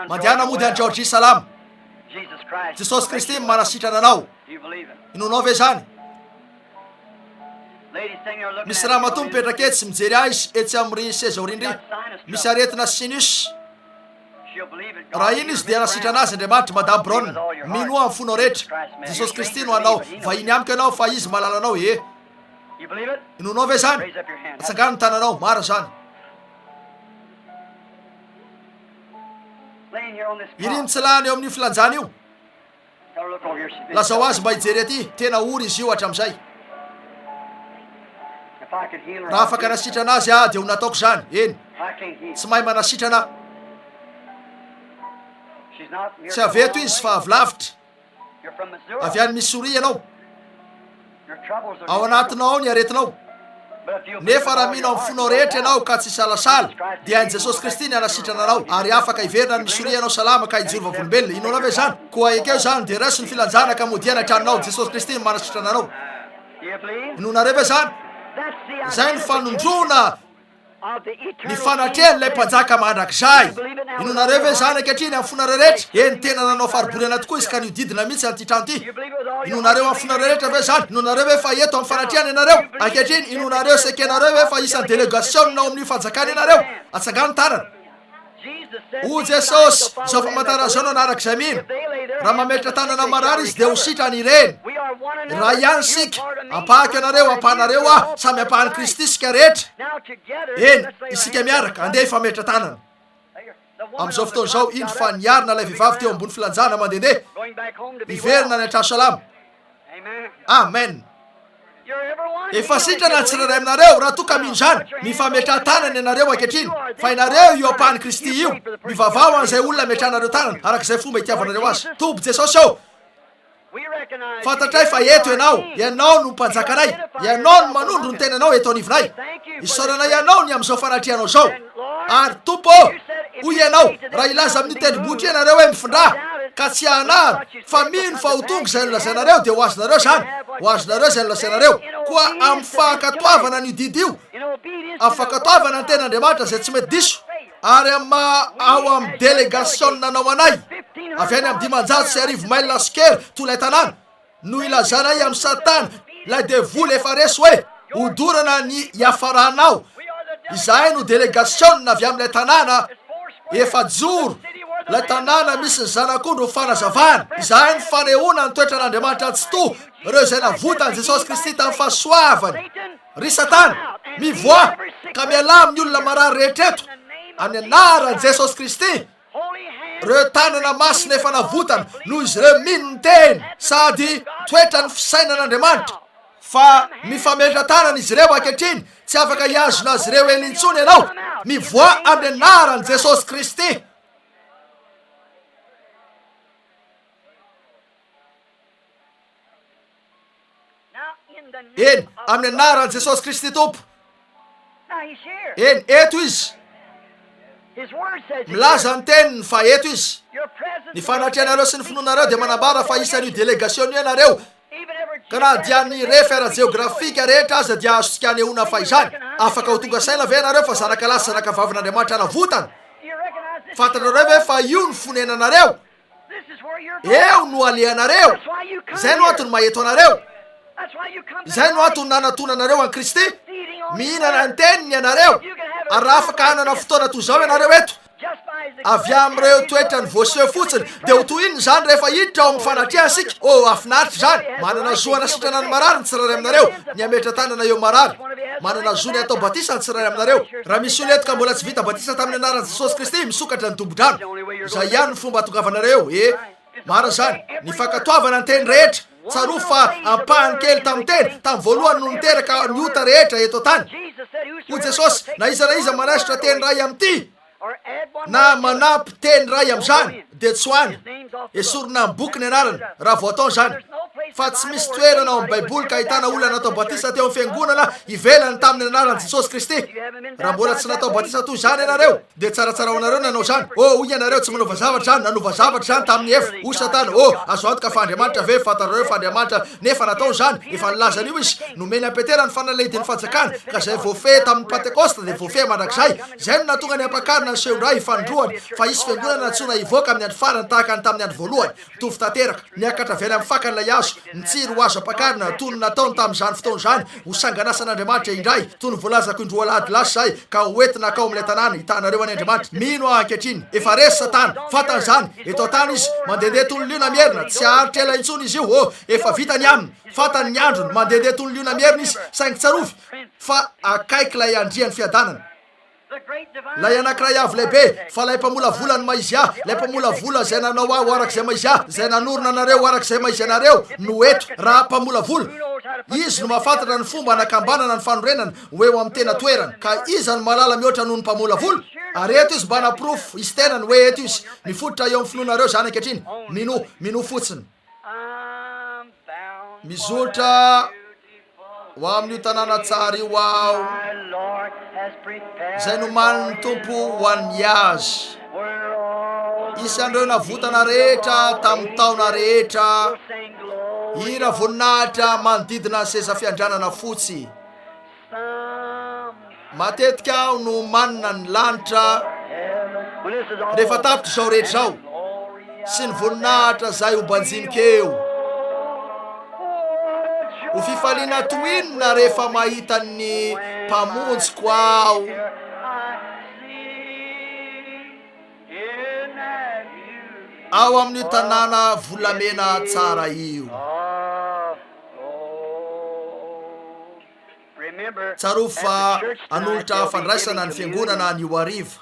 Mandehana mody any Georgie, salama. Jesosy Kristy no manasitrana anao. Inoanao ve izany? Misy ramatoa mipetraka etsy, mijery ahy izy, etsy amin'ry seza aoriana ry. Misy aretina sinus. Raha iny izy dia nasitrana azy Andriamanitra, Madame Brown. Minoa amin'ny fonao rehetra. Jesosy Kristy no anao. Vahiny amiko ianao fa Izy mahalala anao. Ee. Inoanao ve izany? Atsangano ny tananao. Marina izany. Iry mitsilany eo amin'io filanjana io. Lazao azy mba hijery aty, tena ory izy io hatramin'izay. Raha afaka nasitrana azy aho dia ho nataoko izany. Eny, tsy mahay manasitrana aho. Tsy avy eto izy fa avy lavitra. Avy any Missouri ianao. Ao anatinao ao ny aretinao. Nefa raha mino amin'ny fonao rehetra ianao ka tsy hisalasala, dia hain'i Jesosy Kristy ny hanasitrana anao, ary afaka hiverina any Missouri ianao salama ka hijoro vavolombelona. Inoanao ve izany? Koa ekeo izany, dia raiso ny filanjana ka modia any an-tranonao. Jesosy Kristy no manasitrana anao. Inoanareo ve izany? Izay no fanondroana ny fanatrehan'ilay Mpanjaka mandrakizay. Inoanareo ve izany ankehitriny amin'ny fonareo rehetra? Eny, tena nanao faribolana tokoa izy ka nihodidina mihitsy an'ity trano ity. Inoanareo amin'ny fonareo rehetra ve izany? Inoanareo ve fa eto amin'ny fanatrehana ianareo? Ankehitriny, inoanareo sy ekenareo ve fa isan'ny delegasiona ao amin'io fanjakana ianareo? Atsangano ny tanana. Hoy Jesosy, Izao famantarana izao no hanaraka izay mino. Raha mametra tanana marary izy dia ho sitrany ireny. Iray ihany isika. Ampahako ianareo, ampahanareo aho. Samy ampahan'i Kristy isika rehetra. Eny, isika miaraka, andeha hifametra tanana. Amin'izao fotoana izao, indro fa niarina ilay vehivavy teo ambony filanjana mandehandeha, hiverina any an-trano salama. Amen. Efa sitrana ny tsirairay aminareo raha toa ka mino izany. Mifametraha-tanana ianareo ankehitriny, fa ianareo io ampahan'i Kristy io. Mivavaha ho an'izay olona ametrahanareo tanana, araka izay fomba itiavanareo azy. Tompo Jesosy ô, fantatray fa eto Ianao. Ianao no Mpanjakanay. Ianao no manondro ny tenanao eto anivonay. Isaoranay Anao ny amin'izao fanatrehanao izao. Ary, Tompo ô, hoy Ianao, raha hilaza amin'io tendrombohitra io ianareo hoe, 'Mifindrà', ka tsy hanahana, fa mino fa ho tonga izay nolazainareo, dia ho azonareo izany. Ho azonareo izay nolazainareo. Koa amin'ny fankatoavana an'io didy io, amin'ny fankatoavana ny Tenin'Andriamanitra izay tsy mety diso, ary amin'ny maha ao amin'ny delegasionanao anay, avy any amin'ny 1500 maila square toa ilay tanàna, no ilazanay amin'i Satana, ilay devoly efa resy hoe, Hodorana ny hiafaranao. Izahay no delegasiona avy amin'ilay tanàna efa-joro, ilay tanàna misy ny Zanak'ondry ho fanazavana. Izahay no fanehoana ny toetran'Andriamanitra Tsitoha, ireo izay navotan'i Jesosy Kristy tamin'ny fahasoavany. Ry Satana, mivoaha ka mialà amin'ny olona marary rehetra eto, amin'ny anaran'i Jesosy Kristy. Ireo tanana masina efa navotana noho izy ireo mino ny Teny sady toetra ny fisainan'Andriamanitra fa mifametra tanana izy ireo ankehitriny, tsy afaka hihazona azy ireo eny intsony ianao. Mivoaha amin'ny anaran'i Jesosy Kristy. Eny, amin'ny anaran'i Jesosy Kristy Tompo. Eny, eto Izy. Milaza ny Teniny fa eto Izy. Ny fanatrehanareo sy ny finoanareo dia manambara fa isan'io delegasiona io ianareo, ka na dia ny refy ara-jeografika rehetra aza dia azontsika anehoana fa izany. Afaka ho tonga saina ve ianareo fa zanakalahy sy zanakavavin'Andriamanitra navotana? Fantatrareo ve fa io no fonenanareo? Eo no alehanareo. Izay no antony maha eto anareo. Izay no antony nanatonanareo an'i Kristy. Mihinana ny Teniny ianareo. Ary raha afaka hanana fotoana toy izao ianareo eto, avy amin'ireo toetrany voaseho fotsiny, dia ho toy inona izany rehefa hiditra ao amin'ny fanatrehany isika? Oh, hahafinaritra izany. Manana zo hanasitrana ny marary ny tsirairay aminareo, ny hametra-tanana eo marary. Manana zo ny hatao batisa ny tsirairay aminareo. Raha misy olona eto ka mbola tsy vita batisa tamin'ny anaran'i Jesosy Kristy, misokatra ny dobo-drano. Izay ihany no fomba hatongavanareo eo. E, marina izany. Ny fankatoavana ny teny rehetra. Tsarovy fa ampahany kely tamin'ny teny, tamin'ny voalohany no niteraka ny ota rehetra eto an-tany. Hoy Jesosy, Na iza na iza manaisotra teny iray amin'ity. Na manampy teny iray amin'izany, dia tsy ho any. Esorina amin'ny boky ny anarany, raha vao atao izany. Fa tsy misy toerana ao amin'ny Baiboly ka ahitana olona natao batisa teo amin'ny fiangonana ivelany tamin'ny anaran'i Jesosy Kristy. Raha mbola tsy natao batisa toy izany ianareo, dia tsaratsara ho anareo ny hanao izany. Oh, hoy ianareo, tsy manova zavatra izany. Nanova zavatra izany tamin'i Eva. Hoy Satana, Oh, azo antoka fa Andriamanitra ve? Fantatrareo fa Andriamanitra. Nefa nataony izany. Efa nilaza an'io izy. Nomeny an'i Petera ny fanalahidin'ny fanjakana, ka izay voafehy tamin'ny Pantekosta dia voafehy mandrakizay. Izay no nahatonga ny Ampakarina niseho indray fanindroany, fa hisy fiangonana nantsoina hivoaka amin'ny andro farany tahaka ny tamin'ny andro voalohany. Mitovy tanteraka. Niakatra avy any amin'ny fakany ilay hazo, nitsiry ho azo ampakarina, toy ny nataony tamin'izany fotoana izany, ho sangan'asan'Andriamanitra indray, toy ny voalazako indroa alahady lasa izay, ka ho entina hankao amin'ilay tanàna, hitanareo anie Andriamanitra. Mino aho ankehitriny. Efa resy Satana. Fantany izany. Eto an-tany izy. Mandehandeha toy ny liona mierona. Tsy haharitra ela intsony izy io. Oh, efa vita ny aminy. Fantany ny androny. Mandehandeha toy ny liona mierona izy. Saingy tsarovy fa akaiky ilay Andrian'ny fiadanana. Ilay anankiray avo lehibe, fa ilay mpamolavola ny maha-izy ahy, ilay mpamolavola izay nanao ahy ho araka izay maha-izy ahy, izay nanorina anareo ho araka izay maha-izy anareo, no eto. Raha mpamolavola, izy no mahafantatra ny fomba hanakambanana ny fanorenana ho eo amin'ny tena toerany. Ka iza no mahalala mihoatra noho ny mpamolavola? Ary eto izy mba hanaporofo, izy tenany, hoe eto izy. Mifototra eo amin'ny finoanareo izany ankehitriny. Minoa. Minoa fotsiny. Mizotra ho amin'io tanàna tsara io aho, izay nomanin'ny Tompo ho an'ny azy. Isan'ireo navotana rehetra tamin'ny taona rehetra, hira voninahitra manodidina ny seza fiandrianana fotsy. Matetika aho no manina ny lanitra rehefa tapitra izao rehetra izao sy ny voninahitra izay ho banjiniko eo. Ho fifaliana toy inona rehefa mahita ny Mpamonjiko aho. Ao amin'io tanàna volamena tsara io. Tsarovy fa hanolotra fandraisana ny fiangonana anio hariva.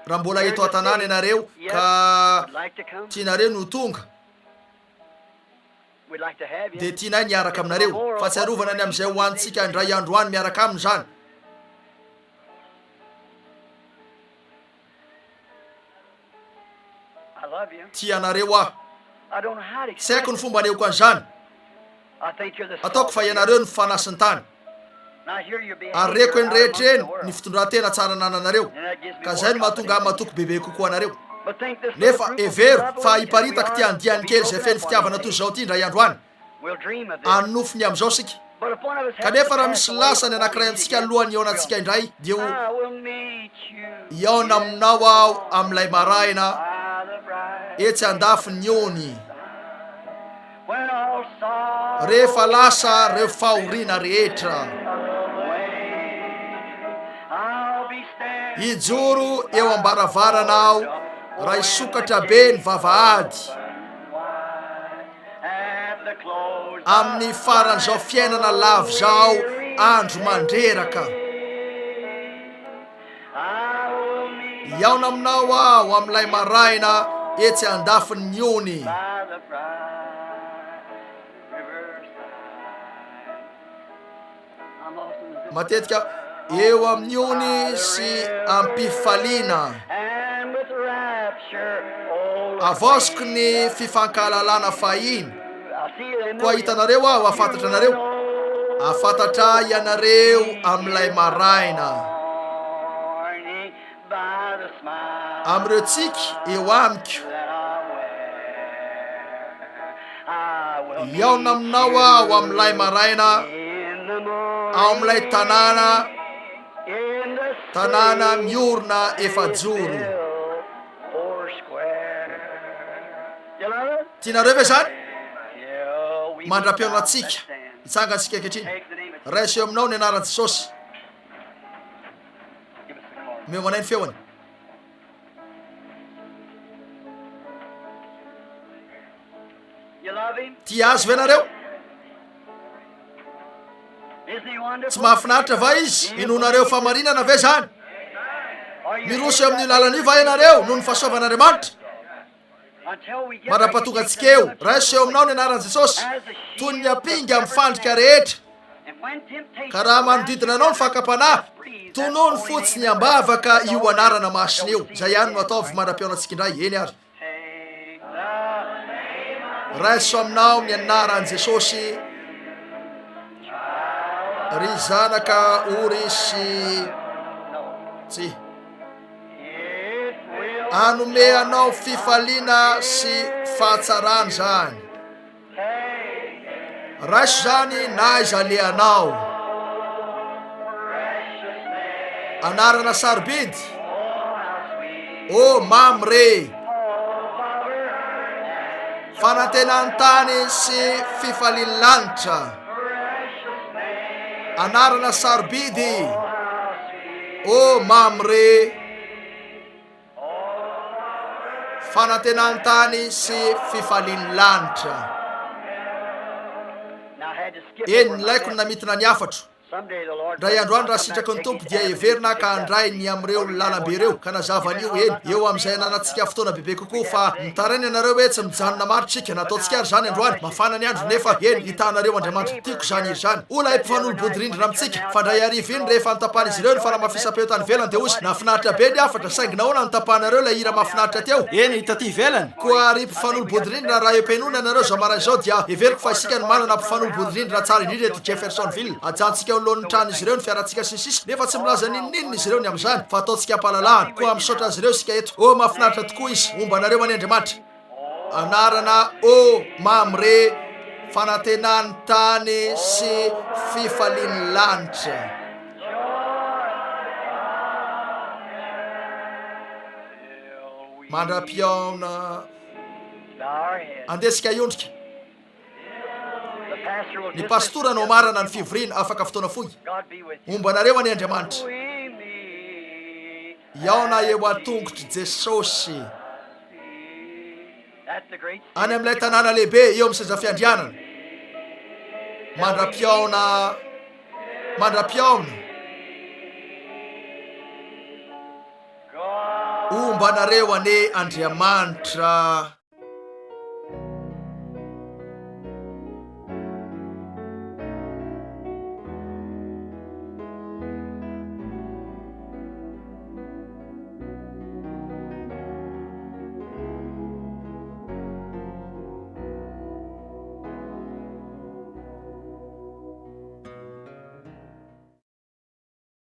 Raha mbola eto an-tanàna ianareo ka tianareo ny ho tonga, dia tianay ny hiaraka aminareo. Fahatsiarovana ny amin'izay ho antsika indray andro any miaraka aminy izany. Tia anareo aho. Tsy haiko ny fomba anehoako an'izany. Ataoko fa ianareo no fanasin-tany. Ary reko eny rehetra eny ny fitondran-tena tsara anananareo, ka izay no mahatonga ahy matoky bebe kokoa anareo. Nefa hevero fa hiparitaka ity andiany kely izay feno fitiavana toy izao ity indray andro any. Hanonofy ny amin'izao isika. Kanefa raha misy lasa ny anankiray amintsika alohan'ny hihaonantsika indray, dia ho hihaona aminao aho amin'ilay maraina etsy andafin'ny ony, rehefa lasa ireo fahoriana rehetra. Hijoro eo am-baravarana aho raha hisokatra be ny vavahady. Amin'ny faran'izao fiainana lava izao andro mandreraka. Hihaona aminao aho amin'ilay maraina etsy andafin'ny ony. Matetika eo amin'ny ony sy am-pifaliana. Havaoziko ny fifankahalalana fahiny. Koa hitanareo aho, hahafantatra anareo. Hahafantatra ahy ianareo amin'ilay maraina. Amin'ireo tsiky eo amiko. Hihaona aminao aho amin'ilay maraina, ao amin'ilay tanàna, tanàna miorina efajoro. Tianareo ve izany? Mandra-pihaonantsika, hitsangana isika ankehitriny. Raiso eo aminao ny anaran'i Jesosy. Omeo anay ny feony. Tia azy ve nareo? Tsy mahafinaritra va izy? Inoanareo fahamarinana ve zany? Miroso eo amin'io lalana io va ianareo noho ny fahasoavan'Andriamanitra? Mandra-pahatonga antsika eo, raiso eo aminao ny anaran'i Jesosy, toy ny ampinga amin'ny fandrika rehetra. Ka raha manodidina anao ny fakam-panahy, tonony fotsiny am-bavaka io anarana masina io. Izay ihany no ataovy mandra-pihaonantsika indray. Eny ary. Raiso aminao ny anaran'i Jesosy, ry zanaka ory sy tsy. Hanome anao fifaliana sy fahatsarana izany. Raiso izany na aiza alehanao. Anarana sarobidy. Oh, mamy re. Fanantenan'ny tany sy fifalian'ny lanitra. Anarana sarobidy. Oh, mamy re. Fanantenan'ny tany sy fifalian'ny lanitra. Eny, nilaiko ny namintina ny hafatro. Indray andro any, raha sitraky ny Tompo, dia heverina ka handray ny amin'ireo lalambe ireo, ka nazava an'io, eny, eo amin'izay ananantsika fotoana bebe kokoa, fa mitaraina ianareo hoe tsy mijanona maharitra isika. Nataontsika ary izany androany. Mafana ny andro, nefa, eny, hitanareo Andriamanitra. Tiako izany hira izany. Hoy ilay mpifanolo-bodirindrina amintsika, fa indray hariva iny, rehefa notapahan'izy ireo ny fanamafisam-peo tany ivelany, dia hoy izy, Nahafinaritra be ny hafatra, saingy nahoana no notapahanareo ilay hira mahafinaritra teo?
Eny, taty ivelany.
Koa ry mpifanolo-bodirindrina, raha eo am-pihainoana ianareo izao maraina izao, dia heveriko fa isika no manana mpifanolo-bodirindrina tsara indrindra eto Jeffersonville. Ajanontsika eo anoloan'ny tranon'izy ireo ny fiarantsika sy ny sisa, nefa tsy milaza n'inon'inona izy ireo ny amin'izany, fa ataontsika am-pahalalahana. Koa misaotra azy ireo isika eto. Oh, mahafinaritra tokoa izy. Homba anareo anie Andriamanitra. Anarana O Mamre, fanantenan'ny tany sy fifalian'ny lanitra. Mandra-pihaona, andeha isika hiondrika. Ny pastora no hamarana ny fivoriana afaka fotoana fohy. Homba anareo anie Andriamanitra. Hihaona eo an-tongotr'i Jesosy. Any amin'ilay tanàna lehibe eo amin'ny seza fiandrianana. Mandra-pihaona, mandra-pihaona. Homba anareo anie Andriamanitra.